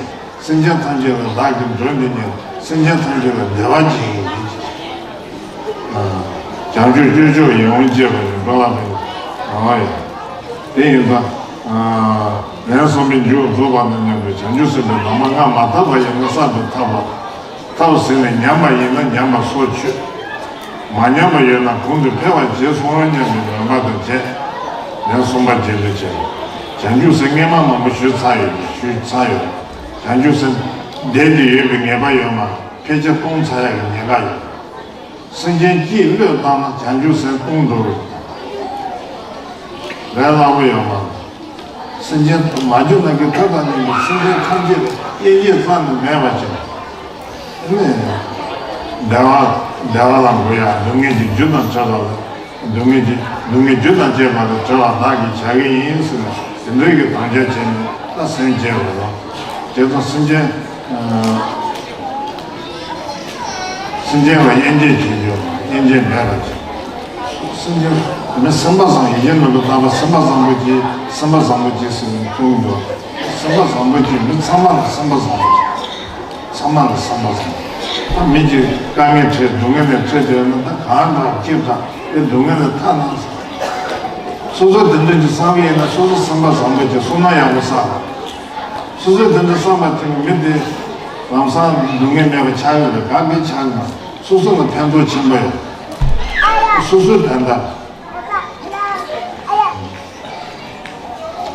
སེམས་ཅན་ཐམས་ཅད་ལ་བདག་གིས་མགྲོན་དུ་གཉེར། སེམས་ཅན་ཐམས་ཅད་ལ་བདེ་བ་སྦྱིན་གྱི་ཡིན། བྱང་ཆུབ་སྤྱོད་མཆོག་ཡིད་འོང་སྤྱད་པ་ནི་འགྲོ་ལ་ཕན། ཨ་ཡ། དེ་ཡིན་ཙང་། ལན་གསུམ་པའི་མཇུག་རྫོགས་པ་དང་མཉམ་དུ་བྱང་ཆུབ་སེམས་དཔའི་ལམ་སྔར་མ་བཏབ་པ་ཡིན་ན་གསར་དུ་བཏབ་པ། ཐབས་ཟིན་ནས་ཉམས་པ་ཡིན་ན་ཉམས་པ་སོར་ཆུད། མ་ཉམས་པ་ཡོད་ན་གོང་དུ་འཕེལ་བར་བྱས་སོང་སྙམ་པའི་མོས་པ་དང་བཅས། ལན་གསུམ་པ་རྗེས་ཟློས་བྱས། བྱང་ཆུབ་སེམས་སྔས་མ་མང་པོ་ཞུས་ཚར་ཡོད། ཞུས་ཚར་ཡོད། བྱང་ཆུབ་སེམས་བསྡད་དེ་ཡོད་པའི་ངེས་པ་ཡོད་མ་རེད། ཕལ་ཆེར་སྟོང་ཚར་ཡག་གི་ཉེན་ཁ་ཡོད། སེམས་ཅན་གཅིག་བློས་བཏང་ན་བྱང་ཆུབ་སེམས་སྟོང་འགྲོ་རུ། རེད་སླ་པོ་ཡོད་མ་རེད། སེམས་ཅན་མ་གྱུར་ནམ་མཁའི་མཐའ་དང་མཉམ་པའི་སེམས་ཅན་ཐམས་ཅད་དབྱེ་འབྱེད་རྩ་ནས་མེད་པ་ཅིག་ཨེ་ནས། བདེ་བ། བདེ་བ་ལ་འགོད་ཡག་སྡུག་བསྔལ་གྱི་རྒྱུ་དང་བྲལ་བ་ལ། སྡུག་བསྔལ་གྱི་སྡུག་བསྔལ་རྒྱུ་དང་བཅས་པ་ལས་གྲོལ་བ་བདག་གིས་བྱ་གི་ཡིན་ཟེར་ནས་དེ་འདྲའི་གི་དམ་བཅའ་བྱས་ནས་ད་སེམས་བསྐྱེད་པ་དང་། བྱས་ཙང་སེམས་ཅན། སེམས་ཅན་ལ་དབྱེ་འབྱེད་བྱེད་རྒྱུ་དབྱེ་འབྱེད་མེད་པ་བྱེད། སེམས་ཅན་མི་སེམས་པ་བཟང་ཡིད་ཀྱི་ནང་དུ་བཏགས་པ་སེམས་པ་བཟང་པོ་སྐྱེས་སེམས་པ་བཟང་པོ་སྐྱེས་ཟེར་ནས་གསུངས་འདུག་སེམས་པ་བཟང་པོ་སྐྱེས་མི་ཚང་མ་ལ་སེམས་པ་བཟང་པོ་སྐྱེས། ཚང་མ་ལ་སེམས་པ་བཟང་པོ། ད་མི་གཅིག་དཀའ་ངལ་འཕྲད་སྡུག་བསྔལ་ལས་འཕྲད་བསྡད་ན་ད་གང་འདྲ་སྐྱིད་འདྲ་དེ་སྡུག་བསྔལ་ལས་ཐར་ན། སོ་སོ་དེ་འདྲ་གྱི་བསམ་གྱི་ཡིན་ན་སོ་སོ་སེམས་པ་བཟང་པོ་སྐྱེས་བསོད་ནམས་ཡག་པོ་བསགས། སོ་སོས་དེ་འདྲ་བསམ་པ་དེ་མི་དེ་ལམ་སང་སྡུག་བསྔལ་མེད་པ་ཆགས་ཡོད་རེད། ག་གེ་ཆགས་ཡོད་མ་རེད། སོ་སོ་ལ་ཕན་ཐོགས་ཆེན་པོ་ཡོད། སོ་སོའི་ཕན་བཏགས།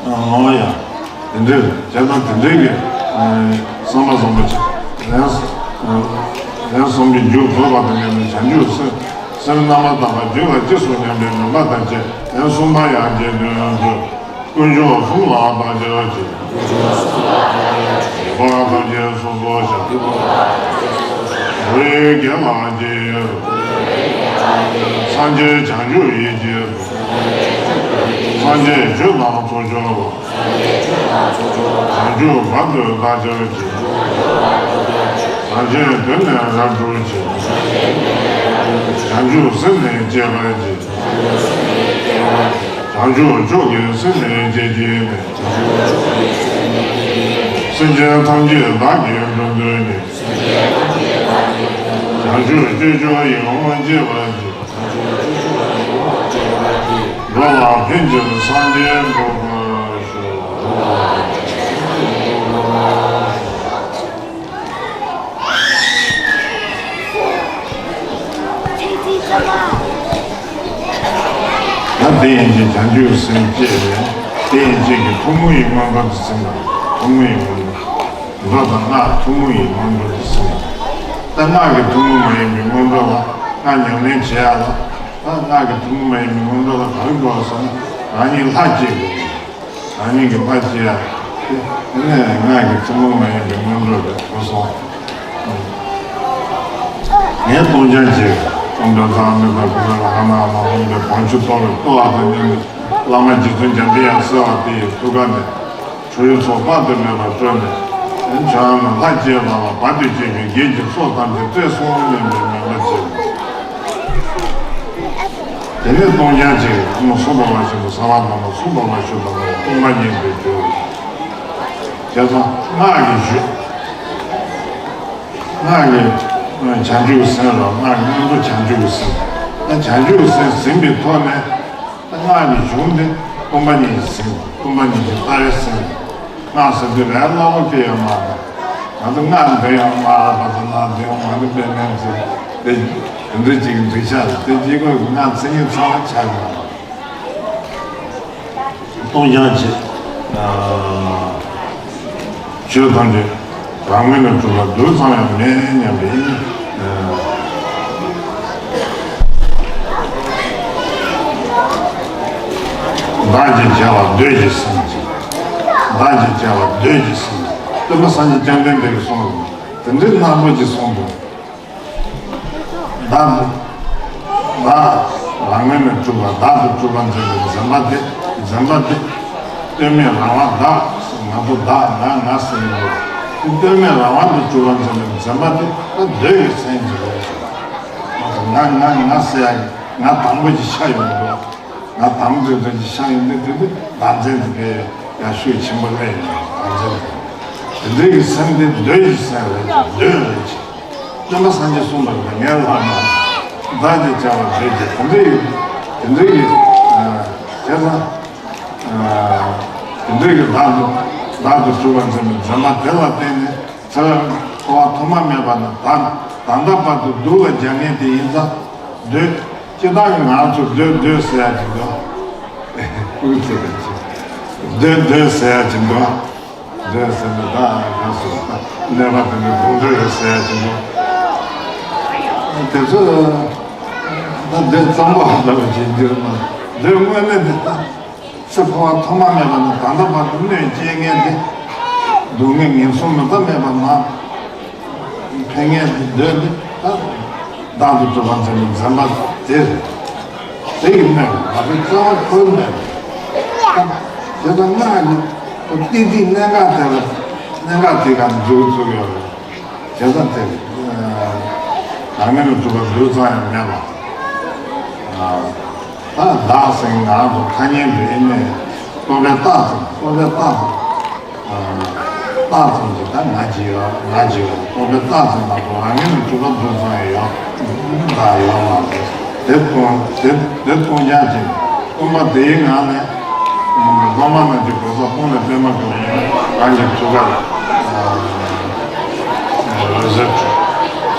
ཨོ་ཡ། དེ་འདྲའི་བྱས་ཙང་དེ་འདྲའི་གི་བསམ་པ་བཟང་པོ་ཅིག་ལན་ལན་གསུམ་གྱི་མཇུག་རྫོགས་པ་དང་མཉམ་དུ་བྱང་ཆུབ་སེམས་སེམས་རྣམ་པར་དག་པ་རྒྱུད་ལ་སྐྱེས་སོ་སྙམ་པའི་མོས་པ་དང་བཅས་ལན་གསུམ་པ་ཡང་རྗེས་ཟློས་མཛོད། དཀོན་མཆོག་གསུམ་ལ་བདག་ཕྱག་བྱེད། འཁོར་བ་ཐམས་ཅད་སོ་སོར་བཤགས། འགྲོ་བའི་དགེ་ལ་རྗེས་སུ། སངས་རྒྱས་བྱང་ཆུབ་ཡེ་ཤེས་སུ། སངས་རྒྱས་ཆོས་དང་ཚོགས་མཆོག་ལ། བྱང་ཆུབ་བར་དུ་བདག་ཕྱག་བྱེད། རང་གཞན་དོན་ནི་རབ་བསྒྲུབ་ཕྱིར། བྱང་ཆུབ་སེམས་ནི་བསྐྱེད་པར་བགྱི། བྱང་ཆུབ་མཆོག་གི་སེམས་ནི་བསྐྱེད་བགྱིས་ནས། སེམས་ཅན་ཐམས་ཅད་བདག་གིས་མགྲོན་དུ་གཉེར། བྱང་ཆུབ་སྤྱོད་མཆོག་ཡིད་འོང་སྤྱད་པར་བགྱི། འགྲོ་ལ་ཕན་ཕྱིར་སངས་རྒྱས་འགྲུབ་པར་ཤོག་ད་དེ་ཡན་ཆད་བྱང་ཆུབ་སེམས་བསྐྱེད་ནས་དེ་ཡན་ཆད་ཀྱི་ཐུན་མོང་བའི་སྔོན་འགྲོ་དེ་ཟིན་པ། ཐུན་མོང་བའི་སྔོན་འགྲོ། མདོ་དང་སྔགས་ཐུན་མོང་བའི་སྔོན་འགྲོ་དེ་ཟིན་པ། ད་སྔགས་ཀྱི་ཐུན་མོང་མ་ཡིན་པའི་སྔོན་འགྲོ་ལ་སྔགས་ཉམས་ལེན་བྱེད་ཡག་ལ། ད་སྔགས་ཀྱི་ཐུན་མོང་མ་ཡིན་པའི་སྔོན་འགྲོ་ལ་ག་རེ་དགོས་ཟེར་ན་རང་ཉིད་ལྷ་སྐྱེ་དགོས། རང་ཉིད་ཀྱི་ལྷ་སྐྱེ་ཡག་དེ་ནས་སྔགས་ཀྱི་ཐུན་མོང་མ་ཡིན་པའི་སྔོན་འགྲོ་རེད་གོ་སོང་། ངས་སྟོང་རྐྱང་བྱས། སྟོང་པའི་ལྷ་མི་དང་ཀུན་ལ་ཨ་ན་ཨ་ན་འོང་པའི་བང་ཆུ་གཏོར་བའི་ལྟོ་བ་དང་མཉམ་དུ་བླ་མ་རྗེ་བཙུན་འཇམ་པའི་དབྱངས་གསོལ་བ་དེ་ཡི་ཐུགས་ཀ་ནས་ཁྲོ་བོའི་ཚོགས་དཔག་ཏུ་མེད་པ་སྤྲོས་ནས། ཁྱེད་རང་ལ་ལྷ་སྐྱེས་ལ་ལ་བར་དུ་གཅོད་པའི་བགེགས་ཀྱི་ཚོགས་ཐམས་ཅད་བསྐྲད་སོང་སྙམ་པའི་མོས་པ་བྱེད། དེ་ནས་སྟོང་རྐྱང་བྱས། ཨ་ནི་སུ་འབར་བ་བཞིན་དུ་ས་ལ་ནམ་མཁའ་སུ་འབར་བ་བཞིན་དུ་སྟོང་པ་ཉིད་དུ་གྱུར། བྱས་ཙང་སྔགས་ཀྱི་གཞུང་། སྔགས་ཀྱི་བྱང་ཆུབ་སེམས་རོ། སྔགས་ཀྱི་སྔོན་འགྲོ་བྱང་ཆུབ་སེམས། ད་བྱང་ཆུབ་སེམས་ཟིན་པའི་ཐོག་ནས་ད་སྔགས་ཀྱི་གཞུང་འདི་སྟོང་པ་ཉིད་ཀྱི་སེམས། སྟོང་པ་ཉིད་ཀྱི་ལྟ་བའི་སེམས། སྔགས་ཟེར་དུས་ལས་སླ་པོ་སྐྱེ་ཡོད་མ་རེད། ང་ཚོ་སྔགས་འདོན་ཡང་མ་རེད་པ་ཚོ་ན་འདོན་ཡང་མ་རེད་པས་མེད་ཚེ་དེ་དེ་འདྲ་ཅིག་འདྲི་ཆགས་དེ་གཅིག་པོ་སྔགས་མཚན་ཉིད་ཚང་བ་ཆགས་ཡོད་མ་རེད། སྟོང་རྐྱང་བྱེད། ཆོས་ཐམས་ཅད་རང་ངོས་ནས་གྲུབ་པ་རྡུལ་ཙམ་ཡང་མེད་སྙམ་པའི། བདག་གིས་བྱ་བ་འདོད་ཀྱི་སེམས་ཀྱིས། བདག་གིས་བྱ་བ་འདོད་ཀྱི་སེམས་ཀྱིས། སྟོན་པ་སངས་རྒྱས་བཅོམ་ལྡན་འདས་ཀྱིས་གསུངས། དེ་འདྲའི་རྣམ་པ་ཅིག་གསུངས་འདུག་བདག་བདག་རང་ངོས་ནས་གྲུབ་པ་བདག་ཏུ་གྲུབ་པར་འཛིན་པའི་འཛིན་པ་དེ། འཛིན་པ་དེ་ལྟོས་མེད་རང་དབང་བདག་ཟེར་ན། ང་ཚོ་བདག་ང་ང་ཟེར་ཡོང་འདུག་དེ་ལྟོས་མེད་རང་དབང་དུ་གྱུར་པར་འཛིན་པའི་འཛིན་པ་དེ་ད་འདོད་ཀྱི་སེམས་ཀྱི་རེད། ང་ང་ང་ཟེར་ཡ་ང་དང་པོ་ཅིག་ཆགས་ཡོང་འདུག་ང་དང་པོ་དེ་འདྲ་ཅིག་ཆགས་ཡོང་དུས་དེ་དུས་བདག་འཛིན་དེ་དཔེ་ཡ་ཤུགས་ཆེན་པོ་སླེབས་ཡོང་བདག་འཛིན་དེ། དེ་འདྲའི་གི་སེམས་དེ་འདོད་ཀྱི་སེམས་རེད་ཅེས་འདོད་རེད་ཅེས། སྟོན་པ་སངས་རྒྱས་གསུངས་པ་རེད། ངའི་ལྷག་མ་བདག་ཅེས་བྱ་བ་འདོད་ཅེས། དེ་འདྲའི་གི་དེ་འདྲའི་གི་བྱས་ཙང་། དེ་འདྲའི་གི་བདག་ཏུ་བདག་ཏུ་གྲུབ་པར་འཛིན་པའི་འཛིན་པ་དེ་ལ་བརྟེན་ནས་ཚེ་རབས་འཁོར་བ་ཐོག་མ་མེད་པ་ནས་ད་ད་ལྟ་བར་དུ་སྡུག་ལ་སྦྱང་མཁན་དེ་ཡིན་ཙང་འདོད། སྤྱིར་བཏང་གི་ང་ཚོ་འདོད་འདོད་ཟེར་ཡ་ཅིག་འདུག་ཀུན་ཚེ་ག་ཅིག་འདོད་འདོད་ཟེར་ཡ་ཅིག་འདུག་འདོད་ཟེར་ནས་ད་ག་སོ་གནས་པ་དེ་འདྲ་སྡུག་འདོད་རེད་ཟེར་ཡ་ཅིག་འདུག་དེ་ཚོ་ད་འདོད་གཙང་པོ་ལ་བ་ཅིག་འདིར་མ་འདོད་དངོས་གནས་དེ་ད། ཚེ་འཁོར་བ་ཐོག་མ་མེད་པ་ནས་ད་ལྟ་བར་དུ་གནོད་སྐྱེལ་མཁན་དེ། སྡུག་བསྔལ་ངན་སོང་མུ་མཐའ་མེད་པ་ན་ཕན་མཁན་དེ་འདོད་དེ་ད་བདག་ཏུ་གྲུབ་པར་འཛིན་པའི་འཛིན་པ་དེ་རེད། དེ་ཡིན་ནའི་ང་ཚོའི་རྩ་བ་ཁོལ་མེད་པ་དེ་ལ་སྔགས་ཀྱི་ཏིག་ཏིག་གནད་འགག་དེ་ལ་གནད་འགག་དེ་ག་འཛུགས་བཙུགས་ཡོད་རེད། བྱས་ཙང་དེ་གང་ནས་ལ་གྲུབ་པ་འདོད་ཙམ་ཡང་མེད་པ། ད་བདག་སེམས་ངང་དུ་ཐ་སྙད་འདི་ཨེ་ནས་སྟོང་པའི་རྟགས་ཙམ་སྟོང་པའི་རྟགས་ཙམ་རྟགས་ཙམ་གྱི་ད་ང་ཅི་ཡོད་ང་ཅི་ཡོད་སྟོང་པའི་རྟགས་ཙམ་མ་གཏོགས་རང་ངོས་ནས་གྲུབ་པ་འདོད་ཙམ་ཡང་ཡོད་ད་ཡོད་མ་རེད། དེ་སྟོང་དེ་དེ་སྟོང་རྐྱང་ཅིག་སྟོང་པ་དེའི་ངང་ནས། སློབ་མ་རྣམས་ཀྱི་གོ་ས་སྟོང་ནས་པད་མ་གི་ངང་ནས་རང་གི་ཐུགས་ཀར་འོད་ཟེར་འཕྲོས་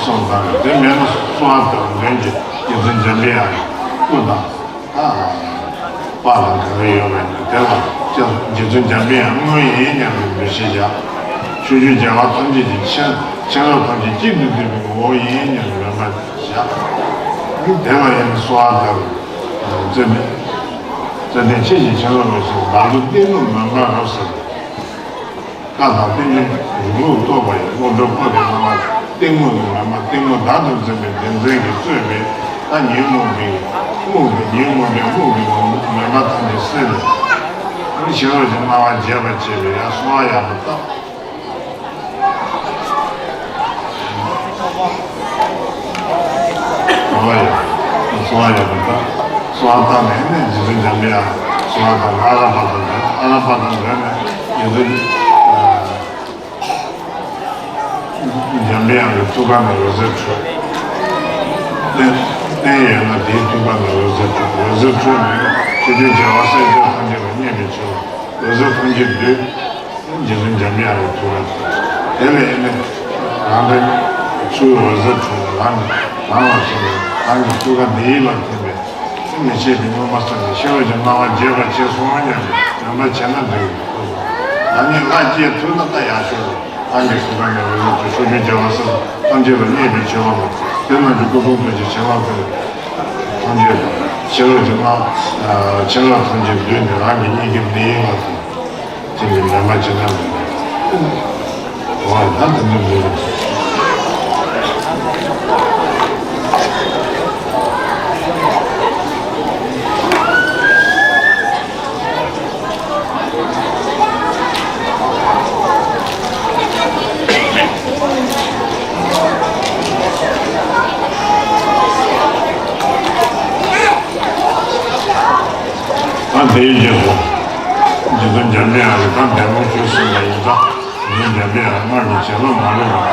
སོང་ཙང་དེ་མེད་ན་གསོལ་བ་དང་འདོན་གྱི་རྗེ་བཙུན་འཇམ་པའི་དབྱངས་སྐུ་དང་། ཨ། དཔལ་དང་ག་རེ་ཡོད་པ་ཡིན་ན་དེ་ལ་ཅི་རྗེ་བཙུན་འཇམ་པའི་དབྱངས་དངོས་ཡིན་སྙམ་པའི་འདུ་ཤེས་བཞག་ཕྱོགས་བཅུའི་རྒྱལ་བ་ཐམས་ཅད་ཀྱི་མཁྱེན་མཁྱེན་རབ་ཐམས་ཅད་གཅིག་ཏུ་བསྡུས་པའི་ངོ་བོ་ཡིན་སྙམ་པའི་མོས་པ་བཞག་དེ་ལ་ཡང་གསོལ་བ་བཏབ་རྩོད་ལྡན་རྩོད་ལྡན་ཁྱེད་ཀྱི་མཁྱེན་རབ་རབ་ཞིང་བདག་ཏུ་གཏིང་ནས་མོས་པ་རབ་གསལ། བཀའ་དང་བསྟན་འགྲོའི་རིང་ལུགས་རྟོགས་པ་ཡི་བློ་གྲོས་འཁོར་བའི་སྣང་བ་གཏི་མུག་གི་མེ་མ་གཏི་མུག་བདག་ཏུ་འཛིན་པའི་བདེན་འཛིན་གྱིས་གཙོས་པའི་ད་ཉོན་མོངས་པའི་རྨུགས་པའི་ཉོན་མོངས་པའི་རྨུགས་པའི་མུན་པ་ཐམས་ཅད་སེལ་ནས། ཨ་ནི་ཕྱི་རོལ་གྱི་སྣང་བ་རྒྱས་པར་བྱེད་པའི་ཡང་གསོལ་བ་ཡག་པོ་བཏབ། གསོལ་བ་ཡག་པོ་བཏབ། གསོལ་བ་བཏབ་ནས་ནི་རྗེ་བཙུན་འཇམ་པའི་དབྱངས་གསོལ་བ་བཏབ་ཨ་ར་པ་དང་འདོན། ཨ་ར་པ་དང་འདོན་ནས་རྗེ་བཙུན། འཇམ་པའི་དབྱངས་ཀྱི་ཐུགས་ཀ་ནས་འོད་ཟེར་འཕྲོས། རྟེན་རྟེན་ཡོད་ན་དེའི་ཐུགས་ཀ་ནས་འོད་ཟེར་འཕྲོས། འོད་ཟེར་འཕྲོས་ནས་ཕྱོགས་བཅུའི་རྒྱལ་བ་སྲས་བཅས་ཐམས་ཅད་ལ་བརྙེས་པའི་ཕྱིར་རོ། འོད་ཟེར་ཐམས་ཅད་འདུས། རྗེ་བཙུན་འཇམ་པའི་དབྱངས་ཀྱི་ཐུགས་ཀ་དེ་ལས་ནི་རང་གི་ཆུ་འོད་ཟེར་འཕྲོས་ནས་རང་གི་རང་ལ་ཐིམ་པས་རང་གི་ཐུགས་ཀ་འདི་ཡིད་ལ་ཐིམ་པས། མི་ཕྱེད་པའི་སྙོམས་པར་སེམས་ནས་ཤེས་རབ་ཀྱི་སྣང་བ་རྒྱས་པར་བྱས་སོང་སྙམ་པའི་མོས་པ་བྱས་ན་འགྲིག་གི་འདུག་ད་ནི་ལྷ་སྐྱེས་ཐུབ་ན་ད་ཡག་ཤོས་རེད། ཨ་ནི་སུ་དང་ནི་འོད་ཟེར་གྱི་ཕྱོགས་བཅུའི་རྒྱལ་བ་སྲས་ཐམས་ཅད་ལ་བརྙེས་པའི་ཕྱིར་རོ། དེ་རྣམས་ཀྱི་སྐུ་གསུང་ཐུགས་ཀྱི་བྱིན་རླབས་ཀྱིས་ཐམས་ཅད་ཤེས་རབ་ཀྱི་སྣང་བྱིན་རླབས་ཐམས་ཅད་བསྡུས་ནས་རང་གི་སྙིང་གི་མི་ཡིན་ལ་ཐིམ་པའི་མོས་པ་བྱེད་ན་འགྲིག་གི་འདུག་ད་དེ་འདྲ་འདུག་ད་དེའི་རྗེས་སུ། རྗེ་བཙུན་འཇམ་པའི་དབྱངས་ཀྱིས་ད་འདས་ལོངས་སྤྱོད་ཟིན་པ་ཡིན་ཙང་། རྗེ་བཙུན་འཇམ་པའི་དབྱངས་སྔར་གྱི་བྱིན་རླབས་མ་ལུས་པ།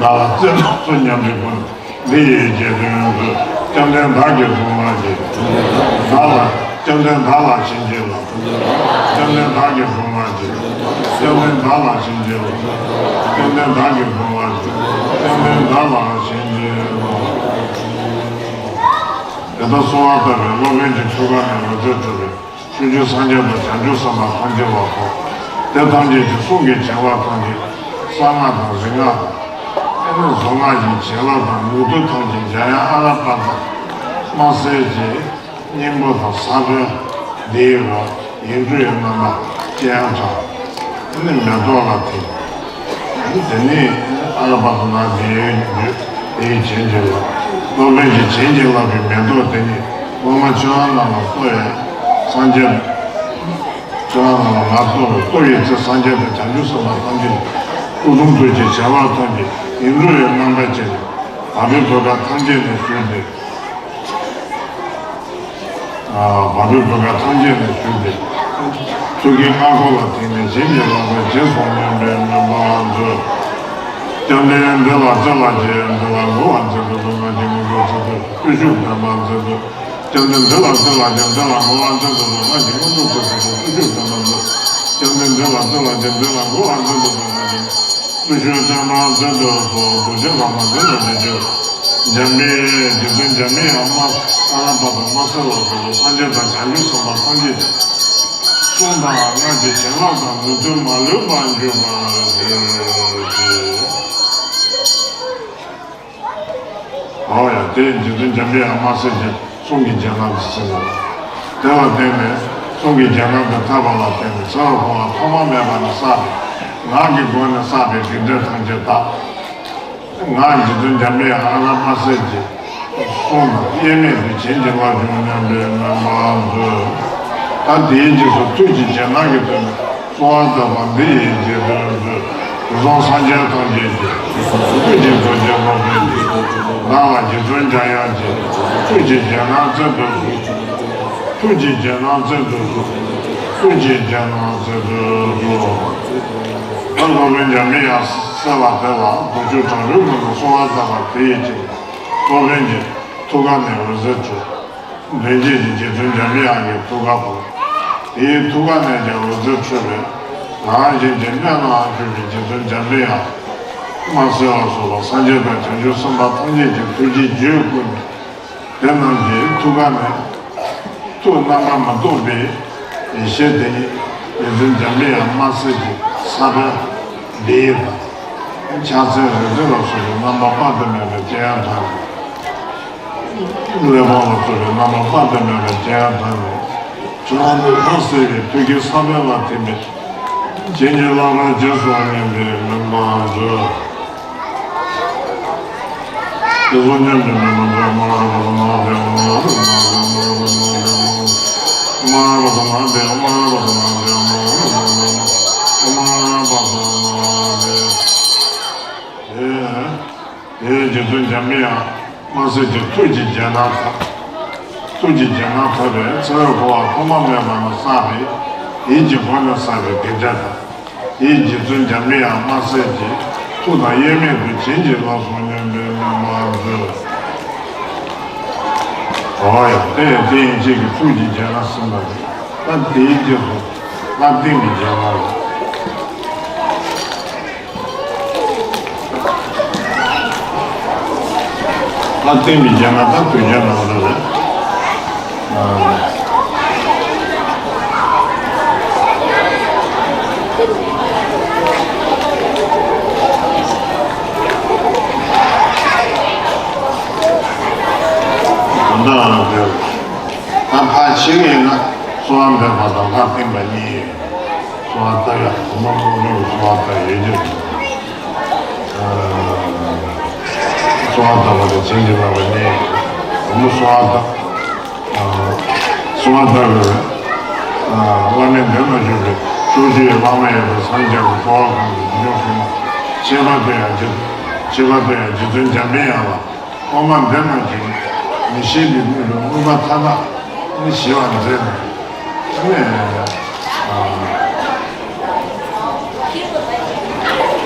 བདག་ལ་སྩོལ་སྩོལ་སྙམ་པའི་སྒོ་ནས། འདི་ཡི་རྗེ་བཙུན་དུ། བཅོམ་ལྡན་བདག་གིས་བསླུ་བ་ཞེས། བདག་ལ། བཅོམ་ལྡན་བདག་ལ་བྱིན་གྱིས་རློབས། བཅོམ་ལྡན་བདག་གིས་བསླུ་བ་ཞེས། བཅོམ་ལྡན་བདག་ལ་བྱིན་གྱིས་རློབས། བཅོམ་ལྡན་བདག་གིས་བསླུ་བ་ཞེས། བཅོམ་ལྡན་བདག་ལ་བྱིན་གྱིས་རློབས། དེ་ལྟར་གསོལ་བ་བཏབ་པས་སློབ་དཔོན་གྱི་ཐུགས་ཀ་ནས་འོད་ཟེར་འཕྲོས་པས། ཕྱོགས་བཅུའི་སངས་རྒྱས་དང་བྱང་ཆུབ་སེམས་དཔའ་ཐམས་ཅད་ལ་ཕོག་དེ་ཐམས་ཅད་ཀྱི་གསུང་གི་བྱིན་རླབས་ཐམས་ཅད་གསང་སྔགས་དང་རིག་སྔགས་དང་། ཨེ་ནི་གཟུངས་སྔགས་ཀྱི་བྱིན་རླབས་དང་མྱུ་གུ་ཐམས་ཅད་འཇམ་དབྱངས་ཨ་ལ་པ་དང་དམར་སེར་གྱི་སྙིང་པོ་དང་ས་བོན་འདིའི་རོ་ཡིག་འབྲུ་ཡི་རྣམ་པ་ཅི་ཡང་གྲགས། ཨེ་ནི་མེ་ཏོག་ལ་ཐིམ། དེ་ནས་ཨ་ལ་པ་དང་ན་དེའི་རྒྱུད་དེའི་བྱིན་གྱིས་བརླབས། སློབ་དཔོན་གྱི་བྱིན་གྱིས་བརླབས་པའི་མེ་ཏོག་དེ་ཉིད་སློབ་མ་ཆོས་དབང་རྣམས་ལ་གསོལ་ཡང་། སངས་རྒྱས་ བསོད་ནམས་ལ་ང་ལྟོས་པའི་ལྟོ་ཡི་ཚེ་སངས་རྒྱས་དང་བྱང་ཆུབ་སེམས་དཔའ་ཐམས་ཅད་སྐུ་གསུང་ཐུགས་ཀྱི་བྱེ་བྲག་ཐམས་ཅད་ཡིད་འགྲོ་བའི་རྣམ་པར་བཅས་ནས་བ་སྤུའི་བུ་ག་ཐམས་ཅད་ནས་བཞུས་ཏེ། བ་སྤུའི་བུ་ག་ཐམས་ཅད་ནས་བཞུས་ཏེ། ཐུགས་ཀའི་སྔགས་འཁོར་ལ་བརྟེན་ནས་བྱིན་གྱིས་བརླབས་པའི་རྗེས་སུ་སྙོམས་པའི་སྨོན་ལམ་མཛོད། སྐྱབས་འདི་ལ་བརྩེ་བ་ཆེ། འདི་ལ་མགོ་བ་མཛད་དུ་གསོལ། ང་ཞིག་མངོན་སུམ་ཚུལ་དུ་བརྟུལ་ཞུགས་བདེན་པ་མཛད་དུ། སྐྱབས་འདི་ལ་བརྩེ་བ་ཆེ། འདི་ལ་མགོ་བ་མཛད་དུ་གསོལ། ང་ཞིག་མངོན་སུམ་ཚུལ་དུ་བརྟུལ་ཞུགས་བདེན་པ་མཛད། སྐྱབས་འདི་ལ་བརྩེ་བ་ཆེ། འདི་ལ་མགོ་བ་མཛད་དུ་གསོལ། ང་ཞིག་བརྟུལ་ཞུགས་བདེན་པ་མཛད་དུ་གསོལ། རྡོ་རྗེ་བླ་མ་འདི་ལ་འདི་ཕྱིར། འཇམ་པའི་རྗེ་བཙུན་འཇམ་པའི་དབྱངས་མ་ཨ་ར་པ་དང་མ་སེ་ལ་སོགས་པ་སངས་རྒྱས་དང་བྱང་ཆུབ་སེམས་དཔའ་ཐམས་ཅད་གསུང་དང་སྔགས་ཀྱི་བྱིན་རླབས་དང་ནུས་མཐུ་མ་ལུས་པ་འཇུག་པར་ཤོག། འོ་ཡ། དེ་རྗེ་བཙུན་འཇམ་པའི་དབྱངས་མ་སེ་གསུང་གི་རྒྱན་ལ་ཟེར་ལ། དེ་ལ་བརྟེན་ནས་གསུང་གི་རྒྱན་ལ་དེ་ཐོས་པ་ལ་བརྟེན་ནས་ཚེ་རབས་འཁོར་བ་ཐོག་མ་མེད་པ་ནས་བསགས་པའི་ངག་གི་སྒོ་ནས་བསགས་པའི་སྡིག་སྒྲིབ་ཐམས་ཅད་དག། ང་རྗེ་བཙུན་འཇམ་པའི་དབྱངས་ཨ་ར་མ་སེ་གསུང་དང་དབྱེར་མེད་དུ་བྱིན་གྱིས་བརླབ་བྱུང་སྙམ་པའི་སྨོན་པ་མཛོད། ད་དེའི་རྗེས་སུ་ཐུགས་ཀྱི་རྒྱན་ལ་གི་དོན། གསོལ་བ་བཏབ་པ་འདི་ཡི་རྗེས་ཟློས་མཛོད། དུས་གསུམ་སངས་རྒྱས་ཐམས་ཅད་ཀྱི། ཐུགས་རྗེ་རྡོ་རྗེ་སློབ་དཔོན་གྱི། བདག་ལ་རྗེ་བཙུན་འཇམ་དབྱངས་ཀྱི། ཐུགས་ཀྱི་རྒྱན་ལ་བརྩོན་དུ་གསོལ། ཐུགས་ཀྱི་རྒྱན་ལ་བརྩོན་དུ་གསོལ། ཐུགས་ཀྱི་རྒྱན་ལ་བརྩོན་དུ་གསོལ། ད་སློབ་དཔོན་འཇམ་པའི་དབྱངས་གསལ་བ་དེ་ལ་བདུན་ཅུ་གྲངས་རིང་པོ་ནས་གསོལ་བ་བཏབ་པ་དེ་ཡི་རྗེས། སློབ་དཔོན་གྱི་ཐུགས་ཀ་ནས་འོད་ཟེར་འཕྲོས། མདུན་བསྐྱེད་ཀྱི་རྗེ་བཙུན་འཇམ་པའི་དབྱངས་ཀྱི་ཐུགས་ཀ་བོར། དེའི་ཐུགས་ཀ་ནས་ཀྱང་འོད་ཟེར་འཕྲོས་པས། རང་བཞིན་གྱིས་གནས་ལ་བཞུགས་པའི་རྗེ་བཙུན་འཇམ་པའི་དབྱངས་མ་སེ་ལ་སོགས་པ་སངས་རྒྱས་དང་བྱང་ཆུབ་སེམས་དཔའ་ཐམས་ཅད་ཀྱི་ཐུགས་རྗེའི་རྒྱུད་བསྐུལ་ནས། དེ་རྣམས་ཀྱི་ཐུགས་ཀ་ནས་ཐུགས་རྣམ་པར་མི་རྟོག་པའི་ཡེ་ཤེས་དེ་ཉིད་རྗེ་བཙུན་འཇམ་པའི་དབྱངས་མ་སེ་གསུང་ས་པཎ་བདེ་དང་། ཕྱག་འཚལ་རིག་འཛིན་ལ་སོགས་པའི་རྣམ་པར་དཔག་ཏུ་མེད་པའི་སྤྱན་དྲངས་ནས། གླེགས་བམ་ལ་སོགས་པའི་རྣམ་པར་དཔག་ཏུ་མེད་པའི་སྤྱན་དྲངས་ནས། བྱང་ཆུབ་ལམ་སེལ་བའི་ཐུགས་ཀའི་ས་བོན་ལ་ཐིམ་པས། བྱིན་གྱིས་བརླབ་པར་བྱས་སོ་སྙམ་པའི་སྨོན་ལམ་མཛོད། དེ་ཚོ་མཉམ་དུ་མེད་པར་མཛོད། མ་ར་པ་དང་མ་དེ་མ་ར་པ་དང་མ་དེ་མ་ར་པ་དང་མ་དེ་མ་ར་པ་དང་མ་དེ་མ་ར་པ་དང་མ་དེ། དེ་དེའི་རྗེ་བཙུན་འཇམ་པའི་དབྱངས་མ་སེ་གི་ཐུགས་ཀྱི་རྒྱན་ལ་ཐོབ། ཐུགས་ཀྱི་རྒྱན་ལ་ཐོབ་པས་ཚེ་རབས་འཁོར་བ་ཐོག་མ་མེད་པ་ནས་བསགས་པའི་ཡིད་ཀྱི་སྒོ་ནས་བསགས་པའི་སྡིག་སྒྲིབ་དག། དེའི་རྗེ་བཙུན་འཇམ་པའི་དབྱངས་མ་སེ་གི་ཐུགས་དང་དབྱེར་མེད་དུ་བྱིན་གྱིས་བརླབས་སོ་སྙམ་པའི་སྨོན་པ་མཛོད། འོ་ཡ། དེ་ཡང་དེ་ཡན་ཆད་ཀྱི་ཐུགས་ཀྱི་རྒྱན་ལ་གསུངས་པ་རེད། ད་དེའི་རྗེས་སུ་ལྷ་ལྡན་གྱི་རྒྱན་ལ་རེད། ལྷ་ལྡན་གྱི་རྒྱན་ལ་ད་དུས་རྒྱན་ལ་འོ་རེད། ཨ། ད་ལྟ་ལ་འདོད། ད་ཕར་ཕྱིན་ཡིན་ན་གསོལ་བ་འདེབས་པ་དང་ལྷ་བསྟེན་པ་གཉིས་ཡོད། གསོལ་བ་བཏབ་ཡ་དང་པོ་སློབ་དཔོན་གྱིས་གསོལ་བ་བཏབ་ཡོད་ཀྱི་རེད། གསོལ་བ་བཏབ་པ་དང་བྱིན་གྱིས་བརླབས་པ་གཉིས་ཡོད། དང་པོ་གསོལ་བ་བཏབ། གསོལ་བ་བཏབ་པའི་བླ་མའི་མདུན་ན་བཞུགས་པའི་ཕྱོགས་བཅུའི་བླ་མ་ཡོད་པའི་སངས་རྒྱས་ཀྱི་གསོལ་བ་ཁང་གི་ཡིད་འབྱུང་སྲུང་མ། ཁྱད་པར་དུ་ཡང་རྗེ་ཁྱད་པར་དུ་ཡང་རྗེ་བཙུན་འཇམ་པའི་དབྱངས་ལ། ཐོག་མར་འདི་རྣམས་ཀྱི་མི་ཤེས་པའི་མི་ལུས་མངོན་པར་མཐའ་དག་ནི་ཞི་བར་མཛད་ནས། ཨ་ནི།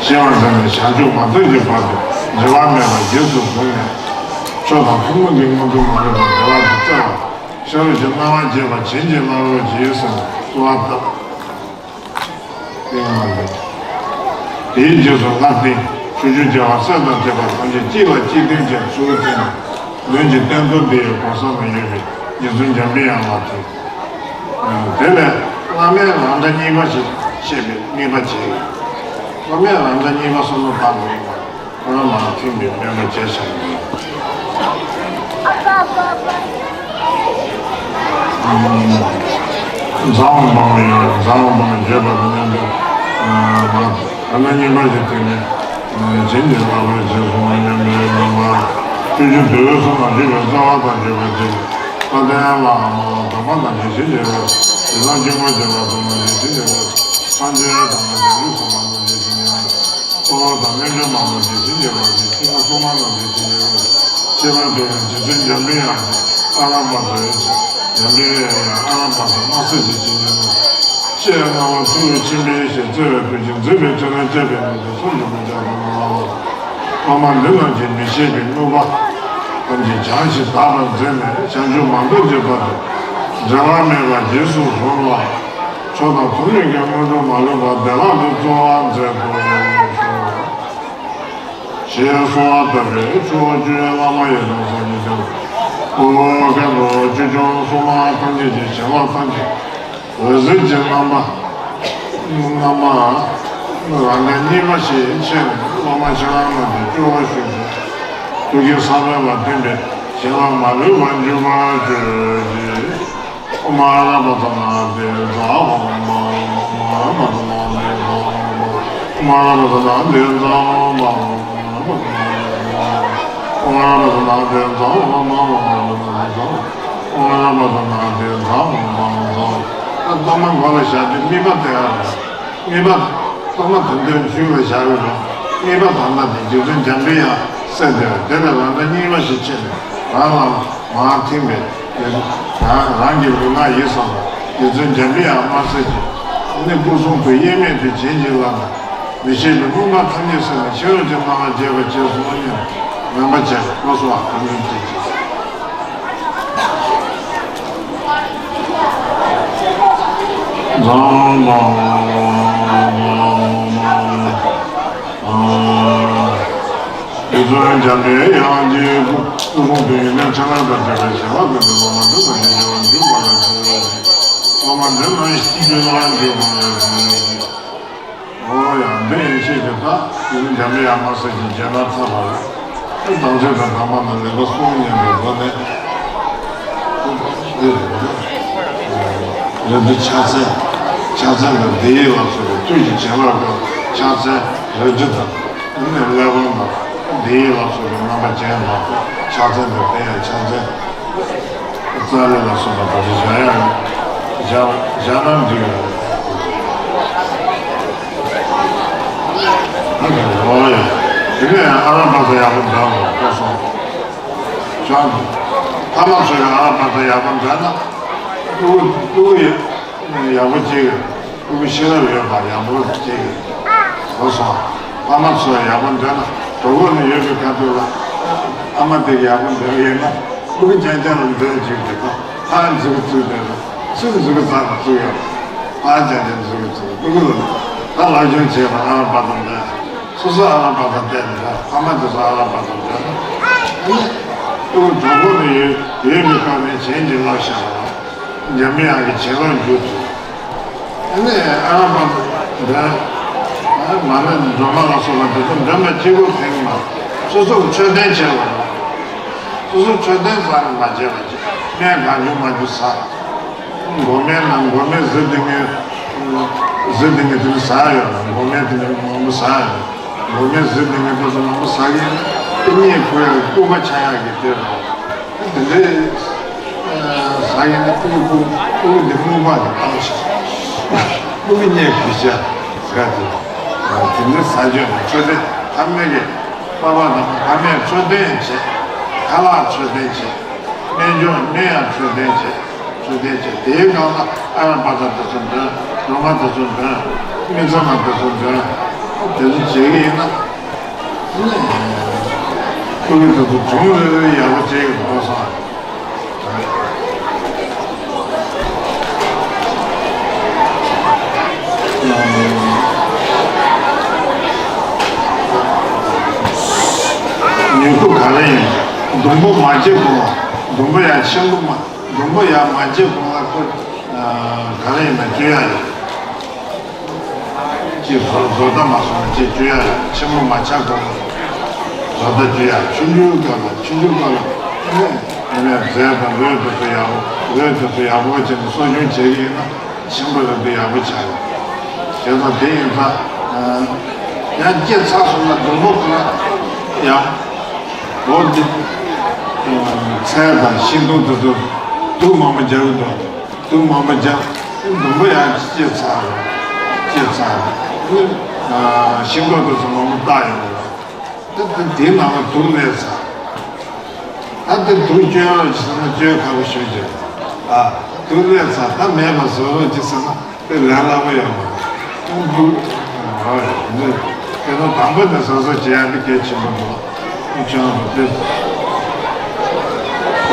ཞི་བར་མཛད་ནས་བྱང་ཆུབ་མ་ཐོབ་ཀྱི་བར་དུ་འབྲལ་བ་མེད་པར་རྗེས་སུ་བཟུང་ནས། ཆོས་དང་ཐུན་མོང་གི་མངོན་མཐོ་མ་ལུས་པ་འབྲེལ་བ་དུ་བཙལ་བ། ཤེས་རབ་ཀྱི་སྣང་བ་རྒྱས་པར་བྱིན་གྱིས་བརླབ་རོགས་གྱིས་ཟེར་ནས་གསོལ་བ་བཏབ། ཏིང་ངེ་འཛིན། དེའི་རྗེས་སུ་ལྷ་བསྟེན། ཕྱོགས་བཅུའི་རྒྱལ་བ་སྲས་དང་བཅས་པ་ཐམས་ཅད་གཅིག་ལ་གཅིག་བརྟེན་ཅན་ཚུལ་བསྟན་ནས། མདུན་གྱི་རྟེན་གཙོ་འདི་ཡི་གོ་ས་ན་ཡོད་པའི་རྗེ་བཙུན་འཇམ་པའི་དབྱངས་ལ་བསྟེན། དེ་ལས་བླ་མའི་རང་སྒྲ་གཉིས་པ་ཞེས་བཤད་པའི་དམིགས་པ་བྱས། བླ་མའི་རང་སྒྲ་གཉིས་པ་བསམ་བློ་བཏང་དགོས་པ། ཁོ་རང་ལ་ཐིམ་པའི་སྨོན་པ་བྱས་བཞག་ཡོད། འཛམ་བུ་གླིང་འཛམ་བུ་གླིང་བརྗོད་པ་དང་མཉམ་དུ། ཨ་མ་ཨ་ན་གཉིས་པ་ཞིག་དེ་ནས་བྱིན་གྱིས་བརླབ་པར་བྱས་སོ་སྙམ་པའི་སྨོན་པ། སྤྱོད་ཕྱིར་འདུལ་བའི་གསུང་ལ་བཞུགས་པའི་རྩ་བ་དང་བརྗོད་པ་བྱས། ལྷ་ལྡན་ལ་མ་དམ་པ་རྣམས་ཀྱིས་བྱིན་གྱིས་རློབས། ཞེ་སྡང་གཅིན་སྙི་རྗེ་འབར་དུ་མ་ཞིག་བྱིན་གྱིས་རློབས། སངས་རྒྱས་དང་བྱང་ཆུབ་སེམས་དཔའ་རྣམས་ཀྱིས་བྱིན་གྱིས་རློབས། དཔའ་བོ་དང་རྣལ་འབྱོར་མང་པོས་བྱིན་གྱིས་རློབས་ཤིག་སྐྱེས་བུ་སྲུང་མ་རྣམས་ཀྱིས་བྱིན་གྱིས་རློབས་ཤིག་ཁྱད་པར་དུ་ཡང་རྗེ་བཙུན་འཇམ་པའི་དབྱངས་ཀྱིས་ཨ་ལ་པ་ཙའི་ཞེས། འཇམ་པའི་དབྱངས་ཀྱིས་ཨ་ལ་པ་ཙ་དམར་སེར་གྱིས་བྱིན་གྱིས་རློབས་ཤིག་ཅེས་གནང་བ་ཐུགས་ཆེན་པོའི་ཞེས་བརྩེ་བའི་ཁྲོད་ཀྱི་མཛེས་པའི་ཕྲིན་ལས་བསྐྱེད་པའི་ངང་དུ་སོར་གྱིས་མི་སྦྱར་བར་གནང་ལ། ཕ་མ་འདི་རྣམས་ཀྱིས་མི་ཤེས་པའི་དངོས་པོ་ཐམས་ཅད་བྱང་ཞིང་དག་པར་མཛད་ནས་བྱང་ཆུབ་མ་ཐོབ་ཀྱི་བར་དུ་འབྲལ་བ་མེད་པར་རྗེས་སུ་བཟུང་ལ། མཆོག་དང་ཐུན་མོང་གི་དངོས་གྲུབ་མ་ལུས་པ་བདེ་བླག་ཏུ་སྩོལ་བར་མཛད་དོ། ཞེས་གསོལ་བ་བཏབ་པས་ཕྱོགས་བཅུའི་བླ་མ་ཡི་དམ་སངས་རྒྱས་ཀྱང་། ཨོ་མཁན་པོ་ཆོས་སྐྱོང་སྲུང་མ་ཐམས་ཅད་ཀྱི་བྱིན་རླབས་ཐམས་ཅད་འོད་ཟེར་གྱི་རྣམ་པ། རྣམ་པ། རང་གི་སྙིང་ལ་ཞེས་མཆེད་ནས་བླ་མ་ཁྱེད་རང་རྣམས་ཀྱི་སྐྱོབ་པར་ཞུ་ཞིང་། ཐུགས་ཀྱི་ས་བོན་ལ་ཐིམ་པས་བྱིན་རླབས་མ་ལུས་པར་འཇུག་པར་གྱུར་ཅིག་ཨོཾ་ཨ་ར་པ་ཙ་ན་དྷཱིཿཛ་ཨོཾ་མ་ཨོཾ་ཨ་ར་པ་ཙ་ན་དྷཱིཿཛ་ཨོཾ་མ་ཨོཾ་ཨ་ར་པ་ཙ་ན་དྷཱིཿཛ་ཨོཾ་མ་ཨོཾ་ཨ་ར་པ་ཙ་ན་དྷཱིཿཛ་ཨོཾ་མ་ཨོཾ་ཨ་ར་པ་ཙ་ན་དྷཱིཿཛ་ཨོཾ་མ་ཨོཾ་ཨ་ར་པ་ཙ་ན་དྷཱིཿཛ་ཨོཾ་མ་ཨོཾ་ཨ་ར་པ་ཙ་ན་དྷཱིཿཛ་ཨོཾ་མ་ཨོཾ་ཨ་ར་པ་ཙ་ན་དྷཱིཿཛ་ཨོཾ། ད་གཏོར་མ་མགོ་ལ་བཞག་དུས་དམིགས་པ་དེ་ཨ་རེད། དམིགས་པ། གཏོར་མ་དེ་འདྲའི་མཇུག་ལ་བཞག་ཡོད་རུང་དམིགས་པ་དམ་པ་དེ་རྗེ་བཙུན་འཇམ་པའི་དབྱངས་སེ་བསྡད་པ་དེ་ལ་རང་གི་སྙིང་ལ་ཞིག་ཕྱིན་ནས་རང་ལ་མར་ཐིམ་པས་རང་རང་གི་ལུས་ངག་ཡིད་གསུམ་ལ་རྗེ་བཙུན་འཇམ་པའི་དབྱངས་དམར་སེར་གྱི་ནི་སྐུ་གསུང་ཐུགས་དབྱེར་མེད་དེ་བྱིན་གྱིས་བརླབས་ནས་མི་ཤེས་པའི་མུན་པ་ཐམས་ཅད་སེལ་ནས་ཕྱི་རོལ་གྱི་སྣང་བ་རྒྱས་པར་བྱས་སོ་སྙམ་ནས་མོས་པ་བྱས་པའི་སྐུ་གསུང་ཐུགས་ཀྱི་རྗེས་རྗེ་བཙུན་འཇམ་པའི་དབྱངས་ཀྱི་སྐུ་གསུང་ཐུགས་ཡོན་ཏན་ཕྲིན་ལས་དང་བཅས་པའི་བྱེ་བྲག་ཏུ་འགྲོ་བ་མ་ཐུབ་པ་ཉིད་ཀྱི་འཇུག་པར་འགྱུར་བ་ལ་འགྱུར་བ་ཞིག་ཨོཾ་མ་འདི་ནི་ཡིད་ཀྱི་ལ་འཇུག་པར་འགྱུར་བ་ཞིག་ཨོ་ཡང་འདི་ཡིན་ཤེས་ཀྱི་ད་དེ་ནི་འཇམ་པའི་དབྱངས་དམར་སེར་གྱི་རྗེས་གནང་ཚར་བ་རེད། དམ་ཚིག་དང་དམ་པ་ནི་ལེགས་པར་གསུངས་སྙམ་པའི་སྒོ་ནས། འདི་རེད། རེད་འདི་ཕྱག་འཚལ། ཕྱག་འཚལ་ལ་འདི་ཡི་ལ་སོགས་པའི་བརྟུལ་ཞུགས་བྱིན་རླབས་ཀྱི་ཕྱག་འཚལ་རལ་གྲི་དང་། ཨ་ནི་ཀླད་པ་དང་འདི་ཡི་ལ་སོགས་པའི་རྣམ་པ་ཅན་དང་ཕྱག་འཚལ་འདི་དེ་ཡང་ཕྱག་འཚལ། ཙཱ་ལི་ལ་སོགས་པ་དང་བཞག་ཡ་བཞག་བཞག་ན་འགྲིག་ཡོད་རེད། ཨ་ནི་ཨོ་ཡ། དེ་ནས་ཨ་ར་པ་ཙ་ཡག་པོ་འདྲ་བ་ཁོ་སོང་། བྱང་། ཕ་མ་ཚོས་ཨ་ར་པ་ཙ་ཡག་པོ་འདྲ་ན། ཨུ་ཨུ་ཡ། ཡག་པོ་སྐྱེ་གི། ཕྲུ་གུ་ཤེས་རབ་ཡོད་པ་ཡག་པོ་སྐྱེ་གི། གོ་སོང་། ཕ་མ་ཚོ་ཡག་པོ་འདོད་ན་གྲོགས་པོ་ནི་ཡོད་པའི་ཁ་ཐུག་ལ། ཨ་མ་དེ་གི་ཡག་པོ་འདོད་ཡོད་ན་ཕྲུ་གུ་རྐྱང་རྐྱང་ལ་འདོད་བཅུག་དེ་ཁོ་ཕར་མཛུ་གུ་བཙུགས་བསྡད་ན་ཚུར་མཛུ་གུ་རྩ་ལ་བཙུགས་ཡོད། ཕར་རྐྱང་རྐྱང་མཛུ་གུ་བཙུགས་ཕྲུ་གུ་ལ་ད་ལག་ཆུང་བྱས་པ་ཨ་མ་པ་དང་འདྲ། སོ་སོ་ཨ་མ་པ་དང་བལྟས་ནས་ཕ་མ་དེ་ཚོ་ཨ་མ་པ་དང་འདྲ་ན། ཨ་ནི་ཕྲུ་གུ་གྲོགས་པོ་ནི་ཡོད་ཡོད་པའི་ཁ་ནས་གཞན་གྱིས་བསླབ་བཞག་པ་ལ། འཇམ་དབྱངས་ཀྱི་བྱིན་རླབས་འཇུག་ཐུབ། ཨ་ནི་ཨ་ར་པ་འདོན། མ་ཎི་སྒྲོལ་མ་ལ་སོགས་པ་འདི་ཚོ་འདོན་པ་གཅིག་པོ་ཕན་གྱི་མ་རེད། སོ་སོ་གི་འཕྲོད་བསྟེན་བྱེད་དགོས་རེད། སོ་སོ་འཕྲོད་བསྟེན་རྩ་ནས་མ་བྱས་པ་བྱས་སྨན་གང་བྱུང་མང་བྱུང་ཟ། མགོ་སྨན་ནང་མགོ་སྨན་ཟི་ལིང་ངེ་། ཟི་ལིང་ངེ་དེ་ནི་ཟ་ཡོད་ལ་མགོ་སྨན་དེ་ནི་མང་པོ་ཟ་ཡོད། མགོ་སྨན་ཟི་ལིང་ངེ་དེ་ཚོ་མང་པོ་ཟ་གི་ཡིན་ན་དེ་གཉིད་ཁུག་ཡག་གི་སྐུད་པ་ཆག་ཡག་གི་དེ་རེད། དེ་འདྲའི་ཟ་ཡིན་ན་ཕྲུ་གུ་ཕྲུ་གུ་འདི་རྨུགས་པ་དེ་བཏང་ཞིང་ཕྲུ་གུ་གཉིད་ཁུག་བྱ་དགའ་དེ་དེ་འདྲའི་ཟ་རྒྱུ་ནི་འཕྲོད་བསྟེན་ཕ་མའི་གི་པ་ཕ་དང་ཕ་མས་འཕྲོད་བསྟེན་བྱེད། ཁ་ལག་འཕྲོད་བསྟེན་བྱེད། སྨན་སྦྱོར་སྨན་ཡང་འཕྲོད་བསྟེན་བྱེད། འཕྲོད་བསྟེན་བྱེད་དེའི་སྒང་ལ་ཨ་ར་པ་ཙ་དེ་ཚོ་འདོན། སྒྲོལ་མ་དེ་ཚོ་འདོན། དམིགས་བརྩེ་མ་དེ་ཚོ་འདོན། དེ་ཚོ་བྱེད་ཀྱི་ཡིན་ན། ཁོ་གི་དེ་ཚོ་དྲུང་རེ་རེ་ཡག་པོ་བྱེད་ཀྱི་འདུག་བསམ། ཉེ་ཁུ་ག་རེ་ཡིན། ཟླུམ་པོ་མ་སྐྱེས་གོང་ལ་ཟླུམ་པོ་ཡང་ཆེན་པོ་མ་ཟླུམ་པོ་ཡང་མ་སྐྱེས་གོང་ལ་ཁོ་ག་རེ་ཡིན་ན་བཅོས་ཡ་ཡོད། ཅིག་བཟོ་བཟོ་ལྟ་མ་སོང་ན་ཅིག་བཅོས་ཡ་ཡོད། ཆེན་པོ་མ་ཆགས་གོང་བཟོ་ལྟ་བཅོས་ཡ། ཆུང་ཆུང་སྐབས་ལ་ཆུང་ཆུང་སྐབས་ལ་ཨེ་ནས་རྫས་དང་རོས་དེ་ཚོ་ཡག་པོ་རོས་དེ་ཚོ་ཡག་པོ་བྱས་ནས་གསོ་སྐྱོང་བྱེད་ཀྱི་ཡིན་ན་ཆེན་པོ་རེད་འདི་ཡག་པོ་ཆགས་ཡོད། བྱས་ཙང་དེ་ཡིན་ཙང་ཡང་སྐྱེས་ཚར་སོང་ན་ཟླུམ་པོ་ཁོ་ན་ཡང་། འོ་འདི། ཚལ་དང་ཤིང་སྡོང་དེ་ཚོ་ དུག་མང་པོ་རྒྱག་གི་འདུག་དུག་མང་པོ་རྒྱག་དུག་མང་པོ་ཡང་སྐྱེས་ཚར་རེད། སྐྱེས་ཚར་རེད། ཤིང་ཏོག་དེ་ཚོ་མང་པོ་བཏགས་ཡོང་གི་རེད། ད་ད་དེའི་ནང་ལ་དུག་སླེབས་ཚར། ད་དེ་དུག་སྐྱོན་རོགས་ཅིག་ཟེར་ན་སྐྱོན་ཁག་པོ་ཞེ་པོ་ཅིག་ཨ། དུག་སླེབས་ཚར། ད་མེད་པ་བཟོ་རོགས་ཅིག་ཟེར་ན་དེ་ལས་སླ་པོ་ཡོད་མ་རེད། དུག་འདུག་ཨ། འདི་དེ་ནི་དང་པོ་ནས་བཟོ་བཟོ་བྱེད་ཡ་དེ་གལ་ཆེན་པོ་འདུག་ཨ་ཅང་དུ་དེ།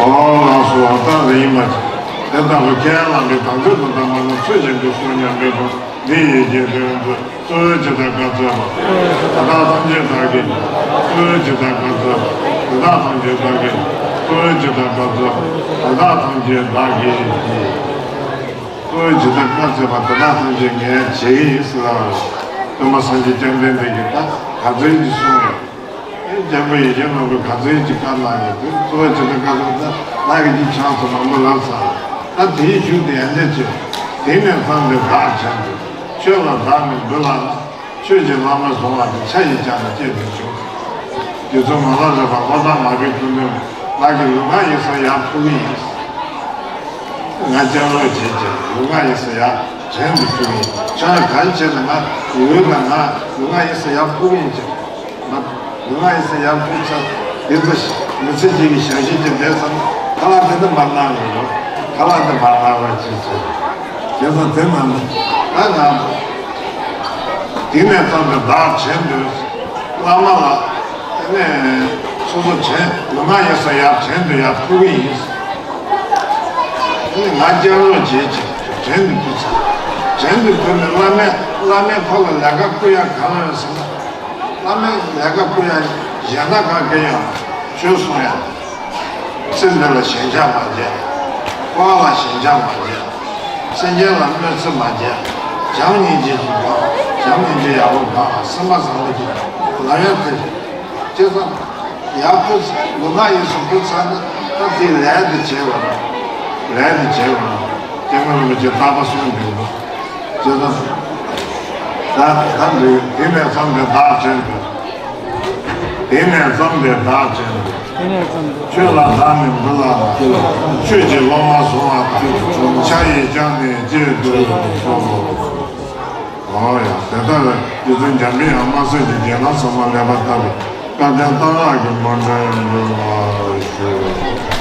ཨོ་ལགས་སོ། ཨ་ད་རེད་ཡིན་མ་ཅིག་དེ་ལྟ་བུ་ཁས་བླངས་པའི་དང་ཚོད་དུ་བཏང་བ་ན་ཚོད་ཅན་དུ་སོང་སྙམ་པའི་དོན་འདི་ཡི་རྗེས་ཟློས་མཛོད། གཙོ་བོའི་ཇི་ལྟར་བཀའ་སྩལ་པ། དེ་དག་ཐམས་ཅད་བདག་གིས། གཙོ་བོའི་ཇི་ལྟར་བཀའ་སྩལ་པ། དེ་དག་ཐམས་ཅད་བདག་གིས། གཙོ་བོའི་ཇི་ལྟར་བཀའ་སྩལ་པ། དེ་དག་ཐམས་ཅད་བདག་གིས། གཙོ་བོའི་ཇི་ལྟར་བཀའ་སྩལ་པ་དེ་དག་ཐམས་ཅད་ངས་བྱེད་ཀྱི་ཡིན་ཟེར་ལབ་པ་རེད། སྟོན་པ་སངས་རྒྱས་བཅོམ་ལྡན་འདས་ཀྱིས་ད་ག་ཚོད་ཅིག་གསུངས་ཡོད། ཨེ་རྒྱལ་པོ་ཡེ་ཤེས་མགོན་པོས་ག་ཚོད་ཅིག་བཀའ་གནང་ཡོད་དེ། གཙོ་བོ་ཇི་ལྟར་བཀའ་སྩལ་པ་ད་ང་གིས་ཅིག་ཆང་སོ་མང་པོ་ལབ་ཚར། ད་དེའི་གཞུག་དེ་ཡང་འདི་བྱེད། དེང་ནས་བརྩམས་ཏེ་བདག་བྱོན་ཏེ། ཆོས་ལ་བདག་ནི་འདུལ་ལགས་ན། ཆོས་ཀྱི་བླ་མ་བཟུང་བ་དེ། ཆ་ཡིས་ཀྱང་ནི་བསྐྱེད་དུ་ཆུག་རྗེ་བཙུན་མ་ལ་རས་པ་ལྷོ་བྲག་མ་པའི་སྐུ་མདུན་ལ་ང་གིས་ལུས་ངག་ཡིད་གསུམ་ཡར་ཕུལ་གྱི་ཡིན། ང་སྤྱན་རོགས་བྱེད་ཅིང་ལུས་ངག་ཡིད་གསུམ་ཡར་བྱོན་དུ་བཅུག་ཡིན། ཁྱོད་ག་རེ་བྱས་ནས་ང་ལུས་དང་ང་ལུས་ངག་ཡིད་གསུམ་ཡར་ཕུལ་གྱི་ཡིན་ཟེར། ང་ལུས་ངག་ཡིད་གསུམ་ཡར་ཕུལ་ཚར། དེ་ཚོ་མི་ཚེ་གཅིག་གི་ཞག་ཤས་ཀྱི་བསྡད་ཚར་ན་ཁ་ལག་དེ་འདྲ་མར་གནང་དགོས་རེད། ཁ་ལག་དེ་མར་གནང་རོགས་བྱེད་ཟེར། དེ་ཚོ་དེ་ནང་ད་ང་དེང་ནས་བརྩམས་ཏེ་བདག་བྱོན་དུ། བླ་མ་ལ་དེ་ནས་སོ་སོ་བྱོན། ལུས་ངག་ཡིད་གསུམ་ཡར་བྱོན་དུ་ཡར་ཕུལ་གྱི་ཡིན། དེ་ནས་ང་སྤྱན་རོགས་བྱེད་ཅིང་བྱོན་དུ་ཕུལ་ཚར། བྱོན་དུ་ཕུལ་ནས་བླ་མས་བླ་མས་ཁོ་ལ་ལས་ཀ་བསྐུར་ཡག་གང་ཡོད་ཟེར་ན། བླ་མས་ལས་ཀ་བསྐུར་ཡག་གཞན་དག་ག་གེ་ཡོད་ན་ཆོས་གསུང་ཡག་ཚེ་འདི་ལ་ཞེན་ཆགས་མ་བྱེད། འཁོར་བ་ལ་ཞེན་ཆགས་མ་བྱེད། སེམས་ཅན་ལ་གནོད་འཚེ་མ་བྱེད། བྱམས་སྙིང་རྗེ་ཅིག་དང་བྱམས་སྙིང་རྗེ་ཡག་པོ་དང་སེམས་པ་བཟང་པོ་ཅིག་ལ་ཡང་དེ་ཅི་ཙམ་ཡག་པོ་ལུས་ངག་ཡིད་གསུམ་ཕུལ་ཚར་ན་ད་དེ་ལས་དེ་བྱེད་དགོས་རེད། ལས་དེ་བྱེད་དགོས་རེད། སྐྱེས་བུ་རིན་པོ་ཆེ་རྟག་པར་གསུངས་འདུག་ཅེས་དང་། ད་ད་འདི་དེ་ནས་བརྩམས་ཏེ་བདག་བྱོན་དུ། དེ་ནས་བརྩམས་ཏེ་བདག་བྱོན་དུ། དེ་ནས་བརྩམས་ཏེ། ཆོས་ལ་བདག་ནི་འདུལ་ལགས་ན། ཆོས་ཀྱི་སློབ་མ་བཟུང་བ་དང་། ཆ་ཡིས་ཀྱང་ནི་བསྐྱེད་དུ་གསོལ་ལོ། ཨོ་ཡ། དེ་ལྟར་རྗེ་བཙུན་འཇམ་པའི་དབྱངས་དམར་སེར་གྱི་རྒྱན་ལ་ཚང་མ་ལེགས་པར་བཏབ་པའི་བཀའ་དྲིན་གཏང་རག་གི་མཎྜལ་འབུལ་བར་ཞུ།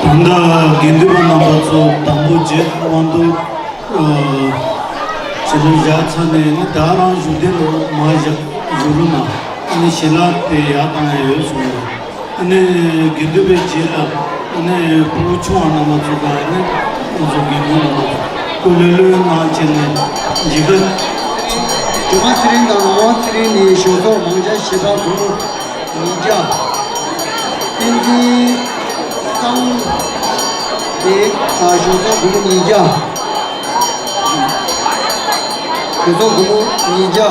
ད་ལྟ་དགེ་འདུན་པ་རྣམ་པ་ཚོ་དང་པོ་རྗེས་དབང་དུ་ཞལ་ལག་བཞག་ཚར་ནས་ནི། ད་རང་བཞུགས་གདན་ལ་མར་བཞག་བཞུགས་རོགས་གནང་། ཨ་ནི་ཞལ་ལག་དེ་ཡར་བཏང་ཡ་ཡོད་གསུངས་ཡོད། ཨ་ནི་དགེ་འདུན་པའི་རྗེས་ལ་ཨ་ནི་ཕྲུ་གུ་ཆུང་བ་རྣམ་པ་ཚོ་དང་ཨ་ནི་ང་ཚོ་དགེ་འདུན་རྣམ་པ་ཚོ་སྐུ་ལྷོད་ལྷོད་གནང་བྱས་ནས་མཇལ་ཁ། སྒྲོལ་མ་ཚེ་རིང་དང་ངག་དབང་ཚེ་རིང་ནི་ཞོགས་ཚོགས་མང་ཇ་བཞི་པ་སྒོར་མོ་ཉིས་བརྒྱ། བསྟན་འཛིན་བསམ་ནི་ཞོགས་ཚོགས་སྒོར་མོ་ཉིས་བརྒྱ། ཞོགས་ཚོགས་སྒོར་མོ་ཉིས་བརྒྱ།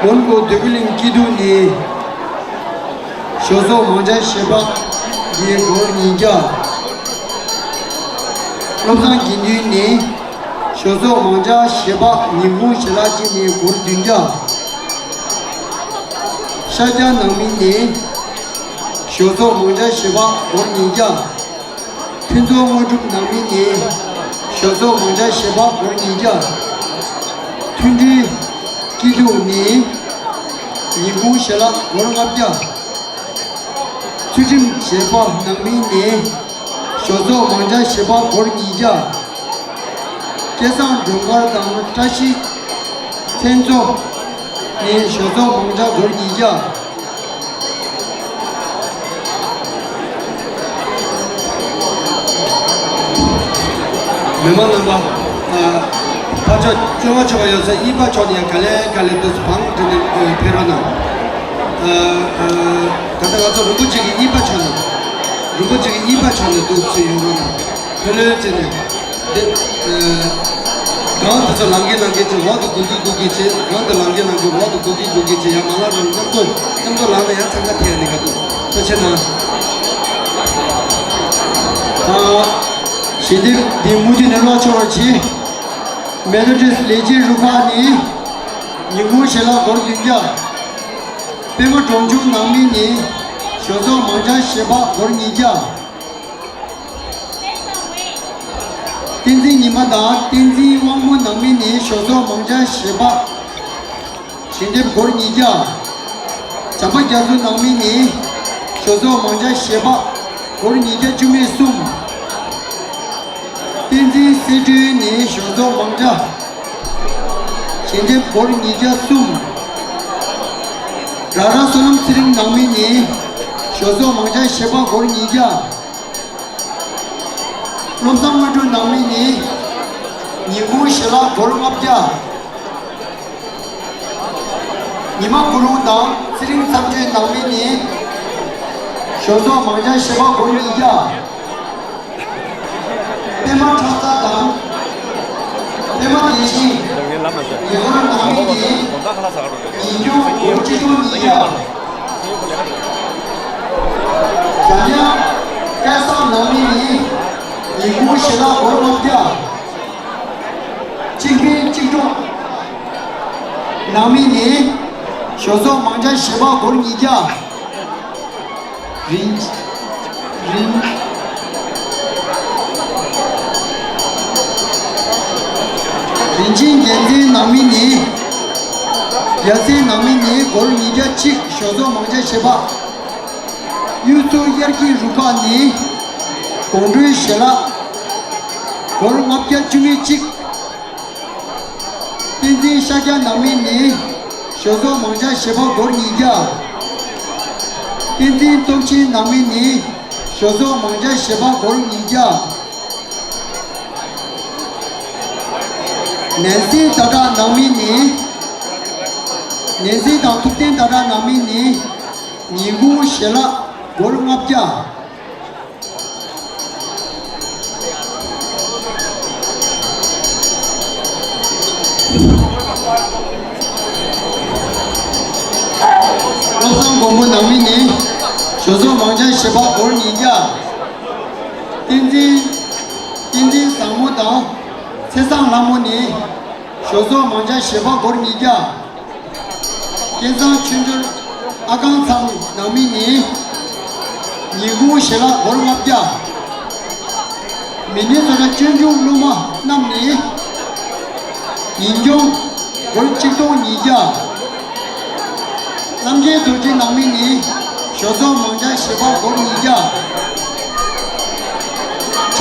མོན་གྷོ་འདོད་རྒུ་གླིང་སྐྱིད་སྡུག་ནི། ཞོགས་ཚོགས་མང་ཇ་བཞི་པ་འདི་སྒོར་ཉིས་བརྒྱ། བློ་བཟང་དགེ་འདུན་ནི་ཞོགས་ཚོགས་མང་ཇ་བཞི་པ་ཉིན་གུང་ཞལ་ལག་གཅིག་ནི་སྒོར་བདུན་བརྒྱ། ཤཱཀྱ་ནང་མི་ནི་ཞོགས་ཚོགས་མང་ཇ་བཞི་པ་སྒོར་ཉིས་བརྒྱ། ཕུན་ཚོགས་དངོས་གྲུབ་ནང་མི་ནི་ཞོགས་ཚོགས་མང་ཇ་བཞི་པ་སྒོར་ཉིས་བརྒྱ། མཐུན་སྒྲིལ་སྐྱིད་སྡུག་ནི་ཉིན་གུང་ཞལ་ལག་སྒོར་ལྔ་བརྒྱ། ཚུལ་ཁྲིམས་བྱེད་པ་ནང་མི་ནི་ཞོགས་ཚོགས་མང་ཇ་བཞི་པ་སྒོར་ཉིས་བརྒྱ། སྐལ་བཟང་སྒྲོལ་དཀར་དང་བཀྲ་ཤིས་མཚན་མཚོ་ནི་ཞོགས་ཚོགས་མང་ཇ་སྒོར་ཉིས་བརྒྱ། མི་མང་རྣམ་པ། ཨ། ཕར་ཕྱོགས་བཅོ་ལྔ་མཆོད་པ་ཡོད་ས་གཉིས་པ་ཕྱོགས་ནས་ཡང་ག་ལེ་ག་ལེ་དུས་སུ་བང་བསྒྲིགས་ནས་ཕེབས་རོགས་གནང་། ཨ། ཨ། ད་ལྟ་ང་ཚོ་རིན་པོ་ཆེ་གི་གཉིས་པ་ཕྱོགས་ནས། རིན་པོ་ཆེ་གི་གཉིས་པ་ཕྱོགས་ནས་དུས་སུ་ཡོང་རོགས་གནང་། ལྷོད་ལྷོད་བྱས་ནས། འདི། ཨ། གང་དུ་ཚོ་ལང་གི་ལང་གི་བྱས། འོག་ཏུ་སྒུག་གི་སྒུག་གི་བྱས། གང་དུ་ལང་གི་ལང་གི། འོག་ཏུ་སྒུག་གི་སྒུག་གི་བྱས། ཡང་མ་ལང་རུང་མཉམ་དུ་མཉམ་དུ་ལངས་ན་ཡང་འཚང་ཁ་ཐེག་ནི་ག་འདུག་ཐུགས་རྗེ་གནང་། ཨ། ཞལ་འདེབས་འདི་མུ་མཐུད་ནས་ཀློག་ཆོག་པར་གྱིས། མེ་ཐོ་ཌིསི་ལས་བྱེད་རུ་ཁག་ནི་ཉིན་གུང་ཞལ་ལག་སྒོར་བདུན་བརྒྱ། པད་མ་གྲོང་ཆུང་ནང་མི་ནི་ཞོགས་ཚོགས་མང་ཇ་བཞི་པ་སྒོར་ཉིས་བརྒྱ། བསྟན་འཛིན་ཉི་མ་དང་བསྟན་འཛིན་དབང་མོ་ནང་མི་ནི་ཞོགས་ཚོགས་མང་ཇ་བཞི་པ། ཞལ་འདེབས་སྒོར་ཉིས་བརྒྱ། བྱམས་པ་རྒྱ་མཚོ་ནང་མི་ནི་ཞོགས་ཚོགས་མང་ཇ་བཞི་པ་སྒོར་ཉིས་བརྒྱ་བཅུ་མེད་གསུམ། བསྟན་འཛིན་གསེར་སྒྲོན་ནི་ཞོགས་ཚོགས་མང་ཇ། ཞལ་འདེབས་སྒོར་ཉིས་བརྒྱ་གསུམ། ར་ར་བསོད་ནམས་ཚེ་རིང་ནང་མི་ནི་ཞོགས་ཚོགས་མང་ཇ་བཞི་པ་སྒོར་ཉིས་བརྒྱ། བློ་བཟང་དངོས་གྲུབ་ནང་མི་ནི་ཉིན་གུང་ཞལ་ལག་སྒོར་ལྔ་བརྒྱ། ཉི་མ་གུ་རུ་དང་ཚེ་རིང་མཚམས་གཅོད་ནང་མི་ནི་ཞོགས་ཚོགས་མང་ཇ་བཞི་པ་སྒོར་ཉིས་བརྒྱ། པད་མ་ཁྲོམ་ཚ་དང་པད་མ་བདེ་ཆེན། ཉི་ཧོར་ནང་མི་ནི་ཉིན་གུང་སྒོར་གཅིག་སྟོང་ཉིས་བརྒྱ། བྱ་ཉག་སྐལ་བཟང་ནང་མི་ནི་ཉིན་གུང་ཞལ་ལག་སྒོར་ལྔ་བརྒྱ། གཅིག་ཕན་གཅིག་གྲོགས་ནང་མི་ནི་ཞོགས་ཚོགས་མང་ཇ་བཞི་པ་སྒོར་ཉིས་བརྒྱ། རིན། རིན། རིན་ཆེན་རྒྱལ་མཚན་ནང་མི་ནི། རྒྱལ་མཚན་ནང་མི་ནི་སྒོར་ཉིས་བརྒྱ་གཅིག་ཞོགས་ཚོགས་མང་ཇ་བཞི་པ། གཡུ་མཚོ་དབྱར་སྐྱིད་རུ་ཁག་ནི་དགོང་དྲོའི་ཞལ་ལག་སྒོར་ལྔ་བརྒྱ་བཅུ་མེད་གཅིག་བསྟན་འཛིན་ཤཱཀྱ་ནང་མི་ནི་ཞོགས་ཚོགས་མང་ཇ་བཞི་པ་སྒོར་ཉིས་བརྒྱ། བསྟན་འཛིན་སྟོབས་ཆེན་ནང་མི་ནི་ཞོགས་ཚོགས་མང་ཇ་བཞི་པ་སྒོར་ཉིས་བརྒྱ། ནན་སི་ཟླ་གྲགས་ནང་མི་ནི། ནན་སི་དང་ཐུབ་བསྟན་ཟླ་གྲགས་ནང་མི་ནི་ཉིན་གུང་ཞལ་ལག་སྒོར་ལྔ་བརྒྱ། བློ་བཟང་མགོན་པོ་ནང་མི་ནི་ཞོགས་ཚོགས་མང་ཇ་བཞི་པ་སྒོར་ཉིས་བརྒྱ། བསྟན་འཛིན། བསྟན་འཛིན་བཟང་མོ་དང་ཚེ་བཟང་ལྷ་མོ་ནི་ཞོགས་ཚོགས་མང་ཇ་བཞི་པ་སྒོར་ཉིས་བརྒྱ། སྐལ་བཟང་ཆོས་འབྱོར་ཨ་ཁང་ཚང་ནང་མི་ནི་ཉིན་གུང་ཞལ་ལག་སྒོར་ལྔ་བརྒྱ། མི་ནི་སོ་ཊ་སྤྱོད་འཇུག་སློབ་མ་རྣམས་ནི་ཉིན་གུང་སྒོར་གཅིག་སྟོང་ཉིས་བརྒྱ། རྣམ་རྒྱལ་རྡོ་རྗེ་ནང་མི་ནི་ཞོགས་ཚོགས་མང་ཇ་བཞི་པ་སྒོར་ཉིས་བརྒྱ།